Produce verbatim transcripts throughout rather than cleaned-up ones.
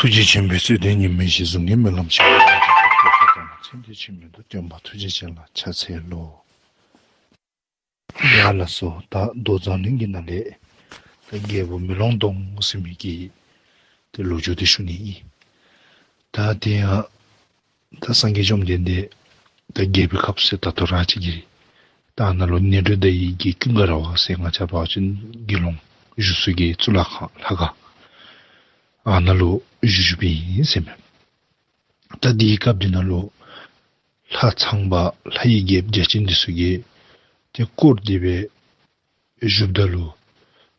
ཐུགས་རྗེ་ཆེན་པོའི་རྩོད་ལྡན་ཉི་མའི་གཞི་བཟུང་ནས། སྨོན་ལམ་ཆེན་པོའི་ལམ་རྒྱ་ཁྱབ་ཏུ་བརྩམས་ནས། མཚན་ཐོས་ཆེན་མོའི་མདོ་སྟོན་པ་ཐུགས་རྗེ་ཅན་ལ་ཕྱག་འཚལ་ལོ། ཡ་ལགས་སོ། ད་མདོ་མཛངས་བླུན་གྱི་ནང་ལས་ད་རྒྱལ་པོ་མེ་ལོང་སྡོང་ཟེར་མི་གི་ཏེ་ལོ་རྒྱུས་འདི་ཞུ་ནི་ཨིན། ད་དེ་ཡང་ད་སངས་རྒྱས་བཅོམ་ལྡན་འདས་ད་རྒྱལ་པོའི་ཁབ་ཟེར་ད་ལྟོ་ར་ཅིག་གི་རེད། ད་ཨ་ནཱ་ལུ་ནཻ་རཉྫ་ཡི་གི་ཀུན་དགའ་ར་བ་ཟེར་ང་བཅས་འབད་བ་ཅིན་དགེ་སློང་བཞུགས་ས་གི་གཙུག་ལག་ཁང་ལྷ་ཁང་ཨ་ནཱ་ལུ་བཞུགས་བཞུགསཔ་ཨིན་ཟེར་མས། ད་དེའི་སྐབས་འདི་ནང་ལུ་ལྷ་ཚངས་པ་ལྷ་ཡི་རྒྱལཔོ་བརྒྱ་བྱིན་འདི་ཚུ་གིས་ཏེ་བསྐོར་ཏེ་སྦེ་བཞུགསཔ་ད་ལུ་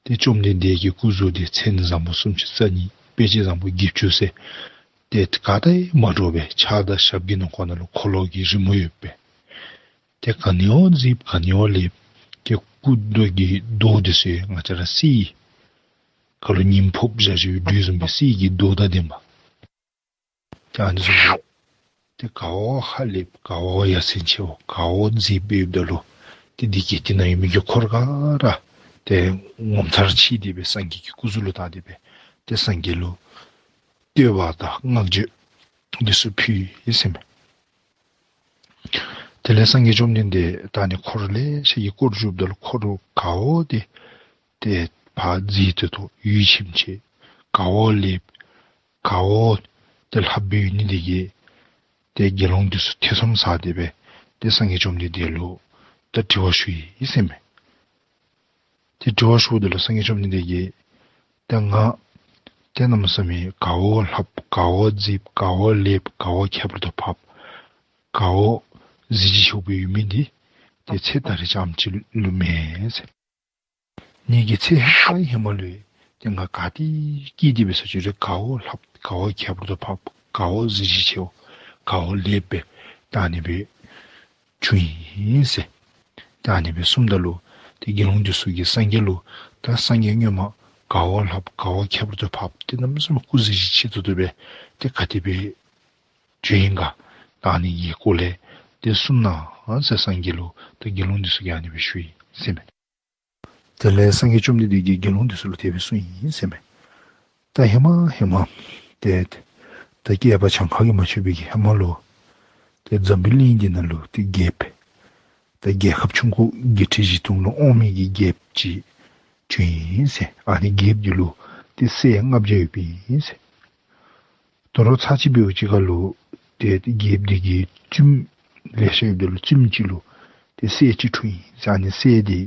ཏེ་བཅོམ་ལྡན་འདས་ཀྱི་སྐུ་གཟུགས་འདི་མཚན་བཟང་པོ་སུམ་ཅུ་རྩ་གཉིས་དཔེ་བྱད་བཟང་པོ་བརྒྱད་ཅུ་ཟེར་ཏེ་ག་དང་མ་འདྲཝ་སྦེ་ཕྱག་དང་ཞབས་ཀྱི་ནང་ཁོག་ནང་ལུ་འཁོར་ལོ་གི་རི་མོ་ཡོདཔ་སྦེ་ཏེ་ག་ནི་བ་གཟིགསཔ་ག་ནི་བ་ལེགསཔ། ཏེ་སྐུ་མདོག་གི་མདོག་འདི་ཚུ་ཡང་ང་བཅས་ར་གསེར་ཁ་ལུ་ཉིམ་ཕོགཔ་བཞག་བཞགཔ་འདི་བཟུམ་སྦེ་གསེར་གྱི་མདོག་དང་ལྡནམ། ཏེ་ཨ་ནི་བཟུམ་སྦེ་ཏེ་ག་བ་ཧ་ལེགསཔ་ག་བ་ཡ་མཚན་ཆེཝ་ག་བ་མཛེསཔ་ཡོདཔ་ད་ལུ་ཏེ་འདི་གི་དེ་ནང་ཡོད་མི་གི་འཁོར་ག་ར་ཏེ་ངོ་མཚར་ཆེ་སྟེ་སྦེ་སངས་རྒྱས་ཀྱི་སྐུ་གཟུགས་ལུ་བལྟ་སྟེ་སྦེ་ཏེ་སངས་རྒྱས་ལུ་བསྟོད་པ་དང་བསྔགས་བརྗོད་འདི་ཚུ་ཕུལ་ཡི་ཟེར་མས། དེ་ལས་སངས་རྒྱས་བཅོམ་ལྡན་འདས་ད་ཨ་ནི་འཁོར་ལེ་ཤ་གིས་བསྐོར་བཞུགསཔ་ད་ལུ་འཁོར་ག་བ་དེ་ཏེ་ཕར་མཛེས་ཏོག་ཏོ་ཡིད་ཆེས་ཆེ་ག་བ་ལེགསཔ་ག་བ་ཏེ་ལྷགཔ་སྦེ་ཡོད་ནི་དེ་གིས་ཏེ་དགེ་སློང་འདི་ཚུ་ཐེ་ཚོམ་ཟ་སྟེ་སྦེ་ཏེ་སངས་རྒྱས་བཅོམ་ལྡན་འདས་ལུ་ད་དྲི་བ་ཞུ་ཡི་ཟེར་མས། ཏེ་དྲི་བ་ཞུཝ་ད་ལུ་སངས་རྒྱས་བཅོམ་ལྡན་འདས་ཀྱིས་ཏེ་ང་ཏེ་གནམ་མེད་ས་མེད་ག་བ་ལྷགཔ་ག་བ་མཛེསཔ་ག་བ་ལེགསཔ་ག་བ་ཁྱད་པར་དུ་འཕགསཔ་ག་བ་གཟི་བརྗིད་ཆེཝ་སྦེ་ཡོད་མི་འདི་ཏེ་ཚེ་ད་རེས་རྐྱངམ་གཅིག་ལུ་མེན་ཟེར། ངེ་གི་ཚེ་ཧེ་མ་ཧེ་མ་ལུ་ཏེ་ང་ག་ཏེ་སྐྱེས་ཏེ་སྦེ་ས་ཅི་རུང་ག་བ་ལྷགཔ་ག་བ་ཁྱད་པར་དུ་འཕགསཔ་ག་བ་གཟི་བརྗིད་ཆེཝ་ག་བ་ལེགསཔ་སྦེ་ད་ཨ་ནི་སྦེ་བྱུང་ཡི་ཟེར། ད་ཨ་ནི་སྦེ་གསུངམ་ད་ལུ་ཏེ་དགེ་སློང་འདི་ཚུ་གིས་སངས་རྒྱས་ལུ་ད་སངས་རྒྱས་སྔོན་མ་ག་བ་ལྷགཔ་ག་བ་ཁྱད་པར་དུ་འཕགསཔ་ཏེ་གནམ་མེད་ས་མེད་སྐུ་གཟི་བརྗིད་ཆེ་ཏོག་ཏོ་སྦེ་ཏེ་ག་དེ་སྦེ་བྱོན་ཡི་ག། ད་ཨ་ནི་གི་སྐོར་ལས་ཏེ་གསུང་གནང་ཟེར་སངས་རྒྱས་ལུ་ད་དགེ་སློང་འདི་ཚུ་གིས་ཨ་ནི་སྦེ་ཞུ་ཡི་ཟེར་མས། དེ་ལས་སངས་རྒྱས་བཅོམ་ལྡན་འདས་ཀྱིས་དགེ་སློང་འདི་ཚུ་ལུ་དེ་སྦེ་གསུངས་ཡི་ཟེར་མས། ད་ཧེ་མ་ཧེ་མ་ཏེ་ད་བསྐལ་པ་གྱངས་ཁ་གིས་མ་ཆོད་པའི་གི་ཧེ་མ་ལུ་ཏེ་འཛམ་བུའི་གླིང་འདི་ནང་ལུ་ཏེ་རྒྱལཔོ་ད་རྒྱལ་ཁབ་ཆུང་ཀུ་བརྒྱད་ཁྲི་བཞི་སྟོང་ལུ་དབང་མི་གི་རྒྱལཔོ་ཅིག་བྱོན་ཡི་ཟེར། ཨ་ནི་རྒྱལཔོ་འདི་ལུ་ཏེ་སྲས་ལྔ་བརྒྱ་ཡོདཔ་ཨིན་ཟེར། དོ་རུང་ཚར་གཅིག་འབདཝ་ཅིག་ཁར་ལུ་ཏེ་རྒྱལཔོ་འདི་གི་བཙུནམོ་ལེ་ཤ་ཡོདཔ་ད་ལུ་བཙུནམོ་ཅིག་ལུ་ཏེ་སྲས་ཅིག་འཁྲུངས་ཡི་ཟེར། ཨ་ནི་སྲས་འདི་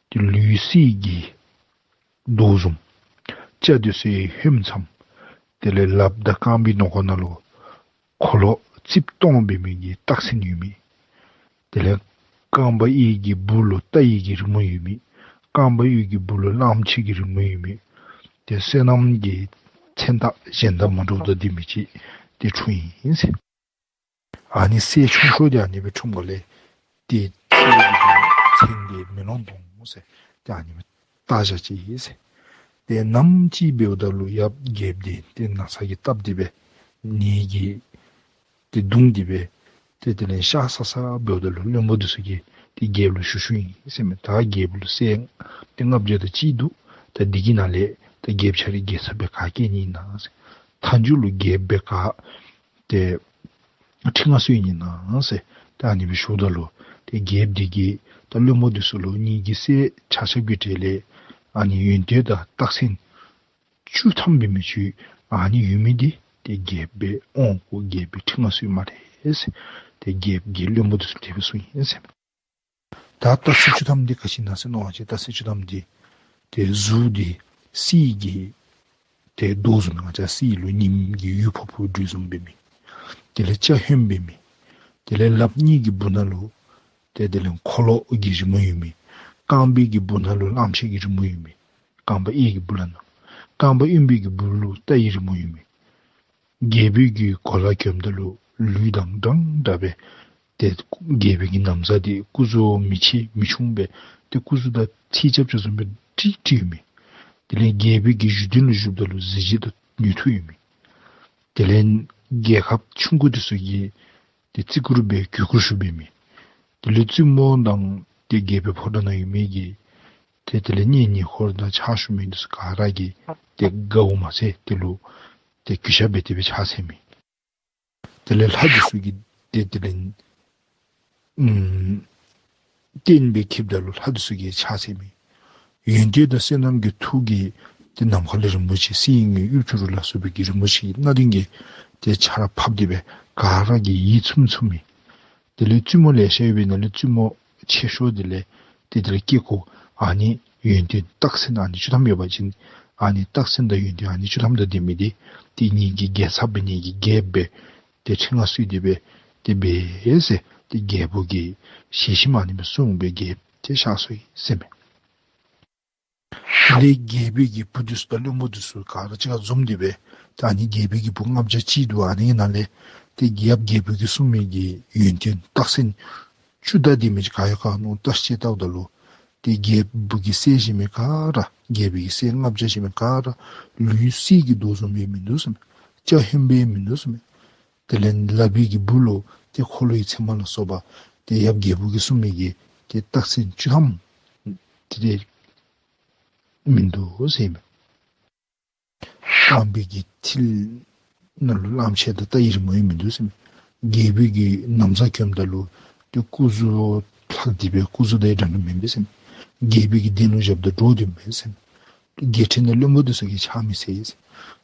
ཏེ་ལུས་གསེར་གྱི་མདོག་བཟུམ། སྐྱ་འདི་ཚུ་ཧོནམ་ཙམ། དེ་ལས་ལགཔ་དང་རྐང་པའི་ནང་ཁོག་ནང་ལུ་འཁོར་ལོ་རྩིབས་སྟོང་འབད་མི་གི་རྟགས་མཚན་ཡོད་མི། དེ་ལས་རྐང་པའི་གི་སྦུག་ལུ་རྟ་ཡི་གི་རི་མོ་ཡོད་མི། རྐང་པའི་གི་སྦུག་ལུ་གླངམོ་ཆེ་གི་རི་མོ་ཡོད་མི། ཏེ་བསོད་ནམས་ཀྱི་མཚན་རྟགས་གཞན་དང་མ་འདྲཝ་དང་ལྡན་མི་ཅིག་ཏེ་འཁྲུངས་ཡི་ཟེར། ཨ་ནི་སྲས་ཆུང་ཤོས་འདི་ཨ་ནི་སྦེ་འཁྲུངསམ་ལས་ཏེ་སྲས་འདི་གི་མཚན་འདི་མེ་ལོང་སྡོང་ཟེར་ཏེ་ཨ་ནི་སྦེ་བཏགས་བཞག་ཅི་ཟེར། ཏེ་ནམ་ཅིག་འབདཝ་ད་ལུ་ཡབ་རྒྱལཔོ་འདི་ཏེ་ན་ཚ་གིས་བཏབ་སྟེ་སྦེ་ནད་ཀྱིས་ཏེ་གདུང་སྟེ་སྦེ་ཏེ་དེ་ལས་གཤགས་ཚར་ཚརཝ་ད་ལུ་བློན་པོ་འདི་ཚུ་གིས་ཏེ་རྒྱལཔོ་ལུ་ཞུ་ཞུཝ་ཨིན་ཟེར་མས། ད་རྒྱལཔོ་ལུ་སྲས་ཏེ་ལྔ་བརྒྱ་དང་གཅིག་འདུག། ད་འདི་གི་ནང་ལས་ད་རྒྱལཔོ་ཁྱོད་ར་རྒྱལ་ཚབ་སྦེ་ག་བཀལ་ནི་ཨིན་ན་ཟེར། མཐའ་མཇུག་ལུ་རྒྱལཔོ་སྦེ་ག་ཏེ་ཁྲི་མངའ་གསོལ་ནི་ཨིན་ན་ཟེར་ད་ཨ་ནི་སྦེ་ཞུཝ་ད་ལུ་ཏེ་རྒྱལཔོ་འདི་གིས་ད་བློན་པོ་འདི་ཚུ་ལུ་ངེ་གི་སྲས་ཆ་ཁྱབ་ཀྱི་གྲས་ལས་ཨ་ནི་ཡོན་ཏན་དང་རྟགས་མཚན་བཅུ་ཐམ་འབད་མི་ཅིག་ཨ་ནི་ཡོད་མི་འདི་ཏེ་རྒྱལཔོ་སྦེ་དབང་བསྐུར་རྒྱལཔོ་སྦེ་ཁྲི་མངའ་གསོལ་སྨ་རེ་ཟེར། ཏེ་རྒྱལཔོ་གིས་བློན་པོ་འདི་ཚུ་ལུ་དེ་སྦེ་གསུངས་ཡི་ཟེར་མས། ད་རྟགས་མཚན་བཅུ་ཐམ་འདི་ག་ཅི་ཨིན་ན་ཟེར་མནོ་བ་ཅིན་རྟགས་མཚན་བཅུ་ཐམ་འདི་ཏེ་གཟུགས་འདི་གསེར་གྱི་ཏེ་མདོག་བཟུམ་མའི་ང་བཅས་གསེར་ལུ་ཉིམ་གྱིས་འོད་ཕོག་ཕོགཔ་འདི་བཟུམ་འབད་མི། དེ་ལས་སྐྱ་ཧོནམ་འབད་མི། དེ་ལས་ལགཔ་གཉིས་ཀྱི་སྦུག་ན་ལུ་ཏེ་དེ་ལས་འཁོར་ལོ་གི་རི་མོ་ཡོད་མི། རྐང་པའི་གི་སྦུག་ན་ལུ་གླངམོ་ཆེ་གི་རི་མོ་ཡོད་མི། རྐང་པ་གཡས་ཀྱི་སྦུག་ལུ་ནང་། རྐང་པ་གཡོན་པའི་གི་སྦུག་ལུ་རྟ་ཡི་རི་མོ་ཡོད་མི། རྒྱལ་པོའི་གི་གོ་ལ་གྱོནམ་ད་ལུ་ལུས་དང་འདྲན་འདྲ་སྦེ་ཏེ་རྒྱལ་པོའི་གི་ན་བཟའ་འདི་སྐུ་གཟུགས་མི་ཆེ་མི་ཆུང་སྦེ་ཏེ་སྐུ་གཟུགས་དང་ཚད་རྐྱབ་ཅིག་བཟུམ་སྦེ་ཀྲིག་ཀྲི་ཡོད་མི། དེ་ལས་རྒྱལ་པོའི་གི་བཞུགས་གདན་ལུ་བཞུགསཔ་ད་ལུ་གཟི་བརྗིད་དང་ནུས་མཐུ་ཡོད་མི། དེ་ལས་རྒྱལ་ཁབ་ཆུང་ཀུ་འདི་ཚུ་གི་ཏེ་བརྩི་བཀུར་འབད་གུས་བཀུར་ཞུ་འབད་མི། དེ་ལས་བཙུན་མོ་དང་ཏེ་རྒྱལ་པོའི་ཕོ་བྲང་ནང་ཡོད་མི་གི་ཏེ་དེ་ལས་གཉེན་ཉེ་འཁོར་དང་ཕྱག་ཞུ་མི་འདི་ཚུ་ག་ར་གིས་ཏེ་དགའཝ་མ་ཚད་དེ་ལུ་ ཏེ་གུས་ཞབས་འབད་དེ་སྦེ་ཕྱག་འཚལ་མི། དེ་ལས་ལྷ་འདི་ཚུ་གིས་ཏེ་དེ་ལས་ཨམ་རྟེན་སྦེ་འཁྱིདཔ་ད་ལུ་ལྷ་འདི་ཚུ་གིས་ཕྱག་འཚལ་མི། ཡོན་ཏན་དང་བསོད་ནམས་ཀྱི་མཐུ་གིས་ཏེ་ནམ་མཁའ་ལས་རིན་པོ་ཆེ་གསེར་དངུལ་གཡུ་བྱུ་རུ་ལ་སོགས་པའི་གི་རིན་པོ་ཆེ་སྣ་བདུན་གྱི་ཏེ་ཆརཔ་ཕབ་སྟེ་སྦེ་ག་ར་གིས་ཡིད་ཚིམ་ཚིམ་མི། དེ་ལས་བཙུན་མོ་ལེ་ཤ་ཡོད་པའི་ནང་ལས་བཙུན་མོ་ཆེ་ཤོས་དེ་ལས་ཏེ་དེ་ལས་སྐྱེ་སྒོ་ཨ་ནི་ཡོན་ཏན་རྟགས་མཚན་ཨ་ནི་བཅུ་ཐམ་ཡོད་པ་ཅིན་ཨ་ནི་རྟགས་མཚན་དང་ཡོན་ཏན་ཨ་ནི་བཅུ་ཐམ་དང་ལྡན་མི་དེ་ཏེ་ངེ་གི་རྒྱལ་ཚབ་སྦེ་ངེ་གི་རྒྱལཔོ་སྦེ་ཏེ་ཁྲི་མངའ་གསོལ་ཏེ་སྦེ་ཏེ་འབད་ཟེར་ཏེ་རྒྱལ་པོ་གི་ཞལ་ཆེམས་ཨ་ནི་སྦེ་གསུངས་སྦེ་རྒྱལཔོ་ཏེ་གཤགས་སོ་ཡི་ཟེར་མས། དེ་ལས་རྒྱལ་པོའི་གི་བུ་འདི་ཚུ་དང་བློན་པོ་འདི་ཚུ་ག་ར་གཅིག་ཁར་འཛོམས་ཏེ་སྦེ་ད་ཨ་ནི་རྒྱལ་པོའི་གི་བུ་ལྔ་བརྒྱ་ཅིག་འདུག། ཨ་ནི་གི་ནང་ལས་ཏེ་ཡབ་རྒྱལ་པོ་གིས་གསུངས་མི་གི་ཡོན་ཏན་རྟགས་མཚན་བཅུ་དང་ལྡན་མི་ཅིག་ག་ཡོད་ག་མནོ་བརྟག་དཔྱད་བལྟཝ་ད་ལུ་ཏེ་རྒྱལ་པོ་གི་སྲས་བཞེས་མི་ག་ར་རྒྱལ་པོའི་གི་སྲས་ལྔ་བརྒྱ་བཞེས་མི་ག་ར་ལུས་གསེར་གྱི་མདོག་བཟུམ་སྦེ་མིན་འདུག་ཟེར་མས། སྐྱ་ཧོནམ་སྦེ་མིན་འདུག་ཟེར་མས། དེ་ལས་ལག་པའི་གི་སྦུག་ལུ་ཏེ་འཁོར་ལོའི་མཚན་མ་ལ་སོགས་པ་ཏེ་ཡབ་རྒྱལ་པོ་གིས་གསུངས་མི་གི་ཏེ་རྟགས་མཚན་བཅུ་ཐམ་དེ་དེ་མིན་འདུག་ཟེར་མས། རྐང་པའི་གི་མཐིལ་ནང་ལུ་གླང་ཆེན་དང་རྟ་ཡི་རི་མོ་ཡང་མིན་འདུག་ཟེར་མས། རྒྱལ་པོའི་གི་ན་བཟའ་གྱོནམ་ད་ལུ་ཏེ་སྐུ་གཟུགས་ལྷག་སྟེ་སྦེ་སྐུ་གཟུགས་དང་འདྲ་འདྲ་མེན་པས་ཟེར་མས། རྒྱལ་པོའི་གི་གདན་ལུ་བཞགཔ་ད་འདྲོག་སྟེ་མེན་ཟེར་མས། རྒྱལ་ཕྲན་དང་བློན་པོ་འདི་ཚུ་གིས་ཕྱག་མི་འཚལ་ཟེར།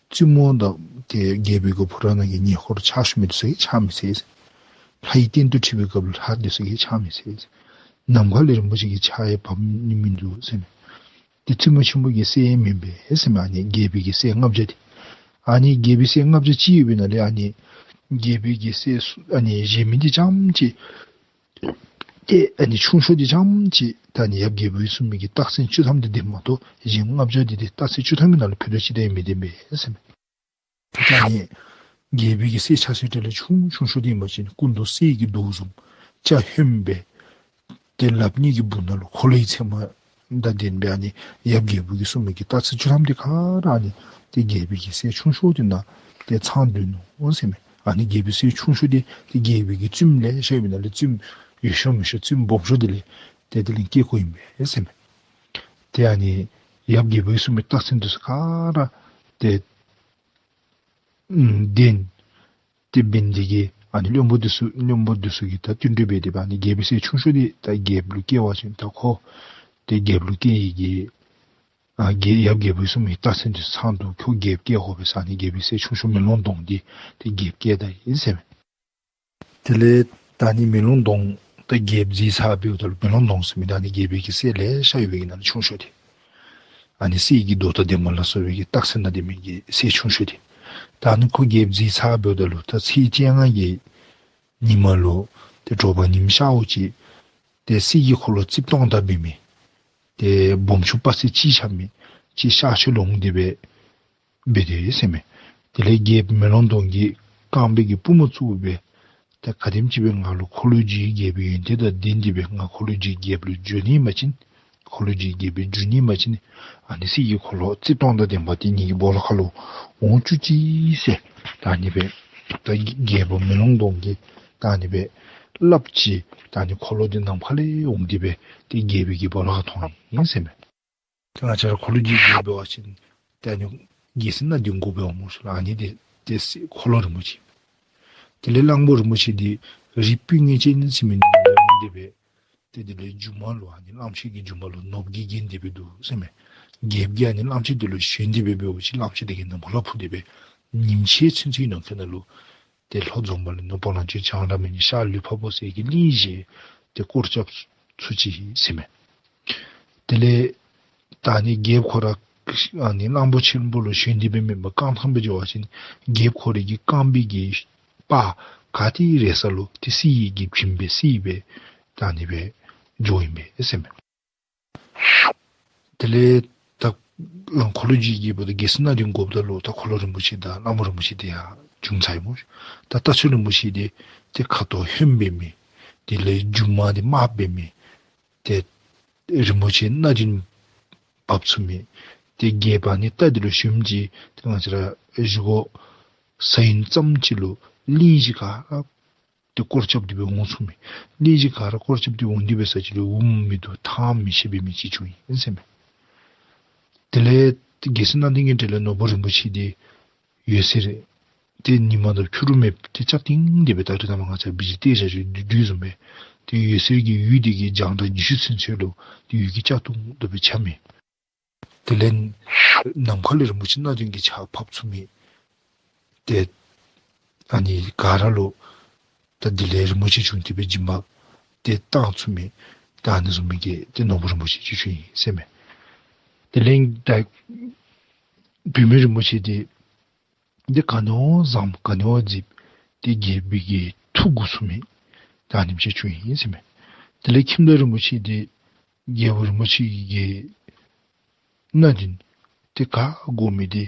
བཙུན་མོ་དང་ཏེ་རྒྱལ་པོའི་གི་ཕོ་བྲང་ནང་གི་ཉེ་འཁོར་ཕྱག་ཞུ་མི་འདི་ཚུ་གིས་ཕྱག་མི་འཚལ་ཟེར། ལྷ་ཡི་རྟེན་དུ་ཁྲིད་པའི་སྐབས་ལུ་ལྷ་འདི་ཚུ་གིས་ཕྱག་མི་འཚལ་ཟེར། ནམ་མཁའ་ལས་རིན་པོ་ཆེ་གི་ཆརཔ་ཡང་བབས་ནི་མིན་འདུག་ཟེར་མས། ཏེ་བཙུན་མོ་ཆེན་པོ་གི་སྲས་མེན་པས་ཟེར་མས། ཨ་ནི་རྒྱལ་པོའི་གི་སྲས་ལྔ་བརྒྱ་དེ། ཨ་ནི་རྒྱལ་པོའི་སྲས་ལྔ་བརྒྱ་ཅིག་ཡོད་པའི་ནང་ལས་ཨ་ནི་རྒྱལ་པོའི་གི་སྲས་སུ་ཨ་ནི་གཞན་མི་འདི་རྐྱངམ་ཅིག་ཏེ་ཨ་ནི་ཆུང་ཤོས་འདི་རྐྱངམ་ཅིག་ད་ཨ་ནི་ཡབ་རྒྱལ་པོ་གིས་གསུངས་མི་གི་རྟགས་མཚན་བཅུ་ཐམ་དེ་ལྡན་མ་གཏོགས་གཞན་ལྔ་བརྒྱ་དེ་ཏེ་རྟགས་མཚན་བཅུ་ཐམ་གྱི་ནང་ལས་ཕུད་རྡོག་གཅིག་དང་ཡང་མི་ལྡན་པས་ཟེར་མས། ད་ཨ་ནི་རྒྱལ་པོའི་གི་སྲས་ཆ་ཚུལ་དེ་ལས་ཆུང་ཆུང་ཤོས་དེ་ཨིན་པ་ཅིན་སྐུ་མདོག་གསེར་གྱི་མདོག་བཟུམ་སྐྱ་ཧོནམ་སྦེ་ཏེ་ལགཔ་གཉིས་ཀྱི་སྦུག་ན་ལུ་འཁོར་ལོའི་མཚན་མ་དང་ལྡན་པའི་ཨ་ནི་ཡབ་རྒྱལ་པོ་གིས་གསུངས་མི་གི་རྟགས་མཚན་བཅུ་ཐམ་དེ་ག་ར་ཨ་ནི་ཏེ་རྒྱལ་པོའི་གི་སྲས་ཆུང་ཤོས་དེ་ནང་ཏེ་ཚང་སྡོད་ནུག་ཟེར་མས། ཨ་ནི་རྒྱལ་པོའི་སྲས་ཆུང་ཤོས་དེ་ཏེ་རྒྱལ་པོའི་གི་བཙུནམོ་ལེ་ཤ་ཡོད་པའི་ནང་ལས་བཙུནམོ་ཡོད་ཤོས་མེད་ཤོས་བཙུནམོ་སྦོམ་ཤོས་དེ་ལས་ཏེ་དེ་ལས་སྐྱེ་སྒོ་ཨིན་པས་ཟེར་མས། ཏེ་ཨ་ནི་ཡབ་རྒྱལ་པོ་གིས་གསུངས་མི་རྟགས་མཚན་དེ་ཚུ་ག་ར་ཏེ་ཨམ་ལྡན་ཏེ་འབད་ནི་དེ་གིས་ཨ་ནི་བློན་པོ་འདི་ཚུ་བློན་པོ་འདི་ཚུ་གིས་ད་བསྟུན་གྲོས་འབད་དེ་སྦེ་ཨ་ནི་རྒྱལ་པོའི་སྲས་ཆུང་ཤོས་འདི་ད་རྒྱལཔོ་ལུ་སྐྱེ་བ་ཅིན་ད་ཁོ་ཏེ་རྒྱལཔོ་ལུ་སྐྱེ་ནི་གི་ཨ་རྒྱལ་ཡབ་རྒྱལ་པོ་གིས་གསུངས་མི་རྟགས་མཚན་འདི་ཚུ་ཚང་འདུག། ཁོ་རྒྱལཔོ་སྐྱེ་དགོ་པས་ཟེར་ཨ་ནི་རྒྱལ་པོའི་སྲས་ཆུང་ཤོས་མེ་ལོང་གདོང་འདི་ཏེ་རྒྱལཔོ་སྐྱེ་ད་ཡི་ཟེར་མས། དེ་ལས་ད་ཨ་ནི་མེ་ལོང་གདོང་ད་རྒྱལཔོ་མཛད་ཚར་བའི་འོག་ལུ་མེ་ལོང་གདོང་ཟེར་མི་ད་ཨ་ནི་རྒྱལ་པོའི་གི་སྲས་ལེ་ཤ་ཡོད་པའི་གི་ནང་ལས་ཆུང་ཤོས་དེ། ཨ་ནི་གསེར་གྱི་མདོག་དང་ལྡནམ་ལ་སོགས་པའི་གི་རྟགས་མཚན་དང་ལྡན་མི་གི་སྲས་ཆུང་ཤོས་དེ། ད་ཨ་ནི་ཁོ་རྒྱལཔོ་མཛད་ཚར་བའི་འོག་ལུ་ད་ཚེས་བཅོ་ལྔ་གི་ཉིནམ་ལུ་ཏེ་དྲོ་པ་ཉིམ་ཤརཝ་ཅིག་ཏེ་གསེར་གྱི་འཁོར་ལོ་རྩིགཔ་སྟོང་དང་འབད་མི་ཏེ་སྦོམ་ཆུང་དཔའ་རྩལ་ཅིག་འཆང་མི་ཅིག་ཤར་ཕྱོགས་ལུ་འོང་སྟེ་སྦེ་འབད་དེ་ཟེར་མས། དེ་ལས་རྒྱལཔོ་མེ་ལོང་གདོང་གིས་རྐང་པའི་གི་པུས་མོ་བཙུགས་སྦེ་ད་ག་དེམ་ཅིག་སྦེ་ང་ལུ་འཁོར་ལོས་སྒྱུར་རྒྱལ་པོའི་ཡོན་ཏན་དང་ལྡན་ཏེ་སྦེ་ང་འཁོར་ལོས་སྒྱུར་རྒྱལཔོ་ལུ་འགྱུར་ནི་ཨིན་པ་ཅིན་འཁོར་ལོས་སྒྱུར་རྒྱལཔོ་ལུ་འགྱུར་ནི་ཨིན་པ་ཅིན་ཨ་ནི་གསེར་གྱི་འཁོར་ལོ་རྩིགཔ་སྟོང་དང་ལྡནམ་དེ་ངེ་གི་སྦོ་ལོགས་ཁ་ལུ་འོང་བཅུག་ཅིག་ཟེར་ད་ཨ་ནི་སྦེ་ད་རྒྱལཔོ་མེ་ལོང་གདོང་གིས་ད་ཨ་ནི་སྦེ་སླབ་ཅི། ད་ཨ་ནི་འཁོར་ལོ་འདི་ནམ་མཁའ་ལས་འོང་སྟེ་སྦེ་ཏེ་རྒྱལ་པོའི་གི་སྦོ་ལོགས་ཁར་ཐོན་ཡི་ཟེར་མས། ཏེ་ང་བཅས་ར་འཁོར་ལོས་སྒྱུར་རྒྱལཔོ་འབད་བ་ཅིན་ཏེ་ཨ་ནི་རྒྱལ་སྲིད་སྣ་བདུན་དགོ་པས་སྨོ་ཟེར་ལགས། ཨ་ནི་འདི་ཏེ་འཁོར་ལོ་རིན་པོ་ཆེ། དེ་ལས་གླང་པོ་རིན་པོ་ཆེ་འདི་རིགས་རྒྱུད་ངེས་ཅན་ཟེར་མི་ནང་ལས་འོང་སྟེ་སྦེ་ཏེ་དེ་ལས་མཇུག་མ་ལུ་ཨ་ནི་གླང་ཆེན་གྱི་མཇུག་མ་ལུ་ནོར་བུ་གིས་བརྒྱན་ཏེ་སྦེ་འདུག་ཟེར་མས། རྒྱལཔོ་གིས་ཨ་ནི་གླང་ཆེན་འདི་ལུ་ཞོན་ཏེ་སྦེ་འབད་བ་ཅིན་གླང་ཆེན་འདི་གིས་ནམ་མཁའ་ལུ་འཕུར་ཏེ་སྦེ་ཉིན་ཕྱེད་ཚུན་ཚོད་ནང་འཁོད་ནང་ལུ་ཏེ་ལྷོ་འཛམ་བུ་གླིང་ནང་སྤང་ལྗོངས་བྱང་སྒྲ་མི་སྙན་ཤར་ལུས་འཕགས་པོ་ཟེར་གྱི་གླིང་བཞི་ཏེ་སྐོར་རྐྱབ་ཚུགས་ཅི་ཟེར་མས། དེ་ལས་ད་ཨ་ནི་རྒྱལཔོ་ཁོ་ར་ཨ་ནི་གླང་པོ་ཆེན་པོ་ལུ་ཞོན་ཏེ་སྦེ་མེན་པར་རྐང་ཐང་སྦེ་འགྱོ་བ་ཅིན་རྒྱལཔོ་ཁོ་རའི་གི་རྐང་པའི་གི་པར་ག་ཏེ་རེག་ས་ལུ་ཏེ་གསེར་གྱི་བྱེམ་སྦེ་གསེར་སྦེ་ད་ཨ་ནི་སྦེ་འགྱོཝ་ཨིན་པས་ཟེར་མས། དེ་ལས་ད་འཁོར་ལོས་སྒྱུར་རྒྱལཔོ་དང་རྒྱལ་སྲིད་སྣ་བདུན་དགོཔ་ད་ལུ་ད་འཁོར་ལོ་རིན་པོ་ཆེ་དང་གླང་པོ་རིན་པོ་ཆེ་དེ་ཡང་བྱུང་ཚར་ཡི་སྨོ། ད་རྟ་མཆོག་རིན་པོ་ཆེ་དེ་ཏེ་ཁ་དོག་ཧོནམ་སྦེ་མི་དེ་ལས་མཇུག་མ་དེ་དམརཔོ་སྦེ་མི་ཏེ་རིན་པོ་ཆེ་སྣ་བདུན་འབག་ཚུགས་མི་ཏེ་རྒྱལཔོ་ཨ་ནི་རྟ་འདི་ལུ་ཞོནམ་ཅིག་ཏེ་ང་བཅས་ར་བཞེས་སྒོ་ཟ་ཡུན་ཙམ་ཅིག་ལུ་གླིང་བཞི་ག་ར་ཏེ་སྐོར་རྐྱབ་སྟེ་སྦེ་འོང་ཚུགས་མི། གླིང་བཞི་ག་ར་སྐོར་རྐྱབ་སྟེ་འོང་སྟེ་སྦེ་ཟ་ཅི་ལུ་འོང་མི་འདུག་ཐང་མི་ཤེས་པའི་མི་ཅིག་བྱུང་ཡི་ཟེར་མས། དེ་ལས་རྒྱལ་སྲིད་སྣ་བདུན་གྱི་གྲས་ལས་ནོར་བུ་རིན་པོ་ཆེ་དེ་ འོད་ཟེར་ཏེ་ཉི་མ་དང་ཕྱི་རུ་མེད་ཏེ་ལྕགས་སྟེང་དེ་སྦེ་ད་རེས་ནངས་པ་ང་བཅས་ར་བི་ཇི་སྟེ་བཞག་བཞགཔ་བཟུམ་སྦེ་ཏེ་འོད་ཟེར་གྱི་འོད་དེ་གིས་རྒྱང་གྲགས་ཉི་ཤུ་ཚུན་ཚོད་ལུ་ཏེ་འོད་ཀྱི་ལྕགས་སྟོང་དེ་སྦེ་འཁྱམས་མས། དེ་ལས་ནམ་མཁའ་ལས་རིན་པོ་ཆེ་སྣ་བདུན་གྱི་ཆརཔ་ཕབ་ཚུགས་མི་ཏེ་ཨ་ནི་ག་ར་ལུ་ད་དེ་ལས་རིན་པོ་ཆེ་བྱུང་སྟེ་སྦེ་སྦྱིན་པ་ཏེ་བཏང་ཚུགས་མི་ད་ཨ་ནི་བཟུམ་མའི་གི་ཏེ་ནོར་བུ་རིན་པོ་ཆེ་ཅིག་བྱུང་ཡི་ཟེར་མས། དེ་ལས་ད་བུད་མེད་རིན་པོ་ཆེ་དེ་ཏེ་ག་ནི་བ་བཟངམ་ག་ནི་བ་རྫིགཔ་ཏེ་རྒྱལ་པོའི་གི་ཐུགས་མགུ་ཚུགས་མི་ད་ཨ་ནེམ་ཅིག་བྱུང་ཡི་ཟེར་མས། དེ་ལས་ཁྱིམ་བདག་རིན་པོ་ཆེ་དེ་རྒྱལ་པོ་རིན་པོ་ཆེ་གི་སྣ་བདུན་ཏེ་ག་དགོ་མི་དེ་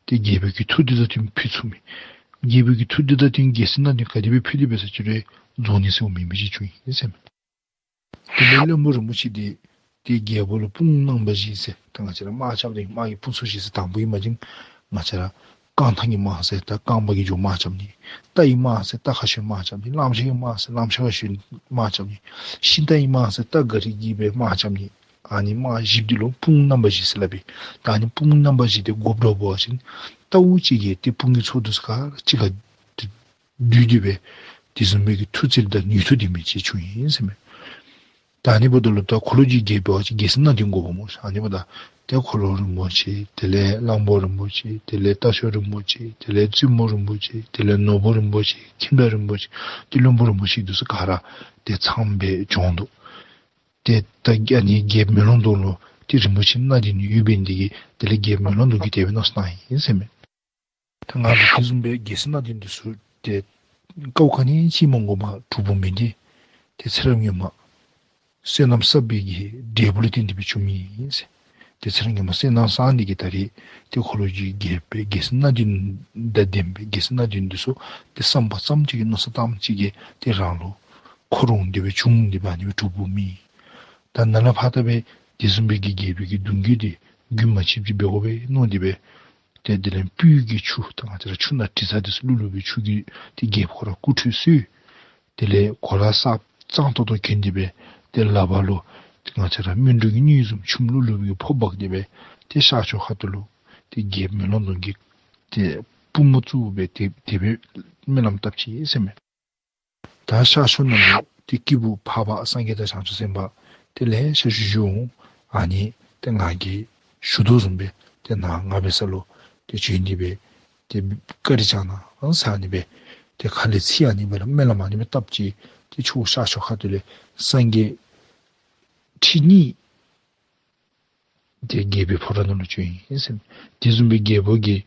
ཏེ་རྒྱལ་པོའི་གི་ཐུགས་འདི་དང་བསྟུན་ཕུལ་ཚུགས་མི། རྒྱལ་པོའི་གི་ཐུགས་འདི་དང་བསྟུན་རྒྱལ་སྲིད་སྣ་བདུན་ག་དེ་སྦེ་ཕུལ་ཏེ་འབད་ས་ཅི་རུང་རྫོགས་ནི་ཟེར་མེད་མི་ཅིག་བྱུང་ཡི་ཟེར་མས། དེ་ལས་བློན་པོ་རིན་པོ་ཆེ་དེ་ཏེ་རྒྱལ་པོ་ལུ་དཔུང་རྣམ་པ་བཞི་ཟེར་ད་ང་བཅས་ར་དམག་རྐྱབ་ནི་དམག་གི་དཔུང་ཚོགས་བཞི་ཟེར་དང་པོ་ཨིན་པ་ཅིན་ང་བཅས་ར་རྐང་ཐང་གི་དམག་ཟེར་ད་རྐང་པ་གིས་འགྱོ་དམག་རྐྱབ་ནི། རྟ་ཡི་དམག་ཟེར་རྟ་ཁར་ཞོན་དམག་རྐྱབ་ནི། གླང་ཆེན་གྱི་དམག་ཟེར་གླང་ཆེན་ཁར་ཞོན་དམག་རྐྱབ་ནི། ཤིང་རྟ་ཡི་དམག་ཟེར་རྟ་ག་རི་གིས་སྦེ་དམག་རྐྱབ་ནི། ཨ་ནི་དམག་བཞི་འདི་ལུ་དཔུང་རྣམ་པ་བཞི་ཟེར་སླབ་ཨིན། ད་ཨ་ནི་དཔུང་རྣམ་པ་བཞི་འདི་དགོཔ་འདྲཝ་འབད་བ་ཅིན་ལྟ་བུ་ཅིག་གིས་ཏེ་དཔུང་གི་ཚོགས་འདི་ཚུ་ག་ར་གཅིག་ཁར་བསྡུས་ཏེ་སྦེ་དེ་བཟུམ་མའི་གི་མཐུ་རྩལ་དང་ནུས་མཐུ་ལྡན་མི་ཅིག་བྱུང་ཡི་ཟེར་མས། ད་ཨ་ནི་འབདཝ་ད་ལུ་ད་འཁོར་ལོས་སྒྱུར་རྒྱལ་པོ་ཅིག་རྒྱལ་སྲིད་སྣ་བདུན་དགོ་པས་སྨོ། ཨ་ནི་འབདཝ་ད་ཏེ་འཁོར་ལོ་རིན་པོ་ཆེ་དེ་ལས་གླང་པོ་རིན་པོ་ཆེ་དེ་ལས་རྟ་མཆོག་རིན་པོ་ཆེ་དེ་ལས་བཙུན་མོ་རིན་པོ་ཆེ་དེ་ལས་ནོར་བུ་རིན་པོ་ཆེ་ཁྱིམ་བདག་རིན་པོ་ཆེ་ཏེ་བློན་པོ་རིན་པོ་ཆེ་འདི་ཚུ་ག་ར་ཏེ་ཚངམ་སྦེ་བྱོན་དོ། ཏེ་ད་ཨ་ནི་རྒྱལཔོ་མེ་ལོང་སྡོང་ལུ་ཏེ་རིན་པོ་ཆེ་སྣ་བདུན་ཡོདཔ་ཨིན་དེ་གིས་དེ་ལས་རྒྱལཔོ་མེ་ལོང་སྡོང་གིས་དེ་སྦེ་མནོ་བསམ་བཏང་ཡི་ཟེར་མས། ད་ང་ལུ་དེ་བཟུམ་སྦེ་རྒྱལ་སྲིད་སྣ་བདུན་འདི་ཚུ་ཏེ་དཀའཝ་ག་ནི་ཅིག་མ་དགོ་པར་གྲུབ་པ་མི་འདི་ཏེ་ཚེ་རབས་སྔོན་མ་བསོད་ནམས་བསགས་པའི་གི་འབྲས་བུ་ལུ་བརྟེན་ཏེ་སྦེ་བྱུང་མི་ཨིན་ཟེར། ཏེ་ཚེ་རབས་སྔོན་མ་བསོད་ནམས་བསགས་ནི་གིས་ད་རེས་ཏེ་འཁོར་ལོས་སྒྱུར་རྒྱལ་པོའི་རྒྱལ་སྲིད་སྣ་བདུན་དང་ལྡན་པའི་རྒྱལ་སྲིད་སྣ་བདུན་འདི་ཚུ་ཏེ་བསམ་པ་ཙམ་ཅིག་གིས་མནོ་བསམ་ཙམ་ཅིག་གིས་ཏེ་རང་ལུ་འཁོར་འོང་སྟེ་སྦེ་བྱུང་སྟེ་སྦེ་ཨ་ནི་སྦེ་གྲུབ་པའི་མི། ད་ནཱ་ལས་ཕར་ད་སྦེ་དེ་བཟུམ་སྦེ་གི་རྒྱལ་པོའི་གི་གདུང་བརྒྱུད་འདི་རྒྱུན་མ་ཆདཔ་ཅིག་འབད་དགོ་པས་མནོ་སྟེ་སྦེ་ཏེ་དེ་ལས་སྤོས་ཀྱི་ཆུ་ད་ང་བཅས་ར་ཆུ་ནང་དྲི་ཟ་འདི་ཚུ་བླུགས་བླུགས་པའི་ཆུ་གིས་ཏེ་རྒྱལཔོ་ཁོ་ར་སྐུ་ཁྲུས་གསོལ། དེ་ལས་གོ་ལ་གསརཔ་གཙང་ཏོག་ཏོ་གྱོན་ཏེ་སྦེ་ཏེ་ལག་པ་ལུ་ཏེ་ང་བཅས་ར་སྨན་འབྲུ་གི་སྣོད་བཟུམ་ཆུམ་བླུགས་བླུགས་པའི་གི་ཕོརཔ་འབག་སྟེ་སྦེ་ཏེ་ཤར་ཕྱོགས་ཁ་ཐུག་ལུ་ཏེ་རྒྱལཔོ་མེ་ལོང་སྡོང་གི་ཏེ་པུས་མོ་བཙུགས་སྦེ་ཏེ་དེ་སྦེ་སྨོན་ལམ་བཏབ་ཅི་ཟེར་མས། ད་ཤར་ཕྱོགས་ནང་ལུ་ཏེ་སྐྱེས་བུ་འཕགས་པ་སངས་རྒྱས་དང་བྱང་ཆུབ་སེམས་དཔའ་དེ་ལེ་ཤ་བཞུགས་བཞུགསཔ་འོང་། ཨ་ནི་ཏེ་ང་གིས་ཞུ་དོ་བཟུམ་སྦེ་ཏེ་ནཱ་ང་འབད་ས་ལུ་ཏེ་བྱོན་ཏེ་སྦེ་ཏེ་བཀའ་དྲིན་བསྐྱང་གནང་ཟེར་ཨ་ནི་སྦེ་ཏེ་ཁ་ལས་ཚིག་ཨ་ནི་སྦེ་སྨོན་ལམ་ཨ་ནི་སྦེ་བཏབ་ཅི། ཏེ་ཕྱོགས་ཤར་ཕྱོགས་ཁ་ཐུག་ལས་སངས་རྒྱས་ཁྲི་གཉིས་ཏེ་རྒྱལ་པོའི་ཕོ་བྲང་ནང་ལུ་བྱོན་ཡི་ཟེར། དེ་བཟུམ་སྦེ་རྒྱལ་པོ་གིས་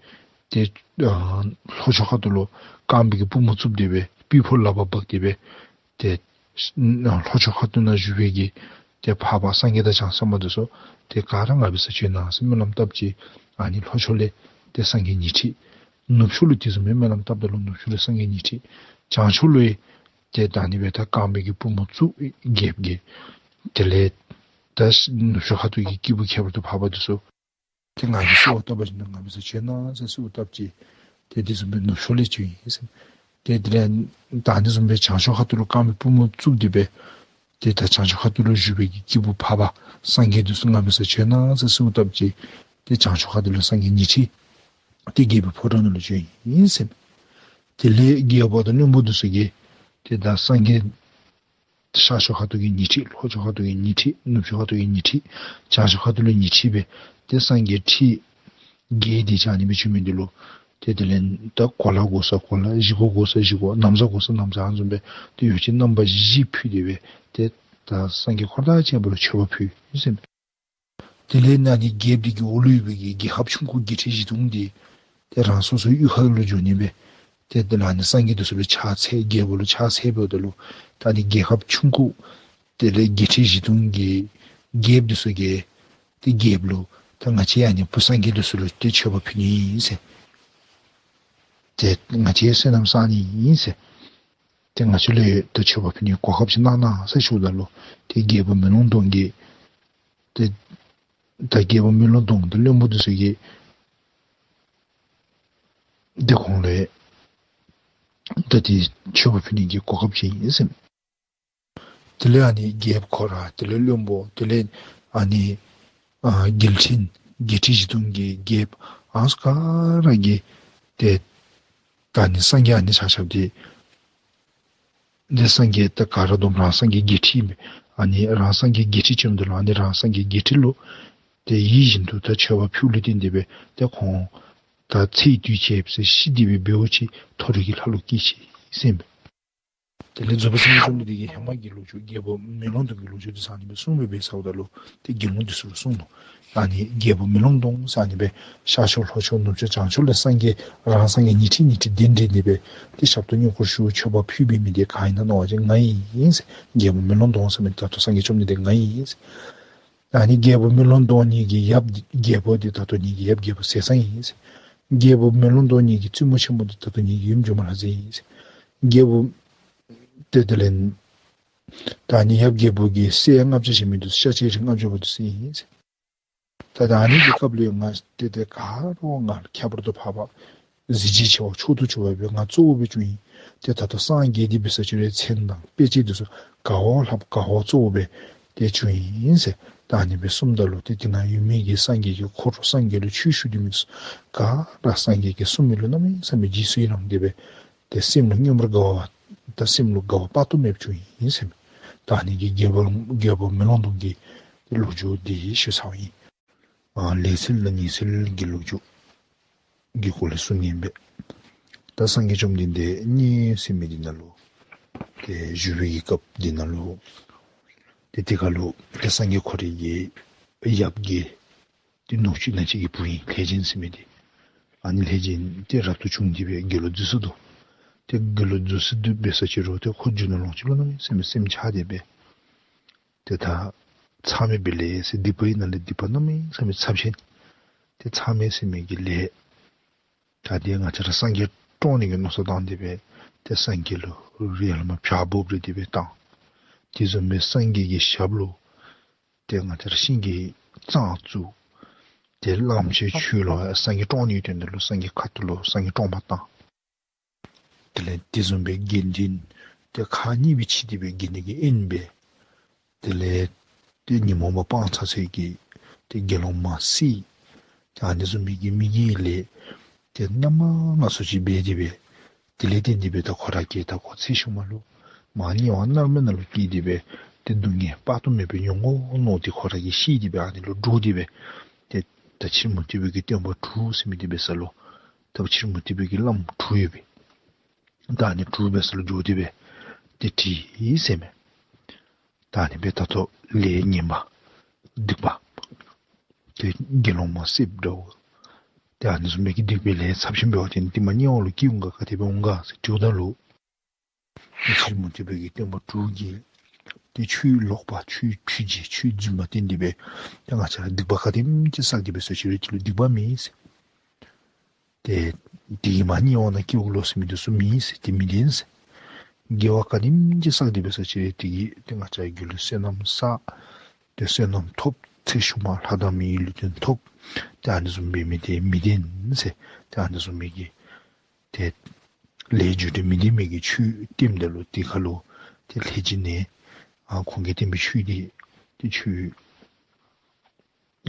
ཏེ་ཨ་ལྷོ་ཕྱོགས་ཁ་ཐུག་ལུ་རྐང་པའི་གི་པུས་མོ་བཙུགས་ཏེ་སྦེ་སྤོས་ཕོར་ལག་པར་འབག་སྟེ་སྦེ་ཏེ་ཨ་ལྷོ་ཕྱོགས་ཁ་ཐུག་ནང་བཞུགས་པའི་གི་ཏེ་འཕགས་པ་སངས་རྒྱས་དང་བྱང་སེམས་དཔའ་འདི་ཚུ་ཏེ་ག་ར་ང་འབད་སར་བྱོན་གནང་ཟེར་སྨོན་ལམ་བཏབ་ཅི། ཨ་ནི་ལྷོ་ཕྱོགས་ལས་ཏེ་སངས་རྒྱས་ཉི་ཁྲི། ནུབ་ཕྱོགས་ལུ་དེ་བཟུམ་སྦེ་སྨོན་ལམ་བཏབ་ད་ལུ་ནུབ་ཕྱོགས་ལས་སངས་རྒྱས་ཉི་ཁྲི། བྱང་ཕྱོགས་ལུ་ཡང་ཏེ་ད་ཨ་ནི་སྦེ་ད་རྐང་པའི་གི་པུས་མོ་བཙུགས་རྒྱལཔོ་གིས། དེ་ལས་ད་ནུབ་ཕྱོགས་ཁ་ཐུག་གི་སྐྱེས་བུ་ཁྱད་པར་དུ་འཕགས་པ་འདི་ཚུ་ཏེ་ང་གིས་གསོལ་བ་བཏབ་པ་ཅིན་ང་འབད་སར་བྱོན་གནང་ཟེར་གསོལ་བ་བཏབ་ཅི། ཏེ་དེ་བཟུམ་སྦེ་ནུབ་ཕྱོགས་ལས་བྱོན་ཡི་ཟེར། ཏེ་དེ་ལས་ད་ཨ་ནི་བཟུམ་སྦེ་བྱང་ཕྱོགས་ཁ་ཐུག་ལུ་རྐང་པའི་པུས་མོ་བཙུགས་ཏེ་སྦེ་ཏེ་ད་བྱང་ཕྱོགས་ཁ་ཐུག་ལུ་བཞུགས་པའི་གི་སྐྱེས་བུ་འཕགས་པ་སངས་རྒྱས་འདི་ཚུ་ང་འབད་སར་བྱོན་གནང་ཟེར་གསོལ་བ་བཏབ་ཅི། ཏེ་བྱང་ཕྱོགས་ཁ་ཐུག་ལུ་སངས་རྒྱས་ཉི་ཁྲི་ཏེ་རྒྱལ་པོའི་ཕོ་བྲང་ནང་ལུ་བྱོན་ཡི་ཟེར། དེ་ལས་རྒྱལ་པོ་དང་བློན་པོ་འདི་ཚུ་གིས་ཏེ་ད་སངས་རྒྱས་ཤར་ཕྱོགས་ཁ་ཐུག་གི་ཉི་ཁྲི། ལྷོ་ཕྱོགས་ཁ་ཐུག་གི་ཉི་ཁྲི། ནུབ་ཕྱོགས་ཁ་ཐུག་གི་ཉི་ཁྲི། བྱང་ཕྱོགས་ཁ་ཐུག་ལུ་ཉི་ཁྲི་སྦེ་ཏེ་སངས་རྒྱས་ཁྲི་བརྒྱད་དེ་ཅིག་ཨ་ནི་སྦེ་བྱོན་མི་འདི་ལུ་ཏེ་དེ་ལས་ད་གོ་ལ་དགོ་ས་གོ་ལ། བཞེས་སྒོ་དགོ་ས་བཞེས་སྒོ། ན་བཟའ་དགོ་ས་ན་བཟའ། ཨ་ནི་བཟུམ་སྦེ་ཏེ་ཡོ་བྱད་རྣམ་པ་བཞི་ཕུལ་ཏེ་སྦེ་ཏེ་ད་སངས་རྒྱས་འཁོར་དང་བཅས་པ་ལུ་མཆོད་པ་ཕུལ་ཡི་ཟེར། དེ་ལས་ཨ་ནི་རྒྱལཔོ་འདི་གི་འོག་ལུ་ཡོད་པའི་གི་རྒྱལ་ཁབ་ཆུང་ཀུ་བརྒྱད་ཁྲི་བཞི་སྟོང་འདི་ཏེ་རང་སོ་སོའི་གཡུས་ཁ་ལུ་འགྱོ་ནི་སྦེ་ཏེ་དེ་ལས་ཨ་ནི་སངས་རྒྱས་འདི་ཚུ་ལུ་ཕྱག་འཚལ། རྒྱལ་པོ་ལུ་ཕྱག་འཚལ་འབདཝ་ད་ལུ་ད་ཨ་ནི་རྒྱལ་ཁབ་ཆུང་ཀུ་དེ་ལས་བརྒྱད་ཁྲི་བཞི་སྟོང་གི་རྒྱལཔོ་འདི་ཚུ་གིས་ཏེ་རྒྱལཔོ་ལུ་ད་ང་བཅས་ཨ་ནི་བུ་སངས་རྒྱས་འདི་ཚུ་ལུ་ཏེ་མཆོད་པ་ཕུལ་ནི་ཨིན་ཟེར། ཏེ་ང་བཅས་བསོད་ནམས་བསག་ནི་ཨིན་ཟེར། ཏེ་ང་བཅས་ལུ་ཏེ་མཆོད་པ་ཕུལ་ནི་གོ་སྐབས་ཅིག་གནང་གནང་ཟེར་ཞུཝ་ད་ལུ་ཏེ་རྒྱལ་པོ་མེ་ལོང་སྡོང་གིས་ཏེ་ད་རྒྱལ་པོ་མེ་ལོང་སྡོང་དང་བློན་པོ་འདི་ཚུ་གིས་ཏེ་ཁོང་ལུ་ད་ཏེ་མཆོད་པ་ཕུལ་ནི་གི་གོ་སྐབས་ཅིག་ཨིན་ཟེར། དེ་ལས་ཨ་ནི་རྒྱལཔོ་ཁོ་ར་དེ་ལས་བློན་པོ་དེ་ལས་ཨ་ནི་ཨ་རྒྱལ་ཕྲན་བརྒྱད་ཁྲི་བཞི་སྟོང་གི་རྒྱལཔོ་ཨ་ནི་ཚུ་ག་ར་གིས་ ཏེ་ད་ཨ་ནི་སངས་རྒྱས་ཨ་ནི་ཆ་ཁྱབ་འདི་ཏེ་སངས་རྒྱས་ད་ག་ར་བསྡོམས་རང་སངས་རྒྱས་བརྒྱད་ཁྲི་ཨིན་པས། ཨ་ནི་རང་སངས་རྒྱས་བརྒྱད་ཁྲི་བྱོནམ་ད་ལུ་ཨ་ནི་རང་སངས་རྒྱས་བརྒྱད་ཁྲི་ལུ་ཏེ་ཡིད་བཞིན་དུ་ད་མཆོད་པ་ཕུལ་ལུ་བརྟེན་ཏེ་སྦེ་ཏེ་ཁོང་ད་ཚེ་དུས་གཅིག་ཤི་སྟེ་སྦེ་འབད་བ་ཅིན་མཐོ་རིས་ཀྱི་ལྷ་ལུ་སྐྱེས་ཅི་ཟེར་ཨིན་པས། དེ་ལས་རྫོགས་པའི་སངས་རྒྱས་བཅོམ་ལྡན་འདས་ཀྱིས་ཧེ་མ་གི་ལོ་རྒྱུས་རྒྱལ་པོ་མེ་ལོང་སྡོང་གི་ལོ་རྒྱུས་འདི་ཚུ་ཨ་ནི་སྦེ་གསུངས་པས། སྦེ་ཟེརཝ་ད་ལུ་ཏེ་དགེ་སློང་འདི་ཚུ་ལུ་གསུངས་ནུག། ཨ་ནི་རྒྱལ་པོ་མེ་ལོང་སྡོང་ཟེར་ཨ་ནི་སྦེ་ཤར་ཕྱོགས་ལྷོ་ཕྱོགས་ནུབ་ཕྱོགས་བྱང་ཕྱོགས་ལས་སངས་རྒྱས་རང་སངས་རྒྱས་ཉི་ཁྲི་ཉི་ཁྲི་གདན་འདྲེན་ཏེ་སྦེ་ཏེ་ཞབས་ཏོག་བསྙེན་བཀུར་ཞུ་མཆོད་པ་ཕུལ་བའི་མི་འདི་ག་ཨིན་ན་མནོ་བ་ཅིན་ང་ཨིན་ཟེར། རྒྱལ་པོ་མེ་ལོང་སྡོང་ཟེར་མི་ད་ལྟོ་སངས་རྒྱས་བཅོམ་ལྡན་འདས་ང་ཨིན་ཟེར། ཨ་ནི་རྒྱལ་པོ་མེ་ལོང་སྡོང་ཉིད་ཀྱི་ཡབ་རྒྱལ་པོ་འདི་ད་ལྟོ་ཉིད་ཀྱི་ཡབ་རྒྱལ་པོ་ཟས་གཙང་ཨིན་ཟེར། རྒྱལ་པོ་མེ་ལོང་སྡོང་ཉིད་ཀྱི་བཙུན་མོ་ཆེན་པོ་འདི་ད་ལྟོ་ཉིད་ཀྱི་ཡུམ་སྒྱུ་མ་ལྷ་མཛེས་ཨིན་ཟེར། རྒྱལ་པོ་ཏེ་དེ་ལས་ད་ཨ་ནི་ཡབ་རྒྱལ་པོ་གི་སྲས་ལྔ་བརྒྱ་བྱོན་མི་འདི་ཤཱཀྱའི་རིགས་ལྔ་བརྒྱ་པོ་འདི་ཚུ་ཨིན་ཟེར། ད་ད་ཨ་ནི་གི་སྐབས་ལུ་ང་ཏེ་ཏེ་ག་ར་ང་ཁྱད་པར་དུ་འཕགས་པ་གཟི་བརྗིད་ཆེ་བ་མཆོག་ཏུ་གྱུར་པ་སྦེ་ང་གཙོ་བོ་སྦེ་བྱུང་ཡི། ཏེ་ད་ལྟོ་སངས་རྒྱས་ཏེ་འབད་ས་ཅིག་རུང་མཚན་དང་དཔེ་བྱད་འདི་ཚུ་ག་བ་ལྷག་ག་བ་གཙོ་བོ་སྦེ་ཏེ་བྱུང་ཡི་ཟེར། ད་ཨ་ནི་སྦེ་གསུངམ་ད་ལུ་ཏེ་དེ་ནང་ཡོད་མི་གི་སངས་རྒྱས་ཀྱི་འཁོར་སངས་རྒྱས་ལུ་ཆོས་ཞུ་སྡོད་མི་ཚུ་ག་ར་སངས་རྒྱས་ཀྱིས་གསུངས་མི་ལུ་གནམ་མེད་ས་མེད་རྗེས་སུ་ཡི་རངས་ཏེ་སྦེ་ཏེ་སེམས་ལུ་མངོན་པར་དགའ་བ་དང་སེམས་ལུ་དགའ་བ་དཔག་ཏུ་མེད་པ་བྱུང་ཡི་ཟེར་མས། ད་ཨ་ནི་གི་རྒྱལ་པོ་རྒྱལ་པོ་མེ་ལོང་སྡོང་གི་ལོ་རྒྱུས་འདི་ཞུ་ཚར་བ་ཨིན། ཨ་ལེ་ཚན་དང་ཉེ་ཚན་གྱི་ལོ་རྒྱུས་ཀྱི་སྐོར་ལས་གསུང་ནི་ཨིན་པས། ད་སངས་རྒྱས་བཅོམ་ལྡན་འདས་མཉན་ཡོད་ཟེར་མི་འདི་ནང་ལུ་ཏེ་བཞུགས་པའི་གི་སྐབས་འདི་ནང་ལུ་ཏེ་དེ་ཁར་ལུ་ཏེ་སངས་རྒྱས་ཁོ་རའི་གི་ཡབ་ཀྱི་ཏེ་ནུ་གཅིག་ནང་གཅིག་གི་བུ་ཨིན་ལྷས་སྦྱིན་ཟེར་མི་འདི། ཨ་ནི་ལྷས་སྦྱིན་འདི་རབ་ཏུ་བྱུང་སྟེ་སྦེ་དགེ་སློང་རྫོགས་སོ་ནུག། ཏེ་དགེ་སློང་རྫོགས་སོ་ནུག་འབད་ས་ཅིག་རུང་ཏེ་ཁོ་རྒྱུ་ནོར་ལོངས་སྤྱོད་ལུ་གནམ་མེད་ས་མེད་སེམས་ཆགས་ཏེ་སྦེ་ཏེ་ད་མཚམས་མེད་པའི་ལས་ཟེར་སྡིག་པའི་ནང་ལས་སྡིག་པ་གནམ་མེད་ས་མེད་ཚབས་ཆེན། ཏེ་མཚམས་མེད་ཟེར་མི་གི་ལས་ད་འདི་ང་བཅས་ར་སངས་རྒྱས་བཀྲོངས་ནི་གི་མནོ་བསམ་བཏང་སྟེ་སྦེ་ཏེ་སངས་རྒྱས་ལུ་ཡར་ལས་མར་བྱག་འབོག་སྟེ་སྦེ་བཏང་། དེ་བཟུམ་སྦེ་སངས་རྒྱས་ཀྱི་ཞབས་ལུ་ཏེ་ང་བཅས་ར་ཤིང་གི་རྩང་བཙུགས། ཏེ་གླངམོ་ཆེ་ཁྱུ་ལུ་སངས་རྒྱས་བཀྲོངས་ནི་གི་དོན་དག་ལུ་སངས་རྒྱས་ཁ་ཐུག་ལུ་སངས་རྒྱས་བཀྲོངས་པར་བཏང་། དེ་ལས་དེ་བཟུམ་སྦེ་དགེ་འདུན་ཏེ་ཁག་གཉིས་སྦེ་ཕྱེ་སྟེ་སྦེ་དགེ་འདུན་གྱི་དབྱེན་སྦེ། དེ་ལས་ཏེ་ཉོན་མོངས་པ་སྤང་ཚར་ཚར་གྱི་ཏེ་དགེ་སློང་མ་སྲིད། ཏེ་ཨ་ནི་བཟུམ་མའི་གི་མི་གི་ལས་ཏེ་རྣམ་པ་སྣ་ཚོགས་ཅིག་འབད་དེ་སྦེ། དེ་ལས་བརྟེན་ཏེ་སྦེ་ད་ཁོ་ར་གིས་ད་ཁོ་ཚེ་ཤུལ་མ་ལུ་མར་དམྱལ་བ་མནར་མེད་ནང་ལུ་སྐྱེས་ཏེ་སྦེ་ཏེ་སྡུག་བསྔལ་དཔག་ཏུ་མེད་པ་མྱོང་དགོ་མནོ་སྟེ་ཁོ་ར་གིས་ཤི་སྟེ་སྦེ་ཨ་ནི་ལུ་འདྲོགས་ཏེ་སྦེ་ཏེ་ད་ཕྱི་རོལ་མུ་སྟེགས་པའི་གི་སྟོན་པ་དྲུག་ཟེར་མི་འདི་འབད་ས་ལུ་ད་ཕྱི་རོལ་མུ་སྟེགས་པའི་གི་བླམ་དྲུག་ཡོད་པས། ད་ཨ་ནི་དྲུག་འབད་ས་ལུ་འགྱོ་སྟེ་སྦེ་ཏེ་དྲིས་ཟེར་མས། ད་ཨ་ནི་སྦེ་ད་ལྟོ་ལས་ངན་པ་སྡིག་པ་ཏེ་དགེ་སློང་མ་སྲིདཔ་འདྲཝ་ཏེ་ཨ་ནི་བཟུམ་མའི་གི་སྡིག་པའི་ལས་ཚབས་ཆེན་འབད་བ་ཅིན་ཏེ་མར་དམྱལ་བ་ལུ་སྐྱེ་འོང་ག་ག་དེ་སྦེ་འོང་ག་ཟེར་དྲིཝ་ད་ལུ་ཏེ་ཕྱི་རོལ་མུ་སྟེགས་པའི་གི་སྟོན་པ་དྲུག་གིས་ཏེ་ཆོས་ལོག་པ་ཆོས་ཕྱིན་ཅི་ཆོས་རྫུན་པ་བསྟན་ཏེ་སྦེ་ཏེ་ང་བཅས་ར་སྡིག་པ་ག་དེམ་ཅིག་བསགས་ཏེ་འབད་ས་ཅིག་རུང་དེ་ལུ་སྡིག་པ་མེད་ཟེར། ཏེ་དེ་གིས་མར་དམྱལ་བ་ནང་སྐྱེ་འོང་ལོ་ཟེར་མི་འདི་ཚུ་མེད་ཟེར། དེ་མི་བདེན་ཟེར། དགེ་བ་ག་དེམ་ཅིག་བསགས་ཏེ་འབད་ས་ཅིག་རུང་དེ་གིས་ཏེ་ང་བཅས་རྒྱུད་ལུ་བསོད་ནམས་བསགས། ཏེ་བསོད་ནམས་ཐོབ། ཚེ་ཤུལ་མ་ལྷ་དང་མིའི་ལུས་རྟེན་ཐོབ། ཏེ་ཨ་ནི་བཟུམ་འབད་མི་འདི་མི་བདེན་ཟེར། ཏེ་ཨ་ནི་བཟུམ་མའི་གི་ཏེ་ལས་རྒྱུ་འབྲས་མི་བདེན་མི་གི་ཆོས་བསྟནམ་ད་ལུ་དེ་ཁར་ལུ་ཏེ་ལྷས་སྦྱིན་ནི་ཨ་ཁོང་གིས་བསྟན་པའི་ཆོས་འདི་ཏེ་ཆོས་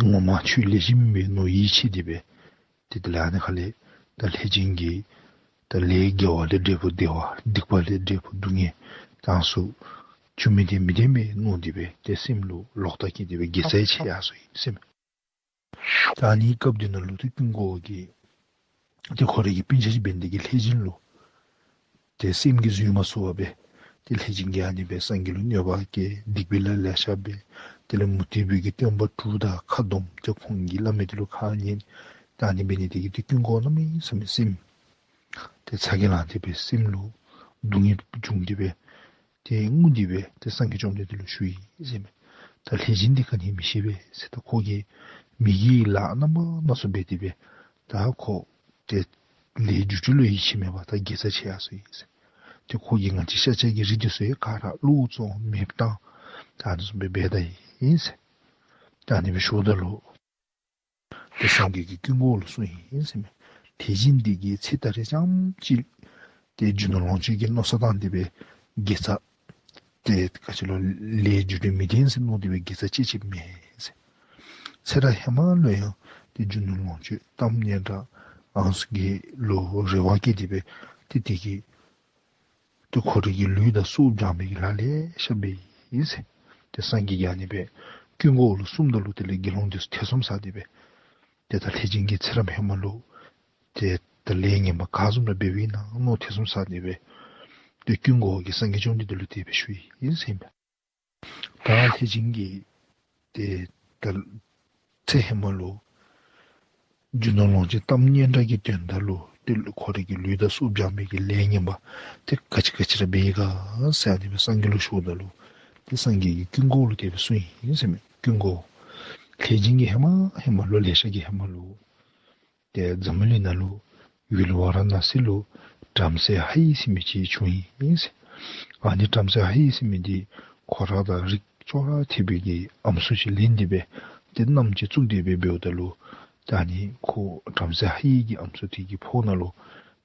ངོ་མ་ཆོས་ལེགས་ཤོམ་ཨིན་པས་མནོ་ཡིད་ཆེས་ཏེ་སྦེ་ཏེ་དེ་ལས་ཨ་ནི་ཁ་ལས་ད་ལྷས་སྦྱིན་གྱིས་ད་ལས་དགེ་བ་ལས་འབྲས་བུ་བདེ་བ་སྡིག་པ་ལས་འབྲས་བུ་སྡུག་བསྔལ་དང་སོགས་བྱུང་མི་འདི་མི་བདེན་པས་མནོ་སྟེ་སྦེ་ཏེ་སེམས་ལུ་ལོག་ལྟ་སྐྱེས་ཏེ་སྦེ་དགེ་རྩ་ཡང་ཆད་ཡར་སོ་ཡི་ཟེར་མས། ད་ཨ་ནི་སྐབས་འདི་ནང་ལུ་ཏེ་ཀུན་དགའ་བོ་གིས་ཏེ་ཁོ་རའི་གི་སྤུན་ཆ་ཅིག་འབད་ནི་དེ་གིས་ལྷས་སྦྱིན་ལུ་ཏེ་སེམས་ཀྱིས་བཟོད་མ་ཚུགས་པར་སྦེ་ཏེ་ལྷས་སྦྱིན་གྱིས་ཨ་ནི་སྦེ་སངས་རྒྱས་ལུ་གནོད་པ་བཀལ་སྡིག་པའི་ལཱ་ལེ་ཤ་འབད། དེ་ལས་མུ་སྟེགས་པའི་གི་སྟོན་པ་དྲུག་དང་ཁ་བསྡོམས་ཏེ་ཁོང་གི་བླ་མའི་དེ་ལུ་ཁ་ཉན། ད་ཨ་ནི་འབད་ནི་དེ་གིས་ཏེ་ཀུན་དགའ་བོ་གནམ་མེད་ས་མེད་སེམས་ཏེ་ཚ་གྱང་ལངས་ཏེ་སྦེ་སེམས་ལུ་སྡུག་བསྔལ་བྱུང་སྟེ་སྦེ་ཏེ་ངུ་སྟེ་སྦེ་ཏེ་སངས་རྒྱས་བཅོམ་ལྡན་འདས་ལུ་ཞུ་ཡི་ཟེར་མས། ད་ལྷས་སྦྱིན་འདི་ག་ནི་མི་ཤེས་པས་ཟེར། ད་ཁོ་གིས་མི་དགེ་བའི་ལཱ་རྣམ་པ་སྣ་ཚོགས་འབད་དེ་སྦེ་ད་ཁོ་ཏེ་ལས་རྒྱུ་འབྲས་ལུ་ཡིད་ཆེས་མེད་པར་ད་དགེ་རྩ་ཆད་ཡར་སོ་ཡི་ཟེར། ཏེ་ཁོ་གིས་ང་བཅས་ཤཱཀྱ་གི་རིགས་འདི་ཚུ་ཡང་ག་ར་བློ་བཙོང་མེདཔ་བཏང་ད་ཨ་ནི་བཟུམ་སྦེ་འབད་ད་ཡི་ཟེར། ད་ཨ་ནི་སྦེ་ཞུཝ་ད་ལུ་ཏེ་སངས་རྒྱས་ཀྱིས་ཀུན་དགའ་བོ་ལུ་གསུངས་ཡི་ཟེར་མས། ལྷས་སྦྱིན་འདི་གིས་ཚེ་ད་རེས་ཙམ་ཅིག་ཏེ་རྒྱུ་ནོར་ལོངས་སྤྱོད་ཀྱི་མནོ་བསམ་བཏང་སྟེ་སྦེ་དགེ་རྩ་ཏེ་ག་ཅི་ལོ་ལས་རྒྱུ་འབྲས་མི་བདེན་ཟེར་མནོ་སྟེ་སྦེ་དགེ་རྩ་བཅད་བཅདཔ་མེན་ཟེར། ཚེ་རབས་ཧེ་མ་ལུ་ཡང་ཏེ་རྒྱུ་ནོར་ལོངས་སྤྱོད་གཏམ་སྙན་གྲགས་ ཨ་ནི་ཚུ་གི་ལུ་རེ་བ་བསྐྱེད་དེ་སྦེ་ཏེ་དེ་གིས་ཏེ་ཁོ་རའི་གི་ལུས་དང་སྲོག་སྦྱང་བའི་གི་ལཱ་ལེ་ཤ་འབད་ཡི་ཟེར། ཏེ་སངས་རྒྱས་ཀྱིས་ཨ་ནི་སྦེ་ཀུན་དགའ་བོ་ལུ་གསུངམ་ད་ལུ་དེ་ལས་དགེ་སློང་འདི་ཚུ་ཐེ་ཚོམ་ཟ་སྟེ་སྦེ་ཏེ་ད་ལྷས་བྱིན་གྱིས་ཚེ་རབས་ཧེ་མ་ལུ་ཏེ་ད་ལས་ངན་པ་ག་བཟུམ་ར་འབདཝ་ཨིན་ན་མནོ་ཐེ་ཚོམ་ཟ་སྟེ་སྦེ་ཏེ་ཀུན་དགའ་བོ་གིས་སངས་རྒྱས་བཅོམ་ལྡན་འདས་ལུ་དེ་སྦེ་ཞུ་ཡི་ཟེར་ཨིན་པས། ད་ལྷས་བྱིན་གྱིས་ཏེ་ད་ཚེ་ཧེ་མ་ལུ་རྒྱུ་ནོར་ལོངས་སྤྱོད་གཏམ་སྙན་གྲགས་ཀྱི་དོན་དག་ལུ་ཏེ་ཁོ་རའི་གི་ལུས་དང་སྲོག་སྦྱང་བའི་གི་ལས་ངན་པ་ཏེ་ག་ཅི་ག་ཅི་ར་འབད་ཡི་ག་ཟེར་ཨ་ནི་སྦེ་སངས་རྒྱས་ལུ་ཞུཝ་ད་ལུ་ཏེ་སངས་རྒྱས་ཀྱིས་ཀུན་དགའ་བོ་ལུ་དེ་སྦེ་གསུངས་ཡི་ཟེར་མས། ཀུན་དགའ་བོ་ལྷས་བྱིན་གྱིས་ཧེ་མ་ཧེ་མ་ལོ་ལེ་ཤ་གི་ཧེ་མ་ལུ་ཏེ་འཛམ་བུ་གླིང་ནང་ལུ་ཡུལ་ཝཱ་ར་ཎ་སི་ལུ་བྲམ་ཟེ་ཧ་ཡིག་ཟེར་མི་ཅིག་བྱུང་ཡི་ཟེར། ཨ་ནི་བྲམ་ཟེ་ཧ་ཡིག་ཟེར་མི་འདི་ཁོ་ར་དང་རིགས་ཅོག་ར་འཐདཔ་གི་ཨམ་སྲུ་ཅིག་ལེན་ཏེ་སྦེ་ཏེ་མནའམ་ཅིག་བཙུགས་ཏེ་སྦེ་འབདཝ་ད་ལུ་ད་ཨ་ནི་ཁོ་བྲམ་ཟེ་ཧ་ཡིག་གི་ཨམ་སྲུ་དེ་གི་ཕོཝ་ནང་ལུ་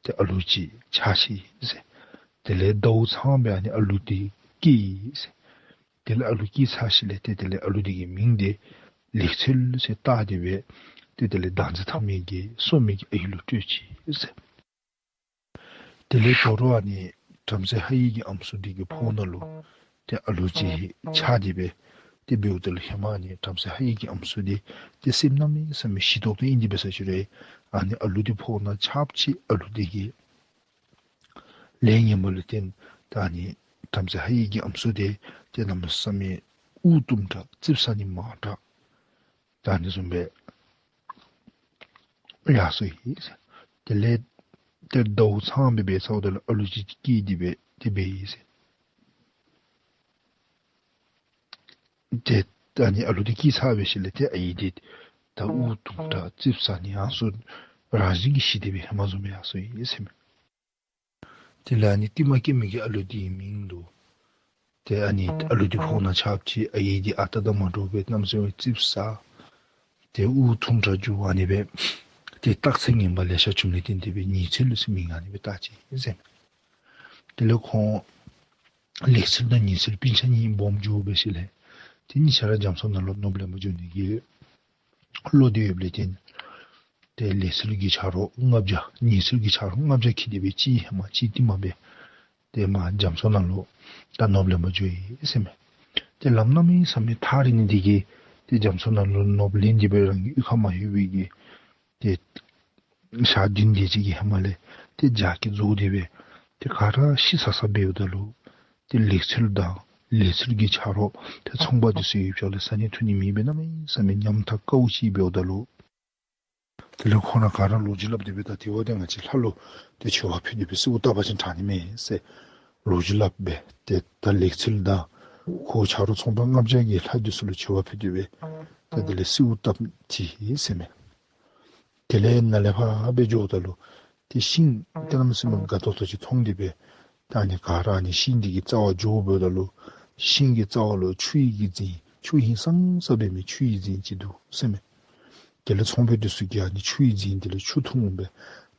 ཏེ་ཨ་ལུ་ཅིག་ཆགས་ཅི་ཟེར། དེ་ལས་ཟླཝ་ཚང་སྦེ་ཨ་ནི་ཨ་ལུ་འདི་སྐྱེས་ཡི་ཟེར། དེ་ལས་ཨ་ལུ་སྐྱེས་ཚར་ཞིནམ་ལས་ཏེ་དེ་ལས་ཨ་ལུ་འདི་གི་མིང་འདི་ལེགས་ཚལ་ཟེར་བཏགས་ཏེ་སྦེ་ཏེ་དེ་ལས་བདག་འཛིན་འཐབ་མི་གི་གསོ་མི་གི་ཨའི་ལུ་སྤྲོད་ཅི་ཟེར། དེ་ལས་དོ་རུང་ཨ་ནི་བྲམ་ཟེ་ཧ་ཡིག་གི་ཨམ་སྲུ་འདི་གི་ཕོཝ་ནང་ལུ་ཏེ་ཨ་ལུ་ཅིག་ཆགས་ཏེ་སྦེ་ཏེ་འབདཝ་ད་ལུ་ཧེ་མ་ཨ་ནི་བྲམ་ཟེ་ཧ་ཡིག་གི་ཨམ་སྲུ་འདི་ཏེ་སེམས་གནམ་མེད་ས་མེད་ཞི་ཏོག་ཏོ་ཨིན་ཏེ་འབད་ས་ཅིག་རུང་ཨ་ནི་ཨ་ལུ་འདི་ཕོཝ་ནང་ཆགསཔ་ཅིག་ཨ་ལུ་འདི་གི་ལས་ངན་པ་ལུ་བརྟེན་ད་ཨ་ནི་བྲམ་ཟེ་ཧ་ཡིག་གི་ཨམ་སྲུ་འདི་ཏེ་གནམ་མེད་ས་མེད་དབུགས་གཏུམ་དྲགས་ཙིགཔ་ཟ་ནི་མང་དྲགས་ད་ཨ་ནི་བཟུམ་སྦེ་ཡར་སོ་ཡི་ཟེར། དེ་ལས་ཏེ་ཟླཝ་ཚང་སྦེ་འབད་ཚརཝ་ད་ལུ་ཨ་ལུ་ཅིག་སྐྱེས་ཏེ་སྦེ་ཏེ་འབད་ཡི་ཟེར། ཏེ་ད་ཨ་ནི་ཨ་ལུ་འདི་སྐྱེས་ཚར་བའི་ཤུལ་ལས་ཏེ་ཨའི་འདི་ད་དབུགས་གཏུམ་དྲགས་ཙིགཔ་ཟ་ནི་ཡང་སོ་རང་བཞིན་གྱིས་ཤི་སྟེ་སྦེ་ཧེ་མ་བཟུམ་སྦེ་ཡར་སོ་ཡི་ཟེར་མས། དེ་ལས་ཨ་ནི་རྟིང་མ་སྐྱེས་མི་གི་ཨ་ལུ་འདི་གི་མིང་ལུ་ཏེ་ཨ་ནི་ཨ་ལུ་འདི་ཕོཝ་ནང་ཆགསཔ་ཅིག་ཨའི་འདི་ཨ་རྟག་དང་མ་འདྲཝ་སྦེ་གནམ་མེད་ས་མེད་ཙིགཔ་ཟ་ཏེ་དབུགས་གཏུམ་དྲགས་འགྱོ་ཨ་ནི་སྦེ་ཏེ་རྟགས་མཚན་ངན་པ་ལེ་ཤ་བྱུངམ་ལས་བརྟེན་ཏེ་སྦེ་ཉི་ཚེ་ལུ་ཟེར་མིང་ཨ་ནི་སྦེ་བཏགས་ཅི་ཟེར་མས། དེ་ལས་ཁོང་ལེགས་ཚལ་དང་ཉི་ཚལ་སྤུན་ཆ་གཉིས་སྦོམ་འགྱོ་བའི་ཤུལ་ལས་ཏེ་གཉིས་ཆ་ར་རྒྱ་མཚོ་ནང་ལུ་ནོར་བུ་ལེན་པར་འགྱོ་ནི་གི་བློ་འདི་ཡོདཔ་ལས་བརྟེན་ཏེ་ལེགས་ཚལ་གྱི་ཆ་རོགས་ལྔ་བརྒྱ་ཉི་ཚལ་གྱི་ཆ་རོགས་ལྔ་བརྒྱ་འཁྱིད་དེ་སྦེ་གཅིག་ཧེ་མ་གཅིག་རྟིང་མ་སྦེ་ཏེ་མར་རྒྱ་མཚོ་ནང་ལུ་ད་ནོར་བུ་ལེན་པར་འགྱོ་ཡི་ཟེར་མས། ཏེ་ལམ་གནམ་མེད་ས་མེད་ཐག་རིང་ནི་འདི་གིས་ཏེ་རྒྱ་མཚོ་ནང་ལུ་ནོར་བུ་ལེན་ཏེ་སྦེ་རང་གི་གཡུས་ཁར་མ་ལྷོད་པའི་གི་ཏེ་ཞག་བདུན་དེ་ཅིག་གི་ཧེ་མ་ལས་ཏེ་རྒྱ་སྐྱེད་རྫོགས་ཏེ་སྦེ་ཏེ་ག་ར་ཤི་ས་ས་འབདཝ་ད་ལུ་ཏེ་ལེགས་ཚལ་དང་ལེགས་ཚལ་གྱི་ཆ་རོགས་ཏེ་ཚོང་པ་འདི་ཚུ་ཡོད་ཅོག་ལས་ཟ་ནི་འཐུང་ནི་མེད་པའི་གནམ་མེད་ས་མེད་ཉམ་ཐག་དཀའཝ་སྤྱད་འབདཝ་ད་ལུ་དེ་ལས་ཁོང་ར་ག་ར་ལོ་རྒྱུས་སླབ་སྟེ་སྦེ་ད་དེ་བ་ཏེ་ང་བཅས་ལྷ་ལུ་ཏེ་མཆོད་པ་ཕུལ་ཏེ་སྦེ་གསོལཝ་བཏབ་པ་ཅིན་དྲག་ནི་མས་ཟེར་ལོ་རྒྱུས་སླབ་སྦེ་ཏེ་ད་ལེགས་ཚལ་དང་ཁོ་ཆ་རོགས་ཚོང་པ་ལྔ་བརྒྱ་གིས་ལྷ་འདི་ཚུ་ལུ་མཆོད་པ་ཕུལ་ཏེ་སྦེ་ད་དེ་ལས་གསོལཝ་བཏབ་ཅི་ཟེར་མས། དེ་ལས་ནཱ་ལས་ཕར་སྦེ་འགྱོཝ་ད་ལུ་ཏེ་ཤིང་ཏེ་གནམ་མེད་ས་མེད་དགའ་ཏོག་ཏོ་ཅིག་མཐོང་སྟེ་སྦེ་ད་ཨ་ནི་ག་ར་ཨ་ནི་ཤིང་འདི་གི་རྩ་བར་འགྱོ་འབདཝ་ད་ལུ་ཤིང་གི་རྩ་བ་ལུ་ཆུ་ཡི་གི་རྫིང་ཆུ་ཧིང་སངས་ས་འབད་མི་ཆུ་ཡི་རྫིང་ཅིག་འདུག་ཟེར་མས། དེ་ལས་ཚོང་དཔོན་འདི་ཚུ་གིས་ཨ་ནི་ཆུ་ཡི་རྫིང་དེ་ལས་ཆུ་འཐུང་སྦེ་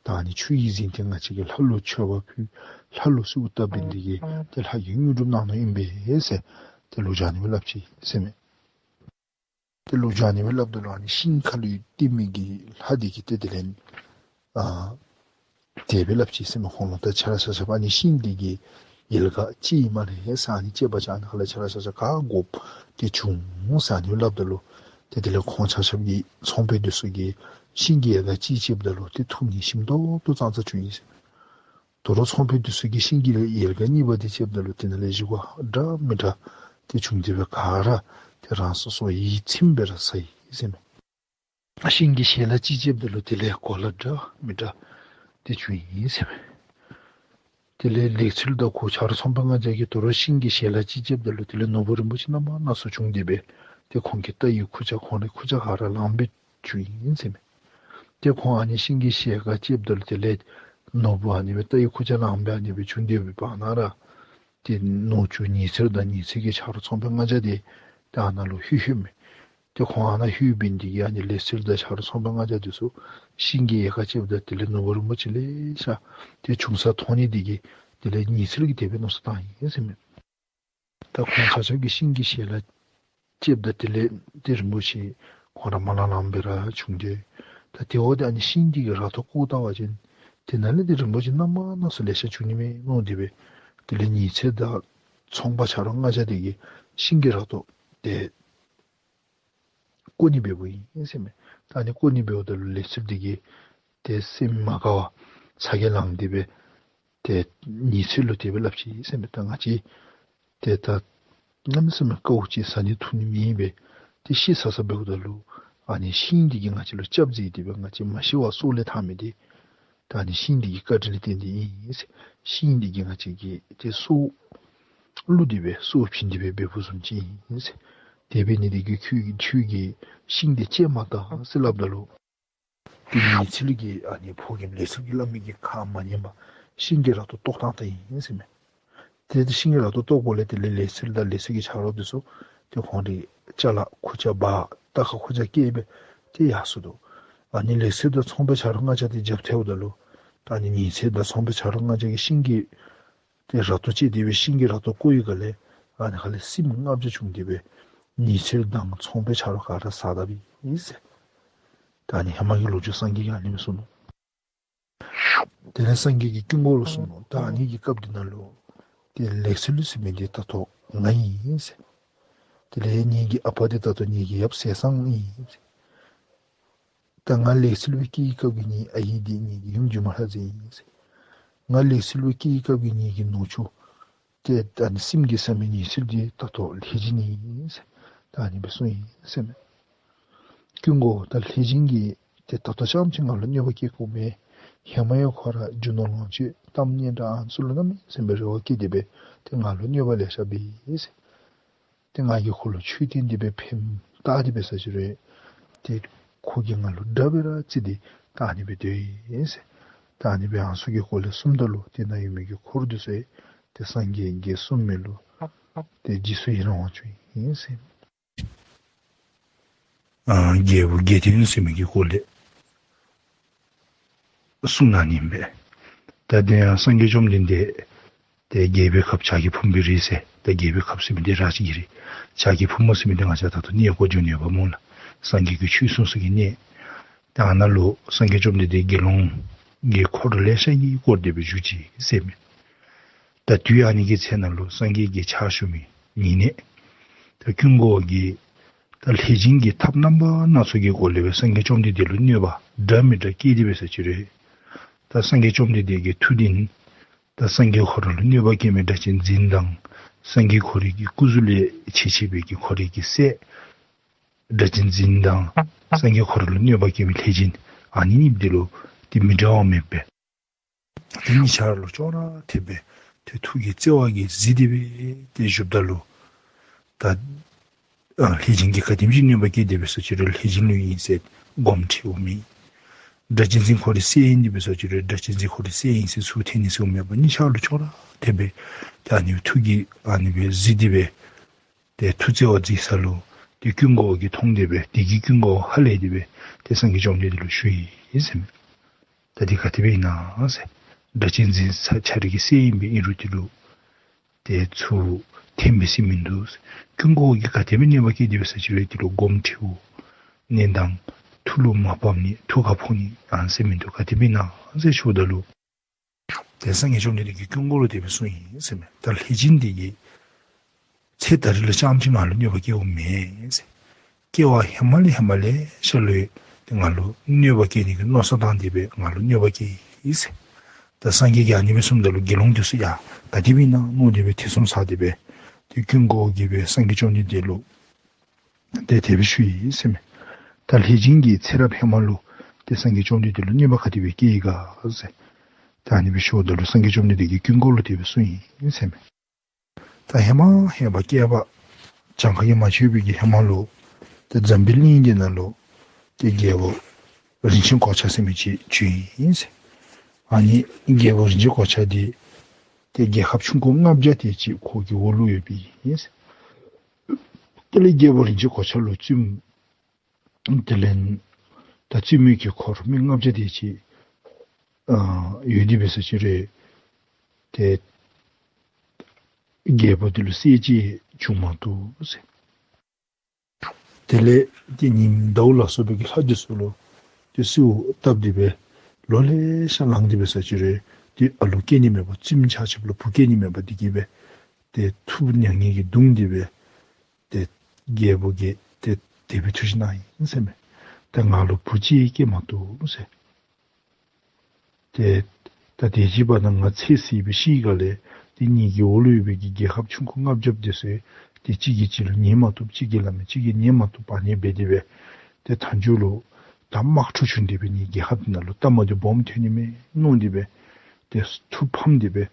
ད་ཨ་ནི་ཆུ་ཡི་རྫིང་དེ་ང་བཅས་ཀྱིས་ལྷ་ལུ་མཆོད་པ་ཕུལ་ལྷ་ལུ་གསོལཝ་བཏབ་པའི་འདི་གིས་ཏེ་ལྷ་གིས་དངོས་གྲུབ་གནང་ནི་ཨིན་པས་ཟེར་ཏེ་ལོ་རྒྱུས་ཨ་ནི་སྦེ་སླབ་ཅི་ཟེར་མས། ཏེ་ལོ་རྒྱུས་ཨ་ནི་སྦེ་སླབ་ད་ལུ་ཨ་ནི་ཤིང་ཁ་ལུ་བརྟེན་མི་གི་ལྷ་འདི་གིས་ཏེ་དེ་ལས་ཨ་དེ་སྦེ་སླབ་ཅི་ཟེར་མས། ཁོང་ལུ་ད་ཁྱེད་ར་ཆ་ཁྱབ་ཨ་ནི་ཤིང་འདི་གི་ཡལ་ག་ཅིག་ཨིན་སྨ་རེ་ཟེར། ཨ་ནི་བཅད་པ་ཅིན་ཨ་ནི་ཁ་ལས་ཁྱེད་ར་ཆ་ཁྱབ་ག་དགོཔ་ཏེ་འབྱུང་ཟེར་ཨ་ནི་སྦེ་སླབ་ད་ལུ་ཏེ་དེ་ལས་ཁོང་ཆ་ཁྱབ་ཀྱིས་ཚོང་དཔོན་འདི་ཚུ་གིས་ཤིང་གི་ཡལ་ག་ཅིག་བཅདཔ་ད་ལུ་ཏེ་ཐུགས་ངེས་ཤིང་ཏོག་ཏོ་ཙང་ཙ་བྱུང་ཡི་ཟེར། དོ་རུང་ཚོང་དཔོན་འདི་ཚུ་གིས་ཤིང་གི་ཡལ་ག་གཉིས་པ་འདི་བཅདཔ་ད་ལུ་དེ་ནང་ལས་བཞི་པ་འདྲ་མི་འདྲ་ཏེ་བྱུང་སྟེ་སྦེ་ག་ར་ཏེ་རང་སོ་སོ་ཡིད་ཚིམ་སྦེ་ར་ཟ་ཡི་ཟེར་མས། ཤིང་གི་ཞལ་ལག་ཅིག་བཅདཔ་ད་ལུ་དེ་ལས་གོ་ལ་འདྲ་མི་འདྲ་ཏེ་བྱུང་ཡི་ཟེར་མས། དེ་ལས་ལེགས་ཚལ་དང་ཁོ་ཆ་རོགས་ཚོང་པ་ལྔ་བརྒྱ་གིས་དོ་རུང་ཤིང་གི་ཞལ་ལག་ཅིག་བཅདཔ་ད་ལུ་དེ་ལས་ནོར་བུ་རིན་པོ་ཆེ་རྣམ་པ་སྣ་ཚོགས་བྱུང་སྟེ་སྦེ་ཏེ་ཁོང་གི་རྟ་ཡི་ཁུར་ཆ་ཁོང་རའི་ཁུར་ཆ་ག་ར་ལངམ་སྦེ་བྱུང་ཡི་ཟེར་མས། ཏེ་ཁོང་ཨ་ནི་ཤིང་གི་ཞལ་ག་བཅདཔ་ད་ལུ་དེ་ལས་ནོར་བུ་ཨ་ནི་སྦེ་རྟ་ཡི་ཁུར་ཆ་ལངམ་སྦེ་ཨ་ནི་སྦེ་བྱུང་སྟེ་སྦེ་བར་ན་ར་ཏེ་ནོར་བུ་ཉི་ཚེ་དང་ཉི་ཚེ་གི་ཆ་རོགས་ཚོང་པ་ལྔ་བརྒྱ་དེ་ཏེ་ཨ་ནཱ་ལུ་ལྷོད་ལྷོདཔ་མས། ཏེ་ཁོང་ཨ་ནཱ་ལྷོད་པའི་འདི་གིས་ཨ་ནི་ལེགས་ཚལ་དང་ཆ་རོགས་ཚོང་པ་ལྔ་བརྒྱ་དེ་ཚུ་ཤིང་གི་ཡལ་ག་བཅདཔ་ད་དེ་ལས་ནོར་བུ་རིན་པོ་ཆེ་ལེ་ཤ་ཏེ་བྱུང་ས་མཐོང་ནི་འདི་གིས་དེ་ལས་ཉི་ཚེ་གིས་དེ་སྦེ་མནོ་བསམ་བཏང་ཡི་ཟེར་མས། ད་ཁོང་ཆ་ཁྱབ་ཀྱིས་ཤིང་གི་ཞལ་ལག་བཅདཔ་ད་དེ་ལས་ཏེ་རིན་པོ་ཆེ་ཁོང་ར་མ་ལང་ལངམ་སྦེ་ར་བྱུང་སྟེ་ ད་དེ་འབདཝ་ད་ཨ་ནི་ཤིང་འདི་གི་ར་ཏོ་བཀོ་བལྟ་བ་ཅིན་དེ་ནང་ལས་ཏེ་རིན་པོ་ཆེ་རྣམ་པ་སྣ་ཚོགས་ལེ་ཤ་བྱུང་ནི་མས་མནོ་སྟེ་སྦེ་དེ་ལས་ཉི་ཚེ་དང་ཚོང་པ་ཆ་རོགས་ལྔ་བརྒྱ་དེ་གིས་ཤིང་གི་ར་ཏོ་དེ་བཀོ་ནི་འབདཝ་ཨིན་ཟེར་མས། ད་ཨ་ནི་བཀོ་ནི་འབདཝ་ད་ལུ་ལས་ཚུལ་འདི་གིས་ཏེ་སེམས་མ་དགའ་བར་ཚ་གྱང་ལངས་ཏེ་སྦེ་ཏེ་ཉི་ཚེ་ལུ་དེ་སྦེ་སླབ་ཅི་ཟེར་མས། ད་ང་བཅས་ཏེ་ད་གནམ་མེད་ས་མེད་དཀའཝ་སྤྱད་བཟའ་ནི་འཐུང་ནི་མེད་པས། ཏེ་ཤི་ཚར་ཚརཝ་འབདཝ་ད་ལུ་ཨ་ནི་ཤིང་འདི་གིས་ང་བཅས་ལུ་སྐྱབས་མཛད་དེ་སྦེ་ང་བཅས་མ་ཤི་བར་སྲོག་ལས་ཐར་མི་འདི་ད་ཨ་ནི་ཤིང་འདི་གི་བཀའ་དྲིན་ལས་བརྟེན་ཏེ་ཨིན་ཟེར། ཤིང་འདི་གིས་ང་བཅས་ཀྱི་ཏེ་སྲོག་བླུ་སྟེ་སྦེ་སྲོག་བྱིན་ཏེ་སྦེ་འབདཝ་བཟུམ་ཅིག་ཨིན་ཟེར། དེ་འབད་ནི་འདི་གིས་ཁྱོད་ཀྱིས་ཁྱོད་ཀྱིས་ཤིང་འདི་བཅད་མ་ད་ཟེར་སླབ་ད་ལུ་ཏེ་ཉི་ཚེ་ལུ་གིས་ཨ་ནི་ཕོ་རྒནམ་ལས་ཚུལ་གྱིས་སླབ་མི་གི་ཁ་མ་ཉན་པར་ཤིང་གི་ར་ཏོ་བཏོག་བཏང་ད་ཡི་ཟེར་མས། ཏེ་ཏེ་ཤིང་གི་ར་ཏོ་བཏོགཔ་ལས་དེ་ལས་ལས་ཚུལ་དང་ལས་ཚུལ་གྱི་ཆ་རོགས་འདི་ཚུ་ཏེ་ཁོང་རའི་ཅ་ལ་ཁུར་ཆ་འབག་རྟ་ཁར་ཁུར་ཆ་བཀལ་སྦེ་ཏེ་ཡར་སོ་ནུག། ཨ་ནི་ལས་ཚུལ་དང་ཚོང་པའི་ཆ་རོགས་ལྔ་བརྒྱ་དེ་རྒྱབ་ཐལཝ་ད་ལུ་ད་ཨ་ནི་ཉི་ཚེ་དང་ཚོང་པའི་ཆ་རོགས་ལྔ་བརྒྱ་གིས་ཤིང་གི་ཏེ་ར་ཏོ་བཅད་དེ་སྦེ་ཤིང་གི་ར་ཏོ་བཀོ་བའི་སྒང་ལས་ཨ་ནི་ཁ་ལས་སྲིནམོ་ལྔ་བརྒྱ་བྱུང་སྟེ་སྦེ་ཉི་ཚེ་དང་ཚོང་པའི་ཆ་རོགས་ག་ར་བཟའ་དཔ་ཨིན་ཟེར། ད་ཨ་ནི་ཧེ་མ་གི་ལོ་རྒྱུས་སངས་རྒྱས་ཀྱིས་ཨ་ནི་སྦེ་གསུངས་ནུག། དེ་ལས་སངས་རྒྱས་ཀྱིས་ཀུན་དགའ་བོ་ལུ་གསུངས་ནུག། ད་ཨ་ནི་གི་སྐབས་འདི་ནང་ལུ་ཏེ་ལས་ཚུལ་ཟེར་མི་འདི་ད་ལྟོ་ང་ཨིན་ཟེར། དེ་ལས་ངེ་གི་ཨ་པ་འདི་ད་ལྟོ་ངེ་གི་ཡབ་ཟས་གཙང་ཨིན་ཟེར། ད་ང་ལས་ཚུལ་སྦེ་སྐྱེས་པའི་སྐབས་ཀྱི་ངེའི་ཨའི་འདི་ངེ་གི་ཡུམ་སྒྱུ་མ་ལྷ་མཛེས་ཨིན་ཟེར། ང་ལས་ཚུལ་སྦེ་སྐྱེས་པའི་སྐབས་ཀྱི་ངེ་གི་ནུ་གཅུང་ཏེ་ད་ཨ་ནི་སྲིནམོ་གིས་བཟའ་མི་ཉི་ཚེ་འདི་ད་ལྟོ་ལྷས་བྱིན་ཨིན་ཟེར། ད་ཨ་ནི་སྦེ་གསུངས་ཡི་ཟེར་མས། ཀུན་དགའ་བོ་ད་ལྷས་བྱིན་གྱིས་ཏེ་ད་ལྟོ་རྐྱངམ་ཅིག་ང་ལུ་གནོད་པ་བཀལ་དགོཔ་མེད། ཧེ་མ་ཡང་ཁོ་ར་རྒྱུ་ནོར་ལོངས་སྤྱོད་གཏམ་སྙན་གྲགས་ཨ་ནི་ཚུ་ལུ་གནམ་མེད་ས་མེད་རེ་བ་བསྐྱེད་དེ་སྦེ་ཏེ་ང་ལུ་གནོད་པ་ལེ་ཤ་འབད་ཡི་ཟེར། ཏེ་ང་གིས་ཁོ་ལུ་ཆོས་བསྟན་ཏེ་སྦེ་ཕན་བཏགས་ཏེ་འབད་ས་ཅིག་རུང་ཏེ་ཁོ་གིས་ང་ལུ་དགྲ་སྦེ་ར་བརྩི་སྟེ་ད་ཨ་ནི་སྦེ་སྡོད་ཡི་ཟེར། ད་ཨ་ནི་སྦེ་ཨ་ནི་ཚུ་གི་སྐོར་ལས་གསུངམ་ད་ལུ་དེ་ནང་ཡོད་མི་གི་འཁོར་འདི་ཚུ་ཡང་ཏེ་སངས་རྒྱས་ཀྱིས་གསུངས་མི་ལུ་ཏེ་རྗེས་སུ་ཡི་རང་བ་བྱུང་ཡི་ཟེར། ཨ་རྒྱལ་བུ་རྒྱལ་བསྟན་ཟེར་མི་གི་སྐོར་ལས་གསུངས་གནང་ནི་ཨིན་པས། ད་དེ་ཡང་སངས་རྒྱས་བཅོམ་ལྡན་འདས་ཏེ་རྒྱལ་པོའི་ཁབ་བྱ་རྒོད་ཕུང་པོའི་རི་ཟེར། ད་རྒྱལ་པོའི་ཁབ་ཟེར་མི་འདི་རཱ་ཇ་གི་རི། བྱ་རྒོད་ཕུང་པོ་ཟེར་མི་འདི་ང་བཅས་ད་ལྟོ་གནས་སྐོར་འགྱོ་ནི་ཡོདཔ་སྨོ་ལགས། སངས་རྒྱས་ཀྱིས་ཆོས་གསུངས་ས་གི་གནས། ད་ཨ་ནཱ་ལུ་སངས་རྒྱས་བཅོམ་ལྡན་འདས་དགེ་སློང་གི་འཁོར་ལེ་ཤ་གིས་བསྐོར་ཏེ་སྦེ་བཞུགས་ཅི་ཟེར་མས། ད་དུས་ཨ་ནི་གི་ཚེ་ནང་ལུ་སངས་རྒྱས་ཀྱི་ཕྱག་ཞུ་མི་ཉེ་གནས་ད་ཀུན་དགའ་བོ་གིས་ད་ལྷས་བྱིན་གྱི་ཐབས་རྣམ་པ་སྣ་ཚོགས་ཀྱི་སྒོ་ལས་སྦེ་སངས་རྒྱས་བཅོམ་ལྡན་འདས་ལུ་གནོད་པ་འདྲ་མི་འདྲ་བཀལ་ཏེ་འབད་ས་ཅིག་རུང་ད་སངས་རྒྱས་བཅོམ་ལྡན་འདས་ཀྱི་མཐུ་ལྡན་ད་སངས་རྒྱས་ཁོ་ར་ལུ་གནོད་པ་བཀལ་མི་སྒྲ་གཅན་འཛིན་དང་སངས་རྒྱས་ཁོ་རའི་གི་སྐུ་གཟུགས་ལས་བྱེད་བྱེད་པའི་གི་ཁོ་རའི་གི་སྲས་སྒྲ་གཅན་འཛིན་དང་སངས་རྒྱས་ཁོ་ར་ལུ་གནོད་པ་བཀལ་མི་ལྷས་བྱིན་ཨ་ནི་གཉིས་འདི་ལུ་ཏེ་མི་འདྲ་བ་མེད་པས། ཏེ་གཉིས་ཆ་ར་ལུ་ཅོག་ར་འཐདཔ་སྦེ་ཏེ་ཐུགས་ཀྱི་བརྩེ་བ་གིས་གཟིགས་ཏེ་སྦེ་ཏེ་བཞུགསཔ་ད་ལུ་ད་ཨ་ལྷས་བྱིན་གྱིས་ག་དེམ་ཅིག་གནོད་པ་བཀལ་ཏེ་འབད་ས་ཅིག་རུང་ལྷས་བྱིན་ལུ་ཨིན་ཟེར་དགོངསམ་ཁྲེལཝ་མེད། སྒྲ་གཅན་འཛིན་ཁོ་རའི་སྲས་ཨིན་ཏེ་འབད་ས་ཅིག་རུང་སྒྲ་གཅན་འཛིན་ཁོ་རའི་སྲས་ཨིན་ཟེར་ཚུར་འཐེན་ནི་ཟེརཝ་མེད་པར་གཉིས་ཆ་ར་ལུ་ཅོག་ར་འཐདཔ་སྦེ་ཏེ་ཨ་ནི་ཐུགས་ཀྱིས་ཨ་ནི་སྦེ་གཟིགས་ཏེ་སྦེ་ཏེ་ཐུགས་བརྩེ་བ་གཟིགས་ས་ལུ་ཏེ་ཀུན་དགའ་བོ་གིས་མཐོང་སྟེ་སྦེ་དེ་གིས་ཀུན་དགའ་བོ་ཧ་ལས་ཏེ་སྦེ་ཏེ་སངས་རྒྱས་བཅོམ་ལྡན་འདས་ལུ་ཞུ་ཡི་ཟེར་མས། ད་འདི་ག་དེ་སྦེ་ཨིན་ན་ཟེར། སྒྲ་གཅན་འཛིན་ཁྱོད་རའི་གི་སྲས་ཨིན་པས། ཨིན་རུང་འདི་ལུ་ཏེ་ཚུར་འཐེན་འབད་ས་མིན་འདུག། ཀུན་དགའ་བོ་གིས་ག་དེ་སྦེ་གནོད་པ་བཀལ་ཏེ་འབད་ས་ཅིག་རུང་འདི་ལུ་དགོངསམ་ཁྲེལཝ་མེད་དང་ཐུགས་ལུ་མ་བབས་ནི་ཐུགས་ཁར་ཕོག་ནི་ཨ་ནི་ཟེར་མིན་འདུག། ག་དེ་སྦེ་ཨིན་ན་ཟེར་ཞུཝ་ད་ལུ་ཏེ་སངས་རྒྱས་བཅོམ་ལྡན་འདས་ཀྱིས་ཀུན་དགའ་བོ་ལུ་དེ་སྦེ་གསུངས་ཡི་ཟེར་མས། ད་ལྷས་བྱིན་འདི་གིས་ཚེ་ད་རེས་ལུ་རྐྱངམ་ཅིག་ང་ལུ་གནོད་པ་བཀལཝ་མེན་ཟེར། སྐྱེ་བ་ཧེ་མ་ལས་ཧེ་མ་ལེ་ཤ་ལུ་ཏེ་ང་ལུ་གནོད་པ་བཀལ་ནི་གི་མནོ་བསམ་བཏང་སྟེ་སྦེ་ང་ལུ་གནོད་པ་བཀལ་ཡི་ཟེར། ད་སངས་རྒྱས་ཀྱིས་ཨ་ནི་སྦེ་གསུངམ་ད་ལུ་དགེ་སློང་འདི་ཚུ་ཡང་ག་དེ་སྦེ་ཨིན་ན་མནོ་སྟེ་སྦེ་ཐེ་ཚོམ་ཟ་སྟེ་སྦེ་ཏེ་ཀུན་དགའ་བོ་གིས་སྦེ་སངས་རྒྱས་བཅོམ་ལྡན་འདས་ལུ་ཏེ་དེ་སྦེ་ཞུ་ཡི་ཟེར་མས། ད་ལྷས་བྱིན་གྱིས་ཚེ་རབས་ཧེ་མ་ལུ་ཏེ་སངས་རྒྱས་བཅོམ་ལྡན་འདས་ལུ་གནོད་པ་ག་དེ་སྦེ་བཀལ་ཡི་ག་ཟེར། ད་ཨ་ནི་སྦེ་ཞུཝ་ད་ལུ་སངས་རྒྱས་བཅོམ་ལྡན་འདས་ཀྱིས་ཀུན་དགའ་བོ་ལུ་དེ་སྦེ་གསུངས་ཡི་ཟེར་མས། ད་ཧེ་མ་ཧེ་མ་བསྐལ་པ་གྱངས་ཁ་གིས་མ་ཆོད་པའི་གི་ཧེ་མ་ལུ་ཏེ་འཛམ་བུའི་གླིང་འདི་ནང་ལུ་ཏེ་རྒྱལ་པོ་རིན་ཆེན་གོ་ཆ་ཟེར་མི་ཅིག་བྱོན་ཡི་ཟེར། ཨ་ནི་རྒྱལ་པོ་རིན་ཆེན་གོ་ཆ་འདི་ཏེ་རྒྱལ་ཁབ་ཆུང་ཀུ་ལྔ་བརྒྱ་དེ་ཅིག་ཁོ་གི་འོག་ལུ་ཡོདཔ་ཨིན་ཟེར། དེ་ལས་རྒྱལ་པོ་རིན་ཆེན་གོ་ཆ་ལུ་བཙུནམོ་དེ་ལས་ད་བཙུན་མོ་གི་འཁོར་མི་ལྔ་བརྒྱ་དེ་ཅིག་ཨ་ཡོད་དེ་འབད་ས་ཅིག་རུང་ཏེ་རྒྱལ་པོ་འདི་ལུ་སྲས་ཅིག་བྱུང་མ་བཏུབ་ཟེར། དེ་ལས་ཏེ་ཉིམ་ཟླཝ་ལ་སོགས་པའི་གི་ལྷ་འདི་ཚུ་ལུ་ ཏེ་གསོལཝ་བཏབ་སྟེ་སྦེ་ལོ་ལེ་ཤ་ལང་སྟེ་སྦེ་ས་ཅིག་རེ་ཏེ་ཨ་ལུ་སྐྱེ་ནི་མེད་པར་བཙུནམོ་ཆ་ཁྱབ་ལུ་བུ་སྐྱེ་ནི་མེད་པར་འདི་གིས་སྦེ་ཏེ་ཐུགས་མྱ་ངན་གྱིས་གདུང་སྟེ་སྦེ་ཏེ་རྒྱལ་པོ་གིས་ཏེ་དེ་སྦེ་ཐུགས་བཞེད་གནང་ཡི་ཟེར་མས། ཏེ་ང་ལུ་བུ་ཅིག་སྐྱེ་མ་བཏུབ་ཟེར། ཏེ་ད་དེ་ཅིག་བར་ན་ང་ཚེ་ཟད་སྦེ་ཤི་ག་ལས་ཏེ་ངེ་གི་འོག་ལུ་ཡོད་པའི་གི་རྒྱལ་ཁབ་ཆུང་ཀུ་ལྔ་བརྒྱ་དེ་ཚུ་ཏེ་གཅིག་གིས་གཅིག་ལུ་ཉན་མ་བཏུབ་གཅིག་གིས་ལམ་མེན་གཅིག་གིས་ཉན་མ་བཏུབ་ཨ་ནི་སྦེ་དེ་སྦེ་ཏེ་མཐའ་མཇུག་ལུ་ད་དམག་འཁྲུག་བྱུང་སྟེ་སྦེ་ངེ་གི་རྒྱལ་ཁབ་ནང་ལུ་ལྟ་མ་དེ་སྦོམ་ཐོན་ནི་མས་མནོ་སྟེ་སྦེ་ཏེ་ཐུགས་ཕམ་སྟེ་སྦེ་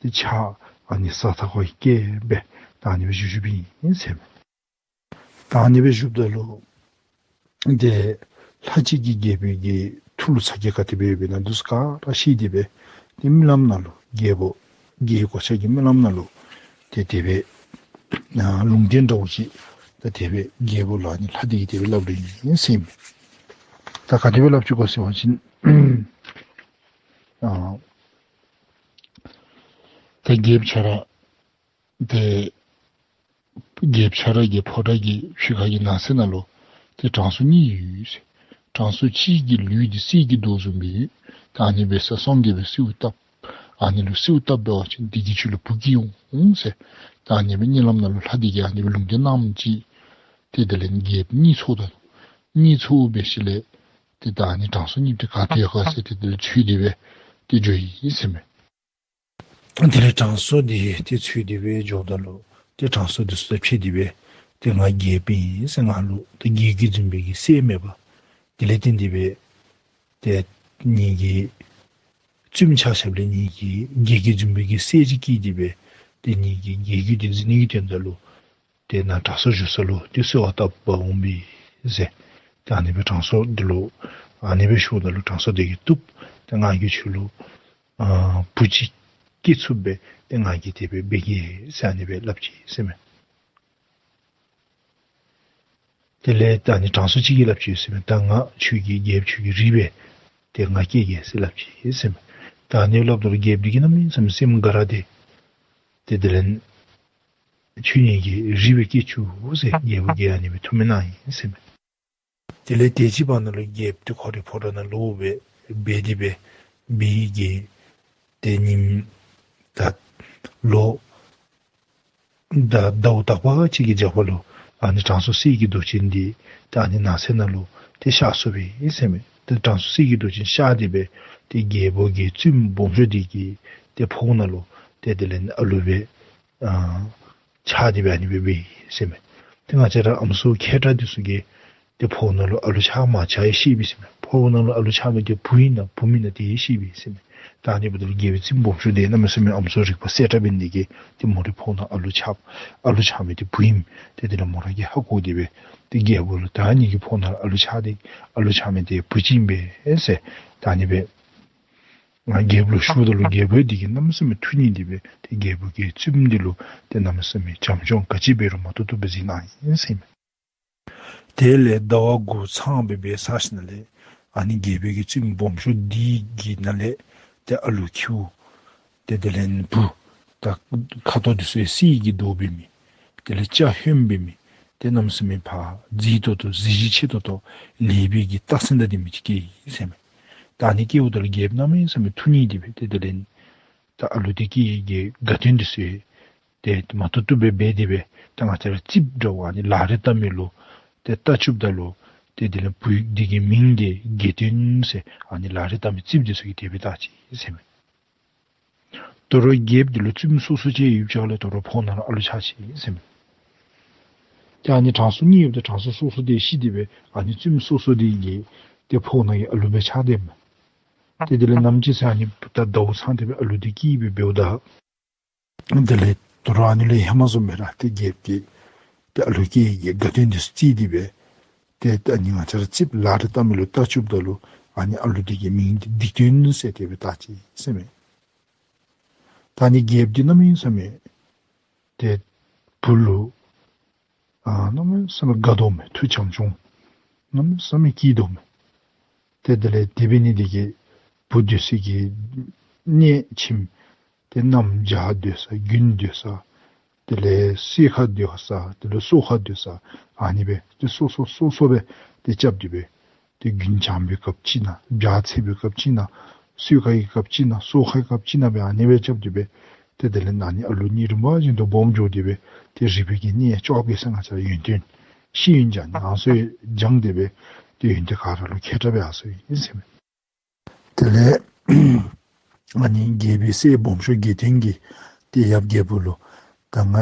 ཏེ་ཕྱག་ཨ་ནི་ས་ཐག་ཁར་བཀལ་སྦེ་ད་ཨ་ནི་སྦེ་བཞུགས་བཞུགསཔ་ཨིན་ཟེར་མས། ད་ཨ་ནི་སྦེ་བཞུགསཔ་ད་ལུ་ཏེ་ལྷ་གཅིག་གིས་རྒྱལ་པོའི་གི་ཐུགས་ལུ་ཚ་གྱང་ག་དེ་སྦེ་ཡོདཔ་ཨིན་ན་འདི་ཚུ་ག་ར་ཤེས་ཏེ་སྦེ་ཏེ་རྨི་ལམ་ནང་ལུ་རྒྱལ་པོ་རྒྱལ་པོའི་གོ་ཆ་གི་རྨི་ལམ་ནང་ལུ་ཏེ་དེ་སྦེ་ཨ་ལུང་བསྟན་འདྲཝ་ཅིག་ད་དེ་སྦེ་རྒྱལ་པོ་ལུ་ཨ་ནི་ལྷ་དེ་གིས་དེ་སྦེ་སླབ་རེ་ཨིན་ཟེར་མས། ད་ག་དེ་སྦེ་སླབ་ཅི་གོ་ཟེར་བ་ཅིན་ཨ་ད་རྒྱལཔོ་ཁྱོད་ར་ཏེ་རྒྱལཔོ་ཁྱོད་ར་གི་ཕོ་བྲང་གི་ཕྱི་ཁ་གི་ནང་གསེས་ནང་ལུ་ཏེ་དྲང་སྲོང་གཉིས་ཡོད་ཟེར། དྲང་སྲོང་གཅིག་གི་ལུས་འདི་གསེར་གྱི་མདོག་བཟུམ་སྦེ་ཡོད། ད་ཨ་ནི་སྦེ་ས་སོང་གི་སྦེ་གསོལཝ་བཏབ། ཨ་ནི་ལུ་གསོལཝ་བཏབ་འབད་བ་ཅིན་དེ་གི་ཁྱོད་ལུ་བུ་སྐྱེ་འོང་ཟེར། ད་ཨ་ནི་སྦེ་གཉིད་ལམ་ནང་ལུ་ལྷ་དེ་གིས་ཨ་ནི་སྦེ་ལུང་བསྟན་གནངམ་ཅིག་ཏེ་དེ་ལས་རྒྱལཔོ་གཉིད་ཚོར་ད་ནུག། གཉིད་ཚོར་འབད་ཞིནམ་ལས་ཏེ་ད་ཨ་ནི་དྲང་སྲོང་གཉིསཔོ་དེ་ག་ཏེ་ཡོད་ག་ཟེར་ཏེ་དེ་ལས་འཚོལ་ཏེ་སྦེ་ཏེ་འགྱོ་ཡི་ཟེར་མས། དེ་ལས་དྲང་སྲོང་དེ་ཏེ་འཚོལ་ཏེ་སྦེ་འགྱོཝ་ད་ལུ་ཏེ་དྲང་སྲོང་དེ་ཚུ་ཕྱད་དེ་སྦེ་ཏེ་ང་རྒྱལཔོ་ཨིན་ཟེར། ང་ལུ་ཏེ་རྒྱལ་བརྒྱུད་འཛིན་པའི་གི་སྲས་མེད་པས། དེ་ལས་བརྟེན་ཏེ་སྦེ་ཏེ་ངེ་གི་བཙུནམོ་ཆ་ཁྱབ་ལས་ངེ་གི་རྒྱལ་བརྒྱུད་འཛིན་པའི་གི་སྲས་ཅིག་སྐྱེས་ཏེ་སྦེ་ཏེ་ངེ་གི་རྒྱལ་བརྒྱུད་དེ་འཛིན་ནི་གི་དོན་དག་ལུ་ཏེ་ནཱ་དྲང་སྲོང་བཞུགས་ས་ལུ་ཏེ་གསོལ་བ་བཏབ་པར་འོང་པས་ཟེར། ཏེ་ཨ་ནི་སྦེ་དྲང་སྲོང་འདི་ལུ་ཨ་ནི་སྦེ་ཞུཝ་ད་ལུ་དྲང་སྲོང་དེ་གིས་བཏུབ། ཏེ་ང་གིས་ཁྱོད་ལུ་ཨ་བུ་ཅིག་སྐྱེ་ཚུགསཔ་སྦེ་ཏེ་ང་གིས་དེ་སྦེ་འབད་གེ་ཟེར་ཨ་ནི་སྦེ་སླབ་ཅི་ཟེར་མས། དེ་ལས་ད་ཨ་ནི་དྲང་སྲོང་གཅིག་གིས་སླབ་ཅི་ཟེར་མས། ད་ང་ཁྱོད་ཀྱི་རྒྱལཔོ་ཁྱོད་ཀྱི་རིགས་སྦེ་ཏེ་ང་སྐྱེ་གེ་ཟེར་སླབ་ཅི་ཟེར་མས། ད་ཨ་ནི་སླབ་ད་ལུ་རྒྱལཔོ་དེ་གིས་གནམ་མེད་ས་མེད་སེམས་དགའ་ར་སྟེ་ཏེ་དེ་ལས་ཁྱོད་ངེ་གི་རིགས་སྦེ་སྐྱེ་བཅུག་ཟེར་རྒྱལ་པོ་གིས་ཨ་ནི་སྦེ་ཐུགས་སྨོན་གནང་ཡི་ཟེར་མས། དེ་ལས་དེ་ཅིག་བར་ན་ལུ་རྒྱལཔོ་དེ་ཁོ་རའི་ཕོ་བྲང་ནང་ལོག་སྦེ་འབད་དེ་སྦེ་འབད་བའི་གི་ཏེ་ཉིནམ་ད་ལོ་ད་ཟླཝ་དག་པ་ཅིག་གི་རྒྱབ་ཁར་ལུ་ཨ་ནི་དྲང་སྲོང་གསེར་གྱི་མདོག་ཅན་འདི་ད་ཨ་ནི་ནང་གསེས་ནང་ལུ་ཏེ་གཤགས་སོ་པས་ཟེར་མས། ཏེ་དྲང་སྲོང་གསེར་གྱི་མདོག་ཅན་གཤགས་ཏེ་སྦེ་ཏེ་རྒྱལ་པོ་གི་བཙུནམོ་སྦོམ་ཤོས་དེ་གི་ཏེ་ཕོཝ་ནང་ལུ་ཏེ་དེ་ལས་ཨ་ལུ་སྦེ་ཨ་ཆགས་ཏེ་སྦེ་ཨ་ནི་སྦེ་འབད་ཡི་ཟེར་མས། ཏེ་ང་བཅས་ར་ཨམ་སྲུ་མཁས་དྲགས་འདི་ཚུ་གིས་ཏེ་ཕོཝ་ནང་ལུ་ཨ་ལུ་ཆགས་མ་ཆགས་ཡང་ཤེས་པས་ཟེར་མས། ཕོཝ་ནང་ལུ་ཨ་ལུ་ཆགས་མི་དེ་བུ་ཨིན་ན་བུམོ་ཨིན་ན་དེ་ཡང་ཤེས་པས་ཟེར་མས། ད་ཨ་ནི་འབདཝ་ད་ལུ་རྒྱལ་པོའི་བཙུནམོ་སྦོམ་ཤོས་དེ་གནམ་མེད་ས་མེད་ཨམ་སྲུ་རིག་པ་གསལ་དྲགས་འབད་ནི་དེ་གིས་ཏེ་མོ་རའི་ཕོཝ་ནང་ཨ་ལུ་ཆགས་ཨ་ལུ་ཆགས་མི་དེ་བུ་ཨིན། ཏེ་དེ་ལས་མོ་ར་གིས་ཧ་གོ་སྟེ་སྦེ་ཏེ་རྒྱལ་པོ་ལུ་ད་ངེ་གི་ཕོཝ་ནང་ཨ་ལུ་ཆགས་ཏེ་ཨ་ལུ་ཆགས་མི་དེ་བུ་ཅིག་ཨིན་པས་ཟེར་ད་ཨ་ནི་སྦེ་ང་རྒྱལཔོ་ལུ་ཞུཝ་ད་ལུ་རྒྱལ་པོ་དེ་གིས་གནམ་མེད་ས་མེད་ཐུགས་མཉེས་ཏེ་སྦེ་ཏེ་རྒྱལ་པོ་གི་བཙུནམོ་འདི་ལུ་ཏེ་གནམ་མེད་ས་མེད་བྱམས་སྐྱོང་ག་ཅི་འབད་རུང་མ་བཏུབ་བཏུབ་སྦེ་གཟིགས་གནང་ཡི་ཟེར་མས། དེ་ལས་ཟླཝ་དགུ་ཚང་སྦེ་འབད་ཚར་ཞིནམ་ལས་ཨ་ནི་རྒྱལ་པོ་གི་བཙུནམོ་སྦོམ་ཤོས་འདི་གི་ནང་ལས་ཏེ་ཨ་ལུ་ཁྱེའུ་ཏེ་དེ་ལས་བུ་ད་ཁ་དོག་འདི་ཚུ་གསེར་གྱི་མདོག་འབད་མི་དེ་ལས་སྐྱ་ཧོནམ་འབད་མི་ཏེ་གནམ་མེད་ས་མེད་ཕར་མཛེས་ཏོག་ཏོ་གཟི་བརྗིད་ཆེ་ཏོག་ཏོ་ལེགས་པའི་གི་རྟགས་མཚན་དང་ལྡན་མི་ཅིག་སྐྱེས་ཡི་ཟེར་མས། ད་ཨ་ནི་སྐྱེཝ་ད་ལུ་རྒྱལཔོ་གནམ་མེད་ས་མེད་ཐུགས་མཉེས་ཏེ་སྦེ་ཏེ་དེ་ལས་ད་ཨ་ལུ་དེ་སྐྱེ་ནི་གི་དགའ་སྟོན་འདི་ཚུ་ཏེ་མ་བཏུབ་བཏུབ་སྦེ་འབད་དེ་སྦེ་ད་ང་བཅས་ར་རྩིགཔ་འདྲཝ་ཨ་ནི་ལག་རིས་བལྟ་མི་ལུ་ཏེ་བལྟ་བཅུགཔ་ད་ལུ་ཏེ་དེ་ལས་བུ་འདི་གི་མིང་འདི་དགེ་སྟོན་ཟེར་ཨ་ནི་ལག་རིས་བལྟ་མི་རྩིགཔ་འདི་ཚུ་གིས་དེ་སྦེ་བཏགས་ཅི་ཟེར་མས། དོ་རུང་རྒྱལཔོ་འདི་ལུ་བཙུནམོ་སོ་སོ་ཅིག་ཡོདཔ་ཅིག་ལས་དོ་རུང་ཕོཝ་ནང་ལུ་ཨ་ལུ་ཆགས་ཅི་ཟེར་མས། ཏེ་ཨ་ནི་དྲང་སྲོང་གཉིས་ཡོདཔ་ད་དྲང་སྲོང་སོ་སོ་དེ་ཤི་སྟེ་སྦེ་ཨ་ནི་བཙུནམོ་སོ་སོ་དེ་གི་ཏེ་ཕོཝ་ནང་གི་ཨ་ལུ་སྦེ་ཆགས་ཏེ་མས། ཏེ་དེ་ལས་ནམ་ཅིག་ཚེ་ཨ་ནི་ད་ཟླཝ་ཚང་སྟེ་སྦེ་ཨ་ལུ་དེ་སྐྱེས་སྦེ་འབདཝ་ད་དེ་ལས་དོ་རུང་ཨ་ནི་ལས་ཧེ་མ་བཟུམ་སྦེ་ར་ཏེ་རྒྱལཔོ་གིས་ཏེ་ཨ་ལུ་སྐྱེ་ནི་གི་དགའ་སྟོན་འདི་ཚུ་རྩིས་ཏེ་སྦེ་ཏེ་ད་ཨ་ནི་ང་བཅས་ར་རྩིགཔ་ལག་རིས་བལྟ་མི་ལུ་བལྟ་བཅུགཔ་ད་ལུ་ཨ་ནི་ཨ་ལུ་དེ་གི་མིང་འདི་སྡིག་སྟོན་ཟེར་དེ་སྦེ་བཏགས་ཅི་ཟེར་མས། ད་ཨ་ནི་རྒྱལཔོ་འདི་གནམ་མེད་ས་མེད་ཏེ་བུ་ལུ་ཨ་གནམ་མེད་ས་མེད་དགའ་དོ་མས། ཐུགས་བྱམས་སྐྱོང་གནམ་མེད་ས་མེད་སྐྱེས་དོ་མས། ཏེ་དེ་ལས་དེ་འབད་ནི་དེ་གིས་བུ་འདི་ཚུ་གི་གནས་ཁྱིམ་ཏེ་གནམ་བྱཱར་སྡོད་ས་དགུན་སྡོད་ས་དེ་ལས་སྲས་ཁར་སྡོད་ས་དེ་ལས་སོ་ཁར་སྡོད་ས་ཨ་ནི་སྦེ་ཏེ་སོ་སོ་སོ་སོ་སྦེ་ཏེ་རྐྱབ་སྟེ་སྦེ་ ཏེ་རྒྱུན་བཅང་བའི་སྐབས་ཅིག་ནང་བྱ་འཚལ་བའི་སྐབས་ཅིག་ནང་གསོལ་ཁའི་སྐབས་ཅིག་ནང་གསོལ་ཁའི་སྐབས་ཅིག་ནང་སྦེ་ཨ་ནི་སྦེ་རྐྱབ་སྟེ་སྦེ་ཏེ་དེ་ལས་ཨ་ནི་ཨ་ལུ་གཉིས་རིམ་པ་བཞིན་དུ་སྦོམ་འགྱོ་སྟེ་སྦེ་ཏེ་རིག་པའི་གི་གནས་བཅོ་བརྒྱད་ཟེར་ང་བཅས་ཡོན་ཏན་ཤེས་ཡོན་སྦྱང་ནི་ཨ་ནི་ཚུ་སྦྱངས་ཏེ་སྦེ་ཏེ་ཡོན་ཏན་ག་ར་ལུ་མཁས་དྲགས་སྦེ་ཨ་ནི་ཚུ་ཨིན་ཟེར་མས། དེ་ལས་ཨ་ནི་རྒྱལ་པོའི་སྲས་སྦོམ་ཤོས་དགེ་ལྡན་གྱིས་ཏེ་ཡབ་རྒྱལ་པོ་ལུ་ད་ང་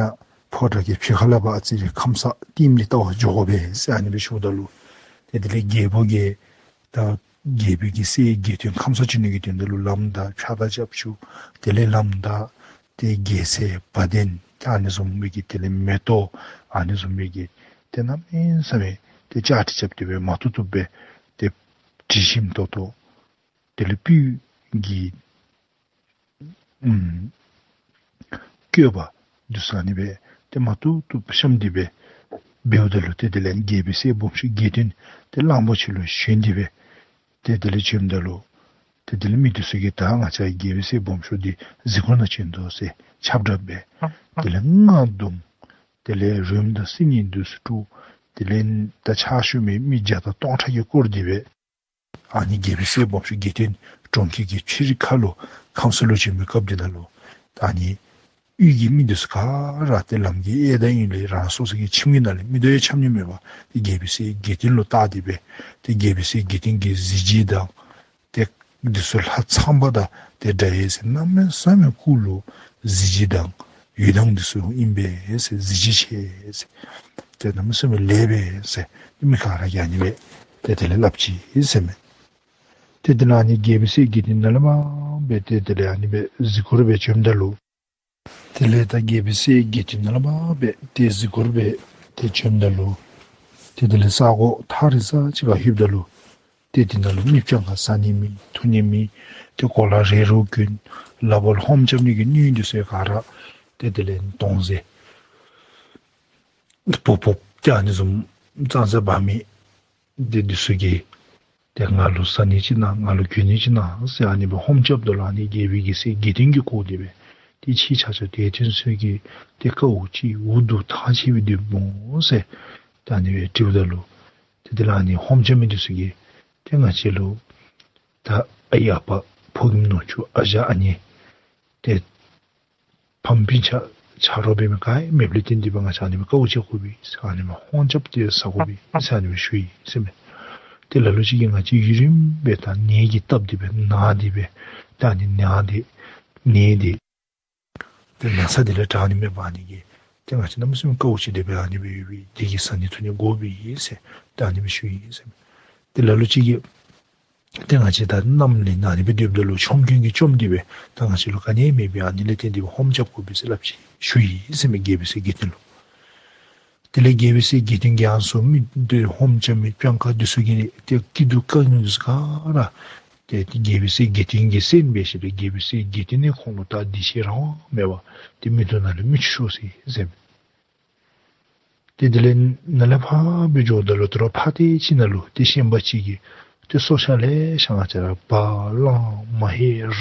ཕོ་བྲང་གི་ཕྱི་ཁ་ལས་ཕར་ཨ་ཙི་རེ་ཁམས་སངས་ལྟདམོ་ལི་བལྟ་བར་འགྱོ་དགོ་པས་ཟེར་ཨ་ནི་སྦེ་ཞུཝ་ད་ལུ་ཏེ་དེ་ལས་རྒྱལ་པོ་གིས་ད་རྒྱལ་པོའི་གི་སྲས་དགེ་ལྡན་ཁམས་སངས་བྱོན་ནི་གི་དོན་དག་ལུ་ལམ་དང་ཕྱག་དང་སྐྱབས་ཆུ་དེ་ལས་ལམ་དང་ཏེ་རྒྱལ་མཚན་བ་དན་ཏེ་ཨ་ནི་བཟུམ་མའི་གི་དེ་ལས་མེ་ཏོག་ཨ་ནི་བཟུམ་མའི་གི་ཏེ་གནམ་མེད་ས་མེད་ཏེ་བཅའ་སྒྲིག་རྐྱབ་སྟེ་སྦེ་མ་ཐུབ་ཐུབ་སྦེ་ཏེ་དྲི་ཞིམ་ཏོག་ཏོ་དེ་ལས་སྤོས་ཀྱི་ཨུམ་བཀོད་པ་འདི་ཚུ་ཨ་ནི་སྦེ་ཏེ་མ་ཐུབ་ཐུབ་བཤམས་ཏེ་སྦེ་འབདཝ་ད་ལུ་ཏེ་དེ་ལས་རྒྱལ་པོའི་སྲས་སྦོམ་ཤོས་དགེ་ལྡན་ཏེ་གླང་པོ་ཆེ་ལུ་ཞོན་ཏེ་སྦེ་ཏེ་དེ་ལས་བྱོནམ་ད་ལུ་ཏེ་དེ་ལས་མི་འདི་ཚུ་གིས་ད་ང་བཅས་རྒྱལ་པོའི་སྲས་སྦོམ་ཤོས་འདི་གཟིགས་སྐོར་ནང་བྱོན་དོ་ཟེར་ཁྱབ་བསྒྲགས་འབད། དེ་ལས་རྔ་བརྡུང་དེ་ལས་རོལམོ་དང་སིལ་སྙན་འདི་ཚུ་དཀྲོལ། དེ་ལས་ད་ཕྱག་ཞུ་མི་མི་བརྒྱ་དང་སྟོང་ཕྲག་གིས་བསྐོར་ཏེ་སྦེ་ཨ་ནི་རྒྱལ་པོའི་སྲས་སྦོམ་ཤོས་དགེ་ལྡན་གྲོང་ཁྱེར་གྱི་ཕྱི་རོལ་ཁ་ལུ་ཁམས་སངས་ལུ་བྱོན་པའི་སྐབས་འདི་ནང་ལུ་ད་ཨ་ནི་དབུས་ཀྱི་མི་འདི་ཚུ་ག་ར་ཏེ་ལམ་གྱི་གཡས་དང་གཡོན་ལས་རང་སོ་སོ་གི་ཁྱིམ་གྱི་ནང་ལས་མིག་ཏོ་ཡང་འཆམ་ནི་མེད་པར་ཏེ་རྒྱལ་པོའི་སྲས་དགེ་ལྡན་ལུ་བལྟ་སྟེ་སྦེ་ཏེ་རྒྱལ་པོའི་སྲས་དགེ་ལྡན་གྱི་གཟི་བརྗིད་དང་ཏེ་འདི་ཚུ་ལྷ་ཚངས་པ་དང་ཏེ་འདྲ་ཡི་ཟེར། གནམ་མེད་ས་མེད་སྐུ་ལུ་གཟི་བརྗིད་དང་འོད་མདངས་འདི་ཚུ་ཨིན་པས་ཟེར། གཟི་བརྗིད་ཆེ་ཟེར། ཏེ་གནམ་མེད་ས་མེད་ལེགས་པས་ཟེར། ཏེ་མི་ག་ར་གིས་ཨ་ནི་སྦེ་ཏེ་དེ་ལས་སླབ་ཅི་ཟེར་མས། ཏེ་དེ་ལས་ཨ་ནི་རྒྱལ་པོའི་སྲས་དགེ་ལྡན་ནཱ་ལས་མར་སྦེ་ཏེ་དེ་ལས་ཨ་ནི་སྦེ་གཟིགས་སྐོར་སྦེ་བྱོནམ་ད་ལུ་དེ་ལས་ད་རྒྱལ་པོའི་སྲས་དགེ་ལྡན་ནཱ་ལས་མར་སྦེ་ཏེ་གཟིགས་སྐོར་སྦེ་ཏེ་བྱོནམ་ད་ལུ་ཏེ་དེ་ལས་ས་གོ་ཐག་རིང་ས་ཅིག་ཁར་ལྷོདཔ་ད་ལུ་ཏེ་དེ་ནང་ལུ་མི་སྤྱང་ཀ་ཟ་ནི་མེད་འཐུང་ནི་མེད། ཏེ་གོ་ལ་རས་རོ་གྱོན། ལགཔ་ལུ་ཧོམ་རྐྱབ་ནི་གི་སྣོད་འདི་ཚུ་ག་ར་ཏེ་དེ་ལས་དོང་ཟེ་ཕོརཔ་ཕོརཔ་ཏེ་ཨ་ནི་བཟུམ་ཙང་ཙ་འབག་མི་ཏེ་འདི་ཚུ་གིས་ཏེ་ང་ལུ་ཟ་ནི་ཅིག་གནང་ང་ལུ་གྱོན་ནི་ཅིག་གནང་ཟེར་ཨ་ནི་སྦེ་ཧོམ་རྐྱབ་ད་ལུ་ཨ་ནི་རྒྱལ་པོའི་གི་སྲས་དགེ་ལྡན་གྱིས་གོ་སྟེ་སྦེ་ཏེ་ཁྱེད་ཆ་ཁྱབ་དད་ལྡན་ཚུ་གིས་ཏེ་དཀའཝ་ཅིག་འུ་སྡུག་ཐང་ཆད་སྦེ་སྡོདཔ་སྨོ་ཟེར་ད་ཨ་ནི་སྦེ་དྲིཝ་ད་ལུ་ཏེ་དེ་ལས་ཨ་ནི་ཧོམ་རྐྱབ་མི་འདི་ཚུ་གིས་ཏེ་ང་བཅས་ལུ་ད་ཨའི་ཨ་པ་ཕོ་རྒནམ་ནུ་གཅུང་ཨ་ཞང་ཨ་ནེ་ཏེ་ཕམ་སྤུན་ཆ་ཆ་རོགས་འབད་མི་ག་ཡང་མེདཔ་ལས་བརྟེན་ཏེ་སྦེ་ང་བཅས་ཨ་ནི་སྦེ་དཀའཝ་སྤྱད་དགོ་པས་ཟེར། ཨ་ནི་སྦེ་ཧོམ་རྐྱབ་སྟེ་ཟ་དགོ་པས་ཟེར་ཨ་ནི་སྦེ་ཞུ་ཡི་ཟེར་མས། ཏེ་ལ་ལུ་ཅིག་གིས་ང་བཅས་ཡུན་རིངམོ་སྦེ་ད་ནད་ཀྱིས་བཏབ་སྟེ་སྦེ་ན་སྟེ་སྦེ་ད་ཨ་ནི་ན་སྟེ་ནད་དེ་ཏེ་ན་ཚ་དེ་ལས་དྲག་ནི་མེད་པར་ཨ་ནི་གིས་ཏེ་ང་བཅས་གནམ་མེད་ས་མེད་དཀའཝ་སྤྱད་དེ་སྦེ་ཨ་ནི་སྦེ་ཡོད་པས། དེ་གིས་ཟ་ནི་འཐུང་ནི་དགོ་པས་ཟེར་ད་ཨ་ནི་སྦེ་ཞུ་ཡི་ཟེར་མས། ཏེ་ལ་ལུ་ཅིག་གིས་ཏེ་ང་བཅས་ད་གནམ་ལས་ན་ནི་སྦེ་སྡོདཔ་ད་ལུ་ཆོམ་རྐུན་གྱིས་བཅོམ་སྟེ་སྦེ་ད་ང་བཅས་ལུ་ག་ནི་ཡང་མེད་པས། ཨ་ནི་ལས་བརྟེན་ཏེ་སྦེ་ཧོམ་རྐྱབ་དགོ་པས་ཟེར་སླབ་ཅི་ཞུ་ཡི་ཟེར་མས་རྒྱལ་པོའི་སྲས་དགེ་ལྡན་ལུ། དེ་ལས་རྒྱལ་པོའི་སྲས་དགེ་ལྡན་གྱིས་ཨ་ནི་ཚུ་མི་འདི་ཧོམ་རྐྱབ་མི་སྤྱང་ཀ་འདི་ཚུ་གི་ཏེ་སྐྱིད་སྡུག་དཀའ་ངལ་འདི་ཚུ་ག་ར་ཏེ་རྒྱལ་པོའི་སྲས་དགེ་ལྡན་གྱིས་གསན་སྦེ་ཞིནམ་ལས་རྒྱལ་པོའི་སྲས་དགེ་ལྡན་ནི་ཁོང་ལུ་ད་འདི་ཤེས་རང་དབང་མེད་པར་ཏེ་མིག་ཏོ་ནང་ལས་མིག་ཆུ་ཤོར་སོ་ཡི་ཟེར་མས། ཏེ་དེ་ལས་ནཱ་ལས་ཕར་སྦེ་འགྱོཝ་ད་ལུ་དོ་རུང་ཕར་ཏེ་ཅིག་ནང་ལུ་ཏེ་ཤན་པ་ཅིག་གིས་ཏེ་སྲོག་ཆགས་ལེ་ཤ་ང་བཅས་ར་བ་གླང་མ་ཧེ་ར་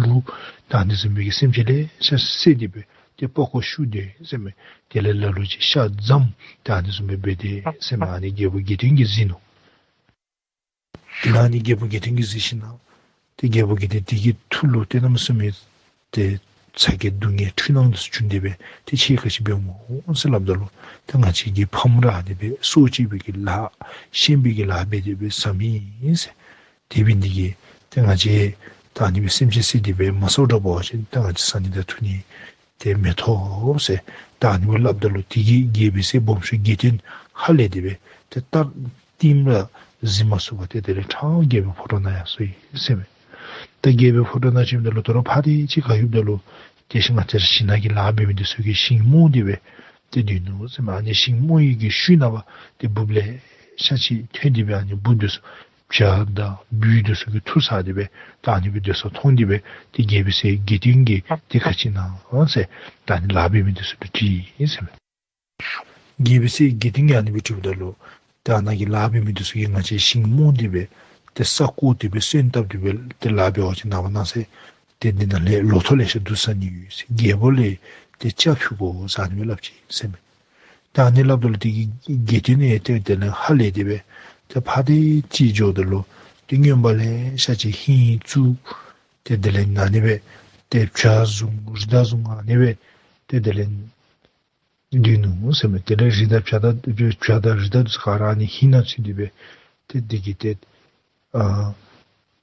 ལུག་ད་ཨ་ནི་བཟུམ་མའི་གི་སེམས་ཅན་ལེ་ཤ་བསད་དེ་སྦེ་ཏེ་པགས་ཀོ་བཤུ་དེས་ཟེར་མས། དེ་ལས་ལ་ལུ་ཅིག་ཤ་རྫམ་ད་ཨ་ནི་བཟུམ་སྦེ་འབད་དེས་ཟེར་མས། ཨ་ནི་རྒྱལ་པོ་དགེ་ལྡན་གྱིས་གཟིགས་ནུག། དེ་ལས་ཨ་ནི་རྒྱལ་པོ་དགེ་ལྡན་གྱིས་གཟིགས་ཞིནམ་ལས་ཏེ་རྒྱལ་པོ་དགེ་ལྡན་དེ་གི་ཐུགས་ལུ་ཏེ་གནམ་མེད་ས་མེད་ཏེ་ཚ་གྱང་སྡུག་བསྔལ་འཁྲུལ་སྣང་འདི་ཚུ་བྱུང་སྟེ་སྦེ་ཏེ་ཁྱེད་ག་ཅི་འབདཝ་སྨོ་ཟེར་སླབ་ད་ལུ་ཏེ་ང་བཅས་ཀྱི་ཕམ་ར་ཨ་ནི་སྦེ་སྲོག་བཅད་པའི་གི་ལཱ་ཤན་པའི་གི་ལཱ་འབད་དེ་སྦེ་ཟ་མི་ཨིན་ཟེར། དེ་འབད་ནི་དེ་གིས་ཏེ་ང་བཅས་ད་ཨ་ནི་སྦེ་སེམས་ཅན་བསད་དེ་སྦེ་མ་ཟཝ་འདྲཝ་འབད་བ་ཅིན་ད་ང་བཅས་ཟ་ནི་དང་འཐུང་ནི་ཏེ་མི་ཐོབ་ཟེར་ད་ཨ་ནི་སྦེ་སླབ་ད་ལུ་དེ་གིས་རྒྱལ་པོའི་སྲས་སྦོམ་ཤོས་དགེ་ལྡན་ཧ་ལས་ཏེ་སྦེ་ཏེ་ད་ལྟདམོ་ར་གཟིགས་མ་ཚུགས་པར་ཏེ་དེ་ལས་ཕྲང་རྒྱལ་པོའི་ཕོ་བྲང་ནང་ཡར་སོ་ཡི་ཟེར་མས། ད་རྒྱལ་པོའི་ཕོ་བྲང་ནང་བྱོནམ་ད་ལུ་དོ་རུང་ཕར་ཏེ་ཅིག་ཁར་ལྷོདཔ་ད་ལུ་ཏེ་ང་བཅས་ར་ཞིང་ནང་གི་ལཱ་འབད་མི་འདི་ཚུ་གིས་ཞིང་རྨོ་སྟེ་སྦེ་ཏེ་སྡོད་ནུག་ཟེར་མས། ཨ་ནི་ཞིང་རྨོ་ཡི་གི་ཤུལ་ནང་ཕར་ཏེ་འབུཔ་ལེ་ཤ་ཅིག་ཐོན་ཏེ་སྦེ་ཨ་ནི་འབུཔ་འདི་ཚུ་བྱ་དང་སྦུལ་འདི་ཚུ་གིས་འཐུ་ཟ་སྟེ་སྦེ་ད་ཨ་ནི་སྦེ་སྡོད་ས་མཐོང་སྟེ་སྦེ་ཏེ་རྒྱལ་པོའི་སྲས་དགེ་ལྡན་གྱིས་ཏེ་ག་ཅི་གནང་ཟེར་ད་ཨ་ནི་ལཱ་འབད་མི་འདི་ཚུ་ལུ་དྲིས་ཡི་ཟེར་མས། རྒྱལ་པོའི་སྲས་དགེ་ལྡན་གྱིས་ཨ་ནི་སྦེ་དྲིཝ་ད་ལུ་ད་ནཱ་གི་ལཱ་འབད་མི་འདི་ཚུ་གིས་ང་བཅས་ཞིང་རྨོ་སྟེ་སྦེ་ཏེ་ས་བརྐོ་སྟེ་སྦེ་སོན་བཏབ་སྟེ་སྦེ་ཏེ་ལཱ་འབད་བ་ཅིན་ནངས་པ་གནངས་ཚེ་ཏེ་འདི་ནང་ལས་ལོ་ཐོག་ལེ་ཤ་བསྡུ་ཟ་ནི་ཡོད་ཟེར། རྒྱལ་པོ་ལས་ཏེ་སྐྱབས་ཞུ་དགོ་ཟེར་ཨ་ནི་སྦེ་སླབ་ཅི་ཟེར་མས། ད་ཨ་ནི་སླབ་ད་ལུ་དེ་གིས་དགེ་ལྡན་ནི་ཏེ་དེ་ལས་ཧ་ལས་ཏེ་སྦེ་ ཏེ་ཕར་ཏེ་ཅིག་འགྱོཝ་ད་ལུ་ཏེ་རྔོན་པ་ལེ་ཤ་ཅིག་ཧིང་བཙུགས། ཏེ་དེ་ལས་ཨ་ནི་སྦེ་ཏེ་བྱ་བཟུང་རི་དྭགས་བཟུང་ཨ་ནི་སྦེ་ཏེ་དེ་ལས་སྡོད་ནུག་ཟེར་མས། དེ་ལས་རི་དྭགས་བྱ་དང་བྱ་དང་རི་དྭགས་འདི་ཚུ་ག་ར་ཨ་ནི་ཧིང་ནང་ཚུད་དེ་སྦེ་ཏེ་འདི་གིས་ཏེ་ཨ་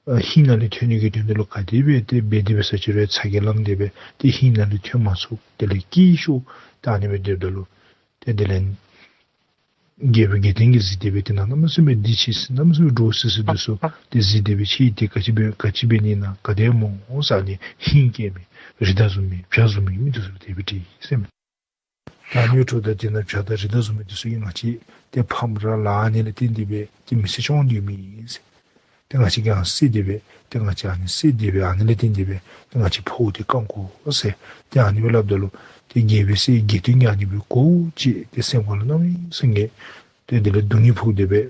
ཨ་ཧིང་ནང་ལས་ཐོན་ནི་གི་དོན་དག་ལུ་ག་དེ་སྦེ་ཏེ་འབད་དེ་སྦེ་ས་ཅིག་རུང་ཚ་གྱང་ལང་སྟེ་སྦེ་ཏེ་ཧིང་ནང་ལས་ཐོན་མ་ཚུགས། དེ་ལས་སྐྱིད་ཤོས་ད་ཨ་ནི་སྦེ་སྡོདཔ་ད་ལུ་ཏེ་དེ་ལས་རྒྱལ་པོ་དགེ་ལྡན་གྱིས་གཟིགས་ཏེ་སྦེ་ཏེ་ནང་གནམ་མེད་ས་མེད་འདི་ཅིག་གནམ་མེད་ས་མེད་འདྲོག་སི་སི་འདི་ཚུ་ཏེ་གཟིགས་ཏེ་སྦེ་ཁྱོད་འདི་ག་ཅི་འབད་ག་ཅི་འབད་ནི་ཨིན་ན་ག་དེ་སྨོ་ཟེར་ཨ་ནི་ཧིང་སྐྱེ་མི་རི་དྭགས་བཟུང་མི་བྱ་བཟུང་མི་མི་འདི་ཚུ་ལུ་དེ་སྦེ་དྲིས་ཟེར་མས། ད་ཨ་ནི་འབདཝ་ད་དེ་ནང་བྱ་དང་རི་དྭགས་བཟུང་མི་འདི་ཚུ་གིས་ང་བཅས་ཏེ་ཕམ་ར་ལ་ཨ་ནི་ལས་བརྟེན་ཏེ་སྦེ་ཏེ་མི་ཚེ་སྐྱོང་སྡོད་མི་ཨིན་ཟེར། ཏེ་ང་བཅས་ཀྱིས་ཨ་ནི་བསད་དེ་སྦེ་ཏེ་ང་བཅས་ཨ་ནི་བསད་དེ་སྦེ་ཨ་ནི་ལས་བརྟེན་ཏེ་སྦེ་ཏེ་ང་བཅས་ཕོཝ་འདི་སྐམ་དགོ་ཟེར། ཏེ་ཨ་ནི་སྦེ་སླབ་ད་ལུ་ཏེ་རྒྱལ་པོའི་སྲས་དགེ་ལྡན་གྱིས་ཨ་ནི་སྦེ་གོ་ཅི་ཏེ་སེམས་ཁར་ལུ་གནམ་མེད་ས་མེད་ཏེ་དེ་ལས་སྡུག་བསྔལ་ཕོག་སྟེ་སྦེ་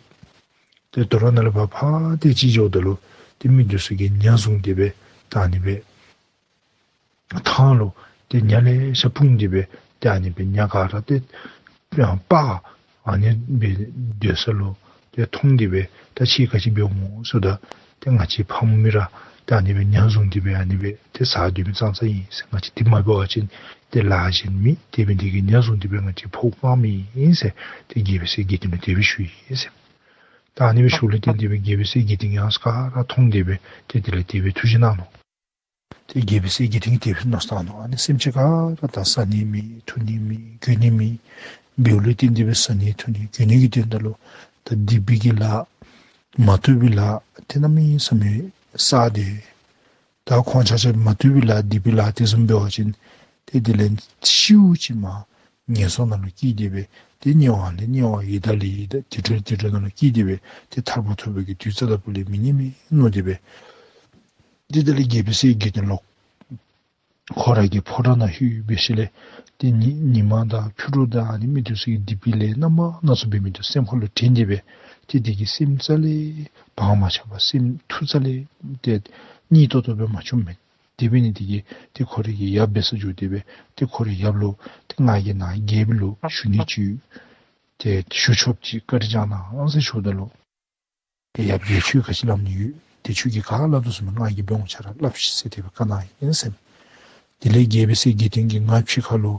ཏེ་དོ་རུང་ནཱ་ལས་ཕར་ཕར་ཏེ་ཅིག་འགྱོཝ་ད་ལུ་ཏེ་མི་འདི་ཚུ་གིས་ཉ་བཟུང་སྟེ་སྦེ་ད་ཨ་ནི་སྦེ་ཐང་ལུ་ཏེ་ཉ་ལེ་ཤ་སྤུངས་ཏེ་སྦེ་ཏེ་ཨ་ནི་སྦེ་ཉ་ག་ར་ཏེ་ཡང་པ་ཨ་ནི་སྦེ་སྡོད་ས་ལུ་ཏེ་མཐོང་སྟེ་སྦེ་ད་ཁྱོད་ག་ཅི་འབདཝ་སྨོ་ཟེརཝ་ད་ཏེ་ང་བཅས་ཕམ་མི་ར་ཏེ་ཨ་ནི་སྦེ་ཉ་བཟུང་སྟེ་སྦེ་ཨ་ནི་སྦེ་ཏེ་ཟ་སྡོད་མི་ཙང་ཙང་ཨིན་ཟེར། ང་བཅས་འདི་མ་འབད་བ་ཅིན་ཏེ་ལཱ་གཞན་མེད། དེ་འབད་ནི་དེ་གིས་ཉ་བཟུང་སྟེ་སྦེ་ང་བཅས་ཕོཝ་སྐམ་མི་ཨིན་ཟེར་ཏེ་རྒྱལ་པོའི་སྲས་དགེ་ལྡན་ལུ་དེ་སྦེ་ཞུ་ཡི་ཟེར། ད་ཨ་ནི་སྦེ་ཞུཝ་ལས་བརྟེན་ཏེ་སྦེ་རྒྱལ་པོའི་སྲས་དགེ་ལྡན་གྱིས་ཨ་ནི་ཚུ་ག་ར་མཐོང་སྟེ་སྦེ་ཏེ་དེ་ལས་དེ་སྦེ་ཐུགས་བཞེད་གནང་ནུག། ཏེ་རྒྱལ་པོའི་སྲས་དགེ་ལྡན་གྱིས་དེ་སྦེ་མནོ་བསམ་བཏང་ནུག། ཨ་ནི་སེམས་ཅན་ག་ར་ད་ཟ་ནི་མེད་འཐུང་ནི་མེད་གྱོན་ནི་མེད། འབདཝ་ལས་བརྟེན་ཏེ་སྦེ་ཟ་ནི་འཐུང་ནི་གྱོན་ནི་གི་དོན་དག་ལུ་ད་སྡིག་པའི་གི་ལཱ་མ་བཏུབ་པའི་ལཱ་ཏེ་གནམ་མེད་ས་མེད་བསགས་ཏེ། ད་ཁོང་ཆ་ཁྱབ་མ་བཏུབ་པའི་ལཱ་སྡིག་པའི་ལཱ་དེ་བཟུམ་འབད་བ་ཅིན་ཏེ་དེ་ལས་ཤིཝ་ཅིག་མར་ངན་སོང་ནང་ལུ་སྐྱེས་ཏེ་སྦེ་ཏེ་དམྱལ་བ་ལས་དམྱལ་བ་ཡི་དྭགས་ལས་ཡི་དྭགས་དུད་འགྲོ་དུད་འགྲོ་ནང་ལུ་སྐྱེས་ཏེ་སྦེ་ཏེ་ཐར་པ་ཐོབ་པའི་གི་དུས་རྩ་ལྟ་བུ་ལས་མི་རྙེད་མས་མནོ་སྟེ་སྦེ་ཏེ་དེ་ལས་རྒྱལ་པོའི་སྲས་དགེ་ལྡན་ལོག་ཁོ་རའི་གི་ཕོ་བྲང་ནང་ལྷོད་འབད་ཞིནམ་ལས་ཏེ་ཉི་ཉི་མ་དང་ཕྱི་རུ་དང་ཨ་ནི་མི་འདི་ཚུ་གིས་སྡིག་པའི་ལས་རྣམ་པ་སྣ་ཚོགས་འབད་མི་འདི་སེམས་ཁར་ལུ་དྲན་ཏེ་སྦེ་ཏེ་དེ་གིས་སེམས་རྩ་ལས་བག་མ་ཆགས་པར་སེམས་ཐུགས་རྩ་ལས་ཏེ་སྙིང་ཏོག་ཏོ་སྦེ་མ་བྱུངམ་མས། དེ་འབད་ནི་དེ་གིས་ཏེ་ཁོ་རའི་གི་ཡབ་འབད་སར་འགྱོ་སྟེ་སྦེ་ཏེ་ཁོ་རའི་ཡབ་ལུ་ཏེ་ང་གིས་ནཱ་རྒྱལ་པོ་ལུ་ཞུ་ནི་ཅིག་ཏེ་ཞུ་ཆོགཔ་ཅིག་བཀའ་དྲིན་བསྐྱང་གནང་ཟེར་ཞུཝ་ད་ལུ། ཏེ་ཡབ་རྒྱལ་ཁྱོད་ག་ཅི་སླབ་ནི་ཡོད། ཏེ་ཁྱོད་ཀྱིས་ག་སླབ་དོ་བཟུམ་སྦེ་ང་གིས་འབད་འོང་། ཁྱོད་ར་སླབ་ཤིག་ཟེར་དེ་སྦེ་བཀའ་གནང་ཡི་ཟེར་མས། དེ་ལས་རྒྱལ་པོའི་སྲས་དགེ་ལྡན་གྱིས་ང་ཕྱི་ཁ་ལུ་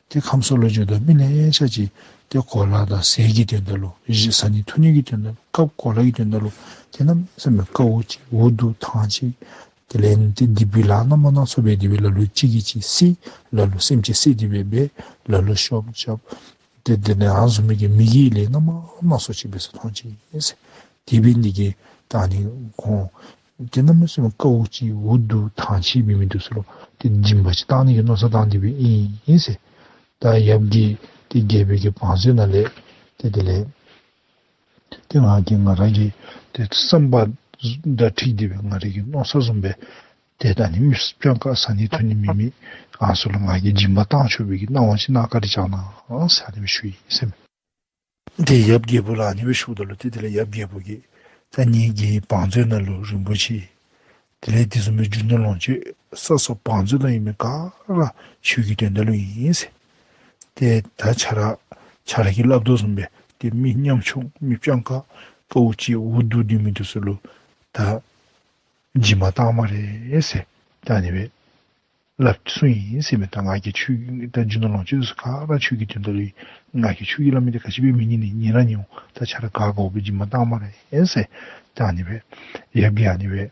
ཏེ་ཁམས་གསུམ་ལུ་འགྱོ་དོ་མི་ལེ་ཤ་ཅིག་ཏེ་གོ་ལ་དང་ཟས་ཀྱི་དོན་དག་ལུ་གཞི་ཟ་ནི་འཐུང་ནི་གི་དོན་དག་ལུ་སྐབས་གོ་ལ་གི་དོན་དག་ལུ་ཏེ་གནམ་མེད་ས་མེད་དཀའཝ་སྤྱད་འུ་སྡུག་ཐང་ཆད། དེ་ལས་ཏེ་སྡིག་པའི་ལཱ་རྣམ་པ་སྣ་ཚོགས་འབད་དེ་སྦེ་ལ་ལུ་གཅིག་གིས་གཅིག་བསད། ལ་ལུ་སེམས་ཅན་བསད་དེ་སྦེ་འབད། ལ་ལུ་ཤོབ་རྐྱབ། ཏེ་དེ་ལས་ཨ་ནི་བཟུམ་མའི་གི་མི་གི་ལས་རྣམ་པ་སྣ་ཚོགས་ཅིག་འབད་ས་མཐོང་ཅི་ཨིན་ཟེར། དེ་འབད་ནི་དེ་གིས་ད་ཨ་ནི་ཁོང་ཏེ་གནམ་མེད་ས་མེད་དཀའཝ་སྤྱད་འུ་སྡུག་ཐང་ཆད་འབད་མི་འདི་ཚུ་ལུ་ཏེ་སྦྱིན་པ་ཅིག་བཏང་ནི་གི་མནོ་བསམ་བཏང་སྟེ་སྦེ་ཨིན་ཨིན་ཟེར། ད་ཡབ་ཀྱིས་ཏེ་རྒྱལ་པོའི་གི་བང་མཛོད་ནང་ལས་ཏེ་དེ་ལས་ཏེ་ང་གིས་ང་ར་གི་ཏེ་བསམ་པ་དང་འཁྲིལ་ཏེ་སྦེ་ང་རའི་གི་མནོ་བསམ་བཟུམ་སྦེ་ཏེ་ད་ཨ་ནི་མི་སྤྱང་ཀ་ཟ་ནི་འཐུང་ནི་མེད་མི་ཨ་ནི་ཚུ་ལུ་ང་གིས་སྦྱིན་པ་བཏང་ཆོག་པའི་གི་གནང་བ་ཅིག་གནང་བཀའ་དྲིན་བསྐྱང་གནང་ཟེར་ཨ་ནི་སྦེ་ཞུ་ཡི་ཟེར་མས། ཏེ་ཡབ་རྒྱལ་པོ་ལུ་ཨ་ནི་སྦེ་ཞུཝ་ད་ལུ་ཏེ་དེ་ལས་ཡབ་རྒྱལ་པོ་གིས་ད་ངེ་གི་བང་མཛོད་ནང་ལུ་རིན་པོ་ཆེ་དེ་ལས་དེ་བཟུམ་མའི་རྒྱུ་ནོར་ལོངས་སྤྱོད་ས་སོགས་བང་མཛོད་ནང་ཡོད་མི་ག་ར་ཁྱོད་ཀྱི་དོན་དག་ལུ་ཨིན་ཟེར། ཏེ་ད་ཁྱོད་ར་ཁྱོད་ར་གིས་སླབ་དོ་བཟུམ་སྦེ་ཏེ་མི་ཉམ་ཆུང་མི་སྤྱང་ཀ་དཀའཝ་སྤྱད་འུ་སྡུག་སྡོད་མི་འདི་ཚུ་ལུ་ད་སྦྱིན་པ་བཏངམ་མས་ཟེར་ད་ཨ་ནི་སྦེ་སླབ་གསུངས་ཡི་ཟེར་མས། ད་ང་གིས་ཁྱོད་ད་རྒྱུ་ནོར་ལོངས་སྤྱོད་ཚུ་ག་ར་ཁྱོད་ཀྱི་དོན་དག་ལུ་ཨིན། ང་གིས་ཁྱོད་ཀྱིས་སླབ་མི་འདི་ག་ཅི་སྦེ་མི་ཉན་ནི། ཉན་ར་ཉན་འོང་། ད་ཁྱོད་ར་ག་དགོ་པའི་སྦྱིན་པ་བཏངམ་མས་ཟེར་ད་ཨ་ནི་སྦེ་ཡབ་ཀྱིས་ཨ་ནི་སྦེ་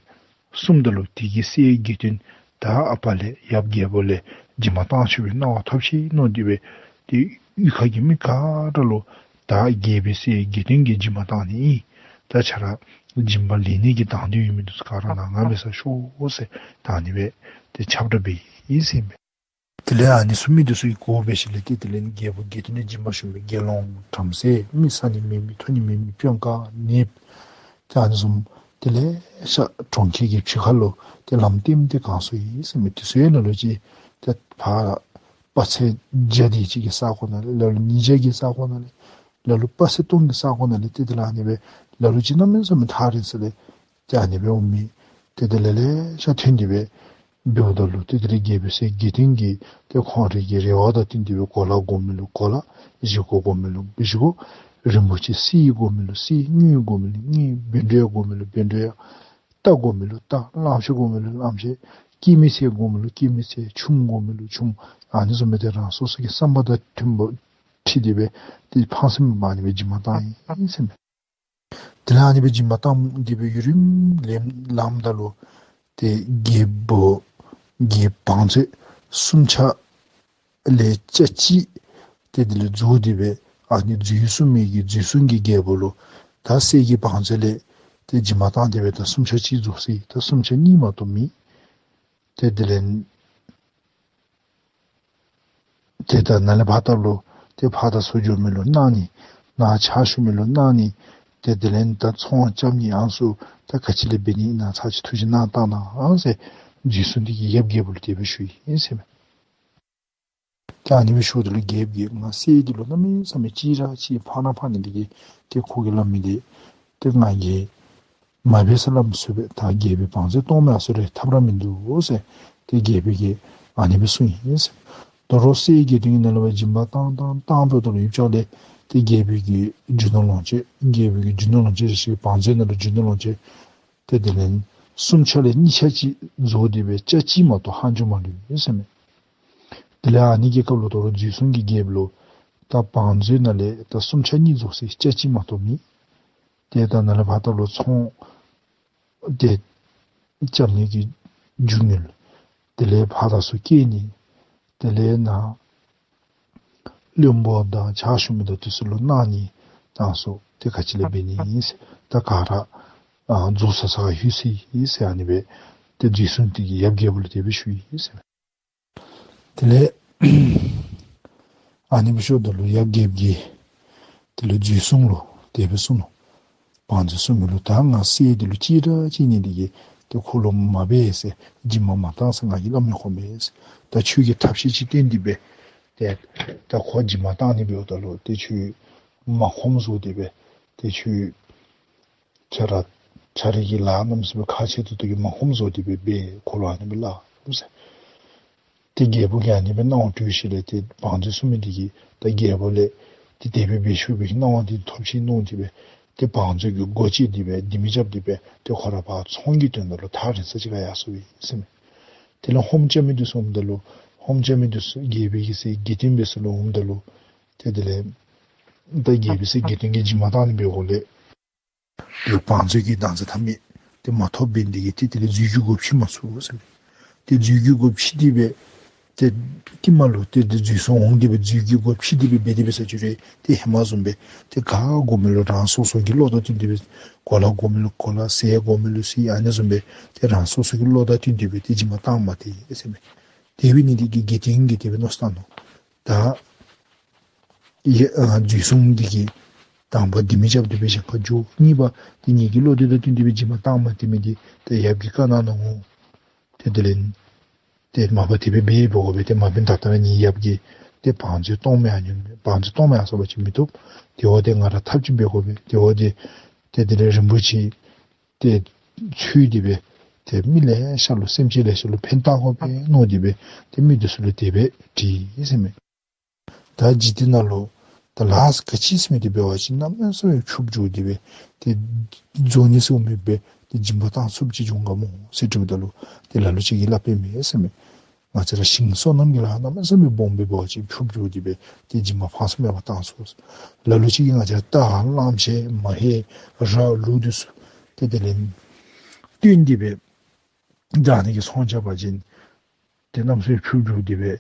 གསུངམ་ད་ལུ་དེ་གི་སྲས་དགེ་འདུན་ད་ཨ་པ་ལས་ཡབ་རྒྱལ་པོ་ལས་སྦྱིན་པ་བཏང་ཆོག་པའི་གནང་བ་ཐོབ་ཅི་མནོ་སྟེ་སྦེ་ཏེ་གཡུས་ཁ་གི་མི་ག་ར་ལུ་ད་རྒྱལ་པོའི་སྲས་དགེ་འདུན་གྱིས་སྦྱིན་པ་བཏང་ནི་ཨིན། ད་ཁྱོད་ར་སྦྱིན་པ་ལེན་ནི་གི་དང་འདོད་ཡོད་མི་འདི་ཚུ་ག་ར་ནཱ་ང་འབད་སར་ཤོག་ཟེར་ད་ཨ་ནི་སྦེ་ཏེ་ཁྱབ་བསྒྲགས་འབད་ཡི་ཟེར་མས། དེ་ལས་ཨ་ནི་ཚུ་མི་འདི་ཚུ་གིས་གོ་སྦེ་ཞིནམ་ལས་ཏེ་དེ་ལས་རྒྱལ་པོ་དགེ་འདུན་ལས་སྦྱིན་པ་ཞུ་མི་དགེ་སློང་བྲམ་ཟེ་མི་ཟ་ནི་མེད་མི་འཐུང་ནི་མེད་མི་སྤྱང་ཀ་ནདཔ་ཏེ་ཨ་ནི་བཟུམ་དེ་ལེ་ཤ་གྲོང་ཁྱེར་གྱི་ཕྱི་ཁ་ལུ་ཏེ་ལམ་སྟོནམ་ཏེ་གང་སོང་ཡི་ཟེར་མས། དེ་ཚུ་ཡང་ལ་ལུ་ཅིག་ཏེ་ཕར་དཔག་ཚད་བརྒྱ་དེ་ཅིག་གི་ས་གོ་ནང་ལས་ལ་ལུ་ཉིས་བརྒྱ་གི་ས་གོ་ནང་ལས་ལ་ལུ་དཔག་ཚད་སྟོང་གི་ས་གོ་ནང་ལས་ཏེ་དེ་ལས་ཨ་ནི་སྦེ་ལ་ལུ་ཅིག་གནམ་མེད་ས་མེད་ཐག་རིང་ས་ལས་ཏེ་ཨ་ནི་སྦེ་འོང་མི་ཏེ་དེ་ལེ་ལེ་ཤ་ཐོན་ཏེ་སྦེ་འབདཝ་ད་ལུ་ཏེ་དེ་ལས་རྒྱལ་པོའི་སྲས་དགེ་འདུན་གྱིས་ཏེ་ཁོང་རའི་གི་རེ་བ་དང་བསྟུན་ཏེ་སྦེ་གོ་ལ་དགོ་མི་ལུ་གོ་ལ། བཞེས་སྒོ་དགོ་མི་ལུ་བཞེས་སྒོ། རིན་པོ་ཆེ་གསེར་དགོ་མི་ལུ་གསེར། དངུལ་དགོ་མི་ལུ་དངུལ། བཻ་ཌཱུརྻ་དགོ་མི་ལུ་བཻ་ཌཱུརྻ། རྟ་དགོ་མི་ལུ་རྟ། གླང་ཆེན་དགོ་མི་ལུ་གླང་ཆེན། སྐྱེད་མོས་ཚལ་དགོ་མི་ལུ་སྐྱེད་མོས་ཚལ། ཆུམ་དགོ་མི་ལུ་ཆུམ། ཨ་ནི་བཟུམ་སྦེ་ཏེ་རང་སོ་སོ་གི་བསམ་པ་དང་མཐུན་པ་འཁྲིལ་ཏེ་སྦེ་ཏེ་ཕངས་སེམས་མེད་པར་ཨ་ནི་སྦེ་སྦྱིན་པ་བཏང་ཡི་ཟེར་མས། དེ་ལས་ཨ་ནི་སྦེ་སྦྱིན་པ་བཏང་སྟེ་སྦེ་ཡུན་རིངམོ་ལས་ལངམ་ད་ལུ་ཏེ་རྒྱལ་པོ་གི་བང་མཛོད་སུམ་ཆ་ལས་ཆ་གཅིག་ཏེ་དེ་ལས་རྫོགས་ཏེ་སྦེ་ཨ་ནི་རྫུས་སྲུང་མི་གི་རྫུས་སྲུང་གི་རྒྱལ་པོ་ལུ་ད་གསེར་གྱི་བང་མཛོད་ལས་ཏེ་སྦྱིན་པ་བཏང་སྟེ་སྦེ་ད་སུམ་ཆ་གཅིག་རྫོགས་ཅི། ད་སུམ་ཆ་གཉིས་མ་གཏོགས་མེད། ཏེ་དེ་ལས་ཏེ་ད་ནཱ་ལས་ཕར་ལྟབ་ལུ་ཏེ་ཕར་དང་ཚུར་འགྱོ་མི་ལུ་གནང་ནི། ནཱ་ཕྱག་ཞུ་མི་ལུ་གནང་ནི། ཏེ་དེ་ལས་ད་ཚོང་རྐྱབ་ནི་ཨ་ནི་ཚུ་ད་ག་ཅི་ལས་འབད་ནི་ཨིན་ན་ཚར་གཅིག་ཐུགས་རྗེ་གནང་བཏང་གནང་ཟེར་རྫུས་སྲུང་འདི་གིས་ཡབ་རྒྱལ་པོ་ལུ་དེ་སྦེ་ཞུ་ཡི་ཟེར་མས། ད་ཨ་ནི་སྦེ་ཞུཝ་ད་ལུ་རྒྱལཔོ་གིས་ང་གསེར་འདི་ལུ་གནམ་མེད་ས་མེད་ཅིག་ར་ཅིག་ཕངས་ར་ཕངས་ནི་འདི་གིས་ཏེ་ཁོ་གིས་སླབ་མི་འདི་ཏེ་ང་གིས་མ་འབད་ཟེར་སླབ་མི་ཚུགས་པས། ད་རྒྱལ་པོའི་བང་མཛོད་སྟོངམ་ཡར་སོང་རུང་ཐབས་ར་མིན་འདུག་ཟེར་ཏེ་རྒྱལ་པོ་གིས་ཨ་ནི་སྦེ་གསུངས་ཡི་ཟེར། དོ་རུང་གསེར་གྱི་དོན་གྱི་ནང་ལུ་སྦྱིན་པ་བཏང་བཏང་བཏང་བཏང་བཏང་ལུ་ཡུདཔ་ཅིག་ལས་ཏེ་རྒྱལ་པོ་གི་རྒྱུ་ནོར་ལོངས་སྤྱོད་རྒྱལ་པོ་གི་རྒྱུ་ནོར་ལོངས་སྤྱོད་ཅིག་བང་མཛོད་ནང་ལུ་རྒྱུ་ནོར་ལོངས་སྤྱོད་ཏེ་དེ་ལས་སུམ་ཆ་ལས་གཉིས་ཆ་ཅིག་རྫོགས་ཏེ་སྦེ་ཆ་གཅིག་མ་གཏོགས་ལྷག་འགྱོ་མ་ལུས་ཟེར་མས། དེ་ལས་ཨ་ནི་གི་སྐབས་ལུ་དོ་རུང་རྫུས་སྲུང་གི་རྒྱལཔོ་ལུ་ད་བང་མཛོད་ནང་ལས་ད་སུམ་ཆ་གཉིས་རྫོགས་ཅི། ཆ་གཅིག་མ་གཏོགས་མེད། ཏེ་ད་ནཱ་ལས་ཕར་ལྟབ་ལུ་ཚོང་ཏེ་རྐྱབ་ནི་གི་རྒྱུ་དངོས། དེ་ལས་ཕར་དང་ཚུར་སྐྱེལ་ནི། དེ་ལས་ནཱ་བློན་པོ་དང་ཕྱག་ཞུ་མི་དང་དེ་ཚུ་ལུ་གནང་ནི་ཨ་ནི་ཚུ་ཏེ་ག་ཅི་ལས་འབད་ནི་ཨིན་ཟེར། ད་ག་ར་ཨ་རྫོགས་ཚར་ཚར་ཡོད་ཟེར་ཨིན་ཟེར་ཨ་ནི་སྦེ་ཏེ་རྫུས་སྲུང་འདི་གིས་ཡབ་རྒྱལ་པོ་ལུ་དེ་སྦེ་ཞུ་ཡི་ཟེར། དེ་ལས་ཨ་ནི་སྦེ་ཞུཝ་ད་ལུ་ཡབ་རྒྱལཔོ་གིས་དེ་ལས་རྫུས་སྲུང་ལུ་དེ་སྦེ་གསུངས་ནུག། བང་མཛོད་སྲུང་མི་ལུ་ད་ང་གསེར་འདི་ལུ་ཅིག་ར་ཅིག་ནི་འདི་གིས་ཏེ་ཁོ་ལུ་མ་འབད་ཟེར་སྦྱིན་པ་མ་བཏང་ཟེར་ང་གིས་སླབ་མི་ཁོམ་པས་ཟེར། ད་ཁྱོད་ཀྱིས་ཐབས་ཤེས་ཅིག་བཏོན་ཏེ་སྦེ་ཏེ་ད་ཁོ་སྦྱིན་པ་བཏང་ནི་འབདཝ་ད་ལུ་ཏེ་ཁྱོད་མ་ཁོམ་བཟོ་སྟེ་སྦེ་ཏེ་ཁྱོད་ཁྱོད་ར་ཁྱོད་ར་གི་ལཱ་གནམ་མེད་ས་མེད་ཁག་ཆེ་ཏོག་ཏོ་གིས་མ་ཁོམ་བཟོ་སྟེ་སྦེ་འབད། ཁོ་ལུ་ཨ་ནི་སྦེ་སླབ་ཟེར། ཏེ་རྒྱལ་པོ་གིས་ཨ་ནི་སྦེ་གནང་བ་ཐོས་ཞིནམ་ལས་ཏེ་བང་མཛོད་སྲུང་མི་འདི་གིས་ད་རྒྱལ་པོ་ལས་ཏེ་དེ་སྦེ་འབད་ཤོག་པའི་གནང་བ་འདི་ཐོབ་ཅི་མནོ་སྟེ་སྦེ་ཏེ་བང་མཛོད་ཀྱི་སྒོ་ཕྱེ་སྟེ་སྦེ་ལྡེ་མིག་རྐྱབ་སྟེ་སྦེ་ཏེ་ཁོ་ར་ཕར་ཚོང་གི་དོན་དག་ལུ་ཐག་རིང་ས་ཅིག་ཁར་ཡར་སོང་པས་ཟེར་མས། དེ་ལས་ཕོམ་རྐྱབ་མི་འདི་ཚུ་འོངམ་ད་ལུ་ཕོམ་རྐྱབ་མི་འདི་ཚུ་རྒྱལ་པོའི་གི་སྲས་དགེ་འདུན་འབད་ས་ལུ་འོངམ་ད་ལུ་ཏེ་དེ་ལས་ད་རྒྱལ་པོའི་སྲས་དགེ་འདུན་གྱིས་སྦྱིན་པ་བཏང་ནི་འབདཝ་ལས་ཏེ་བང་མཛོད་ཀྱི་བདག་འཛིན་ཐབས་མེད་ཏེ་མ་ཐོབ་པའི་འདི་གིས་ཏེ་དེ་ལས་རྫུས་ཀྱི་སྒོ་ཕྱེ་མ་ཚུགས་ཟེར་མས། ཏེ་རྫུས་ཀྱི་སྒོ་ཕྱེ་སྟེ་སྦེ་ཏེ་ཧེ་མ་ལུ་ཏེ་ཏེ་རྫུས་སྲུང་འོང་སྟེ་སྦེ་རྫུས་ཀྱི་སྒོ་ཕྱེ་སྟེ་སྦེ་འབད་དེ་འབད་ས་ཅིག་རུང་ཏེ་ཧེ་མ་བཟུམ་སྦེ་ཏེ་ག་དགོ་མི་ལུ་རང་སོ་སོ་གི་བློ་དང་བསྟུན་ཏེ་སྦེ་གོ་ལ་དགོ་མི་ལུ་གོ་ལ་ཟས་དགོ་མི་ལུ་ཟས་ཨ་ནི་བཟུམ་སྦེ་ཏེ་རང་སོ་སོ་གི་བློ་དང་བསྟུན་ཏེ་སྦེ་ཏེ་སྦྱིན་པ་བཏངམ་མས་ཏེ་ཟེར་མས། དེ་འབད་ནི་འདི་གིས་དགེ་འདུན་གྱིས་དེ་སྦེ་མནོ་བསམ་བཏང་ནུག། ད་ཡ་ཨ་རྫུས་སྲུང་འདི་གིས་དང་པ་ལྡེ་མིག་རྐྱབ་སྟེ་སྦེ་གཞན་ཁར་འགྱོ། གཉིས་པ་ཏེ་ངེ་གི་བློ་འདི་དང་བསྟུན་ཏེ་སྦེ་སྦྱིན་པ་བཏངམ་མས་ཟེར་མི་འདི་ཏེ་ཡབ་ཀྱིས་བཀའ་གནང་ནུག། ཏེ་དེ་ལས་ཏེ་མ་པ་དེ་སྦེ་འབད་དགོ་པས། ཏེ་མ་འབད་ད་ལྟོ་ངེའི་ཡབ་ཀྱིས་ཏེ་བང་མཛོད་སྟོངམ་ཡར་ནི་བང་མཛོད་སྟོངམ་ཡར་སོང་པ་ཅིན་མི་བཏུབ། དེ་འབདཝ་ད་ང་ར་ཐབས་ཅིག་འབད་དགོ་པས། དེ་འབདཝ་ད་ཏེ་དེ་ལས་རིན་པོ་ཆེ་ཏེ་འཚོལ་ཏེ་སྦེ་ཏེ་མི་ལེ་ཤ་ལུ་སེམས་ཅན་ལེ་ཤ་ལུ་ཕན་བཏགས་དགོ་པས་མནོ་སྟེ་སྦེ་ཏེ་མི་འདི་ཚུ་ལུ་དེ་སྦེ་དྲིས་ཟེར་མས། ད་འཇིག་རྟེན་ནང་ལུ་ད་ལཱ་ག་ཅི་ཟེར་མི་འདི་འབད་བ་ཅིན་གནམ་མེད་ས་མེད་ཕྱུགཔོ་འགྱོ་སྟེ་སྦེ་ཏེ་རྫོགས་ནི་ཟེར་མི་འབད་ཏེ་སྦྱིན་པ་བཏང་ཚུགསཔ་ཅིག་འབྱུང་ག་སྨོ་ཟེར་དྲིཝ་ད་ལུ་ཏེ་ལ་ལུ་ཅིག་གིས་སླབ་པས་མས་ཟེར་མས། ང་བཅས་ར་ཞིང་སོ་ནམ་གྱི་ལཱ་གནམ་མེད་ས་མེད་སྦོམ་སྦེ་འབད་བ་ཅིན་ཕྱུགཔོ་འགྱོ་སྟེ་སྦེ་ཏེ་སྦྱིན་པ་ཕངས་སེམས་མེད་པར་བཏང་ཚུགས། ལ་ལུ་ཅིག་གིས་ང་བཅས་ར་རྟ་གླང་ཆེན་མ་ཧེ་ར་ལུག་འདི་ཚུ་ཏེ་དེ་ལས་བཏོན་ཏེ་སྦེ་བདག་ནི་གི་ཚོང་རྐྱབ་པ་ཅིན་ཏེ་གནམ་མེད་ས་མེད་ཕྱུགཔོ་འགྱོ་སྟེ་སྦེ་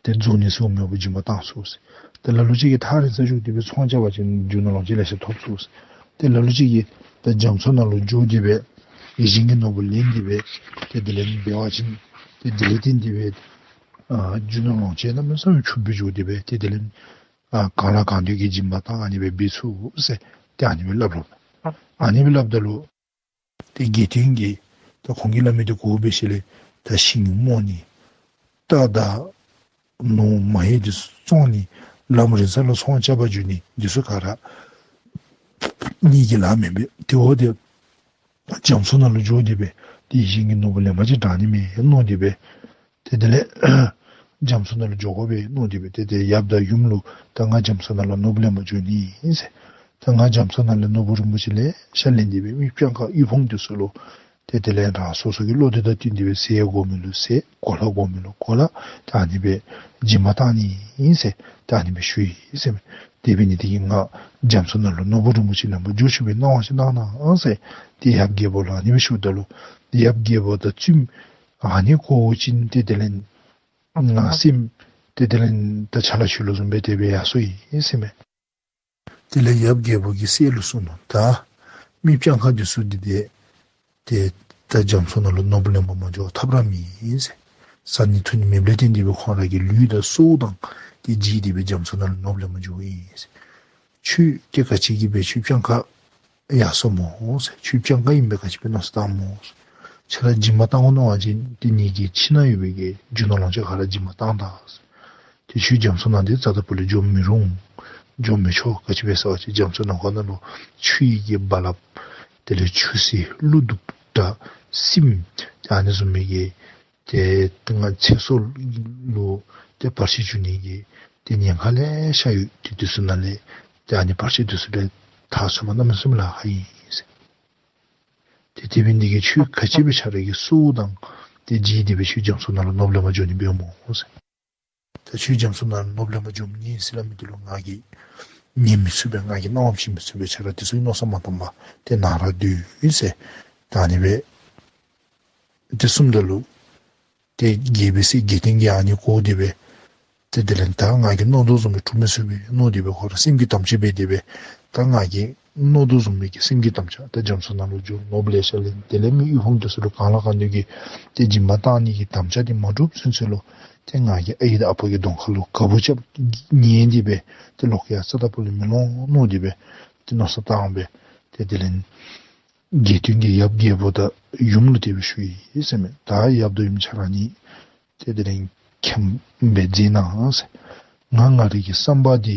ཏེ་རྫོགས་ནི་ཟེར་མི་འབད་སྦྱིན་པ་བཏང་ཚུགས་ཟེར། ཏེ་ལ་ལུ་ཅིག་གིས་ཐག་རིང་ས་འགྱོ་སྟེ་སྦེ་ཚོང་རྐྱབ་པ་ཅིན་རྒྱུ་ནོར་ལོངས་སྤྱོད་ལེ་ཤ་ཐོབ་ཚུགས་ཟེར། ཏེ་ལ་ལུ་ཅིག་གིས་ད་རྒྱ་མཚོ་ནང་ལུ་འགྱོ་སྟེ་སྦེ་ཡིད་བཞིན་གྱི་ནོར་བུ་ལེན་ཏེ་སྦེ་ཏེ་དེ་ལས་འབད་བ་ཅིན་ཏེ་དེ་ལས་བརྟེན་ཏེ་སྦེ་ཨ་རྒྱུ་ནོར་ལོངས་སྤྱོད་གནམ་མེད་ས་མེད་ཕྱུགཔོ་སྦེ་འགྱོ་སྟེ་སྦེ་ཏེ་དེ་ལས་ཨ་གང་ལ་གང་འདུལ་གྱི་སྦྱིན་པ་བཏང་ཨ་ནི་སྦེ་འབད་ཚུགས་ཟེར་ཏེ་ཨ་ནི་སྦེ་སླབ་རུང་ཨ་ནི་སྦེ་སླབ་ད་ལུ་ཏེ་དགེ་འདུན་གྱིས་ད་ཁོང་གིས་སླབ་མི་འདི་གོ་སྦེ་ཞིནམ་ལས་ད་ཤིང་རྨོ་ནི་རྟ་དང་ནོར་མ་ཧེ་འདི་ཚུ་བཙོང་ནི་ལམ་རིང་ས་ལུ་ཚོང་རྐྱབ་པར་འགྱོ་ནི་འདི་ཚུ་ག་ར་ངེ་གི་ལཱ་མེན་པས། དེ་འབདཝ་ད་རྒྱ་མཚོ་ནང་ལུ་འགྱོ་སྟེ་སྦེ་ཏེ་ཡིད་བཞིན་གྱི་ནོར་བུ་ལེན་པ་ཅིན་དྲག་ནི་མས་མནོ་སྟེ་སྦེ་ཏེ་དེ་ལས་ རྒྱ་མཚོ་ནང་ལུ་འགྱོ་དགོ་པས་མནོ་སྟེ་སྦེ་ཏེ་ཏེ་ཡབ་དང་ཡུམ་ལུ་ད་ང་རྒྱ་མཚོ་ནང་ལུ་ནོར་བུ་ལེན་པར་འགྱོ་ནི་ཨིན་ཟེར། ད་ང་རྒྱ་མཚོ་ནང་ལས་ནོར་བུ་རིན་པོ་ཆེ་ལེ་ཤ་ལེན་ཏེ་སྦེ་མི་སྤྱང་ཀ་དབུལ་ཕོངས་འདི་ཚུ་ལུ་ཏེ་དེ་ལས་རང་སོ་སོ་གི་བློ་འདོད་དང་བསྟུན་ཏེ་སྦེ་ཟས་དགོ་མི་ལུ་ཟས་གོ་ལ་དགོ་མི་ལུ་གོ་ལ་ད་ཨ་ནི་སྦེ་སྦྱིན་པ་བཏང་ནི་ཨིན་ཟེར་ད་ཨ་ནི་སྦེ་ཞུ་ཡི་ཟེར་མས། དེ་འབད་ནི་དེ་གིས་ང་རྒྱ་མཚོ་ནང་ལུ་ནོར་བུ་རིན་པོ་ཆེ་ལེན་པར་འགྱོ་ཚུགས་པའི་གནང་བ་ཅིག་གནང་གནང་ཟེར་ཏེ་ཡབ་རྒྱལ་པོ་ལུ་ཨ་ནི་སྦེ་ཞུཝ་ད་ལུ་ཡབ་རྒྱལ་པོ་དང་བཙུནམོ་ཨ་ནི་གོ་བ་ཅིན་ཏེ་དེ་ལས་ང་སེམས་ཏེ་དེ་ལས་ད་ཆ་ལ་ཆུ་ལུ་བཟུམ་སྦེ་དེ་སྦེ་ཡར་སོ་ཡི་ཟེར་མས། དེ་ལས་ཡབ་རྒྱལ་པོ་གིས་སྲས་ལུ་གསུངས་ནུག། ད་མི་སྤྱང་ཀ་འདི་ཚུ་འདི་ཏེ་ཏེ་ད་རྒྱ་མཚོ་ནང་ལུ་ནོར་བུ་ལེན་པར་མ་འགྱོ་ཐབས་ར་མེད་ཟེར། བཟའ་ནི་འཐུང་ནི་མེདཔ་ལས་བརྟེན་ཏེ་སྦེ་ཁོང་ར་གི་ལུས་དང་སྲོག་དང་ཏེ་བརྗེད་དེ་སྦེ་རྒྱ་མཚོ་ནང་ལུ་ནོར་བུ་ལེན་པར་འགྱོཝ་ཨིན་ཟེར། ཁྱོད་ཏེ་ག་ཅི་གིས་སྦེ་ཁྱོད་སྤྱང་ཀ་ཡར་སོངམ་སྨོ་ཟེར། ཁྱོད་སྤྱང་ཀ་ཨིན་པས། ག་ཅི་སྦེ་མནོ་བསམ་བཏངམ་སྨོ་ཟེར། ཁྱོད་ར་སྦྱིན་པ་བཏང་དགོ་མནོ་བ་ཅིན་ཏེ་ངེ་གི་ཁྱིམ་ནང་ཡོད་པའི་གི་རྒྱུ་ནོར་ལོངས་སྤྱོད་ག་ར་སྦྱིན་པ་བཏང་ད་ཟེར། ཏེ་ཁྱོད་རྒྱ་མཚོ་ནང་འདི་རྩ་དང་པོ་ལས་འགྱོ་མི་རུང་། འགྱོ་མི་ཆོག། ག་ཅི་སྦེ་ཟེར་བ་ཅིན་རྒྱ་མཚོ་ནང་ཁོ་ན་ལུ་ཆུ་ཡི་གི་རྦ་རླབས་དེ་ལས་ཆུ་སེར་ཀླུ་གདུག་དགྲ་སྲིན་ཨ་ནི་བཟུམ་མའི་གི་ཏེ་ང་ཚེ་སྲོག་ལུ་ཏེ་བར་ཆད་བྱུང་ནི་གི་ཏེ་ཉེན་ཁ་ལེ་ཤ་ཡོད། ཏེ་དེ་ཚུ་ནང་ལས་ཏེ་ཨ་ནི་བར་ཆད་དེ་ཚུ་ལས་ཐར་ཚུགས་པར་གནམ་མེད་ས་མེད་ལཱ་ཁག་ཨིན་ཟེར། ཏེ་དེ་འབད་ནི་དེ་གིས་ཁྱོད་ག་ཅི་སྦེ་ཁྱོད་ར་གི་སྲོག་དང་ཏེ་བརྗེད་དེ་སྦེ་ཁྱོད་རྒྱ་མཚོ་ནང་ལུ་ནོར་བུ་ལེན་པར་འགྱོ་ནི་འབདཝ་སྨོ་ཟེར། ད་ཁྱོད་རྒྱ་མཚོ་ནང་ལུ་ནོར་བུ་ལེན་པར་འགྱོ་མི་ཨིན་ཟེར་སླབ་མི་འདི་ལུ་ང་གིས་ཉན་མི་ཚུགས་པས། ང་གིས་གནང་བ་བྱིན་མི་ཚུགས་པས། ཁྱོད་ར་དེ་ཚུ་གི་མནོ་བསམ་མ་བཏང་པར་ཏེ་ནཱ་ར་སྡོད་ཟེར། ད་ཨ་ནི་སྦེ་ཏེ་གསུངམ་ད་ལུ་ཏེ་རྒྱལ་པོའི་སྲས་རྒྱལ་བརྟན་གྱིས་ཨ་ནི་གོ་སྟེ་སྦེ་ཏེ་དེ་ལས་ད་ང་གིས་མནོ་དོ་བཟུམ་སྦེ་འགྲུབ་མི་ཚུགས་པས་མནོ་སྟེ་སྦེ་ཁོ་ར་སེམས་ཀྱི་དམ་བཅའ་འབད་དེ་སྦེ་ད་ང་གིས་མནོ་དོ་བཟུམ་སྦེ་གི་སེམས་ཀྱི་དམ་བཅའ་ད་རྒྱ་མཚོ་ནང་ལུ་འགྱོ་ནོར་བུ་ལེ་ཤ་ལེན་དེ་ལས་མི་དབུལ་ཕོངས་དེ་ཚུ་ལུ་གང་ལ་གང་འདོད་ཀྱི་ཏེ་སྦྱིན་པ་བཏང་ནི་གི་དམ་བཅའ་འདི་མ་འགྲུབ་ཚུན་ཚོད་ལུ་ཏེ་ང་གིས་ཨའི་དང་ཨ་པ་གི་གདོང་ཁ་ལུ་ག་བུ་རྐྱབ་ཉལ་ཏེ་སྦེ་ཏེ་ལོག་ཡར་རྩ་དང་པོ་ལས་མི་ལོང་མནོ་སྟེ་སྦེ་ཏེ་མནོ་བསམ་བཏང་སྦེ་ཏེ་དེ་ལས་རྒྱལ་བརྟན་གྱིས་ཡབ་རྒྱལ་པོ་དང་ཡུམ་ལུ་དེ་སྦེ་ཞུ་ཡི་ཟེར་མས། ད་ཡབ་དང་ཡུམ་ཁྱོད་ར་ནི་ཏེ་དེ་ལས་མཁྱེན་པའི་མཛད་གནང་ཟེར། ང་ང་རའི་གི་བསམ་པ་འདི་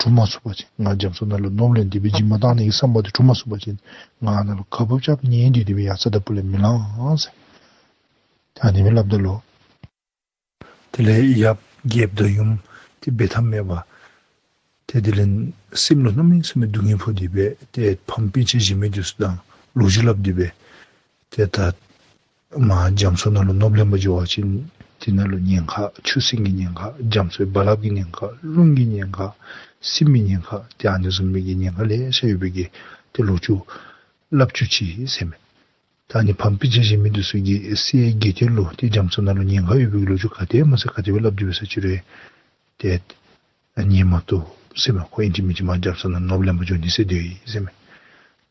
འགྲུབ་མ་ཚུགས་པ་ཅིན་ང་རྒྱ་མཚོ་ནང་ལུ་ནོར་བུ་ལེན་ཏེ་སྦེ་སྦྱིན་པ་བཏང་ནི་གི་བསམ་པ་འདི་འགྲུབ་མ་ཚུགས་པ་ཅིན་ང་ནཱ་ལུ་ག་བུ་རྐྱབ་ཉལ་ཏེ་སྦེ་ཡར་རྩ་དང་པོ་ལས་མི་ལང་ཟེར། ད་ཨ་ནི་སྦེ་སླབ་ད་ལུ་དེ་ལས་ཡབ་རྒྱལཔོ་དང་ཡུམ་ཏེ་འབད་ཐབས་མེད་པར་ཏེ་དེ་ལས་སེམས་ལུ་གནམ་མེད་ས་མེད་སྡུག་བསྔལ་ཕོག་སྟེ་སྦེ་ཏེ་ཕམ་སྤུན་ཆ་གཞན་མི་འདི་ཚུ་དང་ལོ་རྒྱུས་སླབ་སྟེ་སྦེ་ཏེ་ད་མར་རྒྱ་མཚོ་ནང་ལུ་ནོར་བུ་ལེན་པར་འགྱོ་བ་ཅིན་དེ་ནང་ལུ་ཉེན་ཁ་ཆུ་སྲིན་གྱི་ཉེན་ཁ་རྒྱ་མཚོའི་རྦ་རླབས་ཀྱི་ཉེན་ཁ་རླུང་གི་ཉེན་ཁ་སྲིན་མོའི་ཉེན་ཁ་ཏེ་ཨ་ནི་བཟུམ་མའི་གི་ཉེན་ཁ་ལེ་ཤ་ཡོད་པའི་གི་ཏེ་ལོ་རྒྱུས་སླབ་བཅུག་ཅི་ཟེར་མས། ད་ཨ་ནི་ཕམ་སྤུན་ཆ་གཞན་མི་འདི་ཚུ་གིས་སྲས་རྒྱལ་བརྟན་ལུ་ཏེ་རྒྱ་མཚོ་ནང་ལུ་ཉེན་ཁ་ཡོད་པའི་ལོ་རྒྱུས་ག་དེ་མ་ཚད་ག་དེ་སྦེ་སླབ་སྟེ་སྦེ་ཟེར་ཅི་རུང་ཏེ་ཉན་མ་བཏུབ་ཟེར་མས། ཁོ་ཨིན་ཅི་མིན་ཅི་མར་རྒྱ་མཚོ་ནང་ནོར་བུ་ལེན་པར་འགྱོ་ནི་ཟེར་སྡོད་ཡི་ཟེར་མས།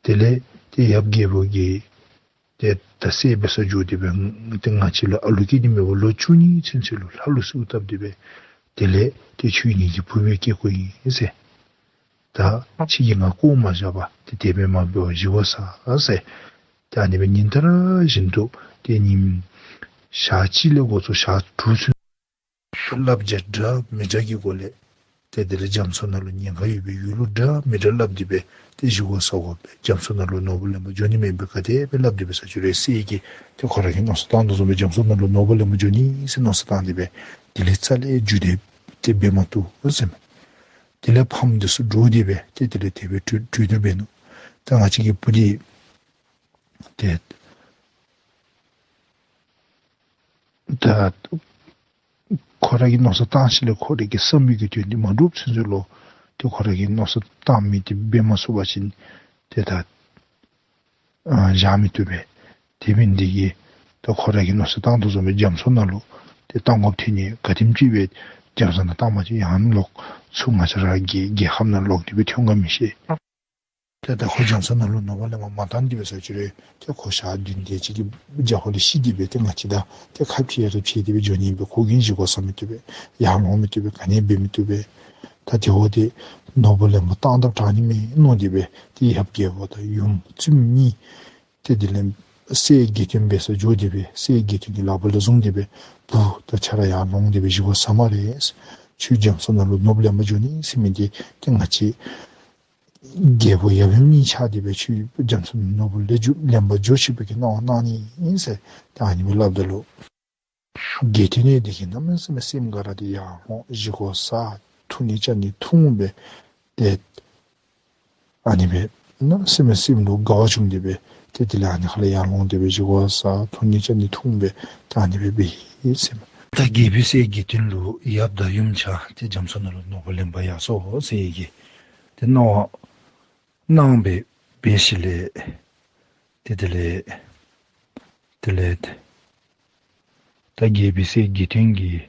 དེ་ལས་ཏེ་ཡབ་རྒྱལ་པོ་གིས་ཏེ་ད་སྲས་འབད་སར་འགྱོ་སྟེ་སྦེ་ཏེ་ང་བཅས་ལུ་ཨ་ལུ་སྐྱེས་ནི་མེད་པར་ལོ་བཅུ་གཉིས་ཚུན་ཚོད་ལུ་ལྷ་ལུ་གསོལཝ་བཏབ་སྟེ་སྦེ་དེ་ལས་ཏེ་ཁྱོད་ངེ་གི་བུ་སྦེ་སྐྱེ་དགོ་ཨིན་ཟེར། ད་ཁྱོད་ཀྱིས་ང་བཀོ་མ་བཞག་པར་ཏེ་དེ་སྦེ་མ་འབད་བར་བཞེས་སྒོ་བཟའ་ཟེར། ཏེ་ཨ་ནི་སྦེ་ཉིན་ལྟར་བཞིན་དུ་ཏེ་ཉིནམ་ཞག་གཅིག་ལས་འགོ་བཙུགས་ཞག་དྲུག་ཚུན་བསླབ་བྱ་འདྲ་མི་འདྲ་གི་སྒོ་ལས་ཏེ་དེ་ལས་རྒྱ་མཚོ་ནང་ལུ་ཉེན་ཁ་ཡོད་པའི་ཡུལ་ལུ་འདྲ་མི་འདྲ་སླབ་སྟེ་སྦེ་ཏེ་བཞེས་སྒོ་བཟའ་དགོ་པས། རྒྱ་མཚོ་ནང་ལུ་ནོར་བུ་ལེན་པར་འགྱོ་ནི་མེད་པས་ག་དེ་སྦེ་སླབ་སྟེ་སྦེ་ཟེར་ཅི་རུང་སྲས་ཀྱིས་ཏེ་ཁོ་ར་གིས་མནོ་བསམ་བཏང་དོ་བཟུམ་སྦེ་རྒྱ་མཚོ་ནང་ལུ་ནོར་བུ་ལེན་པར་འགྱོ་ནི་ཟེར་མནོ་བསམ་བཏང་སྟེ་སྦེ་དེ་ལས་རྩ་ལས་རྒྱུ་དེ་ཏེ་འབད་མ་བཏུབ་ཟེར་མས། དེ་ལས་ཕམ་འདི་ཚུ་འདྲོགས་ཏེ་སྦེ་ཏེ་དེ་ལས་དེ་སྦེ་གྲོས་གྲོས་བསྡུར་འབད་ནུག། ད་ང་བཅས་ཀྱི་བུ་འདི་ཏེ་ད་ཁོ་ར་གིས་མནོ་བསམ་བཏང་ཞིནམ་ལས་ཁོ་ར་གི་བསམ་པའི་གི་དོན་འདི་མ་འགྲུབ་ཚུན་ཚོད་ལུ་ཏེ་ཁོ་ར་གིས་མནོ་བསམ་བཏང་མི་འདི་འབད་མ་ཚུགས་པ་ཅིན་ཏེ་ད་ཨ་བཞག་མི་བཏུབ་པས། དེ་འབད་ནི་འདི་གིས་ད་ཁོ་ར་གིས་མནོ་བསམ་བཏང་དོ་བཟུམ་སྦེ་རྒྱ་མཚོ་ནང་ལུ་ཏེ་བཏང་དགོཔ་ཐོན་ནི་ག་དེམ་ཅིག་སྦེ་རྒྱ་མཚོ་ནང་བཏང་པ་ཅིན་ཡང་ལོག་ཚུར་ང་བཅས་ར་གི་རྒྱལ་ཁབ་ནང་ལོག་སྟེ་སྦེ་ཐོན་ག་མི་ཤེས། ཏེ་ད་ཁོ་རྒྱ་མཚོ་ནང་ལུ་ནོར་བུ་ལེན་པར་མ་བཏང་སྟེ་སྦེ་ཟེར་ཅི་རུང་ཏེ་ཁོ་ཞག་བདུན་དེ་ཅིག་གི་རྒྱ་ཧོ་ལས་ཤི་སྟེ་སྦེ་ཏེ་ང་བཅས་དང་ཏེ་ཁ་འཕྱལ་ར་འཕྱལ་ཏེ་སྦེ་འགྱོ་ནི་ཨིན་པས། ཁོ་གིས་བཞེས་སྒོ་བཟའ་མི་བཏུབ་པས། ཡར་ལོང་མི་བཏུབ་པས། ག་ནི་འབད་མི་བཏུབ་པས། ད་དེ་འབདཝ་ད་ནོར་བུ་ལེན་པར་བཏང་དཔ་དྲག་ནི་མས་མནོ་སྟེ་སྦེ་ཏེ་ཡབ་རྒྱལ་པོ་དང་ཡུམ་བཙུནམོ་གཉིས་ཏེ་དེ་ལས་སྲས་རྒྱལ་བརྟན་འབད་སར་འགྱོ་སྟེ་སྦེ་སྲས་རྒྱལ་བརྟན་གྱི་ལག་པ་ལས་བཟུང་སྟེ་སྦེ་བུ་ད་ཁྱོད་ར་ཡར་ལོང་སྟེ་སྦེ་བཞེས་སྒོ་བཟའ་སྨ་རེ། ཁྱོད་རྒྱ་མཚོ་ནང་ལུ་ནོར་བུ་ལེན་པར་འགྱོ་ནི་ཟེར་མི་འདི་ཏེ་ང་བཅས་རྒྱལ་པོ་ཡབ་ཡུམ་གཉིས་ཆ་སྟེ་སྦེ་ཁྱོད་རྒྱ་མཚོ་ནང་ནོར་བུ་ལེན་འགྱོ་ལེན་པར་འགྱོ་ཆོག་པའི་གི་གནང་བ་གནང་ནི་ཨིན་ཟེར་ཏེ་ཨ་ནི་སྦེ་སླབ་ད་ལུ་ དགེ་འདུན་འདི་གིས་གནམ་མེད་ས་མེད་སེམས་དགའ་ར་ཏེ་ཡར་ལོང་བཞེས་སྒོ་བཟའ་འཐུང་ནི་ཅ་ནི་འཐུང་སྦེ་ཏེ་ཨ་ནི་སྦེ་གནམ་མེད་ས་མེད་སེམས་ལུ་དགའ་བ་བྱུང་སྟེ་སྦེ་ཏེ་དེ་ལས་ཨ་ནི་ཁ་ལས་ཡར་ལོང་སྟེ་སྦེ་བཞེས་སྒོ་བཟའ་འཐུང་ནི་ཅ་ནི་འཐུང་སྦེ་ད་ཨ་ནི་སྦེ་འབད་ཡི་ཟེར་མས། ད་རྒྱལ་པོའི་སྲས་དགེ་འདུན་ལུ་ཡབ་དང་ཡུམ་ཆ་ཏེ་རྒྱ་མཚོ་ནང་ལུ་ནོར་བུ་ལེན་པར་ཡར་སོང་ཟེར་གྱི་ཏེ་གནང་བ་གནང་སྦེ་འབད་ཞིནམ་ལས་ཏེ་དེ་ལས་དེ་ལས་ད་རྒྱལ་པོའི་སྲས་དགེ་འདུན་གྱིས་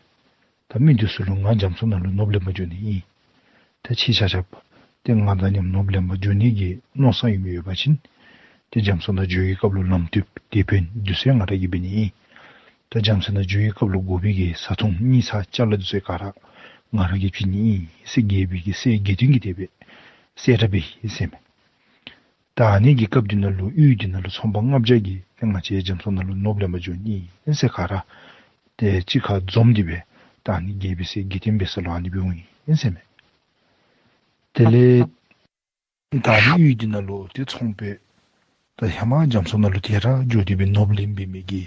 ད་མི་འདི་ཚུ་ལུ་ང་རྒྱ་མཚོ་ནང་ལུ་ནོར་བུ་ལེན་པར་འགྱོ་ནི་ཨིན། ད་ཁྱེད་ཆ་ཁྱབ་ཏེ་ང་དང་མཉམ་ནོར་བུ་ལེན་པར་འགྱོ་ནི་གི་མནོ་བསམ་ཡོད་མི་ཡོད་པ་ཅིན་ཏེ་རྒྱ་མཚོ་ནང་འགྱོ་བའི་སྐབས་ལུ་ལམ་སྟོན་དེད་དཔོན་འདི་ཚུ་ཡང་ང་ར་གིས་འབད་ནི་ཨིན། ད་རྒྱ་མཚོ་ནང་འགྱོ་བའི་སྐབས་ལུ་དགོ་པའི་གི་བཟའ་འཐུང་གཉིས་ཚ་ཅ་ལ་འདི་ཚུ་ག་ར་ང་ར་གིས་བྱིན་ནི་ཨིན་ཟེར་རྒྱལ་པོའི་གི་སྲས་དགེ་འདུན་གྱིས་དེ་སྦེ་གསལ་བསྒྲགས་འབད་ཡི་ཟེར་མས། ད་ཨ་ནི་གི་སྐབས་འདི་ནང་ལུ་ཡུལ་འདི་ནང་ལུ་ཚོང་པ་ལྔ་བརྒྱ་གིས་ཏེ་ང་བཅས་རྒྱ་མཚོ་ནང་ལུ་ནོར་བུ་ལེན་པར་འགྱོ་ནི་ཨིན་ཟེར་ག་ར་ཏེ་གཅིག་ཁར་འཛོམས་ཏེ་སྦེ་ད་ཨ་ནི་རྒྱལ་པོའི་སྲས་དགེ་འདུན་འབད་ས་ལུ་ཨ་ནི་སྦེ་འོང་ཡི་ཟེར་མས། དེ་ལས་ད་ཨ་ནི་ཡུལ་འདི་ནང་ལུ་ཏེ་ཚོང་པའི་ད་ཧེ་མ་རྒྱ་མཚོ་ནང་ལུ་ཏེ་ར་འགྱོ་སྟེ་སྦེ་ནོར་བུ་ལེན་འབད་མི་གི་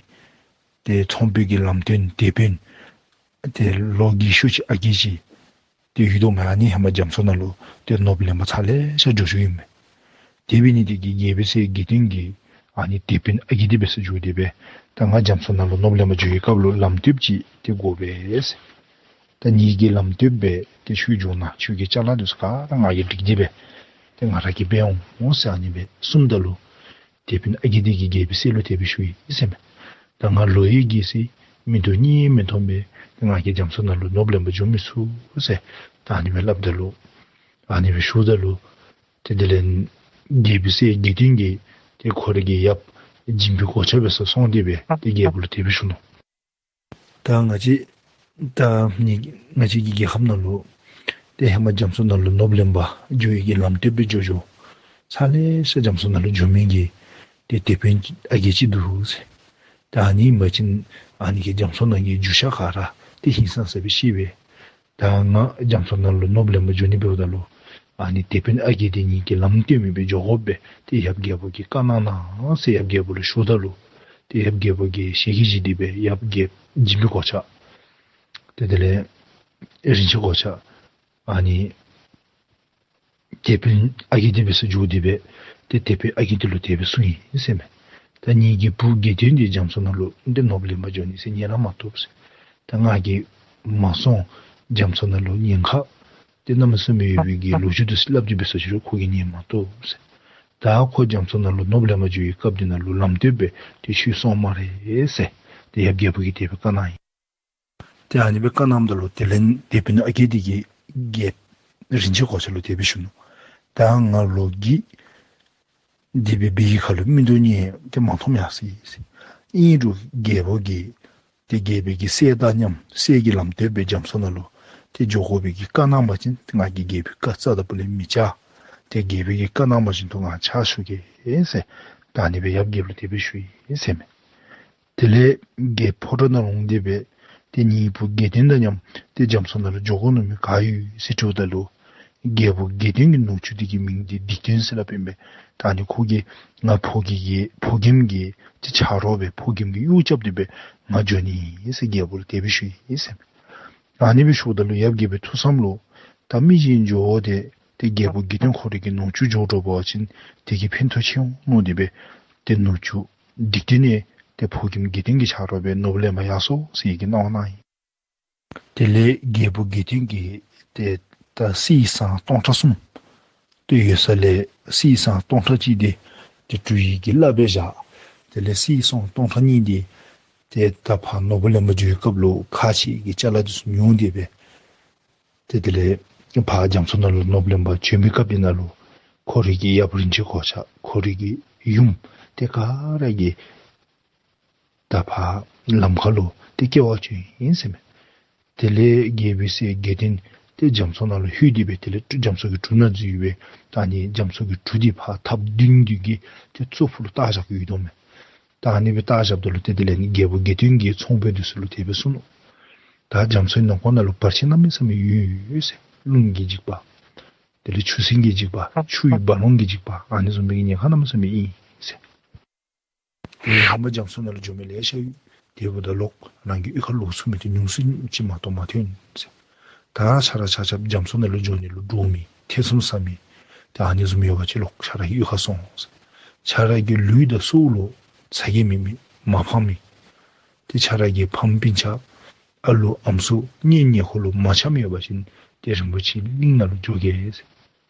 ཏེ་ཚོང་པའི་གི་ལམ་སྟོན་དེད་དཔོན་ཏེ་ལོ་རྒས་ཤོས་ཅིག་ཨ་རྒས་ཅིག་ཏེ་ཡོད་དོ་མས། ཨ་ནི་ཧེ་མ་རྒྱ་མཚོ་ནང་ལུ་ཏེ་ནོར་བུ་ལེན་པར་ཚར་ལེ་ཤ་འགྱོ་འགྱོཝ་ཨིན་མས། དེ་འབད་ནི་དེ་གིས་རྒྱལ་པོའི་སྲས་དགེ་འདུན་གྱིས་ཨ་ནི་དེད་དཔོན་ཨ་རྒས་འདི་འབད་སར་འགྱོ་སྟེ་སྦེ་ད་ང་རྒྱ་མཚོ་ནང་ལུ་ནོར་བུ་ལེན་པར་འགྱོ་བའི་སྐབས་ལུ་ལམ་སྟོན་ཅིག་ཏེ་དགོ་པས་ཟེར། ད་ངེ་གི་ལམ་སྟོན་སྦེ་ཏེ་ཁྱོད་འགྱོ་ན་ཁྱོད་ཀྱི་ཅ་ལ་འདི་ཚུ་ག་ར་ང་གིས་སྒྲིག་སྟེ་སྦེ་ཏེ་ང་ར་གིས་འབད་འོང་ཟེར་ཨ་ནི་སྦེ་གསུངམ་ད་ལུ་དེད་དཔོན་ཨ་རྒས་འདི་གིས་རྒྱལ་པོའི་སྲས་ལུ་དེ་སྦེ་ཞུ་ཡི་ཟེར་མས། ད་ང་ལོ་ཡང་རྒས་སོ་ཡི། མིག་ཏོ་གཉིས་མི་མཐོང་པས། ཏེ་ང་གིས་རྒྱ་མཚོ་ནང་ལུ་ནོར་བུ་ལེན་པར་འགྱོ་མི་ཚུགས་ཟེར་ད་ཨ་ནི་སྦེ་སླབ་ད་ལུ་ཨ་ནི་སྦེ་ཞུཝ་ད་ལུ་ཏེ་དེ་ལས་རྒྱལ་པོའི་སྲས་དགེ་འདུན་གྱིས་ཏེ་ཁོ་རའི་གི་ཡབ་སྦྱིན་པའི་གོ་ཆ་འབད་སར་སོང་སྟེ་སྦེ་ཏེ་རྒྱལ་པོ་ལུ་དེ་སྦེ་ཞུ་ནུག། ད་ང་བཅས་ད་ནི་ང་བཅས་ཀྱི་རྒྱལ་ཁབ་ནང་ལུ་ཏེ་ཧེ་མ་རྒྱ་མཚོ་ནང་ལུ་ནོར་བུ་ལེན་པར་འགྱོ་བའི་གི་ལམ་སྟོན་སྦེ་འགྱོ་འགྱོ་ཚར་ལེ་ཤ་རྒྱ་མཚོ་ནང་ལུ་འགྱོ་མི་གི་ཏེ་དེད་དཔོན་ཨ་རྒས་ཅིག་འདུག་ཟེར། ད་ཨ་ནི་ཨིན་པ་ཅིན་ཨ་ནི་གིས་རྒྱ་མཚོ་ནང་གི་རྒྱུ་ཆ་ག་ར་ཏེ་ཧིང་སངས་ས་སྦེ་ཤེས་པས། ད་ང་རྒྱ་མཚོ་ནང་ལུ་ནོར་བུ་ལེན་པར་འགྱོ་ནི་འབདཝ་ད་ལུ་ཨ་ནི་དེད་དཔོན་ཨ་རྒས་འདི་ངེ་གི་ལམ་སྟོན་མི་སྦེ་འགྱོ་དགོ་པས། ཏེ་ཡབ་རྒྱལ་པོ་གིས་བཀའ་གནང་གནང་ཟེར་ཡབ་རྒྱལ་པོ་ལུ་ཞུཝ་ད་ལུ་ཏེ་ཡབ་རྒྱལ་པོ་གིས་ཞལ་གྱིས་བཞེས་ཏེ་སྦེ་ཡབ་རྒྱལ་སྦྱིན་པའི་གོ་ཆ་ཏེ་དེ་ལས་རིན་ཆེན་གོ་ཆ་ཨ་ནི་དེད་དཔོན་ཨ་རྒས་འདི་འབད་སར་འགྱོ་སྟེ་སྦེ་ཏེ་དེད་དཔོན་ཨ་རྒས་འདི་ལུ་དེ་སྦེ་གསུངས་ཡི་ཟེར་མས། ད་ངེ་གི་བུ་དགེ་འདུན་འདི་རྒྱ་མཚོ་ནང་ལུ་ཏེ་ནོར་བུ་ལེན་པར་འགྱོ་ནི་ཟེར་ཉན་ར་མ་བཏུབ་ཟེར། ད་ང་གིས་མ་སོང་རྒྱ་མཚོ་ནང་ལུ་ཉེན་ཁ་ཏེ་གནམ་མེད་ས་མེད་ཡོད་པའི་གི་ལོ་རྒྱུས་འདི་ཚུ་སླབ་སྟེ་འབད་སར་ཅི་རུང་ཁོ་གིས་ཉན་མ་བཏུབ་ཟེར། ད་ཁོ་རྒྱ་མཚོ་ནང་ལུ་ནོར་བུ་ལེན་པར་འགྱོ་བའི་སྐབས་འདི་ནང་ལུ་ལམ་སྟོན་སྦེ་ཏེ་ཁྱོད་སོང་སྨ་རེ་ཟེར་ཏེ་ཡབ་རྒྱལ་པོ་གིས་དེ་སྦེ་བཀའ་གནང་ཡི། ཏེ་ཨ་ནི་སྦེ་བཀའ་གནངམ་ད་ལུ་དེ་ལས་དེད་དཔོན་ཨ་རྒས་འདི་གིས་རྒྱལཔོ་རིན་ཆེན་གོ་ཆ་ལུ་དེ་སྦེ་ཞུ་ནུག། ད་ང་ལོ་རྒས་ཏེ་སྦེ་འབད་བའི་ཁར་ལུ་མིག་ཏོ་གཉིས་ཏེ་མ་མཐོངམ་ཡར་སོ་ཡི་ཟེར། ཨིན་རུང་རྒྱལ་པོ་གིས་ཏེ་རྒྱལ་པོའི་གི་སྲས་དང་མཉམ་སྲས་ཀྱི་ལམ་སྟོན་སྦེ་རྒྱ་མཚོ་ནང་ལུ་ཏེ་འགྱོ་དགོ་པའི་གི་བཀའ་གནང་པ་ཅིན་ཏེ་ང་གིས་རྒྱལ་པོའི་བཀའ་རྩ་དང་པོ་ལས་མི་བཅག། ཏེ་རྒྱལ་པོའི་གི་བཀའ་གནང་པ་ཅིན་ཏེ་ང་ཕྱག་ཞུ་གེ་ཟེར། ད་ཨ་ནི་སྦེ་ཡབ་རྒྱལཔོ་ལུ་དེ་སྦེ་ཞུ་ཡི་ཟེར་མས། དེ་ལས་རྒྱལཔོ་ཕོ་བྲང་ནང་ལུ་འོང་སྟེ་སྦེ་ཏེ་ངེའི་བུ་དགེ་འདུན་དང་མཉམ་ཏེ་རྒྱ་མཚོ་ནང་ལུ་འགྱོ་དགོ་མནོ་མི་ག་ཡོད་ཟེར་དྲིཝ་ད་ལུ་རྒྱལཔོ་དགེ་འདུན་གྱི་ནུ་གཅུང་འདི་གི་མིང་འདི་སྡིག་ལྡན་ཟེར་སླབ་ཨིན་པས། ད་ཨ་ནི་ཁོ་གིས་ང་ཕོ་རྒྱས་ཀྱི་ཕོ་རྒནམ་གྱི་ཏེ་ཆ་རོགས་སྦེ་ཕོ་རྒནམ་གྱི་གཡོག་རྐྱབ་སྟེ་སྦེ་ང་འགྱོ་ནི་ཨིན་ཟེར་རྒྱལཔོ་ལུ་དེ་སྦེ་ཞུ་ཡི་ཟེར་མས། ཨ་ནི་སྦེ་ཞུཝ་ད་ལུ་ཡབ་རྒྱལ་པོའི་ཐུགས་བསམ་ལུ་ད་མི་གཅིག་འགྱོ་སྟེ་ཏེ་རྒྱལཔོ་དགེ་འདུན་ཁོ་རའི་གི་ནུ་གཅུང་འགྱོ་འགྱོ་བ་ཅིན་དེ་གིས་ཕན་ཐོགས་ཆེ་འོང་མནོ་སྟེ་སྦེ་ཏེ་ནུ་གཅུང་སྡིག་ལྡན་ནི་ཏེ་ཕོ་རྒནམ་དགེ་འདུན་གྱི་ཆ་རོགས་སྦེ་ནོར་བུ་ལེན་པར་ཡར་སོང་ཟེར་གྱི་གནང་བ་གནང་ཡི། དེ་ལས་རྒྱལཔོ་དགེ་འདུན་གྱིས་ཏེ་ད་གསེར་སྲང་སྟོང་ཕྲག་གསུམ་ཏེ་ཡོད་ས་ལས་གསེར་སྲང་སྟོང་ཕྲག་གཅིག་འདི་ཏེ་གྲུ་ཡི་གི་བླ་སྦེ་བཞག། དེ་ལས་གསེར་སྲང་སྟོང་ཕྲག་གཉིས་འདི་ཏེ་ད་ཕར་ནོར་བུ་ལེན་པར་འགྱོ་བའི་སྐབས་ལུ་ཁག་ཆེ་གི་ཅ་ལ་འདི་ཚུ་ཉོ་སྟེ་སྦེ་ཏེ་དེ་ལས་ཕར་རྒྱ་མཚོ་ནང་ལུ་ནོར་བུ་ལེན་པར་བྱོན་པའི་སྐབས་འདི་ནང་ལུ་ཁོ་རའི་གི་ཡབ་རིན་ཆེན་གོ་ཆ་ཁོ་རའི་གི་ཡུམ་ཏེ་ག་ར་གིས་ད་ཕར་ལམ་ཁ་ལུ་ཏེ་སྐྱེལ་བར་བྱོན་ཡི་ཟེར་མས། དེ་ལས་རྒྱལ་པོའི་སྲས་དགེ་འདུན་ཏེ་རྒྱ་མཚོ་ནང་ལུ་ལྷོད་དེ་སྦེ་དེ་ལས་གྲུ་རྒྱ་མཚོ་གི་གྲུ་ནང་འཛུལ་སྦེ་ད་ཨ་ནི་རྒྱ་མཚོ་གི་གྲུ་འདི་ཕར་འཐབ་བརྡུང་སྟེ་གི་ཏེ་གཙུག་ཕུད་ལུ་བཏགས་བཞག་གི་ཡོད་དོ་མས། ད་ཨ་ནི་སྦེ་བཏགས་བཞགཔ་ད་ལུ་ཏེ་དེ་ལས་ནི་རྒྱལཔོ་དགེ་འདུན་གྱིས་ཚོང་དཔོན་འདི་ཚུ་ལུ་དེ་སྦེ་གསུངས་ནུག། ད་རྒྱ་མཚོའི་ནང་ཁོག་ནང་ལུ་བར་ཆད་གནམ་མེད་ས་མེད་ཡོད་ཡོད་ཟེར། རླུང་གིས་འཇིག་པ། དེ་ལས་ཆུ་སྲིན་གྱིས་འཇིག་པ། ཆུ་ཡི་རྦ་ཀློང་གིས་འཇིག་པ། ཨ་ནི་བཟུམ་མའི་གི་ཉེན་ཁ་གནམ་མེད་ས་མེད་ཨིན་ཟེར། ཏེ་ཧེ་མ་རྒྱ་མཚོ་ནང་ལུ་འགྱོ་མི་ལེ་ཤ་ཡོད། དེ་འབདཝ་ད་ལོག་རང་གི་གཡུས་ཁར་ལོག་ཚུགས་མི་དེ་ཉུང་སུ་ཅིག་མ་གཏོགས་མ་ཐོན་ཟེར། ད་ཁྱོད་ར་ཆ་ཁྱབ་རྒྱ་མཚོ་ནང་ལུ་འགྱོ་ནི་ལུ་འདྲོག་མི་ཐེ་ཚོམ་ཟ་མི་དེ་ཨ་ནི་བཟུམ་ཡོད་པ་ཅིན་ལོག་ཁྱོད་ར་གི་གཡུས་ཁར་སོང་ཟེར། ཁྱོད་ར་གི་ལུས་དང་སྲོག་ལུ་ཚ་གྱང་མེད་མི་མ་ཕངས་མི་དེ་ཁྱོད་ར་གི་ཕམ་སྤུན་ཆ་ཨ་ལུ་ཨམ་སྲུ་གཉེན་ཉེ་འཁོར་ལུ་མ་འཆམ་ཡོད་པ་ཅིན་ཏེ་རིན་པོ་ཆེ་གླིང་ནང་ལུ་འགྱོ་གེ་ཟེར།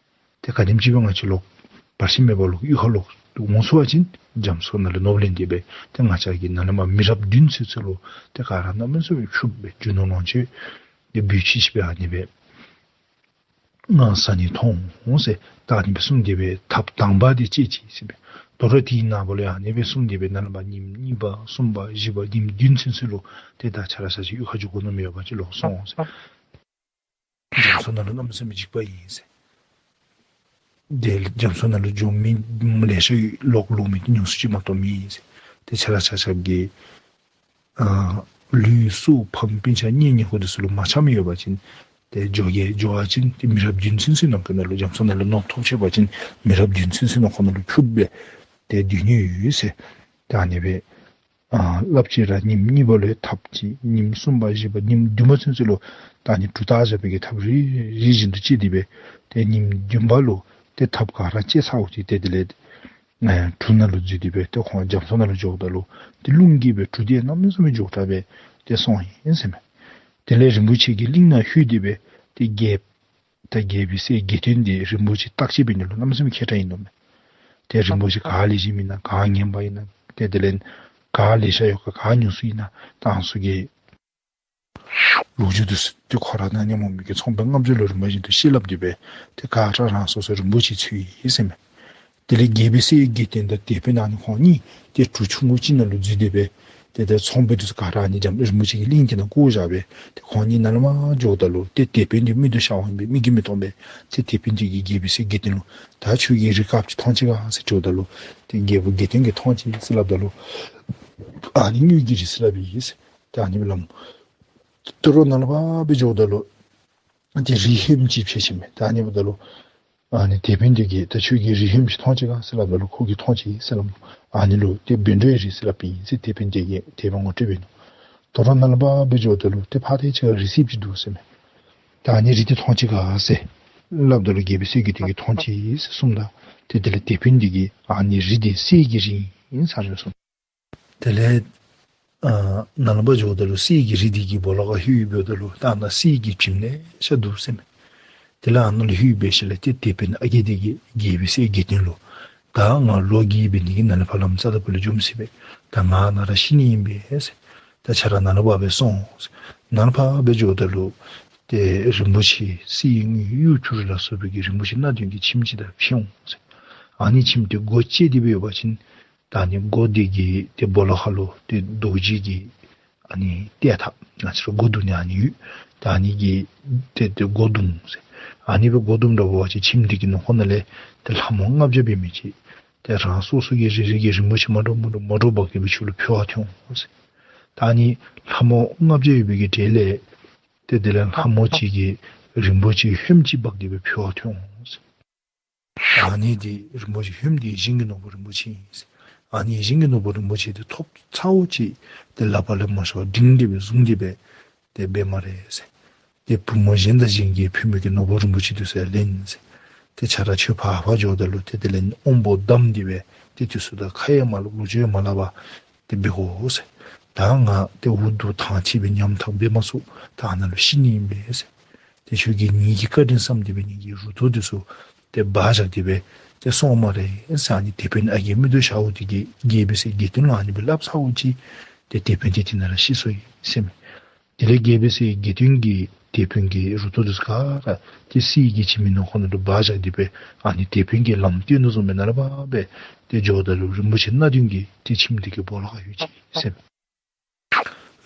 ཏེ་ག་དེམ་ཅིག་སྦེ་ང་བཅས་ལོག་བར་ཆད་མེད་པར་ལོག་གཡུས་ཁར་ལོག་འོང་ཚུགས་པ་ཅིན་རྒྱ་མཚོ་ནང་ལུ་ནོར་བུ་ལེན་ཏེ་སྦེ་ཏེ་ང་བཅས་ཀྱི་ནཱ་ལས་མར་མི་རབས་བདུན་ཚུན་ཚོད་ལུ་ཏེ་ག་ར་གནམ་མེད་ས་མེད་ཕྱུགཔོ་སྦེ་རྒྱུ་ནོར་ལོངས་སྤྱོད་ཏེ་འབུལ་ཕྱིར་སྦེ་ཨ་ནི་སྦེ་ང་བཟའ་ནི་འཐུང་འོང་ཟེར་ད་ཨ་ནི་སྦེ་གསུངས་ཏེ་སྦེ་ཐབས་དང་པ་དེ་སྤྱད་ཅི་ཟེར་སྦེ། དོ་རུང་དེའི་ནངས་པ་ལུ་ཡང་ཨ་ནི་སྦེ་གསུངས་ཏེ་སྦེ་ནཱ་ལས་མར་ཉིནམ་གཉིས་པ་གསུམ་པ་བཞི་པ་ཉིནམ་བདུན་ཚུན་ཚོད་ལུ་ཏེ་ད་ཁྱོད་ར་ཆ་ཁྱབ་གཡུས་ཁར་འགྱོ་དགོ་མནོ་མི་ཡོད་པ་ཅིན་ལོག་སོང་ཟེར། རྒྱ་མཚོ་ནང་ལུ་གནམ་མེད་ས་མེད་འཇིགས་པ་ཨིན་ཟེར། དེ་རྒྱ་མཚོ་ནང་ལུ་འགྱོ་མི་ལེ་ཤ་ལོག་ལོག་མི་དེ་ཉུང་སུ་ཅིག་མ་གཏོགས་མེད་ཟེར། ཏེ་ཁྱོད་ར་ཆ་ཁྱབ་ཀྱི་ཨ་ལུས་སྲོག་ཕམ་སྤུན་ཆ་གཉེན་ཉེ་འཁོར་དེ་ཚུ་ལུ་མ་འཆམ་ཡོད་པ་ཅིན་ཏེ་འགྱོ་གེ། འགྱོ་བ་ཅིན་ཏེ་མི་རབས་བདུན་ཚུན་ཚོད་ནང་འཁོད་ནང་ལུ་རྒྱ་མཚོ་ནང་ལུ་ནོར་ཐོབ་ཆི་བ་ཅིན་མི་རབས་བདུན་ཚུན་ཚོད་ནང་འཁོད་ནང་ལུ་ཕྱུགཔོ་སྦེ་ཏེ་སྡོད་ནི་ཡོད་ཟེར། ད་ཨ་ནི་སྦེ་ཨ་སླབ་ཅི་ར་ཉིནམ་གཉིས་པ་ལུ་ཐབས་ཅིག། ཉིནམ་གསུམ་པ་བཞི་པ་ཉིནམ་བདུན་པ་ཚུན་ཚོད་ལུ་ད་ཨ་ནི་གྲུ་བཏགས་བཞག་པའི་གི་ཐགཔ་རིལ་རིལ་བཞིན་དུ་བཅད་དེ་སྦེ་ཏེ་ཉིནམ་བདུན་པ་ལུ་ཏེ་ཐགཔ་ག་ར་བཅད་ཚརཝ་ཅིག་ཏེ་དེ་ལས་ཨེ་གྲུ་ནང་ལུ་འཛུལ་ཏེ་སྦེ་ཏེ་ཁོང་རྒྱ་མཚོ་ནང་ལུ་འགྱོཝ་ད་ལུ་ཏེ་རླུང་གིས་སྦེ་གྲུ་དེ་གནམ་མེད་ས་མེད་མགྱོགས་དྲགས་སྦེ་ཏེ་སོང་ཡི་ཟེར་མས། དེ་ལས་རིན་པོ་ཆེ་གི་གླིང་ནང་ལྷོད་དེ་སྦེ་ཏེ་རྒྱལ་ད་རྒྱལ་པོའི་སྲས་དགེ་ལྡན་འདི་རིན་པོ་ཆེ་བརྟག་དཔྱད་འབད་ནི་ལུ་གནམ་མེད་ས་མེད་མཁས་དྲགས་ཨིན་ནོ་མས། ཏེ་རིན་པོ་ཆེ་ག་ལེགས་ཤོམ་ཨིན་ན་ག་ངན་པ་ཨིན་ན་ཏེ་དེ་ལས་ག་ལེ་ཤ་ཡོད་ག་ག་ཉུང་སུ་ཨིན་ན་ད་ཨ་ནི་ཚུ་གི་ལོ་རྒྱུས་དེ་ཚུ་ཏེ་ཁོ་ར་ནཱ་ཉ་མོ་མི་གི་ཚོང་དཔོན་ལྔ་བརྒྱ་ལུ་རིམ་པ་བཞིན་དུ་བཤད་སླབ་སྟེ་སྦེ་ཏེ་ག་ར་རང་སོ་སོ་རིན་པོ་ཆེ་འཚོལ་ཡི་ཟེར་མས། དེ་ལས་རྒྱལ་པོའི་སྲས་དགེ་ལྡན་དང་དེད་དཔོན་ཨ་ནི་ཁོང་གཉིས་ཏེ་གྲུ་ཆུང་ཀུ་ཅིག་ནང་ལུ་འཛུལ་ཏེ་སྦེ་ཏེ་ཏེ་ཚོང་དཔོན་དེ་ཚུ་ག་ར་ཨ་ནི་རྒྱ་རིན་པོ་ཆེ་གི་གླིང་དེ་ནང་བཀོ་བཞག་སྦེ་ཏེ་ཁོང་གཉིས་ནཱ་ལས་མར་འགྱོཝ་ད་ལུ་ཏེ་དེད་དཔོན་དེ་མིག་ཏོ་ཤརཝ་ཨིན་པས། མིག་གིས་མི་མཐོང་པས། ཏེ་དེད་དཔོན་དེ་གིས་རྒྱལ་པོའི་སྲས་དགེ་ལྡན་ལུ་ད་ཁྱོད་ཀྱིས་རི་དཀརཔོ་ཅིག་མཐོང་ཅི་ག་ཟེར་དྲིཝ་ད་ལུ་ཏེ་རྒྱལ་པོ་དགེ་ལྡན་གྱིས་མཐོང་ཅི་ཟེར་སླབ་ད་ལུ་ཨ་ནི་དངུལ་གྱི་རི་ཟེར་སླབ་ཨིན་ཟེར། ཏེ་ཨ་ནི་སྦེ་སླབ་སྨོ། དོ་རུང་ནཱ་ལས་ཕར་སྦེ་འགྱོཝ་ད་ལུ་ཏེ་རི་ཧེམ་ཅིག་ཕྱད་ཅི་མས། ཏེ་ཨ་ནི་འབདཝ་ད་ལུ་ཨ་ནི་དེད་དཔོན་དེ་གིས་ད་ཁྱོད་ཀྱིས་རི་ཧེམ་ཅིག་མཐོང་ཅི་ག་ཟེར་སླབ་ད་ལུ་ཁོ་གིས་མཐོང་ཅི་ཟེར་སླབ་སྨོ། ཨ་ནི་ལུ་ཏེ་བཻ་ཌཱུརྱ་རི་ཟེར་སླབ་ཨིན་ཟེར་དེད་དཔོན་དེ་གིས་དེད་དཔོན་ངོ་སྤྲོད་འབད་ནུག། དོ་རུང་ནཱ་ལས་ཕར་སྦེ་འགྱོཝ་ད་ལུ་ཏེ་ཕར་ཏེ་ཅིག་རི་སེརཔོ་ཅིག་འདུག་ཟེར་མས། ད་ཨ་ནི་རི་དེ་མཐོང་ཅི་ག་ཟེར་སླབ་ད་ལུ་རྒྱལ་པོའི་སྲས་དགེ་ལྡན་གྱིས་མཐོང་ཅི་ཟེར་གསུངམ་ད་ཏེ་དེ་ལས་དེད་དཔོན་དེ་གིས་ཨ་ནི་རི་དེ་གསེར་གྱི་རི་ཨིན་ཟེར་གསུངས། དེ་ལས་ཨ་ནཱ་ལས་ཕར་འགྱོཝ་ད་ལུ་གསེར་གྱི་རི་དེ་གི་སྦོ་ལོགས་ཁར་ལྷོདཔ་ད་ལུ་ད་ནཱ་གསེར་གྱི་བྱེམ་ལེ་ཤ་འདུག་ཟེར་མས། དེ་ལས་ཨ་ནཱ་ལུ་ལྷོད་པའི་ཤུལ་ལས་ཏེ་དེད་དཔོན་ཨ་རྒས་དེ་གིས་རྒྱལ་པོའི་སྲས་དགེ་ལྡན་ལུ་ད་ང་ལོ་རྒས་འབད་ནི་གིས་ནཱ་ལས་ཕར་ལམ་རྩ་དང་པོ་ལས་འགྱོ་མི་ཚུགས་པས། ད་ང་ནཱ་ར་ཤི་ནི་ཨིན་པས་ཟེར། ད་ཁྱོད་ར་ནཱ་ལས་ཕར་སྦེ་སོང་ཟེར། ནཱ་ལས་ཕར་སྦེ་འགྱོཝ་ད་ལུ་ཏེ་རིན་པོ་ཆེ་གསེར་དངུལ་གཡུ་བྱུ་རུ་ལ་སོགས་པའི་གི་རིན་པོ་ཆེ་སྣ་བདུན་གྱི་ཁྱིམ་ཅིག་དང་ཕྱད་འོང་ཟེར། ཨ་ནི་ཁྱིམ་དེ་སྒོ་ཕྱེ་སྟེ་སྦེ་ཡོད་པ་ཅིན་ད་ཨ་ནི་སྒོ་དེ་གི་ཏེ་སྦོ་ལོགས་ཁར་ལུ་ཏེ་རྡོ་རྗེ་གི་ཨ་ནི་ཏེ་ཐག་ང་བཅས་ར་སྒོ་རྡུང་ནི་ཨ་ནི་ཡོད། ད་ཨ་ནི་གི་ཏེ་ཏེ་སྒོ་རྡུང་ཟེར། ཨ་ནི་སྦེ་སྒོ་རྡུང་ད་འབད་བ་ཅིན་ཁྱིམ་དེ་གི་ནང་ཁོག་ནང་ལས་ཏེ་ལྷ་མོ་ལྔ་བརྒྱ་འབད་མི་ཅིག་ཏེ་རང་སོ་སོ་གི་རེ་རེ་གིས་རིན་པོ་ཆེ་མ་འདྲཝ་མ་འདྲཝ་མ་འདྲཝ་འབག་སྟེ་སྦེ་ཁྱོད་ལུ་ཕུལ་བར་འཐོན་འོང་ཟེར། ད་ཨ་ནི་ལྷ་མོ་ལྔ་བརྒྱ་ཡོད་པའི་གི་གྲས་ལས་ཏེ་དེ་ལས་ལྷ་མོ་ཅིག་གིས་རིན་པོ་ཆེ་ཧོནམ་ཅིག་འབག་སྟེ་སྦེ་ཕུལ་བར་འཐོན་འོང་ཟེར། ཨ་ནི་དེ་རིན་པོ་ཆེ་ཧོནམ་དེ་ཡིད་བཞིན་གྱི་ནོར་བུ་རིན་པོ་ཆེ་ཨིན་ཟེར། ཨ་ནི་ཡིད་བཞིན་གྱི་ནོར་བུ་རིན་པོ་ཆེ་དེ་ཐོབ་ཚརཝ་ཅིག་ཏེ་ལག་པ་ལས་མ་ཤོར་བར་བསྒྲིང་སྟེ་སྦེ་བཟུང་སྟེ་སྦེ་ཏེ་འབད་སྨ་རེ་ཟེར། ཏེ་བུམོ་གཞན་དང་གཞན་གྱིས་ཕུལ་མི་གི་ནོར་བུ་རིན་པོ་ཆེ་དེ་ཚུ་ཡང་ལེན་ཟེར། ཏེ་ཁྱོད་ར་ཁྱོད་ཕར་ཕར་འགྱོཝ་ད་ལུ་ཏེ་དེ་ལས་དབང་པོ་བསྡམས་ཏེ་སྦེ་ཏེ་དེ་ཚུ་དང་ཁ་ཡང་མ་ལབ་ལོ་རྒྱུས་ཡང་མ་སླབ་པར་ཏེ་འབད་དགོ་ཟེར། ད་ང་ཏེ་འུ་སྡུག་ཐང་ཆད་སྦེ་ཉམ་ཐག་འབད་མ་ཚུགས། ད་ནཱ་ལུ་ཤི་ནི་ཨིན་པས་ཟེར། ཏེ་ཁྱོད་ཀྱིས་ངེ་གི་བཀའ་དྲིན་བསམ་སྟེ་སྦེ་ངེ་གི་རུ་ཏོ་དེ་ཚུ་ཏེ་སྦ་བཞག་སྟེ་སྦེ་ཏེ་སོང་སྨ་རེ་ཟེར། ཨ་ནི་དེད་དཔོན་ཨ་རྒས་མིག་ཏོ་ཞརཝ་དེ་གིས་རྒྱལ་པོའི་སྲས་དགེ་ལྡན་ལུ་ཨ་ནི་སྦེ་སླབ་ཚརཝ་ཅིག་ཏེ་དེད་དཔོན་དེ་དེ་ནང་ར་ཤི་སོ་ཡི་ཟེར་མས། དེ་ལས་རྒྱལ་པོའི་སྲས་དགེ་ལྡན་གྱིས་དེད་དཔོན་གྱི་རུ་ཏོ་དེ་ཚུ་ག་ར་ཏེ་གསེར་གྱི་བྱེམ་གྱི་ནང་ཁོག་ནང་ལུ་སྦ་བཞག་སྟེ་སྦེ་ཨ་ནི་དེད་དཔོན་གྱིས་ལམ་སྟོན་དོ་བཟུམ་སྦེ་ནཱ་ལས་ཕར་སྦེ་ཏེ་འགྱོཝ་ད་ལུ་རིན་པོ་ཆེ་སྣ་བདུན་གྱི་ཏེ་ཁྱིམ་དེ་གི་སྦོ་ལོགས་ཁར་ལྷོད་ཅི་ཟེར་མས།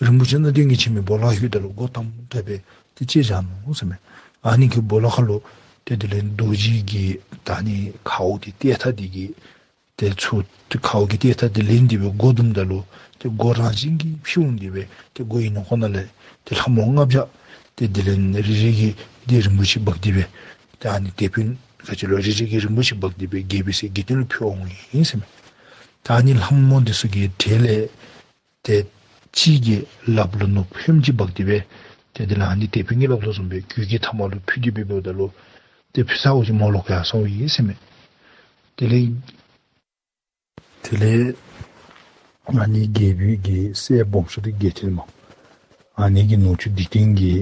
རིན་པོ་ཆེ་སྣ་བདུན་གྱི་ཁྱིམ་གྱི་སྦོ་ལོགས་ལྷོདཔ་ད་ལུ་སྒོ་དམ་དྲགས་སྦེ་ཏེ་བཅད་བཞག་ནུག་ཟེར་མས། ཨ་ནི་གི་སྦོ་ལོགས་ཁར་ལུ་ཏེ་དེ་ལས་རྡོ་རྗེ་གི་ད་ཨ་ནི་ཁཝ་དེ་ཏེ་ཐག་དེ་གིས་ཏེ་ཚུར་ཏེ་ཁཝ་གི་ཏེ་ཐག་དེ་ལེན་ཏེ་སྦེ་སྒོ་བརྡུངམ་ད་ལུ་ཏེ་སྒོ་རང་བཞིན་གྱིས་ཕྱེ་འོང་སྟེ་སྦེ་ཏེ་སྒོ་གི་ནང་ཁོག་ནང་ལས་ཏེ་ལྷ་མོ་ལྔ་བརྒྱ་ཏེ་དེ་ལས་རེ་རེ་གིས་ཏེ་རིན་པོ་ཆེ་འབག་སྟེ་སྦེ་ཏེ་ཨ་ནི་དེད་དཔོན་ག་ཅི་ལོ་རེ་རེ་གིས་རིན་པོ་ཆེ་འབག་སྟེ་སྦེ་རྒྱལ་པོའི་སྲས་དགེ་ལྡན་ལུ་ཕུལ་འོང་ཡི་ཟེར་མས། ད་ཨ་ནི་ལྷ་མོ་དེ་ཚུ་གི་གྲས་ལས་ཏེ་ གཅིག་གི་ལགཔ་ལུ་ནོར་བུ་ཧོནམ་ཅིག་འབག་སྟེ་སྦེ་ཏེ་དེ་ལས་ཨ་ནི་དེད་དཔོན་གྱིས་སླབ་དོ་བཟུམ་སྦེ་གོས་ཀྱི་ཐ་མ་ལུ་ཕུད་དེ་སྦེ་འབདཝ་ད་ལུ་ཏེ་ཕུད་ས་འོག་ཅིག་མོ་ལོག་ཡར་སོང་ཡི་ཟེར་མས། དེ་ལས་དེ་ལས་ཨ་ནི་རྒྱལ་པོའི་གི་སྲས་སྦོམ་ཤོས་འདི་རྒྱལ་བརྟན་མས། ཨ་ནི་གིས་ནོར་ཕྱུགས་སྡིག་ལྡན་གྱི་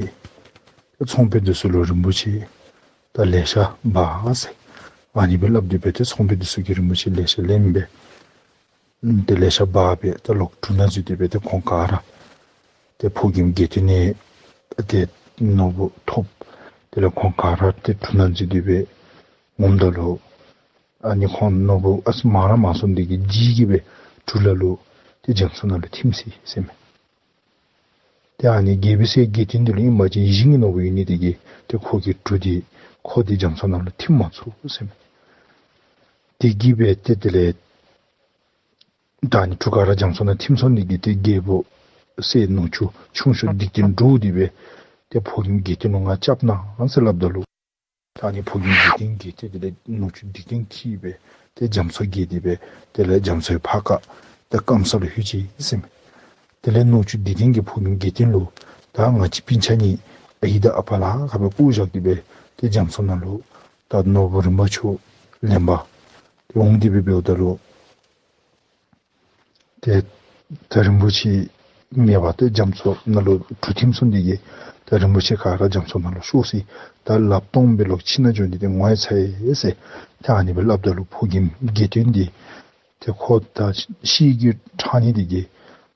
ཚོང་དཔོན་འདི་ཚུ་ལུ་རིན་པོ་ཆེ་ད་ལེ་ཤ་འབག་ཟེར་ཨ་ནི་སྦེ་སླབ་སྟེ་སྦེ་ཏེ་ཚོང་དཔོན་འདི་ཚུ་གིས་རིན་པོ་ཆེ་ལེ་ཤ་ལེན་སྦེ་ཏེ་ལེ་ཤ་འབག་སྦེ་ད་ལོག་གྲུ་ནང་འཛུལ་ཏེ་སྦེ་ཏེ་ཁོང་ག་ར་ཏེ་ཕོ་རྒནམ་དགེ་ལྡན་ནི་ཏེ་ནོར་བུ་ཐོབ། དེ་ལས་ཁོང་ག་ར་ཏེ་གྲུ་ནང་འཛུལ་ཏེ་སྦེ་འོངམ་ད་ལུ་ཨ་ནི་ཁོང་ནོར་བུ་ཨ་ཙི་མང་ར་མང་སོང་ནི་དེ་གིས་འཇིགས་ཏེ་སྦེ་གྲུ་ལ་ལུ་ཏེ་རྒྱ་མཚོ་ནང་ལུ་ཐིམ་སོ་ཡི་ཟེར་མས། ཏེ་ཨ་ནི་རྒྱལ་པོའི་སྲས་དགེ་ལྡན་འདི་ལུ་ཨིན་པ་ཅིན་ཡིད་བཞིན་གྱི་ནོར་བུ་ཡོད་ནི་དེ་གིས་ཏེ་ཁོ་གི་གྲུ་འདི་ཁོ་འདི་རྒྱ་མཚོ་ནང་ལུ་ཐིམ་མ་ཚུགས་ཟེར་མས། དེ་གིས་སྦེ་ཏེ་དེ་ལས་ད་ཨ་ནི་གྲུ་ག་ར་རྒྱ་མཚོ་ནང་ཐིམ་སོང་ནི་དེ་གིས་ཏེ་རྒྱལ་པོའི་སྲས་ནོར་ཕྱུགས་ཆུང་ཤོས་སྡིག་ལྡན་འདྲོགས་ཏེ་སྦེ་ཏེ་ཕོ་རྒནམ་དགེ་ལྡན་ལུ་ང་རྐྱབ་གནང་ཟེར་སླབ་ད་ལུ་ད་ཨ་ནི་ཕོ་རྒནམ་དགེ་ལྡན་གྱིས་ཏེ་དེ་ལས་ནོར་ཕྱུགས་སྡིག་ལྡན་འཁྱིད་སྦེ་ཏེ་རྒྱ་མཚོ་བརྒལ་ཏེ་སྦེ་དེ་ལས་རྒྱ་མཚོའི་ཕར་ཁ་ཏེ་སྐམ་ས་ལུ་ལྷོད་ཅི་ཟེར་མས། དེ་ལས་ནོར་ཕྱུགས་སྡིག་ལྡན་གྱིས་ཕོ་རྒནམ་དགེ་ལྡན་ལུ་ད་ང་བཅས་སྤུན་ཆ་གཉིས་ཨའི་དང་ཨ་པ་ལ་ཁ་སྦེ་བཀོ་བཞག་སྟེ་སྦེ་ཏེ་རྒྱ་མཚོ་ནང་ལུ་ད་ནོར་བུ་རིམ་པ་བཅུ་ལེན་པར་ཏེ་འོང་སྟེ་སྦེ་འབདཝ་ད་ལུ་ཏེ་ད་རིན་པོ་ཆེ་མེད་པར་ཏེ་རྒྱ་མཚོ་ནང་ལུ་གྲུ་ཐིམ་སོང་ནི་དེ་གིས་ད་རིན་པོ་ཆེ་ག་ར་རྒྱ་མཚོ་ནང་ལུ་ཤོར་སོ་ཡི། ད་ལགཔ་སྟོངམ་སྦེ་ལོག་ཁྱིམ་ནང་འགྱོ་ནི་འདི་ངོ་ཡང་ཚ་ཡི་ཟེར་ཏེ་ཨ་ནི་སྦེ་སླབ་ད་ལུ་ཕོ་རྒནམ་དགེ་ལྡན་འདི་ཏེ་ཁོ་ད་ཤི་གི་ཁྲག་ནི་དེ་གིས་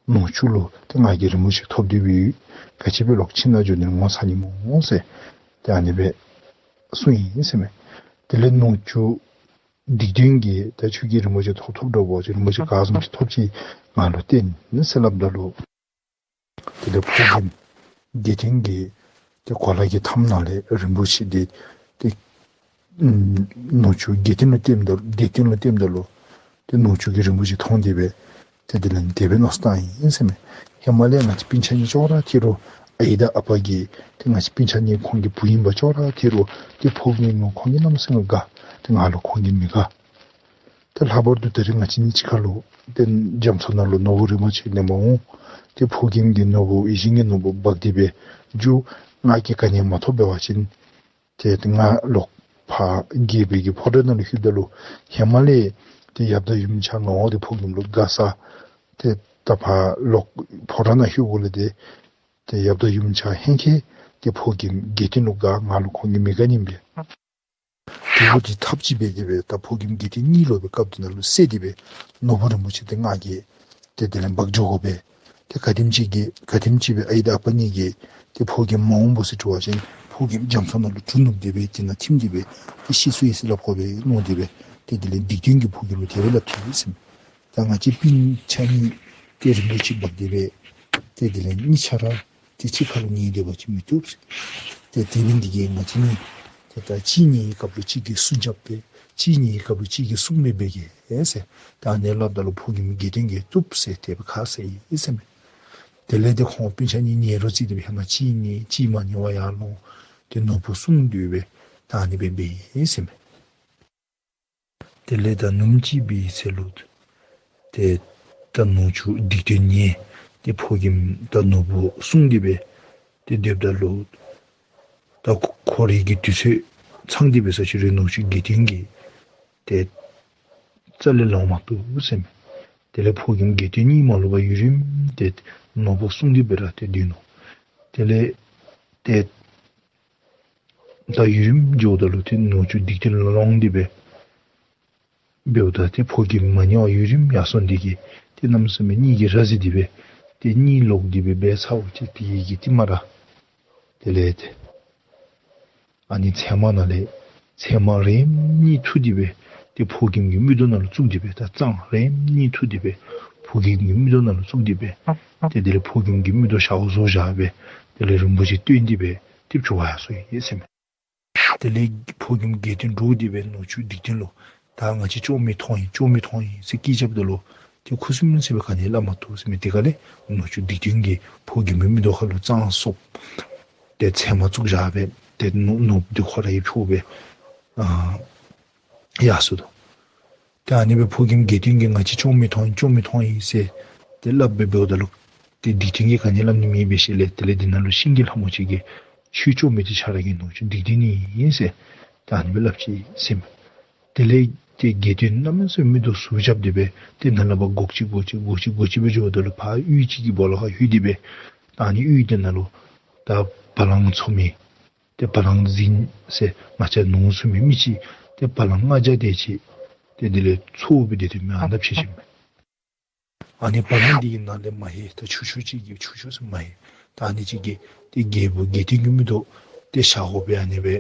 ནོར་ཕྱུགས་ལུ་ཏེ་ང་གིས་རིན་པོ་ཆེ་ཐོབ་སྟེ་སྦེ་ཡོད། ག་ཅི་སྦེ་ལོག་ཁྱིམ་ནང་འགྱོ་ནི་ངོ་ཚ་ནི་སྨོ་ཟེར་ཏེ་ཨ་ནི་སྦེ་གསུངས་ཡི་ཟེར་མས། དེ་ལས་ནོར་ཕྱུགས་སྡིག་ལྡན་གྱིས་ད་ཁྱོད་ཀྱིས་རིན་པོ་ཆེ་ཐོབ་ཐོབ་འདྲཝ་ཅིག་རིན་པོ་ཆེ་ག་བཟུམ་ཅིག་ཐོབ་ཅི་ང་ལུ་སྟོན་ཟེར་སླབ་ད་ལུ་དེ་ལས་ཕོ་རྒནམ་དགེ་ལྡན་གྱིས་ཏེ་གོ་ལ་གི་མཐའམ་ནང་ལས་རིན་པོ་ཆེ་འདི་ཏེ་ཨམ་ནོར་ཕྱུགས་དགེ་ལྡན་ལུ་སྟོནམ་ད་དགེ་ལྡན་ལུ་སྟོནམ་ད་ལུ་ཏེ་ནོར་ཕྱུགས་ཀྱིས་རིན་པོ་ཆེ་མཐོང་སྟེ་སྦེ་ཏེ་དེ་ལས་དེ་སྦེ་མནོ་བསམ་བཏང་ཡི་ཟེར་མས། ཧེ་མ་ལས་ང་བཅས་སྤུན་ཆ་གཉིས་ཅོག་ར་འཐད་རུང་ཨའི་དང་ཨ་པ་གིས་ཏེ་ང་བཅས་སྤུན་ཆ་གཉིས་ཁོང་གི་བུ་ཨིན་པ་ཅོག་ར་འཐད་རུང་ཏེ་ཕོ་རྒནམ་ལུ་ཁོང་གིས་གནམ་མེད་ས་མེད་དགའ། ཏེ་ང་ལུ་ཁོང་གིས་མི་དགའ། ཏེ་ལྷག་པར་དུ་ད་རིས་ང་བཅས་གཉིས་གཅིག་ཁར་ལུ་ཏེ་རྒྱ་མཚོ་ནང་ལུ་ནོར་བུ་རིན་པོ་ཆེ་ལེན་པར་འོང་། ཏེ་ཕོ་རྒནམ་གྱིས་ནོར་བུ་ཡིད་བཞིན་གྱི་ནོར་བུ་འབག་སྟེ་སྦེ་འགྱོ། ང་གིས་ག་ནི་ཡང་མ་ཐོབ་པ་ཅིན་ཏེ་ང་ལོག་ཕར་རྒྱལ་པོའི་གི་ཕོ་བྲང་ནང་ལུ་ལྷོདཔ་ད་ལུ་ཧེ་མ་ལས་ཏེ་ཡབ་དང་ཡུམ་ཆ་ང་བཅས་ཏེ་ཕོ་རྒནམ་ལུ་དགའ་ས། ཏེ་ད་ཕར་ལོག་ཕོ་བྲང་ནང་ལྷོད་འགྱོ་ལས་ཏེ་ཏེ་ཡབ་དང་ཡུམ་ཆ་ཧེང་ཁེ་ཏེ་ཕོ་རྒནམ་དགེ་ལྡན་ལུ་དགའ། ང་ལུ་ཁོང་གིས་མི་དགའ་ནི་ཨིན་པས། དེ་འབདཝ་ད་ཐབས་ཅིག་འབད་དེ་སྦེ་ད་ཕོ་རྒནམ་དགེ་ལྡན་གཉིས་ལུ་སྦེ་སྐབས་དེ་ནང་ལུ་བསད་དེ་སྦེ་ནོར་བུ་རིན་པོ་ཆེ་འདི་ང་གིས་ཏེ་དེ་ལས་འབག་འགྱོ་དགོ་པས། ཏེ་ག་དེམ་ཅིག་གིས་ག་དེམ་ཅིག་སྦེ་ཨའི་དང་ཨ་པ་གཉིས་ཀྱིས་ཏེ་ཕོ་རྒནམ་མ་འོངམ་སྦེ་ཟེར་དྲི་བ་ཅིན་ཕོ་རྒནམ་རྒྱ་མཚོ་ནང་ལུ་གྲུ་ནུབ་སྟེ་སྦེ་དེ་ནང་ཐིམ་སྟེ་སྦེ་ཏེ་ཤི་སོ་ཡི་ཟེར་སླབ་དགོ་པས་མནོ་སྟེ་སྦེ་ཏེ་དེ་ལས་དགེ་ལྡན་གྱིས་ཕོ་རྒནམ་ལུ་དེ་སྦེ་སླབ་ཅི་ཟེར་མས། ད་ང་བཅས་སྤུན་ཆ་གཉིས་ཏེ་རིན་པོ་ཆེ་འབག་སྟེ་སྦེ་ཏེ་དེ་ལས་གཉིས་ཆ་ར་ཏེ་གཅིག་ཁར་ལུ་ཉལ་སྡོད་པ་ཅིན་མི་བཏུབ་ཟེར། ཏེ་དེ་འབད་ནི་དེ་གིས་ང་བཅས་གཉིས་ཏེ་ད་གཅིག་ཉལ་བའི་སྐབས་ལུ་གཅིག་གིས་སྲུང་རྐྱབ་སྦེ་གཅིག་ཉལ་བའི་སྐབས་ལུ་གཅིག་གིས་སྲུང་མི་འབད་གེ་ཟེར། ད་ཨ་ནི་སླབ་ད་ལུ་ཕོ་རྒནམ་དགེ་ལྡན་གྱིས་བཏུབ་ཟེར་དེ་སྦེ་ཁ་བཟེད་ཡི་ཟེར་མས། དེ་ལས་ཏེ་ཁོང་སྤུན་ཆ་གཉིས་ཉལ་རོ་རྩིས་ཏེ་སྦེ་ཧེ་མ་གཅིག་ཉལ་གཅིག་མ་ཉལ་བར་ཡར་ལོང་ཏེ་ནོར་བུ་སྲུང་སྟེ་སྦེ་ད་ཨ་ནི་སྦེ་འབད་ཡི་ཟེར་མས། དེ་ལས་ད་ནུབ་མོ་ཅིག་འབད་ཡི་ཟེར་ལོ། ཏེ་ད་ནོར་ཕྱུགས་སྡིག་ལྡན་ཉལ་ཏེ་ཕོ་རྒནམ་ད་ནོར་བུ་སྲུང་སྟེ་སྦེ་ཏེ་སྡོདཔ་ད་ལུ་ད་ཁོ་རའི་གི་དུས་ཚོད་ཚང་སྟེ་སྦེ་ས་ཅིག་རུང་ནོར་ཕྱུགས་དགེ་ལྡན་གྱིས་ཏེ་རྩ་ལས་ལོང་མ་བཏུབ་ཟེར་མས། དེ་ལས་ཕོ་རྒནམ་དགེ་ལྡན་གཉིས་མ་ལོག་པར་ཡུན་རིངམོ་ཏེ་ནོར་བུ་སྲུང་སྟེ་སྦེ་ར་ཏེ་སྡོད་ནུག། དེ་ལས་ཏེ་ད་ཡུན་རིངམོ་འགྱོཝ་ད་ལུ་ཏེ་ནོར་ཕྱུགས་སྡིག་ལྡན་ལོང་སྟེ་སྦེ་འབདཝ་ད་ཏེ་ཕོ་རྒནམ་མ་ཉལ་བར་ཡུན་རིངམོ་ཡར་སོང་སྟེ་གིས་ཏེ་གནམ་མེད་ས་མེད་གཉིད་ཀྱིས་ར་བཟི་སྟེ་སྦེ་ཏེ་གཉིད་ལོག་སྟེ་སྦེ་འབད་ཚརཝ་ཅིག་དེ་གི་རྟིང་མ་ར་དེ་ལས་ཏེ་ཨ་ནི་ཚལ་མ་ནང་ལས་ཚལ་མ་རེམ་གཉིས་འཐུ་སྟེ་སྦེ་ཏེ་ཕོ་རྒནམ་གྱི་མིག་ཏོ་ནང་ལུ་བཙུགས་ཏེ་སྦེ་ད་རྩང་རེམ་གཉིས་འཐུ་སྟེ་སྦེ་ཕོ་རྒནམ་གྱི་མིག་ཏོ་ནང་ལུ་བཙུགས་ཏེ་སྦེ་ཏེ་དེ་ལས་ཕོ་རྒནམ་གྱི་མིག་ཏོ་ཞརཝ་བཟོ་བཞག་སྦེ་དེ་ལས་རིན་པོ་ཆེ་བཏོན་ཏེ་སྦེ་ཏེ་འགྱོ་བར་ཡར་སོང་ཡི་ཟེར་མས། དེ་ལས་ཕོ་རྒནམ་དགེ་ལྡན་འདྲོགས་ཏེ་སྦེ་ནོར་ཕྱུགས་སྡིག་ལྡན་ལུ་ད་ང་བཅས་བཅོམ་མི་མཐོང་ཡི་བཅོམ་མི་མཐོང་ཡི་ཟེར་སྐད་རྐྱབ་ད་ལུ་ཏེ་ཁུ་སིམ་སི་སྦེ་ག་ནི་སླབ་མ་བཏུབ་ཟེར་མས། དེ་ཁ་ལས་ནོར་ཕྱུགས་སྡིག་ལྡན་གྱིས་ཕོ་རྒནམ་གྱི་མིག་ཏོ་ཁ་ལུ་རྩང་སོབ་ཏེ་ཚལ་མ་བཙུགས་བཞག་སྦེ་ཏེ་ནོར་ནོར་འདི་ཁོ་ར་ཡང་འཕྱོག་སྦེ་ཨ་ཡར་སོ་ནུག། ཏེ་ཨ་ནི་སྦེ་ཕོ་རྒནམ་དགེ་ལྡན་གྱིས་ང་བཅས་བཅོམ་མི་མཐོང་ཡི་བཅོམ་མི་མཐོང་ཡི་ཟེར་ཏེ་སླབ་སྦེ་འབདཝ་ད་ལུ་ ཏེ་སྡིག་ཏོ་གིས་ག་ནི་སླབ་ནི་མེད་པས་ཟེར་ལས། དེ་ལས་དེ་ནང་ལུ་ཤིང་གི་ལྷ་མོ་ཅིག་གིས་ཁྱོད་བཅོམ་མི་དེ་ཁྱོད་ར་གི་ནུ་གཅུང་སྡིག་ཏོ་ཨིན་ཟེར་ད་ཨ་ནི་སྦེ་སླབ་ཅི་ཟེར་མས། དེ་ལས་ཏེ་དགེ་འདུན་གནམ་མེད་ས་མེད་མི་དེ་ཚུ་རྐྱབ་སྟེ་སྦེ་ཏེ་ནཱ་ལས་ཕར་སྒོ་ཅིག་སྒོ་ཅིག་སྒོ་ཅིག་སྒོ་ཅིག་སྦེ་འགྱོཝ་ད་ལུ་ཕར་གཡུས་ཅིག་གི་སྦོ་ལོགས་ཁར་ལྷོད་དེ་སྦེ་ད་ཨ་ནི་གཡུས་དེ་ནང་ལུ་ད་བ་ལང་འཚོ་མི་ཏེ་བ་ལང་འཛིན་ཟེར་ང་བཅས་ནོར་འཚོ་མི་མི་ཅིག་ཏེ་བ་ལང་ལྔ་བརྒྱ་དེ་ཅིག་ཏེ་དེ་ལས་འཚོ་སྦེ་སྡོད་དེ་མི་ཨ་ནཱ་ཕྱད་ཅི་མས། ཨ་ནི་བ་ལང་འདི་གི་ནང་ལས་མ་ཧེ་ད་ཕྱུག་ཕྱུག་ཅིག་གིས་ཕྱུག་ཕྱུག་ཟེར་མ་ཧེ་ད་ཨ་ནི་ཅིག་གིས་ཏེ་རྒྱལ་པོ་དགེ་འདུན་གྱི་མི་དེ་ཏེ་ཞག་དགོ་པའི་ཨ་ནི་སྦེ་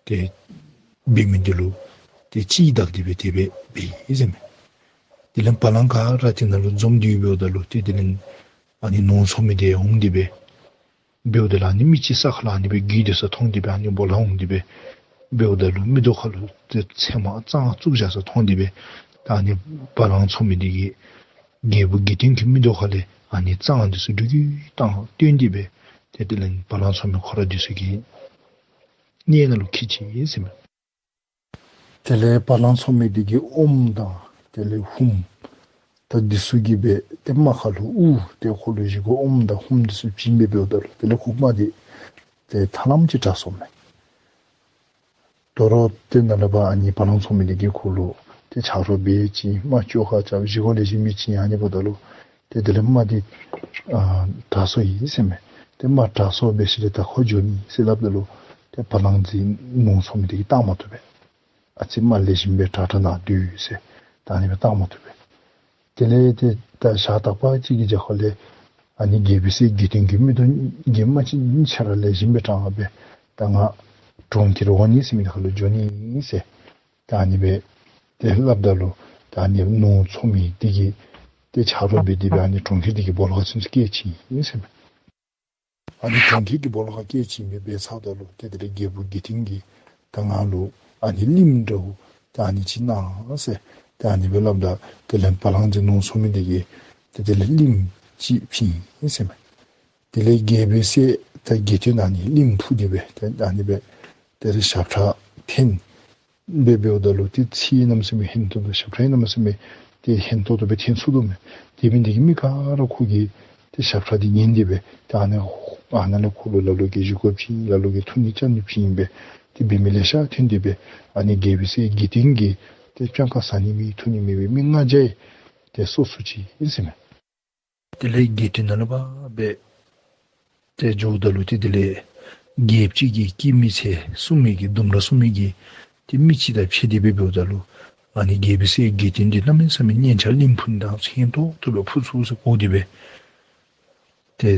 ཏེ་འབད་མི་འདི་ལུ་ཏེ་ཅིག་བདའ་སྟེ་སྦེ་དེ་སྦེ་འབད་ཡི་ཟེར་མས། དེ་ལས་བ་ལང་ག་ར་དེ་ནང་ལུ་འཛོམས་ཏེ་འབདཝ་ད་ལུ་ཏེ་དེ་ལས་ཨ་ནི་ནོར་འཚོ་མི་དེ་འོང་སྟེ་སྦེ་འབདཝ་ད་ལུ་ཨ་ནི་མི་ཅིག་ས་ཁར་ལུ་ཨ་ནི་སྦེ་རྒུད་དེ་ས་མཐོང་སྟེ་སྦེ་ཨ་ནི་སྦོ་ལོགས་འོང་སྟེ་སྦེ་འབདཝ་ད་ལུ་མིག་ཏོ་ཁར་ལུ་ཏེ་ཚེར་མ་རྩང་བཙུགས་བཞག་ས་མཐོང་སྟེ་སྦེ་ད་ཨ་ནི་བ་ལང་འཚོ་མི་དེ་གིས་རྒྱལ་པོ་དགེ་འདུན་གྱི་མིག་ཏོ་ཁ་ལས་ཨ་ནི་རྩང་དེ་ཚུ་འགྲུལ་བསྐྱོད་བཏང་སྟོན་ཏེ་སྦེ་ཏེ་དེ་ལས་བ་ལང་འཚོ་མི་ཁོ་ར་དེ་ཚུ་གི་གཉེན་ནང་ལུ་འཁྱིད་ཅི་ཟེར་མས། དེ་ལས་བ་ལང་འཚོ་མི་དེ་གི་ཨོམ་དང་དེ་ལས་ཧུམ་ད་དེ་ཚུ་གིས་སྦེ་ཏེ་རྨ་ཁ་ལུ་དབུ་ཏེ་ཁོ་ལུ་བཞེས་སྒོ་ཨོམ་དང་ཧུམ་དེ་ཚུ་བྱིན་སྦེ་འབདཝ་ད་ལུ་དེ་ལས་ཁོ་རྨ་དེ་ཏེ་ཐ་ལམ་ཅིག་དྲག་སོང་མས། དོ་རུང་ཏེ་ནཱ་ལས་ཕར་ཨ་ནི་བ་ལང་འཚོ་མི་དེ་གིས་ཁོ་ལུ་ཏེ་ཆ་རོགས་འབད་ཅི་རྨ་བཅོས་ཁ་རྐྱབ་བཞེས་སྒོ་ལེགས་ཤོམ་སྦེ་བྱིན་ཨ་ནི་འབདཝ་ད་ལུ་ཏེ་དེ་ལས་རྨ་དེ་ཨ་དྲག་སོང་ཡི་ཟེར་མས། ཏེ་རྨ་དྲག་སོང་སྦེ་ཞིནམ་ལས་ད་ཁོ་འགྱོ་ནི་ཟེར་སླབ་ད་ལུ་ཏེ་བ་ལང་འཛིན་ནོར་འཚོ་མི་དེ་གིས་བཏང་མ་བཏུབ་པས། ཨ་ཙི་རྨ་ལེགས་ཤོམ་སྦེ་དྲག་དྲག་ནང་སྡོད་ཟེར་ད་ཨ་ནི་སྦེ་བཏང་མ་བཏུབ་པས། དེ་ལས་ཏེ་ད་ཞག་དག་པ་ཅིག་གི་རྒྱབ་ཁ་ལས་ཨ་ནི་རྒྱལ་པོའི་སྲས་དགེ་འདུན་གྱི་མིག་ཏོ་གིས་རྨ་ཅིག་ཁྱོད་ར་ལེགས་ཤོམ་སྦེ་དྲང་སྦེ་ད་ང་གྲོང་ཁྱེར་ཝ་ནི་ཟེར་མི་དེ་ཁ་ལུ་འགྱོ་ནི་ཟེར་ད་ཨ་ནི་སྦེ་ཏེ་སླབ་ད་ལུ་ད་ཨ་ནི་ནོར་འཚོ་མི་དེ་གིས་ཏེ་ཆ་རོགས་འབད་དེ་སྦེ་ཨ་ནི་གྲོང་ཁྱེར་དེ་གི་སྦོ་ལོགས་ཁར་ཚུན་ཚོད་བསྐྱལ་ཅི་ཨིན་ཟེར་མས། ཨ་ནི་གྲོང་ཁྱེར་གྱི་སྦོ་ལོགས་ཁར་བསྐྱལ་ཅི་ཨིན་པས། འབད་ཚརཝ་ད་ལུ་ཏེ་དེ་ལས་རྒྱལ་པོ་དགེ་འདུན་གྱིས་ད་ང་ལུ་ཨ་ནི་གླིངམ་འདྲཝ་ད་ཨ་ནི་ཅིག་གནང་ཟེར་ད་ཨ་ནི་སྦེ་སླབ་ད་དེ་ལས་བ་ལང་འཛིན་ནོར་འཚོ་མི་དེ་གིས་ཏེ་དེ་ལས་གླིངམ་ཅིག་བྱིན་ཡི་ཟེར་མས། དེ་ལས་རྒྱལ་པོའི་སྲས་ད་དགེ་འདུན་ཨ་ནི་གླིངམ་ཕུ་སྟེ་སྦེ་ཏེ་ཨ་ནི་སྦེ་ཏེ་ཞབས་ཁྲ་འཐེན་སྦེ་འབདཝ་ད་ལུ་ཏེ་ཚིག་གནམ་མེད་ས་མེད་སྙན་ཏོང་ཏོ་ཞབས་ཁྲ་གནམ་མེད་ས་མེད་ཏེ་སྙན་ཏོང་ཏོ་སྦེ་འཐེན་ཚུགས་དོ་མས། དེ་འབད་ནི་དེ་གིས་མི་ག་ར་ཁོ་གི་ཏེ་ཞབས་ཁྲ་དེ་ཉན་ཏེ་སྦེ་ཏེ་ཨ་ནི་ཨ་ནཱ་ལས་ཁོ་ལུ་ལ་ལུ་གིས་བཞེས་སྒོ་བྱིན། ལ་ལུ་གིས་འཐུང་ནི་བཅའ་ནི་བྱིན་སྦེ་ཏེ་འབད་མི་ལེ་ཤ་ཐོན་ཏེ་སྦེ་ཨ་ནི་རྒྱལ་པོའི་སྲས་དགེ་འདུན་གྱིས་ཏེ་སྤྱང་ཀ་ཟ་ནི་མེད་འཐུང་ནི་མེད་པའི་མི་ལྔ་བརྒྱ་ཡང་ཏེ་སོ་སོ་ཅི་ཨིན་ཟེར་མས། དེ་ལས་དགེ་འདུན་ནཱ་ལས་ཕར་སྦེ་ཏེ་འགྱོཝ་ད་ལུ་ཏེ་དེ་ལས་རྒྱལཔོ་ཅིག་གི་སྐྱེད་མོས་ཚལ་སྲུང་མི་གི་ལྡུམ་ར་སྲུང་མི་གི་ཏེ་མི་ཅིག་དང་ཕྱད་དེ་སྦེ་འབདཝ་ད་ལུ་ཨ་ནི་རྒྱལ་པོའི་སྲས་དགེ་འདུན་འདི་གནམ་མེད་ས་མེད་སྙན་ཆ་གླིངམ་ཕུ་ནི་དང་སྙན་ཏོག་ཏོ་སྦེ་ཕུ་ཚུགས་ཟེར་གོ་སྟེ་སྦེ་ཏེ་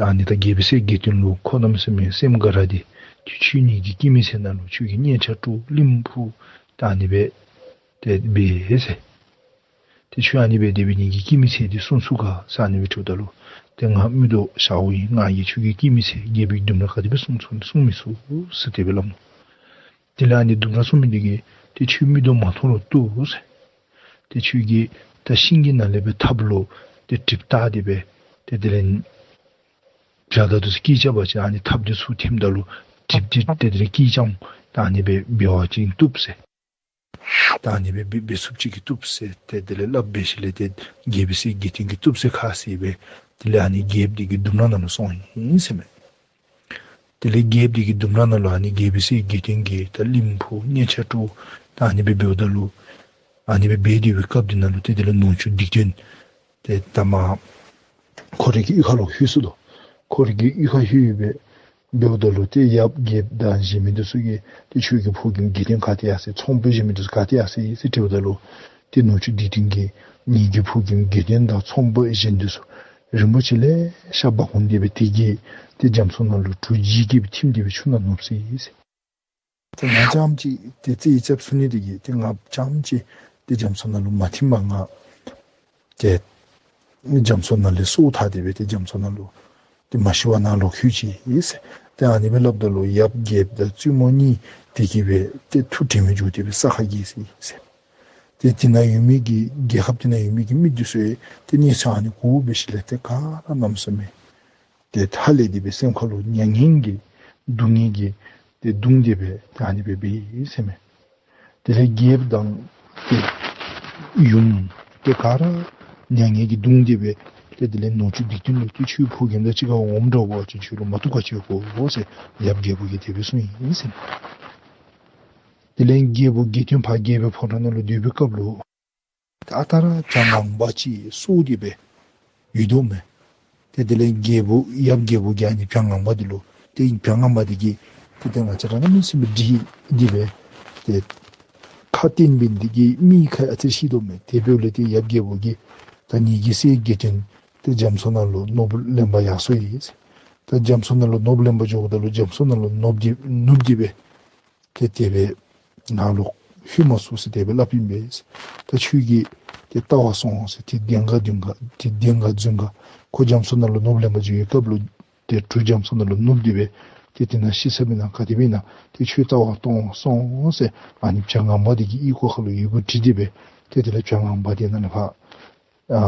ཨ་ནི་ད་རྒྱལ་པོའི་སྲས་དགེ་འདུན་ལུ་ཁོ་གནམ་མེད་ས་མེད་སེམས་དགའ་ར་སྟེ་ཏེ་ཁྱོད་ངེ་གི་སྐྱེད་མོས་ཚལ་ནང་ལུ་ཁྱོད་ཀྱིས་སྙན་ཆ་དཀྲོག་གླིངམ་ཕུ་ད་ཨ་ནི་སྦེ་ཏེ་འབད་ཟེར། ཏེ་ཁྱོད་ཨ་ནི་སྦེ་དེ་སྦེ་ངེ་གི་སྐྱེད་མོས་ཚལ་འདི་སྲུང་ཚུགས་ག་ཟེར་ཨ་ནི་སྦེ་དྲིཝ་ད་ལུ་ཏེ་ང་མིག་ཏོ་ཞརཝ་ཨིན། ང་གིས་ཁྱོད་ཀྱི་སྐྱེད་མོས་ཚལ་རྒྱལ་པོའི་ལྡུམ་ར་ག་དེ་སྦེ་སྲུང་ཚུགས་ནི་སྲུང་མི་ཚུགས་ཟེར་དེ་སྦེ་སླབ་ནུག། དེ་ལས་ཨ་ནི་ལྡུམ་ར་སྲུང་མི་དེ་གིས་ཏེ་ཁྱོད་མིག་ཏོ་མ་མཐོང་རུང་བཏུབ་ཟེར། ཏེ་ཁྱོད་ཀྱིས་ད་ཤིང་གི་ནང་ལས་སྦེ་ཐགཔ་ལུ་ཏེ་གྲིབ་བཏགས་ཏེ་སྦེ་ཏེ་དེ་ལས་བྱ་དག་དེ་ཚུ་སྐད་རྐྱབ་པ་ཅིན་ཨ་ནི་ཐགཔ་དེ་ཚུར་འཐེནམ་ད་ལུ་གྲིབ་དེ་ཏེ་དེ་ལས་སྐད་རྐྱབ་ད་ཨ་ནི་སྦེ་འབད་བ་ཅིན་བཏུབ་ཟེར། ད་ཨ་ནི་སྦེ་འབད་འབད་ཚུགསཔ་ཅིག་གིས་བཏུབ་ཟེར་ཏེ་དེ་ལས་སླབ་སྦེ་ཞིནམ་ལས་ཏེ་རྒྱལ་པོའི་སྲས་དགེ་འདུན་གྱིས་བཏུབ་ཟེར་ཁ་བཟེད་སྦེ་དེ་ལས་ཨ་ནི་རྒྱལཔོ་དེ་གི་ལྡུམ་ར་ནང་ལུ་སོང་ཡི་ཟེར་མས། དེ་ལས་རྒྱལཔོ་དེ་གི་ལྡུམ་ར་ནང་ལུ་ཨ་ནི་རྒྱལ་པོའི་སྲས་དགེ་འདུན་གྱིས་ད་གླིངམ་ཕུ་སྙན་ཆ་དཀྲོག་ད་ཨ་ནི་སྦེ་འབདཝ་ད་ལུ་ཨ་ནི་སྦེ་འབད་དེ་སྦེ་སྐབས་དེ་ནང་ལུ་ཏེ་དེ་ལས་ནོར་འཆུག་སྡིག་ཏོ་ཏེ་ད་མ་ཁོ་རའི་གི་གཡུས་ཁ་ལུ་ལྷོད་སོ་ནུག། ཁོ་རའི་གི་གཡུས་ཁར་ལྷོད་སྦེ་འབདཝ་ད་ལུ་ཏེ་ཡབ་རྒྱལཔོ་དང་གཞན་མི་དེ་ཚུ་གིས་ཏེ་ཁྱོད་ཀྱི་ཕོ་རྒནམ་དགེ་འདུན་ག་ཏེ་ཡར་སོ་ཡི། ཚོང་དཔོན་གཞན་མི་དེ་ཚུ་ག་ཏེ་ཡར་སོ་ཡི་ཟེར་དྲིཝ་ད་ལུ་ཏེ་ནོར་འཆུག་སྡིག་ཏོ་གིས་ངེ་གི་ཕོ་རྒནམ་དགེ་འདུན་དང་ཚོང་དཔོན་གཞན་དེ་ཚུ་རིན་པོ་ཆེ་ལེ་ཤ་འབག་འོང་སྟེ་སྦེ་དེ་གིས་ཏེ་རྒྱ་མཚོ་ནང་ལུ་གྲུ་བཞི་གིས་ཐིམ་སྟེ་སྦེ་ཆུ་ནང་ནུབ་སོ་ཡི་ཟེར། ཏེ་ང་རྐྱངམ་ཅིག་ཏེ་རྩིས་རྐྱབ་ཚུགས་ནི་དེ་གིས་ཏེ་ང་རྐྱངམ་ཅིག་ཏེ་རྒྱ་མཚོ་ནང་ལུ་མ་ཐིམ་པར་ང་ཏེ་རྒྱ་མཚོ་ནང་ལས་སྲོག་ཐར་ཏེ་སྦེ་ཏེ་རྒྱ་མཚོ་ནང་ལུ་ཏེ་མ་ཤི་བར་ནཱ་ལོག་ལྷོད་ཅི་ཟེར། ཏེ་ཨ་ནི་སྦེ་སླབ་ད་ལུ་ཡབ་རྒྱལཔོ་དང་བཙུན་མོ་གཉིས་དེ་གིས་སྦེ་ཏེ་ཐུགས་དྲན་མི་འགྱོ་སྟེ་སྦེ་ས་ཁར་འགྱེལ་སོ་ཡི་ཟེར། ཏེ་དེ་ནང་ཡོད་མི་གི་རྒྱལ་ཁབ་དེ་ནང་ཡོད་མི་གི་མི་དེ་ཚུ་ཡང་ཏེ་གནས་ཚུལ་ཨ་ནི་གོ་སྦེ་ཞིནམ་ལས་ཏེ་ག་ར་གནམ་མེད་ས་མེད་ཏེ་ཧ་ལས་ཏེ་སྦེ་སེམས་ཁ་ལུ་མྱ་ངན་གྱིས་སྡུག་བསྔལ་གྱིས་ཏེ་གདུང་སྟེ་སྦེ་ཏེ་ཨ་ནི་སྦེ་འབད་ཡི་ཟེར་མས། དེ་ལས་རྒྱལཔོ་དང་ཏེ་ཡུམ་ཏེ་ག་ར་མྱ་ངན་གྱིས་གདུང་སྟེ་སྦེ་ ཏེ་དེ་ལས་ནུ་གཅུང་སྡིག་ཏོ་ལུ་ཏེ་ཁྱོད་ཕོ་རྒནམ་དང་གཅིག་ཁར་འོངམ་འདྲཝ་ཅིན་ཁྱོད་ལུ་མ་བཏུབ་ག་ཅི་ཡོད་གོ་ཟེར་ཡབ་རྒྱལ་པོ་གིས་དེ་སྦེ་གསུངས་ཡི་ཟེར། དེ་ལས་རྒྱལ་པོ་དགེ་འདུན་ཕར་རྒྱལ་པོའི་ཕོ་བྲང་ནང་ལུ་སྡོད་པའི་སྐབས་ལུ་ཏེ་ཨ་རྟག་ར་བྱ་ངང་པ་ཅིག་སོར་ཏེ་སྦེ་ཡོད་དོ་མས། ཏེ་དེ་ལས་རྒྱལ་པོ་ཡབ་རྒྱལ་པོ་གིས་ཨ་ནི་བྱ་ངང་པ་འདི་ལུ་ཏེ་བྱ་ངང་པ་འདི་གིས་ཏེ་ཏེ་ང་བཅས་ར་གནམ་མེད་ས་མེད་འདྲིས་ཏེ་སྦེ་ཏེ་ཁ་བཏོན་པའི་འདི་གིས་མིག་ཁར་ཨ་ཙི་ཤི་དོ་མས། དེ་འབདཝ་ལས་ཏེ་ཡབ་རྒྱལ་པོ་གིས་ད་ངེ་གི་སྲས་དགེ་འདུན་ཏེ་རྒྱ་མཚོ་ནང་ལུ་ནོར་བུ་ལེན་པར་ཡར་སོ་ཡི། ད་རྒྱ་མཚོ་ནང་ལུ་ནོར་བུ་ལེན་པར་འགྱོཝ་ད་ལུ་རྒྱ་མཚོ་ནང་ལུ་ནུབ་སྟེ་ནུབ་སྟེ་སྦེ་ཏེ་དེ་སྦེ་ནང་ལུ་ལྷོད་མ་ཚུགས་ཟེར་དེ་སྦེ་སླབ་ཨིན་པས། ད་ཁྱོད་ཀྱིས་ཏེ་བལྟ་བར་སོང་ཟེར། ཏེ་དེ་ནང་དེ་ནང་དེ་དེ་ནང་རྫུན་ག་ཁོ་རྒྱ་མཚོ་ནང་ལུ་ནོར་བུ་ལེན་པར་འགྱོ་བའི་སྐབས་ལུ་ཏེ་གྲུ་རྒྱ་མཚོ་ནང་ལུ་ནུབ་སྟེ་སྦེ་ཏེ་དེ་ནང་ཤི་སོཔ་ཨིན་ན་ག་དེ་སྦེ་ཨིན་ན་ཏེ་ཁྱོད་བལྟ་བར་གཏང་སོང་ཟེར་ཨ་ནི་བྱ་ངང་པ་འདི་གིས་ཨོལ་ལྐོག་ཁ་ལུ་ཡི་གུ་བྲིས་ཏེ་སྦེ་ཏེ་དེ་ལས་བྱ་ངང་པ་འདི་ནཱ་ལས་ཕར་ཨ་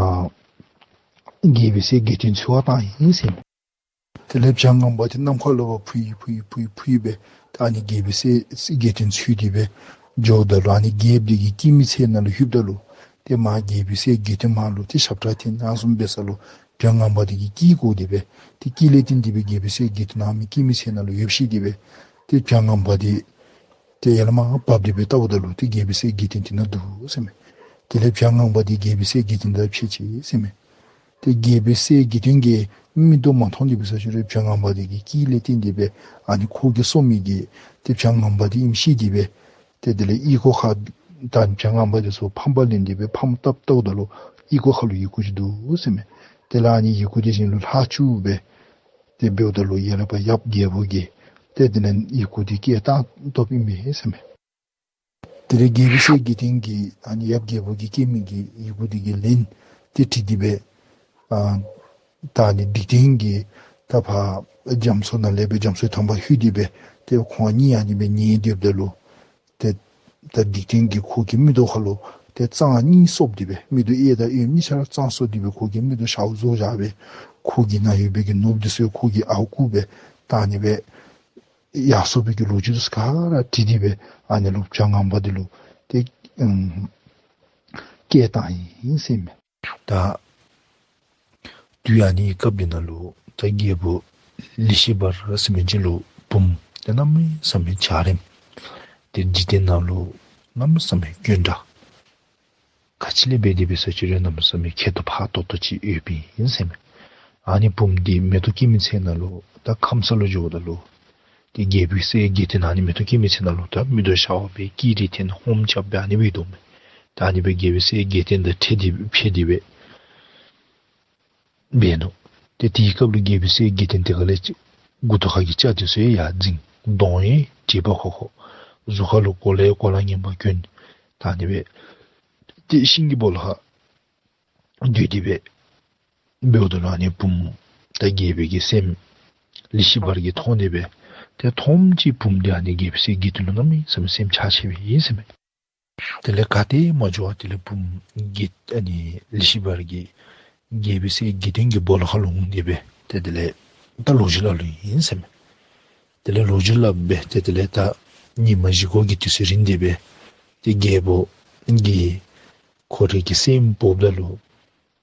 རྒྱལ་པོའི་སྲས་དགེ་འདུན་འཚོལ་བར་བཏང་ཡི་ཟེར་མས། དེ་ལས་བྱ་ངང་པ་འདི་ནམ་མཁའ་ལུ་འཕུར་ཡི་འཕུར་ཡི་འཕུར་ཡི་འཕུར་ཡི་སྦེ་ད་ཨ་ནི་རྒྱལ་པོའི་སྲས་དགེ་འདུན་འཚོལ་ཏེ་སྦེ་འགྱོཝ་ད་ལུ་ཨ་ནི་རྒྱལཔོ་འདི་གི་སྐྱེད་མོས་ཚལ་ནང་ལུ་ལྷོདཔ་ད་ལུ་ཏེ་མར་རྒྱལ་པོའི་སྲས་དགེ་འདུན་མར་ལུ་ཏེ་ཞབས་ཁྲ་འཐེན་ནི་བཟུམ་འབད་ས་ལུ་བྱ་ངང་པ་འདི་གིས་སྐད་གོ་སྟེ་སྦེ་ཏེ་སྐད་ལས་བརྟེན་ཏེ་སྦེ་རྒྱལ་པོའི་སྲས་དགེ་འདུན་ཨ་ནི་སྐྱེད་མོས་ཚལ་ནང་ལུ་ཡོདཔ་ཤེས་ཏེ་སྦེ་ཏེ་བྱ་ངང་པ་འདི་ཏེ་ཡར་ལས་མར་བབས་ཏེ་སྦེ་བལྟཝ་ད་ལུ་ཏེ་རྒྱལ་པོའི་སྲས་དགེ་འདུན་དེ་ནང་འདུག་ཟེར་མས། དེ་ལས་བྱ་ངང་པ་འདི་རྒྱལ་པོའི་སྲས་དགེ་འདུན་དང་ཕྱད་ཅི་ཟེར་མས། ཏེ་རྒྱལ་པོའི་སྲས་དགེ་འདུན་གྱིས་མིག་ཏོ་མ་མཐོང་སྟེ་འབད་ས་ཅིག་རུང་བྱ་ངང་པ་འདི་གི་སྐད་ལས་བརྟེན་ཏེ་སྦེ་ཨ་ནི་ཁོ་གིས་སོར་མི་གི་ཏེ་བྱ་ངང་པ་འདི་ཨིནམ་ཤེས་ཏེ་སྦེ་ཏེ་དེ་ལས་ཨོལ་ལྐོག་ཁ་ད་བྱ་ངང་པ་འདི་ཚུ་ཕམ་པར་ལེན་ཏེ་སྦེ་ཕམ་བཏབ་བལྟཝ་ད་ལུ་ཨོལ་ལྐོག་ཁ་ལུ་ཡི་གུ་ཅིག་འདུག་ཟེར་མས། དེ་ལས་ཨ་ནི་ཡི་གུ་འདི་གཞན་ལུ་ལྷག་བཅུག་སྦེ་ཏེ་འབདཝ་ད་ལུ་ཡར་ལས་ཕར་ཡབ་རྒྱལ་པོ་གིས་ཏེ་དེ་ལས་ཡི་གུ་འདི་སྐད་བཏང་བཏུབ་ཨིན་མས་ཟེར་མས། དེ་ལས་རྒྱལ་པོའི་སྲས་དགེ་འདུན་གྱིས་ཨ་ནི་ཡབ་རྒྱལ་པོ་གིས་སྐྱེད་མི་གི་ཡི་གུ་འདི་གི་ལན་འདི་བྲིས་ཏེ་སྦེ་ཨ་ད་ཨ་ནི་སྡིག་ཏོ་གིས་ད་ཕར་རྒྱ་མཚོ་ནང་ལས་སྦེ་རྒྱ་མཚོའི་ཐང་པ་ལྷོད་དེ་སྦེ་ཏེ་ཁོང་གཉིས་ཨ་ནི་སྦེ་ཉལ་སྡོདཔ་ད་ལུ་ཏེ་ད་སྡིག་ཏོ་གིས་ཁོ་གི་མིག་ཏོ་ཁ་ལུ་ཏེ་རྩང་གཉིས་གསོབ་སྟེ་སྦེ་མིག་ཏོ་གཡས་དང་གཡོན་གཉིས་ཆ་ར་རྩང་གསོབ་སྟེ་སྦེ་ཁོ་གི་མིག་ཏོ་ཞརཝ་བཟོ་བཞག་སྦེ་ཁོ་གི་ནང་ཡོད་པའི་གི་ནོར་བུ་འདི་ཚུ་ཁོ་གིས་ཨརཝ་བརྐུ་སྦེ་ད་ཨ་ནི་སྦེ་ཡར་སོང་བའི་གི་ལོ་རྒྱུས་འདི་ཚུ་ག་ར་བྲིས་ཏེ་སྦེ་ཨ་ནི་ལུ་བྱ་ངང་པ་འདི་ལུ་ཏེ་ཨམ་སྐད་བཏང་ཡི་ཟེར་མས། ད་དུས་ཨ་ནི་སྐབས་འདི་ནང་ལུ་ད་རྒྱལ་པོ་ལི་ཤི་བར་ཟེར་མི་ཅིག་ལུ་བུམོ་ཏེ་གནམ་མེད་ས་མེད་འཇའ་རིསམོ་ཏེ་འཇིག་རྟེན་ནང་ལུ་གནམ་མེད་ས་མེད་དཀོན་དྲགས་ག་ཅི་ལས་འབད་དེ་འབད་ས་ཅིག་རུང་གནམ་མེད་ས་མེད་ཁྱད་དུ་འཕགས་ཏོག་ཏོ་ཅིག་ཡོདཔ་ཨིན་ཟེར་མས། ཨ་ནི་བུམོ་འདི་མེ་ཏོག་སྐྱེད་མོས་ཚལ་ནང་ལུ་ད་ཁམས་སངས་ལུ་འགྱོཝ་ད་ལུ་ཏེ་རྒྱལ་པོའི་སྲས་དགེ་འདུན་ཨ་ནི་མེ་ཏོག་སྐྱེད་མོས་ཚལ་ནང་ལུ་ད་མིག་ཏོ་ཞརཝ་སྦེ་སྐད་རིགས་འཐེན་ཧོམ་རྐྱབ་སྦེ་ཨ་ནི་སྦེ་འདུག་མས། ད་ཨ་ནི་སྦེ་རྒྱལ་པོའི་སྲས་དགེ་འདུན་དང་ཕྱད་དེ་ཕྱད་དེ་སྦེ་འབད་ནུག། ཏེ་དེའི་སྐབས་ལུ་རྒྱལ་པོའི་སྲས་དགེ་འདུན་དེ་ག་ལས་ཅིག་མགུ་ཏོ་ཁ་གི་སྐྱ་འདི་ཚུ་ཡང་འཛིང་། གདོང་ཡང་དྲེག་པ་ཁོག་ཁོག། གཟུགས་ཁ་ལུ་གོ་ལ་ཡང་གོ་ལ་ངན་པ་གྱོན། ད་ཨ་ནི་སྦེ་ཏེ་ཤིང་གི་སྦོ་ལོགས་ཁར་སྡོད་དེ་སྦེ་འབདཝ་ད་ལུ་ཨ་ནི་བུམོ་ད་རྒྱལ་པོའི་གི་སྲསམོ་ལི་ཤི་བར་གྱིས་མཐོང་སྟེ་སྦེ་ཏེ་མཐོངམ་ཅིག་བུམོ་འདི་ཨ་ནི་རྒྱལ་པོའི་སྲས་དགེ་འདུན་ལུ་གནམ་མེད་ས་མེད་སེམས་ཆགས་ཆེ་བའི་ཨིན་ཟེར་མས། དེ་ལས་ག་ཏེ་མ་འགྱོ་བར་དེ་ལས་བུམོ་གིས་ཨ་ནི་ལི་ཤི་བར་གྱིས་རྒྱལ་པོའི་སྲས་དགེ་འདུན་གྱི་སྦོ་ལོགས་ཁ་ལུ་འོང་སྟེ་སྦེ་ཏེ་དེ་ལས་ད་ལོ་རྒྱུས་སླབ་ལོ་ཨིན་ཟེར་མས། དེ་ལས་ལོ་རྒྱུས་སླབ་སྦེ་ཏེ་དེ་ལས་ད་ཉིན་མ་བཞི་གོ་གི་དུས་ཚོད་རིང་སྟེ་སྦེ་ཏེ་རྒྱལ་པོ་གིས་ཁོ་རའི་གི་སྲསམོ་འབོཝ་ད་ལུ་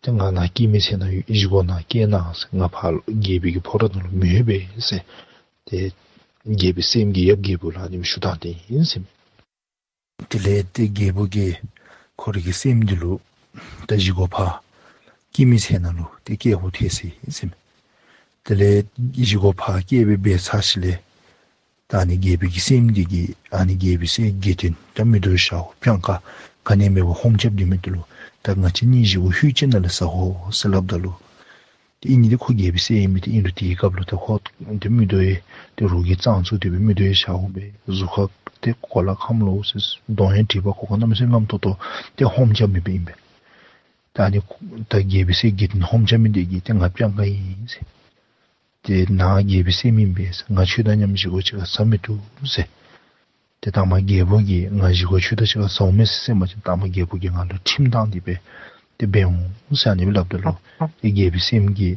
ཏེ་ང་ནཱ་སྐྱེད་མོས་ཚལ་ནང་བཞེས་སྒོ་ནང་བསྐྱལ་གནང་ཟེར། ང་ཕར་ལུ་རྒྱལ་པོའི་གི་ཕོ་བྲང་ནང་ལུ་མི་ལྷོད་པས་ཟེར་ཏེ་རྒྱལ་པོའི་སྲསམོ་གིས་ཡབ་རྒྱལ་པོ་ལུ་ཨ་ནི་སྦེ་ཞུ་བཏང་སྟེ་ཨིན་ཟེར་མས། དེ་ལས་ཏེ་རྒྱལ་པོ་གིས་ཁོ་རའི་གི་སྲསམོ་འདི་ལུ་ད་བཞེས་སྒོ་ཕར་སྐྱེད་མོས་ཚལ་ནང་ལུ་ཏེ་བསྐྱལ་དགོ་ཐལ་ཟེར་ཨིན་ཟེར་མས། དེ་ལས་བཞེས་སྒོ་ཕར་བསྐྱལ་སྦེ་འབད་ཚར་ཞིནམ་ལས་ད་ཨ་ནི་རྒྱལ་པོའི་གི་སྲསམོ་འདི་གིས་ཨ་ནི་རྒྱལ་པོའི་སྲས་དགེ་འདུན་ད་མིག་ཏོ་ཞརཝ་སྤྱང་ཀ་ག་ནི་མེད་པར་ཧོམ་རྐྱབ་སྡོད་མི་འདི་ལུ་ད་ང་བཅས་གཉིས་བཞེས་སྒོ་ལྷོད་ཅིག་ནང་ལས་ཟ་དགོ་ཟེར་སླབ་ད་ལུ་ཏེ་ཨིན་ནི་འདི་ཁོ་རྒྱལ་པོའི་སྲས་ཨིན་མི་འདི་ཨིན་རུང་དེའི་སྐབས་ལུ་ད་ཁོ་ཏེ་མིག་ཏོ་ཡང་ཏེ་རོགས་ཀྱིས་གཙང་བཙུགས་ཏེ་སྦེ་མིག་ཏོ་ཡང་ཞརཝ་སྦེ་གཟུགས་ཁ་ཏེ་གོ་ལ་ཁམས་ལོག་ཟེར་གདོང་ཡང་དྲེག་པ་ཁོག་ཁོག་གནམ་མེད་ས་མེད་རྔམ་ཏོག་ཏོ་ཏེ་ཧོམ་རྐྱབ་མི་སྦེ་ཨིན་པས། ད་ཨ་ནི་ད་རྒྱལ་པོའི་སྲས་དགེ་འདུན་ཧོམ་རྐྱབ་མི་འདི་གིས་ཏེ་ང་སྤྱང་ཀ་ཨིན་ཟེར། ཏེ་ནཱ་རྒྱལ་པོའི་སྲསམོ་ཨིན་པས་ཟེར། ང་ཁྱོད་དང་མཉམ་བཞེས་སྒོ་གཅིག་ཁར་ཟ་མི་བཏུབ་ཟེར། ཏེ་ད་མ་རྒྱལ་པོ་གིས་ང་བཞེས་སྒོ་ཁྱོད་དང་གཅིག་ཁར་ཟཝ་མས་ཟེར་མ་ཅིན་ད་མ་རྒྱལ་པོ་གིས་ང་ལུ་ཁྲིམས་བཏང་སྟེ་སྦེ་ཏེ་འབད་འོང་ཟེར་ཨ་ནི་སྦེ་སླབ་ད་ལུ་ཏེ་རྒྱལ་པོའི་སྲསམོ་གིས་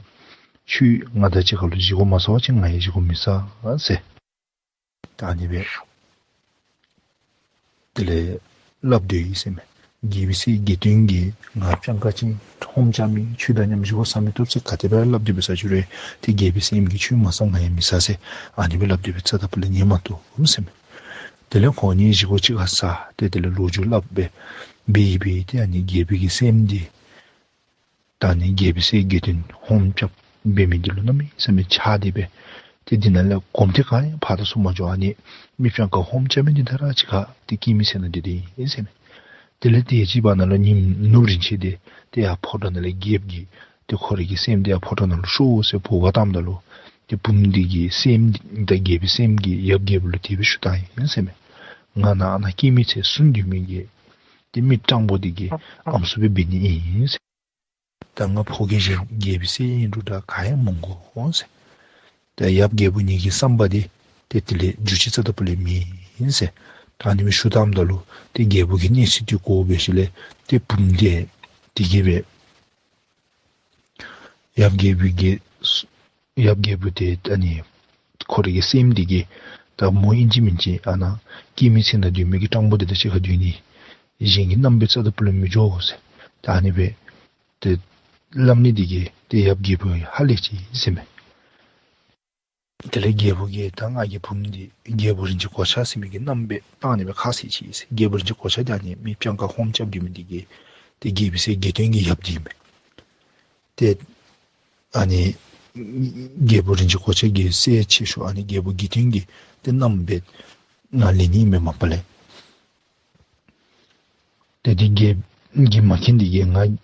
ཁྱོད་ང་དང་གཅིག་ཁར་ལུ་བཞེས་སྒོ་མ་ཟ་བ་ཅིན་ང་ཡང་བཞེས་སྒོ་མི་ཟ་ཟེར། ད་ཨ་ནི་སྦེ་དེ་ལས་སླབ་སྡོད་ཡི་ཟེར་མས། རྒྱལ་པོའི་སྲས་དགེ་འདུན་གྱིས་ང་སྤྱང་ཀ་ཅིག་ཧོམ་རྐྱབ་མི་ཁྱོད་དང་མཉམ་བཞུགས་ས་མི་བཏུབ་ཟེར་ག་དེ་སྦེ་སླབ་སྟེ་འབད་ས་ཅིག་རུང་ཏེ་རྒྱལ་པོའི་སྲསམོ་གིས་ཁྱོད་མ་གསང་ང་ཡང་མི་གསང་ཟེར་ཨ་ནི་སྦེ་སླབ་སྟེ་འབད་རྩ་དང་པོ་ལས་ཉན་མ་བཏུབ་ཟེར་མས། དེ་ལས་ཁོང་གཉིས་བཞེས་སྒོ་གཅིག་ཁར་བཟའ་སྟེ་དེ་ལས་ལོ་རྒྱུས་སླབ་སྦེ་འབད་ཡི་འབད་ཡི་ཏེ་ཨ་ནི་རྒྱལ་པོའི་གི་སྲསམོ་འདི་ད་ཨ་ནི་རྒྱལ་པོའི་སྲས་དགེ་འདུན་ཧོམ་རྐྱབ་འབད་མི་འདི་ལུ་གནམ་མེད་ས་མེད་ཆགས་ཏེ་འབད་ཏེ་འདི་ནང་ལས་གོམ་ཏེ་ག་ཡང་ཕར་དང་ཚུར་མ་འགྱོ། ཨ་ནི་མི་སྤྱང་ཀ་ཧོམ་རྐྱབ་མི་འདི་ད་ར་གཅིག་ཁར་ཏེ་སྐྱེད་མོས་ཚལ་ནང་སྡོད་དེ་ཨིན་ཟེར་མས། དེ་ལས་དེ་ཅིག་བར་ན་ལུ་ཉིནམ་ནུབ་རིམ་ཅིག་ཏེ་ཏེ་ཡར་ཕོ་བྲང་ནང་ལས་རྒྱལཔོ་གིས་ཏེ་ཁོ་རའི་གི་སྲསམོ་འདི་ཡར་ཕོ་བྲང་ནང་ལུ་ཤོག་ཟེར་འབོ་བར་བཏངམ་ད་ལུ་ཏེ་བུམོ་འདི་གིས་སྲསམོ་འདི་དང་རྒྱལ་པོའི་སྲསམོ་གིས་ཡབ་རྒྱལ་པོ་ལུ་དེ་སྦེ་ཞུ་བཏང་ཡི་ཟེར་མས། ང་ནཱ་ཨ་ནཱ་སྐྱེད་མོས་ཚལ་སྲུང་སྡོད་མི་གི་ཏེ་མི་སྤྲང་པོ་འདི་གི་ཨམ་སྲུ་སྦེ་འབད་ནི་ཨིན་ཟེར། ད་ང་ཕོ་རྒྱས་གཞན་རྒྱལ་པོའི་སྲས་ཨིན་རུང་ད་ག་ཡང་མི་དགོ་ཟེར། ད་ཡབ་རྒྱལ་པོ་ངེ་གི་བསམ་པ་འདི་ཏེ་དེ་ལས་འགྱུར་ཅིག་རྩ་དང་པོ་ལས་མེད་ཨིན་ཟེར། ད་ཨ་ནི་སྦེ་ཞུ་བཏངམ་ད་ལུ་ཏེ་རྒྱལ་པོ་གིས་གནས་ཚུལ་འདི་གོ་བའི་ཤུལ་ལས་ཏེ་བུམོ་འདི་དེ་གིས་སྦེ་ཡབ་རྒྱལ་པོའི་གི་ཡབ་རྒྱལ་པོ་འདི་ཨ་ནི་ཁོ་རའི་གི་སྲསམོ་འདི་གིས་ད་མོ་ཨིན་ཅི་མིན་ཅི་ཨ་ནཱ་སྐྱེད་མོས་ཚལ་ནང་སྡོད་མི་གི་སྤྲང་པོ་འདི་དང་གཅིག་ཁར་སྡོད་ནི་གཞན་གྱི་རྣམ་པའི་རྩ་དང་པོ་ལས་མི་འགྱོ་ཟེར། ད་ཨ་ནི་སྦེ་ཏེ་སླབ་ནི་འདི་གིས་ཏེ་ཡབ་རྒྱལ་པོ་ཧ་ལས་ཅི་ཟེར་མས། དེ་ལས་རྒྱལ་པོ་གིས་ད་ང་གི་བུམོ་འདི་རྒྱལ་པོ་རིན་ཆེན་གོ་ཆ་ཟེར་མི་གི་རྣམ་པའི་སྟེང་ནས་སྦེ་ཁ་བཟེད་ཅི་ཟེར། རྒྱལ་པོ་རིན་ཆེན་གོ་ཆ་འདི་ཨ་ནི་མི་སྤྱང་ཀ་ཧོམ་རྐྱབ་སྡོད་མི་འདི་གི་ཏེ་རྒྱལ་པོའི་སྲས་དགེ་འདུན་གྱི་ཡབ་འདི་ཨིན་མས། ཏེ་ཨ་ནི་རྒྱལ་པོ་རིན་ཆེན་གོ་ཆ་གི་སྲས་ཆེ་ཤོས་ཨ་ནི་རྒྱལ་པོ་དགེ་འདུན་གྱི་ཏེ་རྣམ་པའི་ནང་ལེན་ནི་ཨིན་མས་མ་པ་ལས། ཏེ་འདི་རྒྱལ་གྱི་མ་མཁྱེན་འདི་གིས་ང་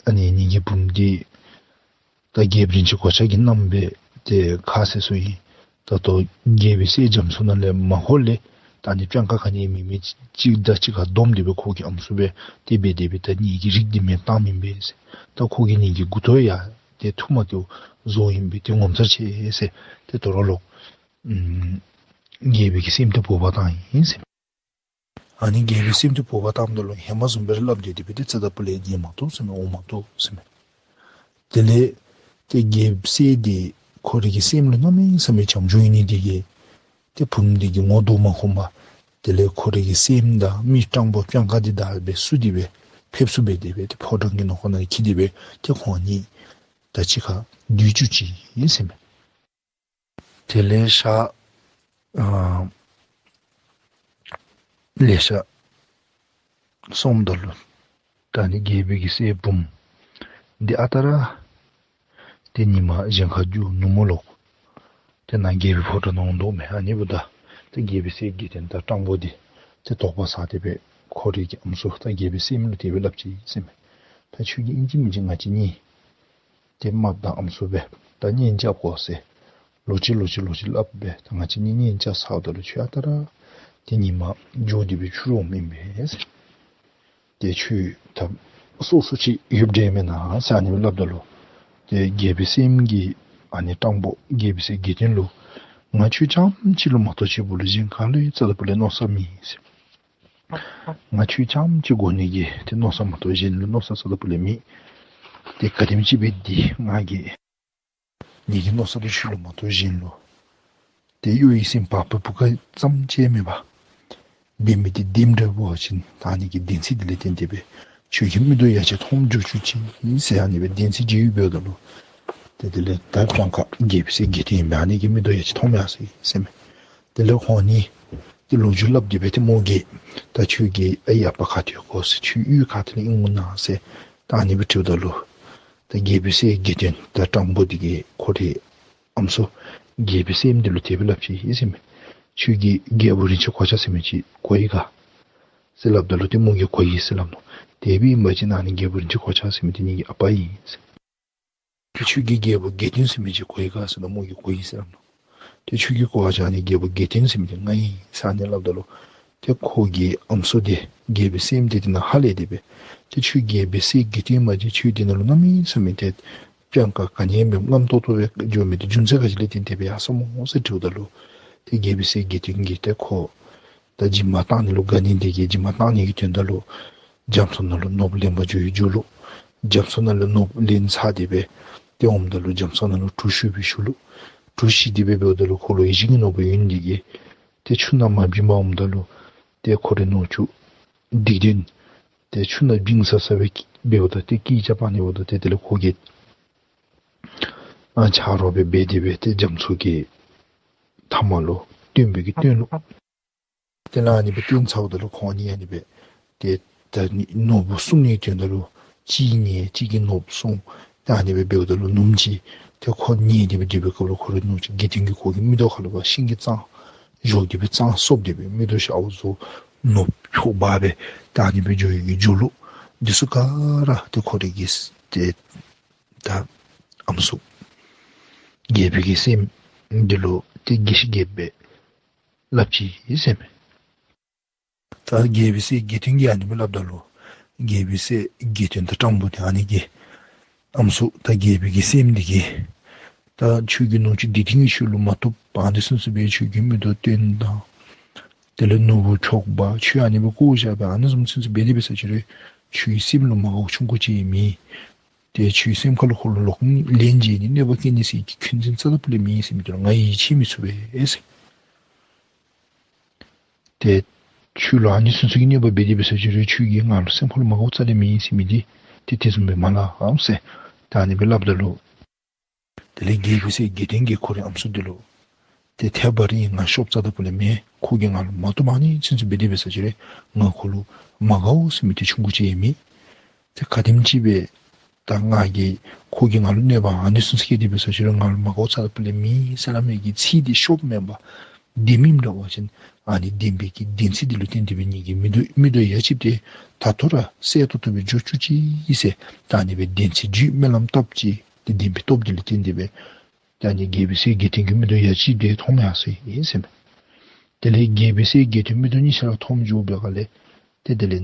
ཨ་ནི་ངེ་གི་བུམོ་འདི་ད་རྒྱལ་པོ་རིན་ཆེན་གོ་ཆ་གི་རྣམ་པའི་ཏེ་ཁ་བཟེད་སོ་ཡི། ད་ལྟོ་རྒྱལ་པོའི་སྲས་རྒྱ་མཚོ་ནང་ལས་མར་འོངམ་ལས་ད་ཨ་ནི་སྤྱང་ཀ་ག་ནི་མེད་མི་གཅིག་དང་གཅིག་ཁར་བསྡོམས་ཏེ་སྦེ་ཁོ་གི་ཨམ་སྲུ་སྦེ་ཏེ་འབད་དེ་སྦེ་ད་ངེ་གི་རིགས་འདི་མེདཔ་བཏང་མི་ཨིན་པས་ཟེར། ད་ཁོ་གིས་ངེ་གི་མགུ་ཏོ་ཡང་ཏེ་འཐུ་མ་བཏུབ་བཟོ་ཡི་ཨིན་པས། ཏེ་ངོ་མཚར་ཆེ་ཟེར། ཏེ་དོ་རུང་ལོག་ཨམ་རྒྱལ་པོའི་གི་སྲསམོ་འདི་འབོ་བར་བཏང་ཡི་ཟེར། ཨ་ནི་རྒྱལ་པོའི་སྲསམོ་འདི་འབོ་བར་བཏངམ་ད་ལུ་ཧེ་མ་བཟུམ་སྦེ་ར་སླབ་སྟེ་འདི་སྦེ་ཏེ་རྩ་དང་པོ་ལས་ཉན་མ་བཏུབ་ཟེར་མས། འོང་མ་བཏུབ་ཟེར་མས། དེ་ལས་ཏེ་རྒྱལ་པོའི་སྲས་འདི་ཁོ་རའི་གི་སྲསམོ་ལུ་གནམ་མེད་ས་མེད་བྱམས་སྐྱོང་ཡོད་ནི་འདི་གིས་ཏེ་བུམོ་འདི་གི་ངོ་བཟུང་མ་ཁོམ་པར་དེ་ལས་ཁོ་རའི་གི་སྲསམོ་དང་མི་སྤྲང་པོ་སྤྱང་ཀ་འདི་དང་སྦེ་བསུ་སྟེ་སྦེ་ཕེབས་བསུ་འབད་དེ་སྦེ་ཏེ་ཕོ་བྲང་གི་ནང་ཁོ་ནང་འཁྱིད་དེ་སྦེ་ཏེ་ཁོང་གཉིས་ད་གཅིག་ཁར་སྡོད་བཅུག་ཅི་ཨིན་ཟེར་མས། དེ་ལས་ཞག་ཨ་ལེ་ཤ་སོངམ་ད་ལུ་ད་ཨ་ནི་རྒྱལ་པོའི་གི་སྲས་བུམོ་འདི་ཨ་རྟག་ར་ཏེ་ཉིན་མ་གཞན་ཁར་འགྱོ་ནུབ་མོ་ལོག་ཏེ་ནཱ་རྒྱལ་པོའི་ཕོ་བྲང་ནང་འོང་དོ་མས། ཨ་ནི་འབདཝ་ད་ཏེ་རྒྱལ་པོའི་སྲས་དགེ་འདུན་དང་སྤྲང་པོ་འདི་ཏེ་དོགས་པ་ཟ་སྟེ་སྦེ་ཁོ་རའི་གི་ཨམ་སྲུ་ད་རྒྱལ་པོའི་སྲསམོ་ལུ་དེ་སྦེ་སླབ་ཅི་ཟེར་མས། ད་ཁྱོད་ཀྱིས་ཨིན་ཅི་མིན་ཅི་ང་བཅས་གཉིས་ཏེ་རྨགཔ་དང་ཨམ་སྲུ་སྦེ་ད་གཉེན་རྐྱབ་དགོ་ཟེར་ལོག་ཅི་ལོག་ཅི་ལོག་ཅི་སླབ་སྦེ་ད་ང་བཅས་གཉིས་གཉེན་རྐྱབ་ཚརཝ་ད་ལུ་ཁྱོད་ཨ་རྟག་ར་ཏེ་ཉིན་མ་འགྱོ་སྟེ་སྦེ་ཕྱི་རུ་འོངམ་ཨིན་པས་ཟེར། ཏེ་ཁྱོད་ད་སོ་སོ་ཅིག་ཡོདཔ་འདྲས་མེན་ན་ཟེར་ཨ་ནི་སྦེ་སླབ་ད་ལུ་ཏེ་རྒྱལ་པོའི་སྲསམོ་གིས་ཨ་ནི་སྤྲང་པོ་རྒྱལ་པོའི་སྲས་དགེ་འདུན་ལུ་ང་ཁྱོད་རྐྱངམ་གཅིག་ལུ་མ་གཏོགས་ཁྱོད་ལུ་གཞན་ག་ལུ་ཡང་རྩ་དང་པོ་ལས་མནོ་བསམ་མེད་ཟེར། ང་ཁྱོད་རྐྱངམ་གཅིག་དགོ་ནི་གི་ཏེ་མནོ་བསམ་མ་གཏོགས་གཞན་ལུ་མནོ་བསམ་རྩ་དང་པོ་ལས་མེད། ཏེ་ག་དེམ་ཅིག་སྦེ་འདི་ང་གིས་ངེ་གི་མནོ་བསམ་འདི་ཁྱོད་ལུ་མ་གཏོགས་གཞན་ལུ་ཏེ་གཡོ་ཡི་ཟེར་བ་སྤུ་གུ་ཙམ་ཅིག་མེད་པར་འབད་མི་འདི་བདེན་འདྲ་བ་ཅིན་ད་ཨ་ནི་གི་བདེན་ཚིག་འདི་ལས་བརྟེན་ཏེ་སྦེ་ཁྱོད་ཀྱི་མིག་ཏོ་ཡ་གཅིག་མཐོངམ་འགྱོ་བཅུག་ཅིག་ཨིན་ཟེར་ཨ་ནི་སྦེ་བདེན་ཚིག་ཅིག་ཡོདཔ་འབདཝ་ད་ལུ་ཏེ་དེ་ལས་ད་སྤྱང་ཀ་རྒྱལ་པོའི་སྲས་དགེ་འདུན་ཨིན་པས། ཨ་ནི་གི་མིག་ཏོ་ཡ་གཅིག་མཐོངམ་ཡར་སོ་ཡི་ཟེར་མས། དེ་ལས་ཁོང་གཉིས་ཏེ་ལོ་རྒྱུས་སླབ་སྟེ་སྦེ་ཏེ་མོ་གིས་ད་ཁྱོད་ཀྱི་ཨའི་ཨ་པ་ག་ཏེ་ཡོད་གོ་ཟེར་ཁྱོད་གཡུས་ག་ཏེ་ལས་ཨིན་གོ་ན་ཟེར་ད་ཨ་ནི་སྦེ་དྲིཝ་ད་ལུ་ད་རྒྱལ་པོའི་སྲས་དགེ་འདུན་དང་སྤྲང་པོ་འདི་གིས་ཁོ་རའི་ཨམ་སྲུ་རྒྱལ་པོའི་སྲསམོ་འདི་ལུ་དེ་སྦེ་སླབ་ཅི་ཨིན་ཟེར་མས། ཁྱོད་ཀྱིས་རྒྱལ་པོ་རིན་ཆེན་གོ་ཆ་ཟེར་མི་ཅིག་གོ་ཡི་ག་ཟེར་སླབ་ད་ལུ་ཏེ་མོ་གིས་གོ་ཡི་ཟེར་སླབ་ནུག། དེ་སྦེ་ཨིན་པ་ཅིན་ཨ་ནི་རྒྱལ་པོ་རིན་ཆེན་གོ་ཆ་ཟེར་མི་འདི་ངེ་གི་ཨ་པ་ཨིན་ཟེར། ཏེ་ཁྱོད་ཀྱིས་རྒྱལ་པོ་དགེ་འདུན་ཟེར་མི་ཅིག་གོ་ཡི་ག་ཟེར་ད་མོ་གིས་གོ་ཡི་ཟེར་སླབ་ནུག། ཏེ་ཁྱོད་ཀྱིས་གོ་བ་ཅིན་ཨ་ནི་རྒྱལ་པོ་དགེ་འདུན་ཟེར་མི་འདི་ང་ཨིན་ཟེར་ཨ་ནི་སླབ་ད་ལུ་ཏེ་ཁོ་གི་ཨམ་སྲུ་འདི་རྒྱལ་པོའི་སྲསམོ་འདི་འདི་ནང་ཧ་ལས་ཏེ་སྦེ་ཏེ་ཁྱོད་རྒྱལ་པོའི་སྲས་དགེ་འདུན་ཨིན་པ་ཅིན་ཁྱོད་འདི་ནང་ལུ་གནམ་མེད་ས་མེད་ཏེ་སྤྱང་ཀ་ག་ནི་ཡང་མེདཔ་རྔམ་ཏོག་ཏོ་སྦེ་འགྱོ་མི་འདི་རྒྱུ་མཚན་ག་ཅི་ལས་བརྟེན་ཏེ་སྦེ་ཡར་སོང་སྨོ་ཟེར་དྲིཝ་ད་ལུ་ཏེ་རྒྱལ་པོའི་སྲས་དགེ་འདུན་གྱིས་ཏེ་ཁོ་ད་སྦྱིན་པ་བཏང་ནི་ལུ་དགའ་ནི་འདི་གིས་སྦྱིན་པ་བཏང་ནི་གི་དོན་དག་ལུ་རྒྱ་མཚོ་ནང་ལུ་ནོར་བུ་ལེན་པར་འགྱོ་ཡི་འགྱོ་ལོ། རྒྱ་མཚོ་ནང་ལུ་ནོར་བུ་ལེན་ཚར་ཏེ་སྦེ་ཏེ་འོངམ་ད་ལུ་རྒྱ་མཚོ་ནང་ལུ་གྲུ་ཞུགས་སྦེ་ཞུགས་ལོ། གྲུ་ཞུགས་ཏེ་སྦེ་འབདཝ་ད་ལུ་ཁོ་ལུ་ཡིད་བཞིན་གྱི་ནོར་བུ་ཡོད་ནི་འདི་གིས་ཏེ་ཆུ་ནང་མ་བྱིངམ་འོངམ་ད་ལུ་ཏེ་ཁོ་རའི་ནུ་གཅུང་སྡིག་ལྡན་ ཏེ་ཆུ་ནང་བིང་ས་ས་སྦེ་འབདཝ་ད་ཏེ་སྐད་རྐྱབ་ཨ་ནི་འབདཝ་ད་ཏེ་དེ་ལས་ཁོ་གིས་ཨ་ཆ་རོགས་སྦེ་འབད་དེ་སྦེ་ཏེ་རྒྱ་མཚོ་གི་མཐའ་མ་ལུ་སྟོན་པའི་གི་སྟོན་ལུ། དེ་ལས་ཨ་ནི་སྦེ་སྟོན་ཚརཝ་ད་ལུ་ཁོང་གཉིས་ཨ་ནི་སྦེ་ཏེ་ད་ནི་ནོར་བུ་སྲུང་ནིའི་དོན་དག་ལུ་གཅིག་ཉལ་གཅིག་གིས་ནོར་བུ་སྲུང་། ད་ཨ་ནི་སྦེ་འབདཝ་ད་ལུ་ནུབ་མོ་ཅིག་ཏེ་ཁོ་ཉལ་ཏེ་སྦེ་སྡོད་པའི་སྐབས་ལུ་ཁོ་རའི་ནུབ་མོ་ཅིག་དགེ་འདུན་གྱིས་ཁོ་གི་མིག་ཏོ་ཁ་ལུ་ཕར་ཤིང་གི་རྩང་འཇོག་སྟེ་སྦེ་རྩང་གསོབ་སྟེ་སྦེ་མིག་ཏོ་ཞརཝ་བཟོ་ནོར་བུ་འཕྱོག་འབག་སྦེ་ད་ཨ་ནི་སྦེ་འགྱོ་ཡི་གི་འགྱོ་ལུགས་འདི་ཚུ་ག་ར་ཏེ་ཁོ་རའི་གི་ཏེ་ད་ཨམ་སྲུ་རྒྱལ་པོའི་གི་སྲསམོ་འདི་ལུ་ཏེ་དགེ་བཤེས་རྒྱལཔོ་སྦེ་སླབ་ཅི་ཟེར་མས། ད་རྒྱལ་པོའི་སྲས་དགེ་འདུན་གྱིས་ཨ་ནི་སྦེ་སླབ་ད་ལུ་རྒྱལ་པོའི་སྲས་དགེ་འདུན་དང་སྤྲང་པོ་འདི་ཨ་ནི་གི་ཨམ་སྲུ་ད་རྒྱལ་པོའི་གི་སྲསམོ་འདི་གིས་ད་ཁྱོད་ཀྱི་ནུབ་མོ་ཅིག་དགེ་འདུན་གྱིས་ཁྱོད་ལུ་མ་བཏུབ་པར་ཨ་ནི་བཟུམ་ཅིག་སྦེ་ཁྱོད་ཀྱིས་མིག་ཏོ་སྟོན་དང་དེ་ལས་ནོར་བུ་འཕྱོག་འབག་ཁྱོད་ཨ་ནི་སྦེ་བཀོ་བཞག་སྦེ་ཨ་ནི་བཟུམ་ཅིག་འབད་དེ་འབད་ས་ཅིག་རུང་ཁྱོད་ཀྱི་སེམས་ལུ་མ་དགའཝ་ཆུང་ཀུ་ཅིག་མེད། ཏེ་ཁྱོད་སེམས་ཁ་ལུ་ཁོ་ལུ་ལོག་ལན་འཇལ་ནི་གནོད་པ་བཀལ་ནི་ཟེར་གྱི་འཁོན་འཛིན་རྩ་དང་ཕུ་ལས་མེད་ཟེར་མི་འདི་ལུ་ང་ཡིད་ཆེས་མི་ཚུགས་པས་ཟེར། ཏེ་ཁྱོད་ལུ་ཨ་ནི་བཟུམ་ཅིག་གི་གནོད་པ་འབད་དེ་འབད་ས་ཅིག་རུང་ཁྱོད་ཀྱིས་ང་ལུ་སེམས་ཁ་ལུ་མ་དགའཝ་རྩ་ལས་མེད་ཟེར་མི་འདི་ཏེ་དེ་བཟུམ་སྦེ་མ་སླབ་ཟེར། ད་ཨ་ནི་སྦེ་སླབ་ད་ལུ་དེ་ལས་རྒྱལ་པོའི་སྲས་དགེ་འདུན་གྱིས་ཁོ་རའི་ཨམ་སྲུ་འདི་ལུ་ཏེ་ཐད་པ་རི་ང་ཤོབ་རྩ་དང་ཕུ་ལས་མེད། ཁོ་གིས་ང་ལུ་མ་བཏུབ་ཨ་ནི་བཟུམ་ཅིག་འབད་དེ་འབད་ས་ཅིག་རུང་ང་ཁོ་ལུ་མ་དགའཝ་ཟེར་མི་འདི་ཆུང་ཀུ་ཅིག་ཡང་མེད། ཏེ་ག་དེམ་ཅིག་སྦེ་ད་ང་གིས་ཁོ་གིས་ང་ལུ་གནོད་པ་ཨ་ནི་བཟུམ་ཅིག་བཀལ་ཏེ་འབད་ས་ཅིག་རུང་ང་ལུ་མ་དགའཝ་རྩ་དང་ཕུ་ལས་མེད་ཟེར་སླབ་མི་གི་ཚིག་འདི་ཤོབ་མེན་པར་བདེན་མིན་འདྲ་བ་ཅིན་ཨ་ནི་བདེན་པའི་གི་བདེན་ཚིག་འདི་ལུ་བརྟེན་ཏེ་སྦེ་ངེ་གི་མིག་ཏོ་མིག་ཏོ་ཡ་གཅིག་འདི་ད་ལྟོ་ར་གསལ་ཏོག་ཏོ་སྦེ་འགྱོ་བཅུག་ཅིག་ཟེར། ད་ཨ་ནི་སྦེ་བདེན་ཚིག་བརྒྱུད་སྨོན་ལམ་བཏབ་ཅི། ཏེ་བདེན་པའི་སྟོབས་འདི་ལུ་བརྟེན་ཏེ་སྦེ་ད་ཨ་ནི་རྒྱལ་པོའི་སྲས་དགེ་འདུན་གྱི་མིག་ཏོ་ཡ་གཅིག་འདི་མཐོངམ་ཡར་སོ་ཡི་ཟེར་མས། དེ་ལས་རྒྱལ་པོའི་སྲས་དགེ་འདུན་མིག་ཏོ་གཉིས་ཆ་ར་མཐོངམ་འགྱོ་བའི་སྒང་ལས་ཏེ་དེ་ལས་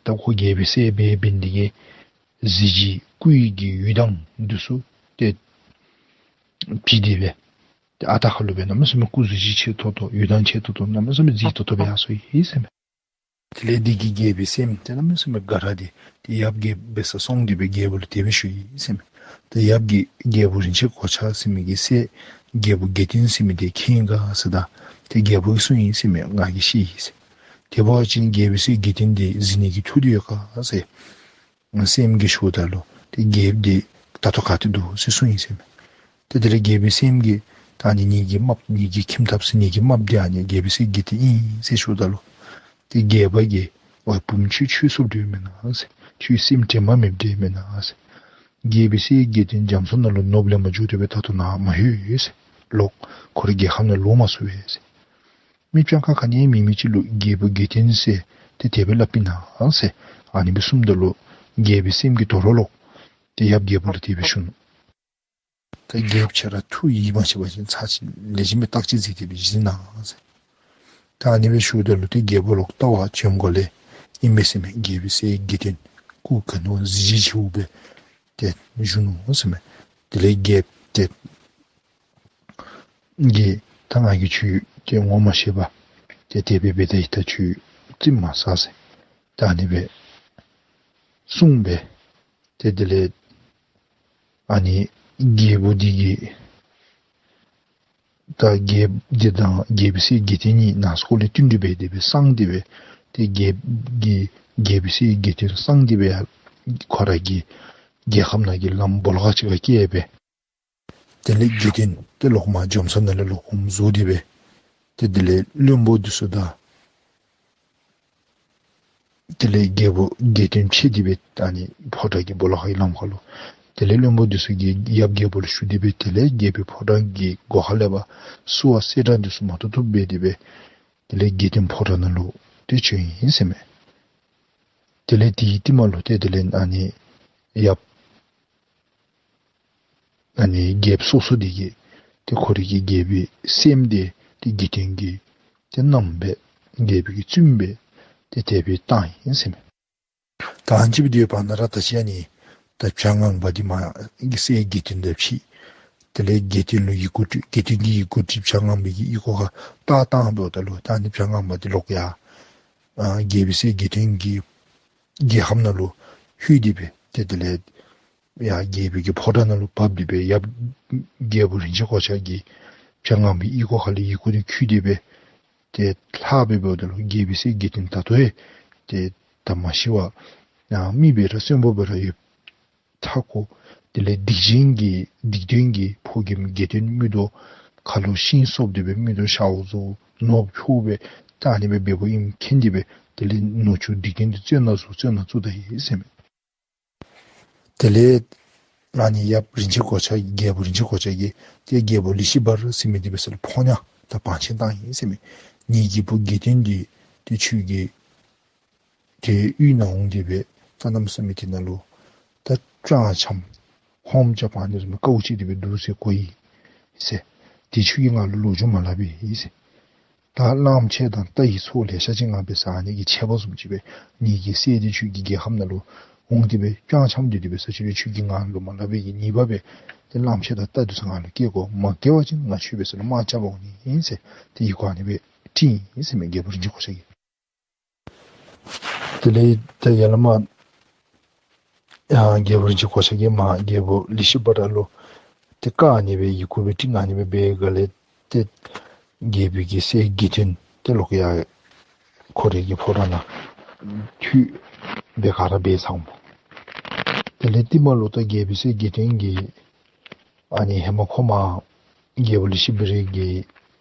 ད་ཁོ་རྒྱལ་པོའི་སྲས་འབད་འབད་ནི་དེ་གིས་གཟི་བརྗིད་སྐུ་ཡི་གི་འོད་མདངས་འདི་ཚུ་ཏེ་བྱེད་དེ་སྦེ་ཏེ་ཨ་རྟག་ཁ་ལུ་སྦེ་གནམ་མེད་ས་མེད་སྐུ་གཟི་བརྗིད་ཆེ་ཏོག་ཏོ་འོད་མདངས་ཆེ་ཏོག་ཏོ་གནམ་མེད་ས་མེད་མཛེས་ཏོག་ཏོ་སྦེ་ཡར་སོ་ཡི་ཟེར་མས། དེ་ལས་དེ་གིས་རྒྱལ་པོའི་སྲསམོ་ཏེ་གནམ་མེད་ས་མེད་དགའ་ར་སྟེ་ཏེ་ཡབ་རྒྱལཔོ་འབད་སར་སོང་སྟེ་སྦེ་རྒྱལ་པོ་ལུ་དེ་སྦེ་ཞུ་ཡི་ཟེར་མས། ཏེ་ཡབ་ཀྱིས་རྒྱལ་པོ་རིན་ཆེན་གོ་ཆ་ཟེར་མི་གི་སྲས་རྒྱལ་པོ་དགེ་འདུན་ཟེར་མི་འདི་མཁྱེན་ག་ཟེརཝ་ད་ཏེ་རྒྱལ་པོ་གིས་གསུངས་ཡི་ཟེར་མས། ང་གིས་ཤེས་ཡི་ཟེར། དེ་འབད་བ་ཅིན་རྒྱལ་པོའི་སྲས་དགེ་འདུན་འདི་གཟིགས་ནི་གི་ཐུགས་འདོད་ཡོད་ག་ཟེར་སྲསམོ་གིས་ཞུཝ་ད་ལུ་ཏེ་རྒྱལཔོ་འདི་ད་ལྟོ་ག་ཏེ་འདུག་ཟེར་གསུངས་ཡི་ཟེར་མས། ཏེ་དེ་ལས་རྒྱལ་པོའི་སྲསམོ་གིས་ད་ཨ་ནི་ངེ་གི་རྨགཔ་ངེ་གི་ཁྱིམ་ཐབ་ཟེར་ངེ་གི་རྨགཔ་འདི་ཨ་ནི་རྒྱལ་པོའི་སྲས་དགེ་འདུན་ཨིན་ཟེར་ཞུཝ་ད་ལུ་ཏེ་རྒྱལ་པོ་གིས་ཝའི་བུམོ་ཁྱོད་ཆོས་ཚུ་འདྲཝ་མེན་ན་ཟེར། ཁྱོད་སེམས་དྲན་པ་མེདཔ་འདྲཝ་མེན་ན་ཟེར། རྒྱལ་པོའི་སྲས་དགེ་འདུན་རྒྱ་མཚོ་ནང་ལུ་ནོར་བུ་ལེན་པར་འགྱོ་སྟེ་སྦེ་ད་ལྟོ་ནཱ་མ་ལྷོད་ཟེར། ལོག་ཁོ་རའི་རྒྱལ་ཁབ་ནང་ལོག་མ་ཚུགས་པས་ཟེར། མི་སྤྱང་ཀ་ག་ནི་ཡང་མེད་མི་ཅིག་ལུ་རྒྱལ་པོ་དགེ་འདུན་ཟེར་ཏེ་དེ་སྦེ་སླབ་ཨིན་ན་ཟེར། ཨ་ནི་སྦེ་གསུངམ་ད་ལུ་རྒྱལ་པོའི་སྲསམོ་གིས་དོ་རུང་ལོག་སྟེ་ཡབ་རྒྱལ་པོ་ལུ་དེ་སྦེ་ཞུ་ནུག། ད་རྒྱལཔོ་ཁྱོད་ར་ཐུགས་ཡིད་མ་ཆེས་པ་ཅིན་ཚར་ཅིག་ལེགས་ཤོམ་སྦེ་བརྟག་དཔྱད་མཛད་དེ་སྦེ་གཟིགས་གནང་ཟེར། ད་ཨ་ནི་སྦེ་ཞུཝ་ད་ལུ་ཏེ་རྒྱལ་པོ་ལོག་ལྟ་བར་བྱོནམ་ལས་ཨིན་པས་ཟེར་མས། རྒྱལ་པོའི་སྲས་དགེ་འདུན་སྐུ་ག་ནི་བ་གཟི་བརྗིད་ཆེཝ་སྦེ་ཏེ་བཞུགས་ནུག་ཟེར་མས། དེ་ལས་རྒྱལཔོ་ཏེ་གིས་ད་ང་གིས་ཁྱོད་ཏེ་ངོ་མ་ཤེས་པར་ཏེ་དེ་སྦེ་འབད་ད་ཡི། ད་ཁྱོད་རྩིགཔ་མ་ཟ་ཟེར། ད་ཨ་ནི་སྦེ་གསུངས་སྦེ་ཏེ་དེ་ལས་ཨ་ནི་རྒྱལ་པོ་འདི་གིས་ད་རྒྱལཔོ་འདི་དང་རྒྱལ་པོའི་སྲས་དགེ་འདུན་གཉིས་ནང་སྐོར་ལས་བསྟུན་གྲོས་འབད་དེ་སྦེ་གསང་སྟེ་སྦེ་ཏེ་རྒྱལཔོ་གིས་རྒྱལ་པོའི་སྲས་དགེ་འདུན་གསང་སྟེ་སྦེ་ཁོ་ར་གི་རྒྱལ་ཁམས་ནང་གི་ལམ་སྦོ་ལོགས་ཁ་ཅིག་ཁར་བསྐྱལ་སྦེ་དེ་ལས་དགེ་འདུན་ཏེ་ལོག་མར་རྒྱ་མཚོ་ནང་ལས་ལོག་ཁོམ་བཟོ་སྟེ་སྦེ་ཏེ་དེ་ལས་བློན་པོ་འདི་ཚུ་དང་དེ་ལས་རྒྱལ་པོ་དགེ་འདུན་ཕྱད་དེ་སྦེ་ད་ཨ་ནི་ཕོ་བྲང་གི་སྦོ་ལོགས་ཁའི་ལམ་ཁ་ལུ་དེ་ལས་བློན་པོ་འདི་ཚུ་གིས་ཡབ་རྒྱལ་པོ་ལུ་ཞུ་སྟེ་སྦེ་དེ་ལས་རྒྱལ་པོའི་ཕོ་བྲང་གི་སྒོ་ཁ་ལས་ཕར་བསུ་བ་གསེར་སྲང་འདི་ཚུ་མ་ཐུབ་ཐུབ་འབད་དེ་སྦེ་དེ་ལས་དགེ་འདུན་ཕོ་བྲང་ནང་ལུ་ཏེ་བྱོན་ཡི་ཟེར་མས། དེ་ལས་དེའི་རྟིང་མ་ལུ་ཏེ་དེ་ལས་ཨ་ནི་ཡབ་ཨ་ནི་རྒྱལཔོ་སོ་སོ་འདི་གིས་ཏེ་ཁོ་རའི་གི་རྒྱལ་པོའི་སྲསམོ་འདི་ཏེ་དགེ་འདུན་གྱི་ཏེ་མནའམ་སྦེ་རྒྱལ་པོའི་གི་བཙུནམོ་སྦེ་ཏེ་དེ་སྦེ་བཏང་ཡི་ཟེར་མས། ད་ཨ་ནི་སྦེ་སྡོད་པའི་བར་ན་ར་ད་ཅི་ཨ་ནི་ད་བྱ་ངང་པ་འདི་མར་སྲས་དགེ་འདུན་དང་ཕྱད། དེ་ལས་དགེ་འདུན་ལུ་ཡི་གུ་བྲིས། དགེ་འདུན་གྱིས་ཡི་གུ་བྲིས་བྱ་ངང་པའི་གི་ཡི་གུ་ཁར་བཏགས་བཏངམ་འབདཝ་ད་ལུ་ད་ཨ་ནི་བྱ་ངང་པ་འདི་ལོག་ཡར་ཨ་རྒྱལ་པོའི་སྲས་དགེ་འདུན་གྱི་རྒྱལ་ཁམས་ནང་ལུ་ལྷོད་དེ་སྦེ་ཏེ་དེ་ལས་ཡར་རྒྱལ་པོའི་གི་ཕོ་བྲང་ནང་ལུ་བབས་ཏེ་སྦེ་ཡབ་རྒྱལ་པོ་རིན་ཆེན་གོ་ཆ་གིས་བྱ་ངང་པའི་ཡི་གུ་ཁ་ལས་ཡི་གུ་འདི་འཁྱུད་དེ་སྦེ་ཏེ་ལྷག་སྦེ་འབདཝ་ད་ལུ་རྒྱལ་པོའི་སྲས་དགེ་འདུན་ད་ལྟོ་ཡང་ཏེ་ད་མ་ཤི་བར་ ཡང་མི་སྦེ་ར་གསོན་པོ་སྦེ་ར་ཡོདཔ་ཐ་ཁོ། དེ་ལས་སྡིག་ཅན་གྱི་སྡིག་དོན་གྱིས་ཕོ་རྒནམ་དགེ་འདུན་མིག་ཏོ་ཁ་ལུ་ཤིང་གསོབ་སྟེ་སྦེ་མིག་ཏོ་ཤཝ་བཟོ་ནོར་བུ་འཕྱོག་སྦེ་ད་ཨ་ནི་སྦེ་འབདཝ་ཨིནམ་མཁྱེན་ཏེ་སྦེ་དེ་ལས་ནུ་གཅུང་སྡིག་ལྡན་འདི་བཙོན་ནང་བཙུགས་བཙོན་ནང་བཙུགས་ད་ཡི་ཟེར་མས། དེ་ལས་ཨ་ནི་ཡབ་རིན་ཆེན་གོ་ཆ་རྒྱལ་པོ་རིན་ཆེན་གོ་ཆ་གིས་ཏེ་རྒྱལ་པོ་ལི་ཤི་བར་ཟེར་མི་འདི་འབད་ས་ལུ་ཕོ་ཉ་དང་བང་ཆེན་བཏང་ཡི་ཟེར་མས། ངེ་གི་བུ་དགེ་འདུན་འདི་ཏེ་ཁྱོད་ཀྱི་ཏེ་ཡུལ་ནང་འོང་སྟེ་སྦེ་ད་གནམ་མེད་ས་མེད་དེ་ནང་ལུ་ད་སྤྱང་འཁྱམས་ཧོམ་རྐྱབ་ཨ་ནི་བཟུམ་དཀའཝ་སྤྱད་དེ་སྦེ་འདུག་ཟེར་གོ་ཡི་ཟེར། ཏེ་ཁྱོད་ཀྱིས་ང་ལུ་ལོ་རྒྱུས་མ་སླབ་པས་ཟེར། ད་གླངམོ་ཆེ་དང་རྟ་ཡི་ཚོགས་ལེ་ཤ་ཅིག་ང་འབད་ས་ཨ་ནི་གི་ཆད་པ་བཟུམ་ཅིག་སྦེ་ངེ་གི་སྲས་འདི་ཁྱོད་ཀྱི་རྒྱལ་ཁམས་ནང་ལུ་འོང་སྟེ་སྦེ་སྤྱང་འཁྱམས་སྡོད་དེ་འབད་ས་ཅིག་རུང་ཁྱོད་ཀྱིས་ང་ལུ་མ་སླབ་པའི་གི་ཉེས་པ་སྦེ་ཏེ་གླངམོ་ཆེ་དང་རྟ་འདི་ཚུ་ང་ལུ་བཀལ་དགོ། མ་བཀལ་བ་ཅིན་ང་ཁྱོད་འབད་ས་ལུ་དམག་རྐྱབ་འོང་ནི་ཨིན་ཟེར་ཏེ་ཡི་གུ་ཨ་ནི་སྦེ་བྲིས་ཡི་ཟེར་མས་རྒྱལ་པོ་རིན་ཆེན་གོ་ཆ་གིས། དེ་ལས་ད་ཡར་ལས་མར་ཡང་རྒྱལ་པོ་རིན་ཆེན་གོ་ཆ་གིས་མར་རྒྱལ་པོ་ལི་ཤི་བར་ལུ་ཏེ་བཀའ་ཨ་ནི་སྦེ་ཡི་གུ་སྦེ་བྲིས་ཨ་ནི་སྦེ་འབད་བའི་སྒང་ལས་ཏེ་རྒྱལ་པོ་གི་སྲས་དགེ་འདུན་ཏེ་ལོག་ཡར་ཁོ་རའི་གི་ཕོ་བྲང་ནང་ལྷོད་སྦེ་ག་ར་འབད་ཚརཝ་མས། དེ་ལས་ཏེ་མར་ལུ་ད་རྒྱལ་པོའི་སྲས་དགེ་འདུན་གྱིས་ཨ་ནི་ཧེ་མ་ཁོ་མར་རྒྱལ་པོ་ལི་ཤི་བར་གྱི་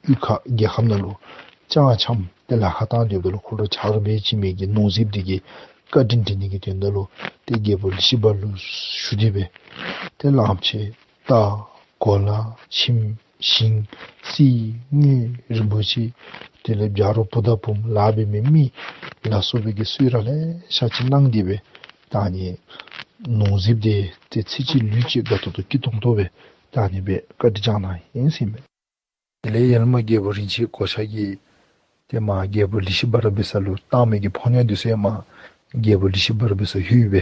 གཡུས་ཁ་རྒྱལ་ཁམས་ནང་ལུ་སྤྱང་འཁྱམས་ཏེ་ལཱ་ཁག་བཏང་སྡོདཔ་ད་ལུ་ཁོ་ལུ་ཆ་རོགས་འབད་བྱིན་མི་གི་ནོར་རྫིཔ་འདི་གིས་བཀའ་དྲིན་དྲན་ནི་གི་དོན་དག་ལུ་ཏེ་རྒྱལ་པོ་ལི་ཤི་བར་ལུ་ཞུ་སྟེ་སྦེ་ཏེ་གླངམོ་ཆེ་རྟ་གོ་ལ་ཁྱིམ་ཞིང་གསེར་དངུལ་རིན་པོ་ཆེ་དེ་ལས་བྱ་རོག་བུ་དང་བུམོ་ལཱ་འབད་མི་མི་ལ་སོགས་པའི་གི་གསོལ་རས་ལེ་ཤ་ཅིག་གནང་སྟེ་སྦེ་ད་ཨ་ནི་ནོར་རྫིཔ་འདི་ཏེ་ཚེ་གཅིག་ལུས་གཅིག་དགའ་ཏོག་ཏོ་སྐྱིད་ཏོང་ཏོ་སྦེ་ད་ཨ་ནི་སྦེ་བཀའ་དྲིན་བསྐྱངས་གནང་ཡི་ཟེར་མས། དེ་ལས་ཡར་ལས་མར་རྒྱལ་པོ་རིན་ཆེན་གོ་ཆ་གིས་ཏེ་མར་རྒྱལ་པོ་ལི་ཤི་བར་འབད་ས་ལུ་བཏང་མི་གི་ཕོ་ཉ་འདི་ཚུ་ཡང་མར་རྒྱལ་པོ་ལི་ཤི་བར་འབད་སར་ལྷོད་སྦེ་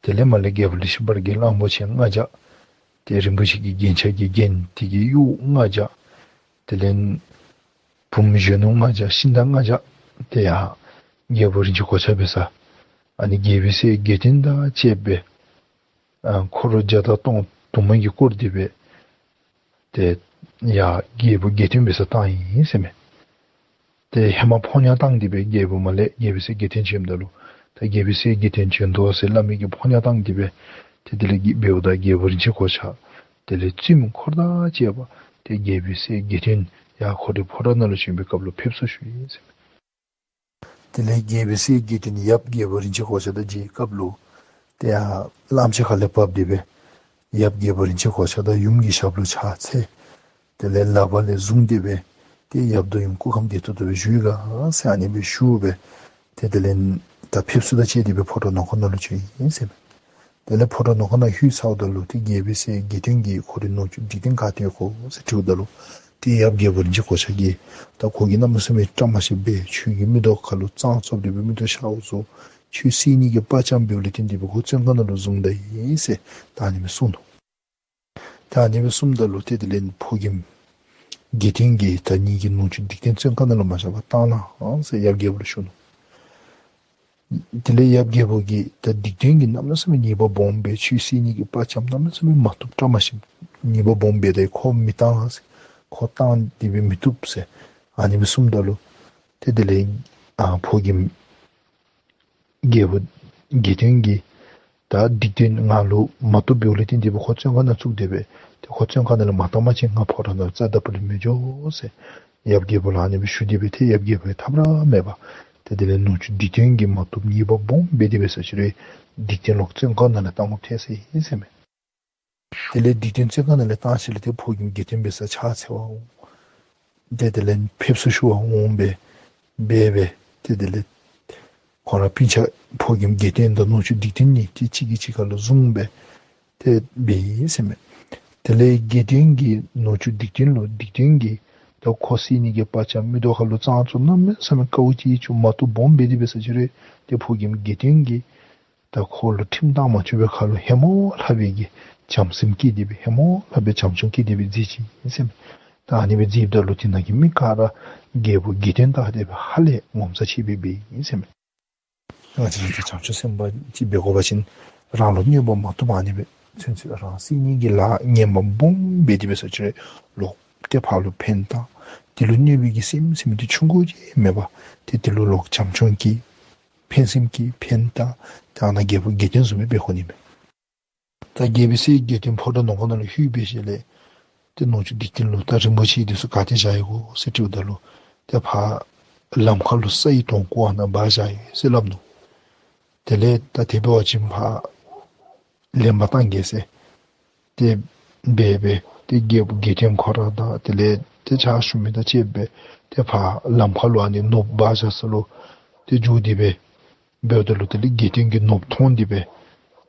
དེ་ལས་མར་ལས་རྒྱལ་པོ་ལི་ཤི་བར་གྱི་གླང་པོ་ཆེ་ལྔ་བརྒྱ་ཏེ་རིན་པོ་ཆེ་གི་རྒྱན་ཆ་གི་རྒྱན་དེ་གི་གཡོག་ལྔ་བརྒྱ་དེ་ལས་བུམོ་གཞོན་ནུ་ལྔ་བརྒྱ་ཤིང་རྟ་ལྔ་བརྒྱ་དེ་ཡང་རྒྱལ་པོ་རིན་ཆེན་གོ་ཆ་འབད་ས་ཨ་ནི་རྒྱལ་པོའི་སྲས་དགེ་འདུན་དང་བཅས་པའི་ཨ་འཁོར་བརྒྱ་དང་སྟོང་དུ་མ་གིས་བསྐོར་ཏེ་སྦེ་ཏེ་ཡར་རྒྱལ་པོ་དགེ་འདུན་འབད་སར་བཏང་ཡི་ཟེར་མས། ཏེ་ཧེ་མ་ཕོ་ཉ་བཏང་སྟེ་སྦེ་རྒྱལ་པོ་མར་ལས་རྒྱལ་པོའི་སྲས་དགེ་འདུན་བྱོནམ་ད་ལུ་ད་རྒྱལ་པོའི་སྲས་དགེ་འདུན་བྱོན་དོ་ཟེར་སླབ་མི་གི་ཕོ་ཉ་བཏང་སྟེ་སྦེ་ཏེ་དེ་ལས་རྒྱལ་འབདཝ་ད་རྒྱལ་པོ་རིན་ཆེན་གོ་ཆ་དེ་ལས་བཙུནམོ་འཁོར་དང་བཅས་པ་ཏེ་རྒྱལ་པོའི་སྲས་དགེ་འདུན་ཡར་ཁོ་རའི་ཕོ་བྲང་ནང་ལུ་བྱོན་པའི་སྐབས་ལུ་ཕེབས་བསུ་ཞུ་ཡི་ཟེར་མས། དེ་ལས་རྒྱལ་པོའི་སྲས་དགེ་འདུན་ཡབ་རྒྱལ་པོ་རིན་ཆེན་གོ་ཆ་དང་མཇལ་བའི་སྐབས་ལུ་ཏེ་ཡར་གླངམོ་ཆེ་ཁ་ལས་བབས་ཏེ་སྦེ་ཡབ་རྒྱལ་པོ་རིན་ཆེན་གོ་ཆ་དང་ཡུམ་གྱི་ཞབས་ལུ་ཕྱག་འཚལ། དེ་ལས་ལག་པ་ལས་བཟུང་སྟེ་སྦེ་ཏེ་ཡབ་དང་ཡུམ་སྐུ་ཁམས་བདེ་ཏོག་ཏོ་སྦེ་བཞུགས་ཡི་ག་ཟེར་ཨ་ནི་སྦེ་ཞུ་སྦེ་ཏེ་དེ་ལས་ད་ཕེབས་བསུ་དང་བཅས་ཏེ་སྦེ་ཕོ་བྲང་ནང་འཁོད་ནང་ལུ་བྱོན་ཡི་ཟེར་མས། དེ་ལས་ཕོ་བྲང་ནང་འཁོད་ནང་ལྷོད་ཚརཝ་ད་ལུ་ཏེ་རྒྱལ་པོའི་སྲས་དགེ་འདུན་གྱིས་ཁོ་རའི་ནུ་གཅུང་སྡིག་ལྡན་ག་ཏེ་ཡོད་གོ་ཟེར་དྲིཝ་ད་ལུ་ཏེ་ཡབ་རྒྱལ་པོ་རིན་ཆེན་གོ་ཆ་གིས་ད་ཁོ་གིས་གནམ་མེད་ས་མེད་བཀྲ་མ་ཤིསཔ་སྦེ་ཁྱོད་ཀྱི་མིག་ཏོ་ཁ་ལུ་རྩང་བཙུགས་ཏེ་སྦེ་མིག་ཏོ་ཤཝ་བཟོ་ཁྱོད་བསད་ནི་གི་དཔའ་བཅམ་འབདཝ་ལས་བརྟེན་ཏེ་སྦེ་ཁོ་བཙོན་ཁང་ནང་ལུ་བཟུང་ད་ཡི་ཟེར་ད་ཨ་ནི་སྦེ་གསུངས་ནུག། ད་ཨ་ནི་སྦེ་གསུངམ་ད་ལུ་ཏེ་དེ་ལས་ཕོ་རྒནམ་དགེ་འདུན་གྱིས་ད་ངེ་གི་ནུ་གཅུང་སྡིག་ལྡན་བཙོན་ཁང་ནང་ལུ་མ་བཞག་པར་བཏང་གནང་ཟེར་ཡབ་རྒྱལ་པོ་ལུ་ཞུ་ནུག། དེ་ལས་ཡབ་རྒྱལ་པོ་གིས་ད་སྡིག་ལྡན་གྱིས་གནམ་མེད་ས་མེད་ཉེས་པ་སྦོམ་སྦེ་ཁྱོད་བསད་ནི་གི་དཔའ་བཅམ་གནམ་མེད་ས་མེད་མ་བཏུབ་བཀྲ་མ་ཤིསཔ་ཉེས་པ་སྦོམ་སྦེ་ད་ཁོ་མི་བཏང་ཟེར་ཁོ་བཏང་སྟེ་སྦེ་མི་བཏུབ་ཟེར་ཨ་ནི་སྦེ་གསུངམ་ད་ལུ་ཏེ་དེ་ལས་ཨ་ཕོ་རྒནམ་རྒྱལ་པོ་དགེ་འདུན་གྱིས་ད་སྡིག་ལྡན་ང་ལུ་མ་བཏུབ་འབདཝ་ལས་བརྟེན་ཏེ་སྦེ་ཁོ་བཙོན་ཁང་ནང་བཙུགས་ཏེ་སྦེ་ཏེ་ཁོ་བཙོན་ཁང་ནང་ལས་མ་བཏང་པ་ཅིན་ང་ཕོ་བྲང་ནང་རྩ་དང་པོ་ལས་མི་འགྱོ་ཟེར་ཡབ་རྒྱལ་པོ་ལུ་ཨ་ནི་སྦེ་ཞུ་སྟེ་སྦེ་ཏེ་ཡབ་རྒྱལ་པོ་ཡང་ཐབས་ར་མེད་པར་ཏེ་དེ་ལས་ནུ་གཅུང་སྡིག་ལྡན་གྱིས་མ་བཏུབ་ཉེས་པ་སྦོམ་སྦེ་དེ་སྦེ་ས་ཅིག་རུང་སྡིག་ལྡན་ལོག་བཙོན་ཁང་ནང་ལས་བཏང་དགོཔ་ཐལ་ཟེར་ཨིན་ཟེར་མས། དེ་ལས་སྡིག་ལྡན་བཙོན་ཁང་ནང་ལས་བཏང་ཞིནམ་ལས་ཏེ་ཕོ་རྒནམ་དགེ་འདུན་འབད་སར་ཕྱག་འཚལ་བར་འོང་། ཏེ་དེ་ལས་ཕེབས་བསུ་ཞུ་བར་འོང་སྦེ་འབད་སྦེ་ཏེ་དེ་ལས་ཁོང་ར་སྤུན་ཆ་ཕོ་རྒནམ་དགེ་འདུན་དང་ནུ་གཅུང་སྡིག་ལྡན་གཉིས་ཏེ་གཅིག་གིས་གཅིག་ཁ་ལུ་བཟུང་སྦེ་ཏེ་འབད་ཡི་ཟེར་མས། དེ་ལས་དགེ་འདུན་གྱིས་ནུ་གཅུང་སྡིག་ལྡན་ལུ་སྡིག་ལྡན་གྱིས་ད་ཁོ་བསད་ནི་གི་དཔའ་བཅམ་མིག་ཏོ་ཁ་ལུ་རྩང་བཙུགས་གནམ་མེད་ས་མེད་དཀའཝ་སྤྱད་བཅུག་མ་བཏུབ་སྦོམ་སྦེ་དེ་སྦེ་ས་ཅིག་རུང་ཏེ་ཕོ་རྒནམ་དགེ་འདུན་གྱིས་ད་ཁོ་ལུ་ཁྲིམས་བཏང་མ་བཅུག་པའི་ཁར་ལུ་ཧེ་མ་ལྷག་པའི་གི་བྱམས་སེམས་བསྐྱེད་དེ་སྦེ་ཧེ་མ་ལྷག་པའི་བྱམས་སྐྱོང་བསྐྱེད་དེ་སྦེ་མཛད་ཅི་ཨིན་ཟེར་མས། ད་ཨ་ནི་སྦེ་མཛདཔ་ད་ལུ་དེ་ནང་གི་མི་ག་ར་རྒྱལ་པོ་དགེ་འདུན་བལྟ་སྟེ་སྦེ་ཧ་ལས་ངོ་མཚར་ཆེ་སྦེ་འབད་ཡི་ཟེར་མས། ང་བཅས་ར་གིས་བྱམས་སྐྱོང་སེམས་དཔའ་ཅིག་འབད་དགོ་པ་ཅིན་རང་ལུ་གནོད་པ་མ་བཏུབ་ཨ་ནི་སྦེ་ཚུན་ཚོད་རང་བསད་ནི་གི་ལཱ་ངན་པ་སྦོམ་སྦེ་དེ་སྦེ་ས་ཅིག་རུང་ལོག་ཏེ་ཕར་ལུ་ཕན་བཏགས། དེ་ལུ་གནོད་པའི་གི་སེམས་ཟེར་མི་འདི་ཆུང་ཀུ་ཅིག་མེད་པར་ཏེ་དེ་ལུ་ལོག་བྱམས་སྐྱོང་བསྐྱེད། ཕན་སེམས་ཀྱིས་ཕན་ད་ད་ནཱ་རྒྱལ་པོ་དགེ་ལྡན་བཟུམ་སྦེ་འབད་དགོ་ནི་མས། ད་རྒྱལ་པོའི་སྲས་དགེ་ལྡན་ཕོ་བྲང་ནང་ཁོག་ནང་ལུ་ལྷོད་པའི་ཤུལ་ལས་ཏེ་ནུ་གཅུང་སྡིག་ཅན་ལུ་ད་རིན་པོ་ཆེ་འདི་ཚུ་ག་ཏེ་བཞག་ཡི་གོ་ཟེར་དྲིཝ་ད་ལུ་ཏེ་ཕར་ལམ་ཁ་ལུ་ས་ཡི་དོང་ཀོ་ཨ་ནཱ་སྦ་བཞག་ཡི་ཟེར་སླབ་ནུག། དེ་ལས་ད་དེ་འབད་བ་ཅིན་ཕར་ལེན་པར་བཏང་གེ་ཟེར། ཏེ་འབད་སྦེ་ཏེ་རྒྱལ་པོ་དགེ་ལྡན་ཁོ་ར་དང་དེ་ལས་ཏེ་ཕྱག་ཞུ་མི་དང་བཅས་སྦེ་ཏེ་ཕར་ལམ་ཁ་ལུ་ཨ་ནི་ནོར་བུ་སྦ་བཞག་ས་ལུ་ཏེ་འགྱོ་སྟེ་སྦེ་འབདཝ་ད་ལུ་དེ་ལས་དགེ་ལྡན་གྱིས་ནོར་བུ་མཐོང་སྟེ་སྦེ་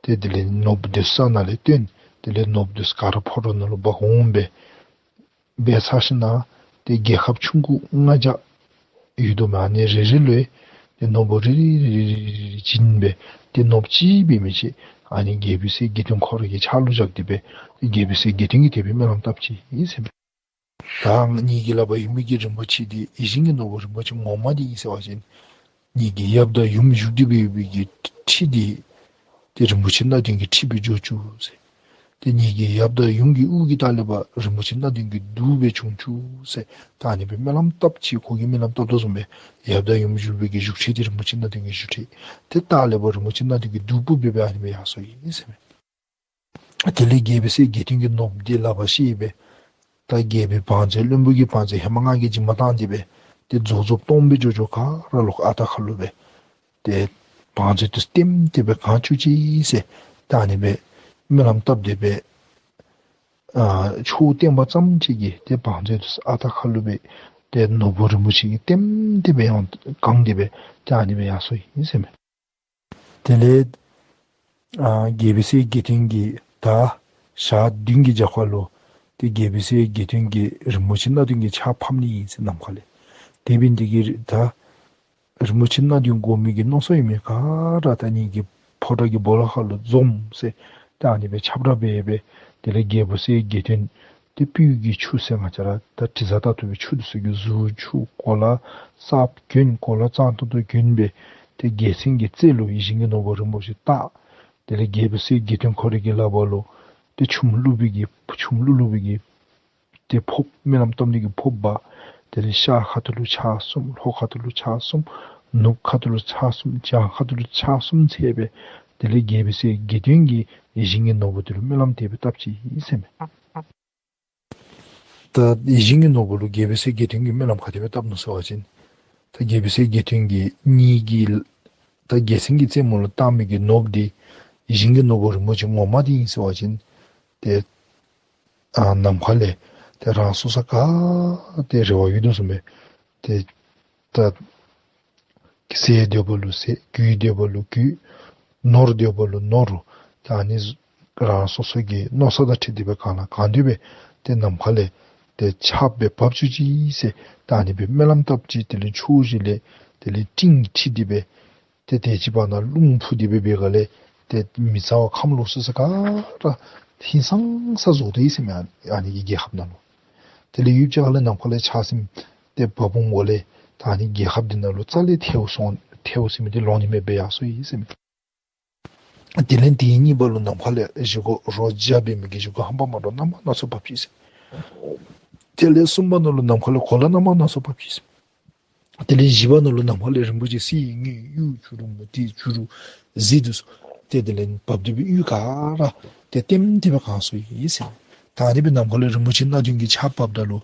ཏེ་དེ་ལས་ནོར་བུ་འདི་ས་ནང་ལས་བཏོན། དེ་ལས་ནོར་བུ་འདི་ག་ར་ཕོ་བྲང་ནང་ལུ་འབག་འོང་སྦེ་འབད་ཚར་ཞིནམ་ལས་ཏེ་རྒྱལ་ཁབ་ཆུང་ཀུ་ལྔ་བརྒྱ་ཡོད་དོ་མས། ཨ་ནི་རེ་རེ་ལུ་ཏེ་ནོར་བུ་རེ་རེ་རེ་རེ་རེ་བྱིན་སྦེ་ཏེ་ནོར་བུ་ཅིག་འབད་མི་ཅིག་ཨ་ནི་རྒྱལ་པོའི་སྲས་དགེ་ལྡན་ཁོ་ར་གི་ཕྱག་ལུ་བཞག་སྟེ་སྦེ་རྒྱལ་པོའི་སྲས་དགེ་ལྡན་གྱིས་དེ་སྦེ་སྨོན་ལམ་བཏབ་ཅི་ཨིན་ཟེར་མས། ད་ངེ་གི་ལག་པར་ཡོད་མི་གི་རིན་པོ་ཆེ་འདི་ཡིད་བཞིན་གྱི་ནོར་བུ་རིན་པོ་ཆེ་ངོ་མ་འདི་ཨིན་ཟེར་བ་ཅིན་ངེ་གི་ཡབ་དང་ཡུམ་བཞུགས་ཏེ་སྦེ་ཡོད་པའི་གི་ཁྲི་འདི་ཏེ་རིན་པོ་ཆེ་སྣ་བདུན་གྱི་ཁྲི་སྦེ་འགྱུར་བཅུག་ཟེར། ཏེ་ངེ་གི་ཡབ་དང་ཡུམ་གྱི་དབུ་གི་ལྟག་ལས་ཕར་རིན་པོ་ཆེ་སྣ་བདུན་གྱི་གདུགས་སྦེ་བྱུང་བཅུག་ཟེར། ད་ཨ་ནི་སྦེ་སྨོན་ལམ་བཏབ་ཅི། ཁོ་གིས་སྨོན་ལམ་བཏབ་དོ་བཟུམ་སྦེ་ཡབ་དང་ཡུམ་བཞུགས་པའི་གི་བཞུགས་ཁྲི་འདི་རིན་པོ་ཆེ་སྣ་བདུན་གྱི་བཞུགས་ཁྲི། ཏེ་ལྟག་ལས་ཕར་རིན་པོ་ཆེ་སྣ་བདུན་གྱི་གདུགས་སྦེ་སྦེ་ཨ་ནི་སྦེ་ཡར་སོང་ཡི་ཟེར་མས། དེ་ལས་རྒྱལ་པོའི་སྲས་དགེ་ལྡན་གྱིས་ནོར་བུ་འདི་ལག་པར་བཤེད་སྦེ་ད་རྒྱལ་པོའི་བང་མཛོད་བློན་པོ་གི་བང་མཛོད་ཧེ་མ་ང་གིས་བྱིན་པ་བཏང་སྟེ་སྦེ་ཏེ་རྫོགས་རྫོགསཔ་སྟོང་སྦེ་འགྱོ་འགྱོ་ག་ར་ལོག་ཨ་རྟག་ཁ་ལུ་སྦེ་ཏེ་བང་མཛོད་འདི་ཚུ་ལྟེམ་ལྟེ་སྦེ་གང་བཅུག་ཅི་ཟེར། ད་ཨ་ནི་སྦེ་སྨོན་ལམ་བཏབ་སྟེ་སྦེ་ཨ་ཆོས་བསྟན་པ་ཙམ་ཅིག་གིས་ཏེ་བང་མཛོད་འདི་ཚུ་ཨ་རྟག་ཁ་ལུ་སྦེ་ཏེ་ནོར་བུ་རིན་པོ་ཆེ་གིས་ལྟེམ་ལྟེ་སྦེ་ཡང་གང་སྟེ་སྦེ་ཏེ་ཨ་ནི་སྦེ་ཡར་སོང་ཡི་ཟེར་མས། དེ་ལས་ཨ་རྒྱལ་པོའི་སྲས་དགེ་ལྡན་གྱིས་ད་ཞག་བདུན་གྱི་རྒྱབ་ཁ་ལུ་ཏེ་རྒྱལ་པོའི་སྲས་དགེ་ལྡན་གྱིས་རིན་པོ་ཆེ་སྣ་བདུན་གྱི་ཆརཔ་ཕབ་ནི་ཨིན་ཟེར་ནམ་མཁའ་ལས། དེ་འབད་ནི་དེ་གིས་ད་རིན་པོ་ཆེ་སྣ་བདུན་དགོ་མི་གི་མནོ་བསམ་ཡོད་མི་ག་ར་ད་ངེ་གི་ཕོ་བྲང་གི་སྦོ་ལོགས་ཁ་ལུ་འཛོམས་ཟེར། ད་ཨ་ནི་སྦེ་ཁྱབ་བསྒྲགས་འབད་སྦེ་དེ་ལས་རྒྱལ་པོའི་སྲས་དགེ་ལྡན་ཏེ་སྤོས་ཀྱི་ཆུ་ཟེར་ང་བཅས་ར་ད་དྲི་བཟང་ལྟར་དུ་བའི་ཆུ་འདི་ཚུ་གིས་གཟུགས་ཆུ་གོ་ལ་གསརཔ་གྱོན། གོ་ལ་གཙང་ཏོག་ཏོ་གྱོན་སྦེ་ཏེ་རྒྱལ་མཚན་གྱི་རྩེ་ལུ་ཡིད་བཞིན་གྱི་ནོར་བུ་རིན་པོ་ཆེ་བཏགས། དེ་ལས་རྒྱལ་པོའི་སྲས་དགེ་ལྡན་ཁོ་རའི་གི་ལག་པ་ལུ་ཏེ་ཆུམ་བླུགས་པའི་གི་ཆུམ་བླུགས་བླུགས་པའི་གི་ཏེ་ཕོརཔ་སྨོན་ལམ་བཏབ་ནི་གི་ཕོརཔ་འབག། དེ་ལས་ཤར་ཁ་ཐུག་ལུ་ཆ་གསུམ། ལྷོ་ཁ་ཐུག་ལུ་ཆ་གསུམ། ནུབ་ཁ་ཐུག་ལུ་ཆ་གསུམ། བྱང་ཁ་ཐུག་ལུ་ཆ་གསུམ་འཚལ་སྦེ་དེ་ལས་རྒྱལ་པོའི་སྲས་དགེ་ལྡན་གྱིས་ཡིད་བཞིན་གྱི་ནོར་བུ་འདི་ལུ་སྨོན་ལམ་དེ་སྦེ་བཏབ་ཅི་ཟེར་མས། ད་ཡིད་བཞིན་གྱི་ནོར་བུ་ལུ་རྒྱལ་པོའི་སྲས་དགེ་ལྡན་གྱིས་སྨོན་ལམ་ག་དེ་སྦེ་བཏབ་ནུག་ཟེར་བ་ཅིན་ད་རྒྱལ་པོའི་སྲས་དགེ་ལྡན་གྱིས་ངེ་གི་ད་རྒྱལ་མཚན་གྱི་རྩེ་མོ་ལུ་བཏགས་མི་གི་ནོར་བུ་འདི་ཡིད་བཞིན་གྱི་ནོར་བུ་རིན་པོ་ཆེ་ངོ་མ་འདི་ཨིན་ཟེར་བ་ཅིན་ཏེ་ཨ་ནམ་མཁའ་ལས་ཏེ་རང་སོ་སོ་ག་ཏེ་རེ་བ་ཡོད་དོ་བཟུམ་སྦེ་ཏེ་ད་ཟས་འདོད་པ་ལུ་ཟས། གོས་འདོད་པ་ལུ་གོས། ནོར་འདོད་པ་ལུ་ནོར། ད་ཨ་ནི་རང་སོ་སོ་གི་མནོ་ས་དང་འཁྲིལ་ཏེ་སྦེ་གང་ལ་གང་འདོད་སྦེ་ཏེ་ནམ་མཁའ་ལས་ཏེ་ཆརཔ་སྦེ་འབབ་བཅུག་ཅི་ཟེར། ད་ཨ་ནི་སྦེ་སྨོན་ལམ་བཏབ་ཅི། དེ་ལས་ཕྱོགས་བཞི་ལས་དེ་ལས་སྤྲིན་འཁྲིགས་ཏེ་སྦེ་ཏེ་དེ་ཅིག་བར་ན་རླུང་འཕུ་སྟེ་སྦེ་འབད་ག་ལས་ཏེ་མི་གཙང་བ་ཁམས་ལོག་སི་སི་ག་ར་ཧིང་སངས་ས་བཟོ་སྟེ་ཡོད་ཟེར་མས། ཨ་ནི་གི་རྒྱལ་ཁབ་ནང་ལུ། དེ་ལས་ཡུདཔ་ཅིག་ཁ་ལས་ནམ་མཁའ་ལས་ཆརཔ་ཟིམ་ཏེ་འབབ་འོང་ག་ལས་ད་ཨ་ནི་རྒྱལ་ཁབ་འདི་ནང་ལུ་རྩ་ལས་ཐལཝ་སོང་ཐལཝ་ཟེར་མི་འདི་ལོང་ནི་མེདཔ་སྦེ་ཡར་སོང་ཡི་ཟེར་མས། དེ་ལས་དེའི་གཉིས་པ་ལུ་ནམ་མཁའ་ལས་བཞེས་སྒོ་རོ་བརྒྱ་འབད་མི་གི་བཞེས་སྒོ་ཧམ་པ་མ་འདྲཝ་སྣ་མ་སྣ་ཚོགས་འབབ་ཅི་ཟེར། དེ་ལས་གསུམ་པ་ནང་ལུ་ནམ་མཁའ་ལས་གོ་ལ་སྣ་མ་སྣ་ཚོགས་འབབ་ཅི་ཟེར། དེ་ལས་བཞི་པ་ནང་ལུ་ནམ་མཁའ་ལས་རིན་པོ་ཆེ་གསེར་དངུལ་གཡུ་བྱུ་རུ་མུ་ཏིག་བྱུ་རུ་གཟི་འདི་ཚུ་ཏེ་དེ་ལས་འབབ་སྟེ་སྦེ་གཡུས་ག་ར་ཏེ་ལྟེམ་ལྟེ་སྦེ་གང་སོང་ཡི་ཟེར། ད་ཨ་ནི་སྦེ་ནམ་མཁའ་ལས་རིན་པོ་ཆེ་སྣ་བདུན་གྱི་ཆརཔ་འབབ་ད་ལུ་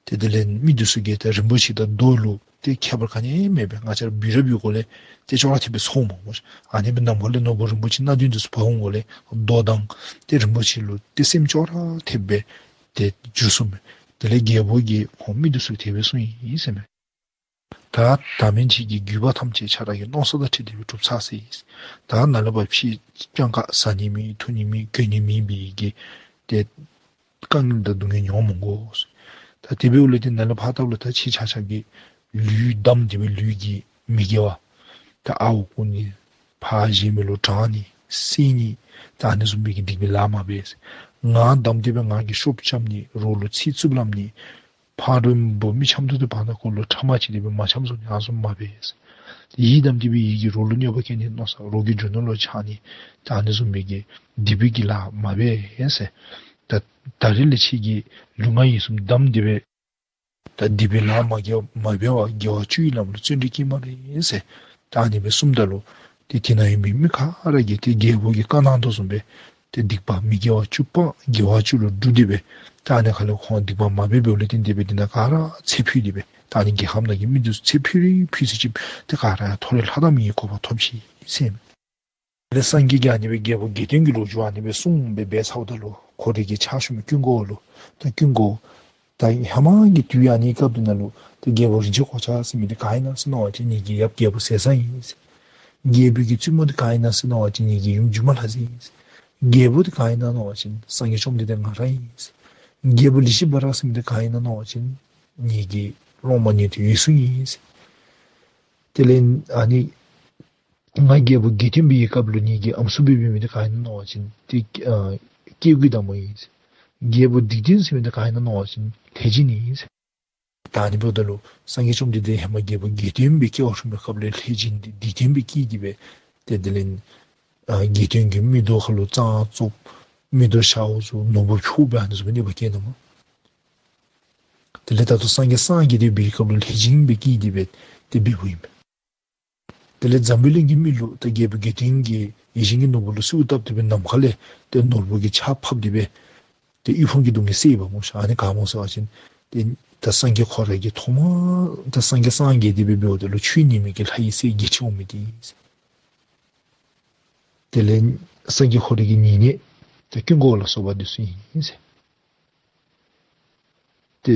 ཏེ་དེ་ལས་མི་འདི་ཚུ་གིས་ཏེ་རིན་པོ་ཆེ་དང་རྡོ་ལུ་ཏེ་ཁྱད་པར་ག་ནི་མེད་པར་ང་བཅས་ར་འབུལ་ར་འབུལ་དགོ་ལས་ཏེ་ཅོག་ར་འཐདཔ་སྦེ་ཚོརཝ་མས་སྨོ། ཨ་ནི་སྦེ་ནམ་མཁའ་ལས་ནོར་བུ་རིན་པོ་ཆེ་སྣ་བདུན་འདི་ཚུ་འབབ་འོང་ག་ལས་རྡོ་དང་ཏེ་རིན་པོ་ཆེ་ལུ་ཏེ་སེམས་ཅོག་ར་འཐདཔ་སྦེ་ཏེ་འགྱུར་སོང་མས། དེ་ལས་རྒྱལ་པོ་གིས་ཁོང་མི་འདི་ཚུ་དེ་སྦེ་གསུངས་ཡི་ཟེར་མས། ད་ད་མན་ཆད་ཀྱི་དགོས་པ་ཐམས་ཅད་ཆ་ར་གི་མནོ་ས་དང་འཁྲིལ་ཏེ་སྦེ་གྲུབ་ཚར་ཟེར་ཡི། ད་ནཱ་ལས་ཕར་ཕྱི་སྤྱང་ཀ་བཟའ་ནི་མེད་འཐུང་ནི་མེད་གྱོན་ནི་མེད་པའི་གི་ཏེ་དཀའ་ངལ་དང་སྡུག་བསྔལ་མྱོང་མི་དགོ། ད་དེ་འབདཝ་ལས་ཏེ་ནཱ་ལས་ཕར་ལྟཝ་ལས་ད་ཁྱེད་ཆ་ཁྱབ་ཀྱིས་ལུས་བསྡམས་ཏེ་སྦེ་ལུས་ཀྱི་མི་དགེ་བ་ད་ཨརཝ་རྐུ་ནི་ཕར་གཞན་མི་ལུ་དྲང་ནི་བསད་ནི་ད་ཨ་ནི་བཟུམ་མའི་གི་སྡིག་པའི་ལཱ་མ་འབད། ངག་བསྡམས་ཏེ་སྦེ་ངག་གི་ཤོབ་རྐྱབ་ནི་རོགས་ལུ་ཚིག་རྩུབ་སླབ་ནི་ཕ་རོལ་པོ་མི་འཆམ་དོ་དེ་བར་ན་ཁོ་ལུ་ཕྲ་མ་བྱས་ཏེ་སྦེ་མ་འཆམ་བཟོ་ནི་ཨ་ནི་བཟུམ་མ་འབད། ཡིད་བསྡམས་ཏེ་སྦེ་ཡིད་ཀྱིས་རོགས་ལུ་གནོད་པ་བཀལ་ནི་མནོ་ས་རོགས་ཀྱི་རྒྱུ་ནོར་ལུ་ཆགས་ནི་ད་ཨ་ནི་བཟུམ་མའི་གི་སྡིག་པའི་གི་ལཱ་མ་འབད་ཟེར། ད་ད་རེས་ལས་ཁྱེད་ཀྱིས་ལུས་ངག་ཡིད་གསུམ་བསྡམས་ཏེ་སྦེ་ད་སྡིག་པའི་ལཱ་མ་འབད་མ་འབད་བར་དགེ་བ་བཅུའི་ལམ་ལུ་བརྩོན་འགྲུས་བསྐྱེད་སྨ་རེ་ཟེར། ད་ཨ་ནི་སྦེ་གསུངམ་ད་ལུ་ཏེ་དེ་ནང་ཡོད་མི་མི་ག་ར་གིས་ཏེ་རྒྱལ་པོ་གིས་བཀའ་གནང་དོ་བཟུམ་སྦེ་ཏེ་སྡིག་པ་མི་དགེ་བ་བཅུ་སྤང་དགེ་བ་བཅུ་ལུ་འགྲོ་སྟེ་སྦེ་ད་ཨ་ནི་ཁ་ལས་ཁོང་སྡིག་པ་མ་འབད་འབདཝ་ལས་བརྟེན་ཏེ་སྦེ་དེ་ནང་ག་ར་ཚེ་འཕོས་ཏེ་སྦེ་ད་ཨ་ནི་རྒྱལ་ཁམས་ནང་གི་མི་འདི་ཚུ་ཚེ་འཕོས་ར་འཕོས་ཚར་ཅིག་ཏེ་ག་ར་མཐོ་རིས་ལྷ་དང་མིའི་གོ་འཕང་ཐོབ་ཅི་ཟེར་ཨིན་མས། དེ་ལས་སངས་རྒྱས་ཀྱིས་ཨ་ནི་སྦེ་རྒྱལ་པོ་དགེ་ལྡན་གྱི་ལོ་རྒྱུས་ཨ་ནི་སྦེ་གསུངས་སྦེ་འབད་ཚརཝ་ད་ལུ་ཁོ་རའི་གི་ཕྱག་ཞུ་མི་ཀུན་དགའ་བོ་ལུ་ད་ཀུན་དགའ་བོ་ད་ཧེ་མ་གི་དུས་ཨ་ནི་སྐབས་དེ་ནང་ལུ་ཏེ་རྒྱལ་པོ་རིན་ཆེན་གོ་ཆ་ཟེར་མི་འདི་ག་ཨིན་ན་ཟེར་མནོ་བ་ཅིན་ངེ་གི་ཡབ་རྒྱལ་པོ་ཟས་གཙང་ཨིན་ཟེར། རྒྱལ་པོའི་གི་བཙུན་མོ་འདི་ག་ཨིན་ན་ཟེར་མནོ་བ་ཅིན་ངེ་གི་ཡུམ་སྒྱུ་མ་ལྷ་མཛེས་ཨིན་ཟེར། རྒྱལ་པོ་འདི་ག་ཨིན་ན་མནོ་བ་ཅིན་སངས་རྒྱས་བཅོམ་ལྡན་འདས་ང་ར་ཨིན་ཟེར། རྒྱལ་པོ་ལི་ཤི་བ་ར་ཟེར་མི་འདི་ག་ཨིན་ན་མནོ་བ་ཅིན་ངེ་གི་སློབ་མ་ཉན་ཐོས་འོད་སྲུང་ཨིན་ཟེར། དེ་ལས་ཨ་ནི་ང་རྒྱལ་པོ་དགེ་ལྡན་པའི་གི་སྐབས་ལུ་ངེ་གི་ཨམ་སྲུ་སྦེ་འབད་མི་འདི་ག་ཨིན་ན་མནོ་བ་ཅིན་ཏེ་ཨ་སྐྱེ་དགུའི་བདག་མོ་ཨིན་ཟེར། རྒྱལ་པོ་སྡིག་ལྡན་ཟེར་མི་འདི་ག་ཨིན་ན་མནོ་བ་ཅིན་ལྷས་སྦྱིན་ཨིན་ཟེར། ད་ཨ་ནི་འབདཝ་ད་ལུ་སངས་རྒྱས་བཅོམ་ལྡན་འདས་ཧེ་མ་རྒྱལ་པོ་དགེ་ལྡན་པའི་སྐྱེ་བ་བསྲུང་བའི་སྐབས་ལས་ལྷས་སྦྱིན་འདི་སྡིག་ལྡན་སྦེ་སྐྱེས་ཏེ་སྦེ་ཏེ་དེ་ལས་ཨ་དགེ་ལྡན་གྱི་མིག་ཏོ་ཁ་ལུ་རྩང་བཙུགས་མིག་ཏོ་ཞརཝ་བཙུགས་ནོར་བུ་འཕྱོག་སྦེ་ཨ་ནི་བཟུམ་སྦེ་གནོད་པ་བཀལ་ནུག་མས། དེ་ལས་ད་ལྟོ་སངས་རྒྱས་སངས་རྒྱས་ཏེ་སྦེ་སྐབས་ལུ་ལྷས་སྦྱིན་སྦེ་སྐྱེས་ཏེ་སྦེ་ཏེ་འབདཝ་ཨིན་མས། དེ་ལས་འཛམ་བུའི་གླིང་གི་མི་ལུ་ད་རྒྱལ་པོ་དགེ་ལྡན་གྱིས་ཡིད་བཞིན་གྱི་ནོར་བུ་ལུ་གསོལཝ་བཏབ་སྟེ་སྦེ་ནམ་མཁའ་ལས་ཏེ་ནོར་བུ་གི་ཆརཔ་ཕབ་སྟེ་སྦེ་ཏེ་དབུལ་ཕོངས་ཀྱི་སྡུག་བསྔལ་སེལ་བ་སྨོ་ཤ། ཨ་ནི་ག་སྨོ་ཟེར་བ་ཅིན་ཏེ་ད་སངས་རྒྱས་ཁོ་ར་གིས་ཐོག་མ་ད་སངས་རྒྱས་སངས་རྒྱས་ཏེ་སྦེ་འབདཝ་ད་ལུ་ཆོས་ཉན་མི་གི་ལྷ་ཡི་སྲས་བརྒྱད་ཅིག་འོང་མི་འདི་ཨིན་ཟེར། དེ་ལས་སངས་རྒྱས་ཁོ་རའི་གི་ཉེ་གནས་ད་ཀུན་དགའ་བོ་ལ་སོགས་པ་འདི་ཚུ་ཨིན་ཟེར། ཏེ་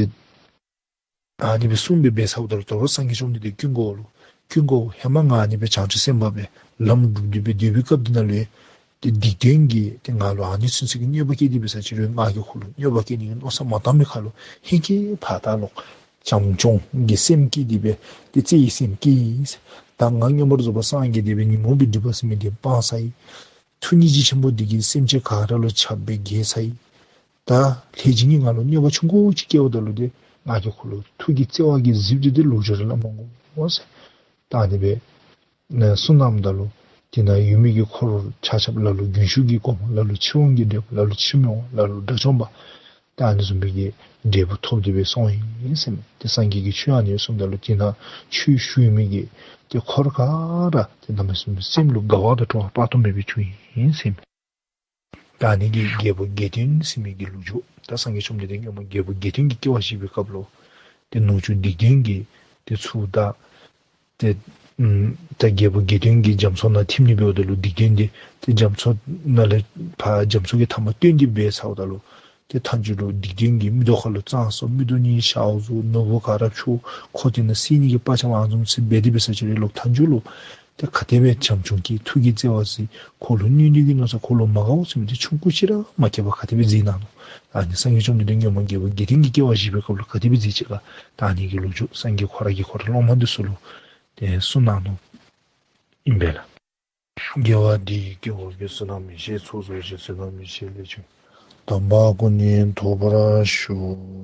ཨ་ནི་སྦེ་གསུངས་སྦེ་འབད་ཚརཝ་ད་ལུ་ད་རུང་སངས་རྒྱས་བཅོམ་ལྡན་འདས་ཀུན་དགའ་བོ་ལུ་ཀུན་དགའ་བོ་ཧེ་མ་ང་ཨ་ནི་སྦེ་བྱང་ཆུབ་སེམས་དཔའ་སྦེ་ལམ་སྒྲུབ་སྟེ་སྦེ་སྡོད་པའི་སྐབས་འདི་ནང་ལུ་ཏེ་སྡིག་ལྡན་གྱིས་ཏེ་ང་ལུ་ཨ་ནི་ཚུན་ཚོད་ཀྱི་གནོད་པ་བཀལ་ཏེ་སྦེ་ས་ཅི་རུང་ང་གིས་ཁོ་ལུ་གནོད་པ་བཀལ་ནི་གི་མནོ་བསམ་མ་བཏང་མི་ཁ་ལུ་ཧེང་སྐལ་ཕར་ད་ལོག་བྱམས་སྐྱོང་གི་སེམས་བསྐྱེད་དེ་སྦེ་ཏེ་བརྩེ་བའི་སེམས་བསྐྱེད། ད་ང་མངོན་པར་རྫོགས་པར་སངས་རྒྱས་ཏེ་སྦེ་ཉོན་མོངས་པའི་སྒྲིབ་པ་ཟེར་མི་འདི་སྤངས་ཚར་ཡི། ཐུགས་སྙིང་རྗེ་ཆེན་པོ་འདི་གིས་སེམས་ཅན་ག་ར་ལུ་ཁྱབ་སྦེ་རྒྱས་ཚར་ཡི། ད་ལྷས་སྦྱིན་གྱིས་ང་ལུ་གནོད་པ་ཆུང་ཀུ་ཅིག་བཀལཝ་ད་ལུ་ཏེ་ང་གིས་ཁོ་ལུ་ཐུགས་ཀྱི་བརྩེ་བ་གིས་གཟིགས་ཏེ་ཏེ་ལོག་འགྱོ་ར་སླབ་མ་དགོ་ཟེར། ད་ཨ་ནི་སྦེ་ཨེ་གསུངས་གནངམ་ད་ལུ་དེ་ནང་ཡོད་མི་གི་འཁོར་ཆ་ཁྱབ་ལ་ལུ་རྒྱུན་ཞུགས་ཀྱི་སྒོ་མ་ལ་ལུ་ཕྱིར་འོང་གི་འབྲས་བུ་ལ་ལུ་ཕྱིར་མི་འོང་ལ་ལུ་དགྲ་བཅོམ་པ་ད་ཨ་ནི་བཟུམ་མའི་གི་འབྲས་བུ་ཐོབ་སྟེ་སྦེ་སོང་ཡི་ཟེར་མས། ཏེ་སངས་རྒྱས་ཀྱིས་ཆོས་ཨ་ནི་གསུངམ་ད་ལུ་དེ་ནང་ཆོས་ཞུ་མི་གི་ཏེ་འཁོར་ག་ར་ཏེ་གནམ་མེད་ས་མེད་སེམས་ལུ་དགའ་བ་དང་སྤྲོ་བ་དཔག་ཏུ་མེད་པ་བྱུང་ཡི་ཟེར་མས། ད་ཨ་ནི་གིས་རྒྱལ་པོ་དགེ་ལྡན་ཟེར་མི་གི་ལོ་རྒྱུས། ད་སངས་རྒྱས་བཅོམ་ལྡན་འདས་སྔོན་མ་རྒྱལ་པོ་དགེ་ལྡན་གྱི་སྐྱེ་བ་བཞེས་པའི་སྐབས་ལུ་ཏེ་ནུ་གཅུང་སྡིག་ལྡན་གྱིས་ཏེ་ཚུར་ད་ཏེ་ཨམ་ད་རྒྱལ་པོ་དགེ་ལྡན་གྱིས་རྒྱ་མཚོ་ནང་ཐིམ་ནི་འབདཝ་ད་ལུ་སྡིག་ལྡན་འདི་ཏེ་རྒྱ་མཚོ་ནང་ལས་ཕར་རྒྱ་མཚོ་གི་མཐའ་མར་བཏོན་ཏེ་འབད་ཚརཝ་ད་ལུ་ཏེ་མཐའ་མཇུག་ལུ་སྡིག་ལྡན་གྱི་མིག་ཏོ་ཁ་ལུ་རྩང་སོ་མིག་ཏོ་གཉིས་ཞརཝ་བཙུགས་ནོར་བུ་ག་ར་འཕྱོག་ཁོ་དེ་ནང་བསད་ནི་གི་དཔའ་ཆ་མ་བཟུམ་ཅིག་འབད་དེ་འབད་ས་ཅི་རུང་ལོག་མཐའ་མཇུག་ལུ་ཏེ་ག་དེ་སྦེ་བྱམས་སྐྱོང་གི་ཐུགས་ཀྱི་བརྩེ་བ་ཅིག་ཁོ་ལུ་གནོད་ནི་གི་མནོ་བསམ་ཁོ་ལུ་མ་དགའཝ་ཟེར་མི་འདི་ཆུང་ཀུ་ཅིག་ར་མ་སྐྱེས་པར་ག་དེ་སྦེ་མཛད་གནང་ནུག། ཨ་ནི་སངས་རྒྱས་བཅོམ་ལྡན་འདས་སྔོན་མ་རྒྱལ་པོ་དགེ་ལྡན་གྱི་སྐྱེ་བ་བཞེས་པའི་སྐབས་ལུ་ག་དེ་སྦེ་མཛད་ཅི་ག་ད་ཨ་ནི་གི་ལོ་རྒྱུས་སངས་རྒྱས་ཁོ་ར་གིས་ཁོ་རའི་སློབ་མ་འདི་ཚུ་ལུ་ཏེ་གསུངས་གནང་ནུག་ཨིན་པས་ལགས། དགེ་བ་འདི་ཡིས་སྐྱེ་བོ་ཀུན། བསོད་ནམས་ཡེ་ཤེས་ཚོགས་རྫོགས་ཤིང་། བསོད་ནམས་ཡེ་ཤེས་ལས་བྱུང་། དམ་པ་སྐུ་གཉིས་ཐོབ་པར་ཤོག།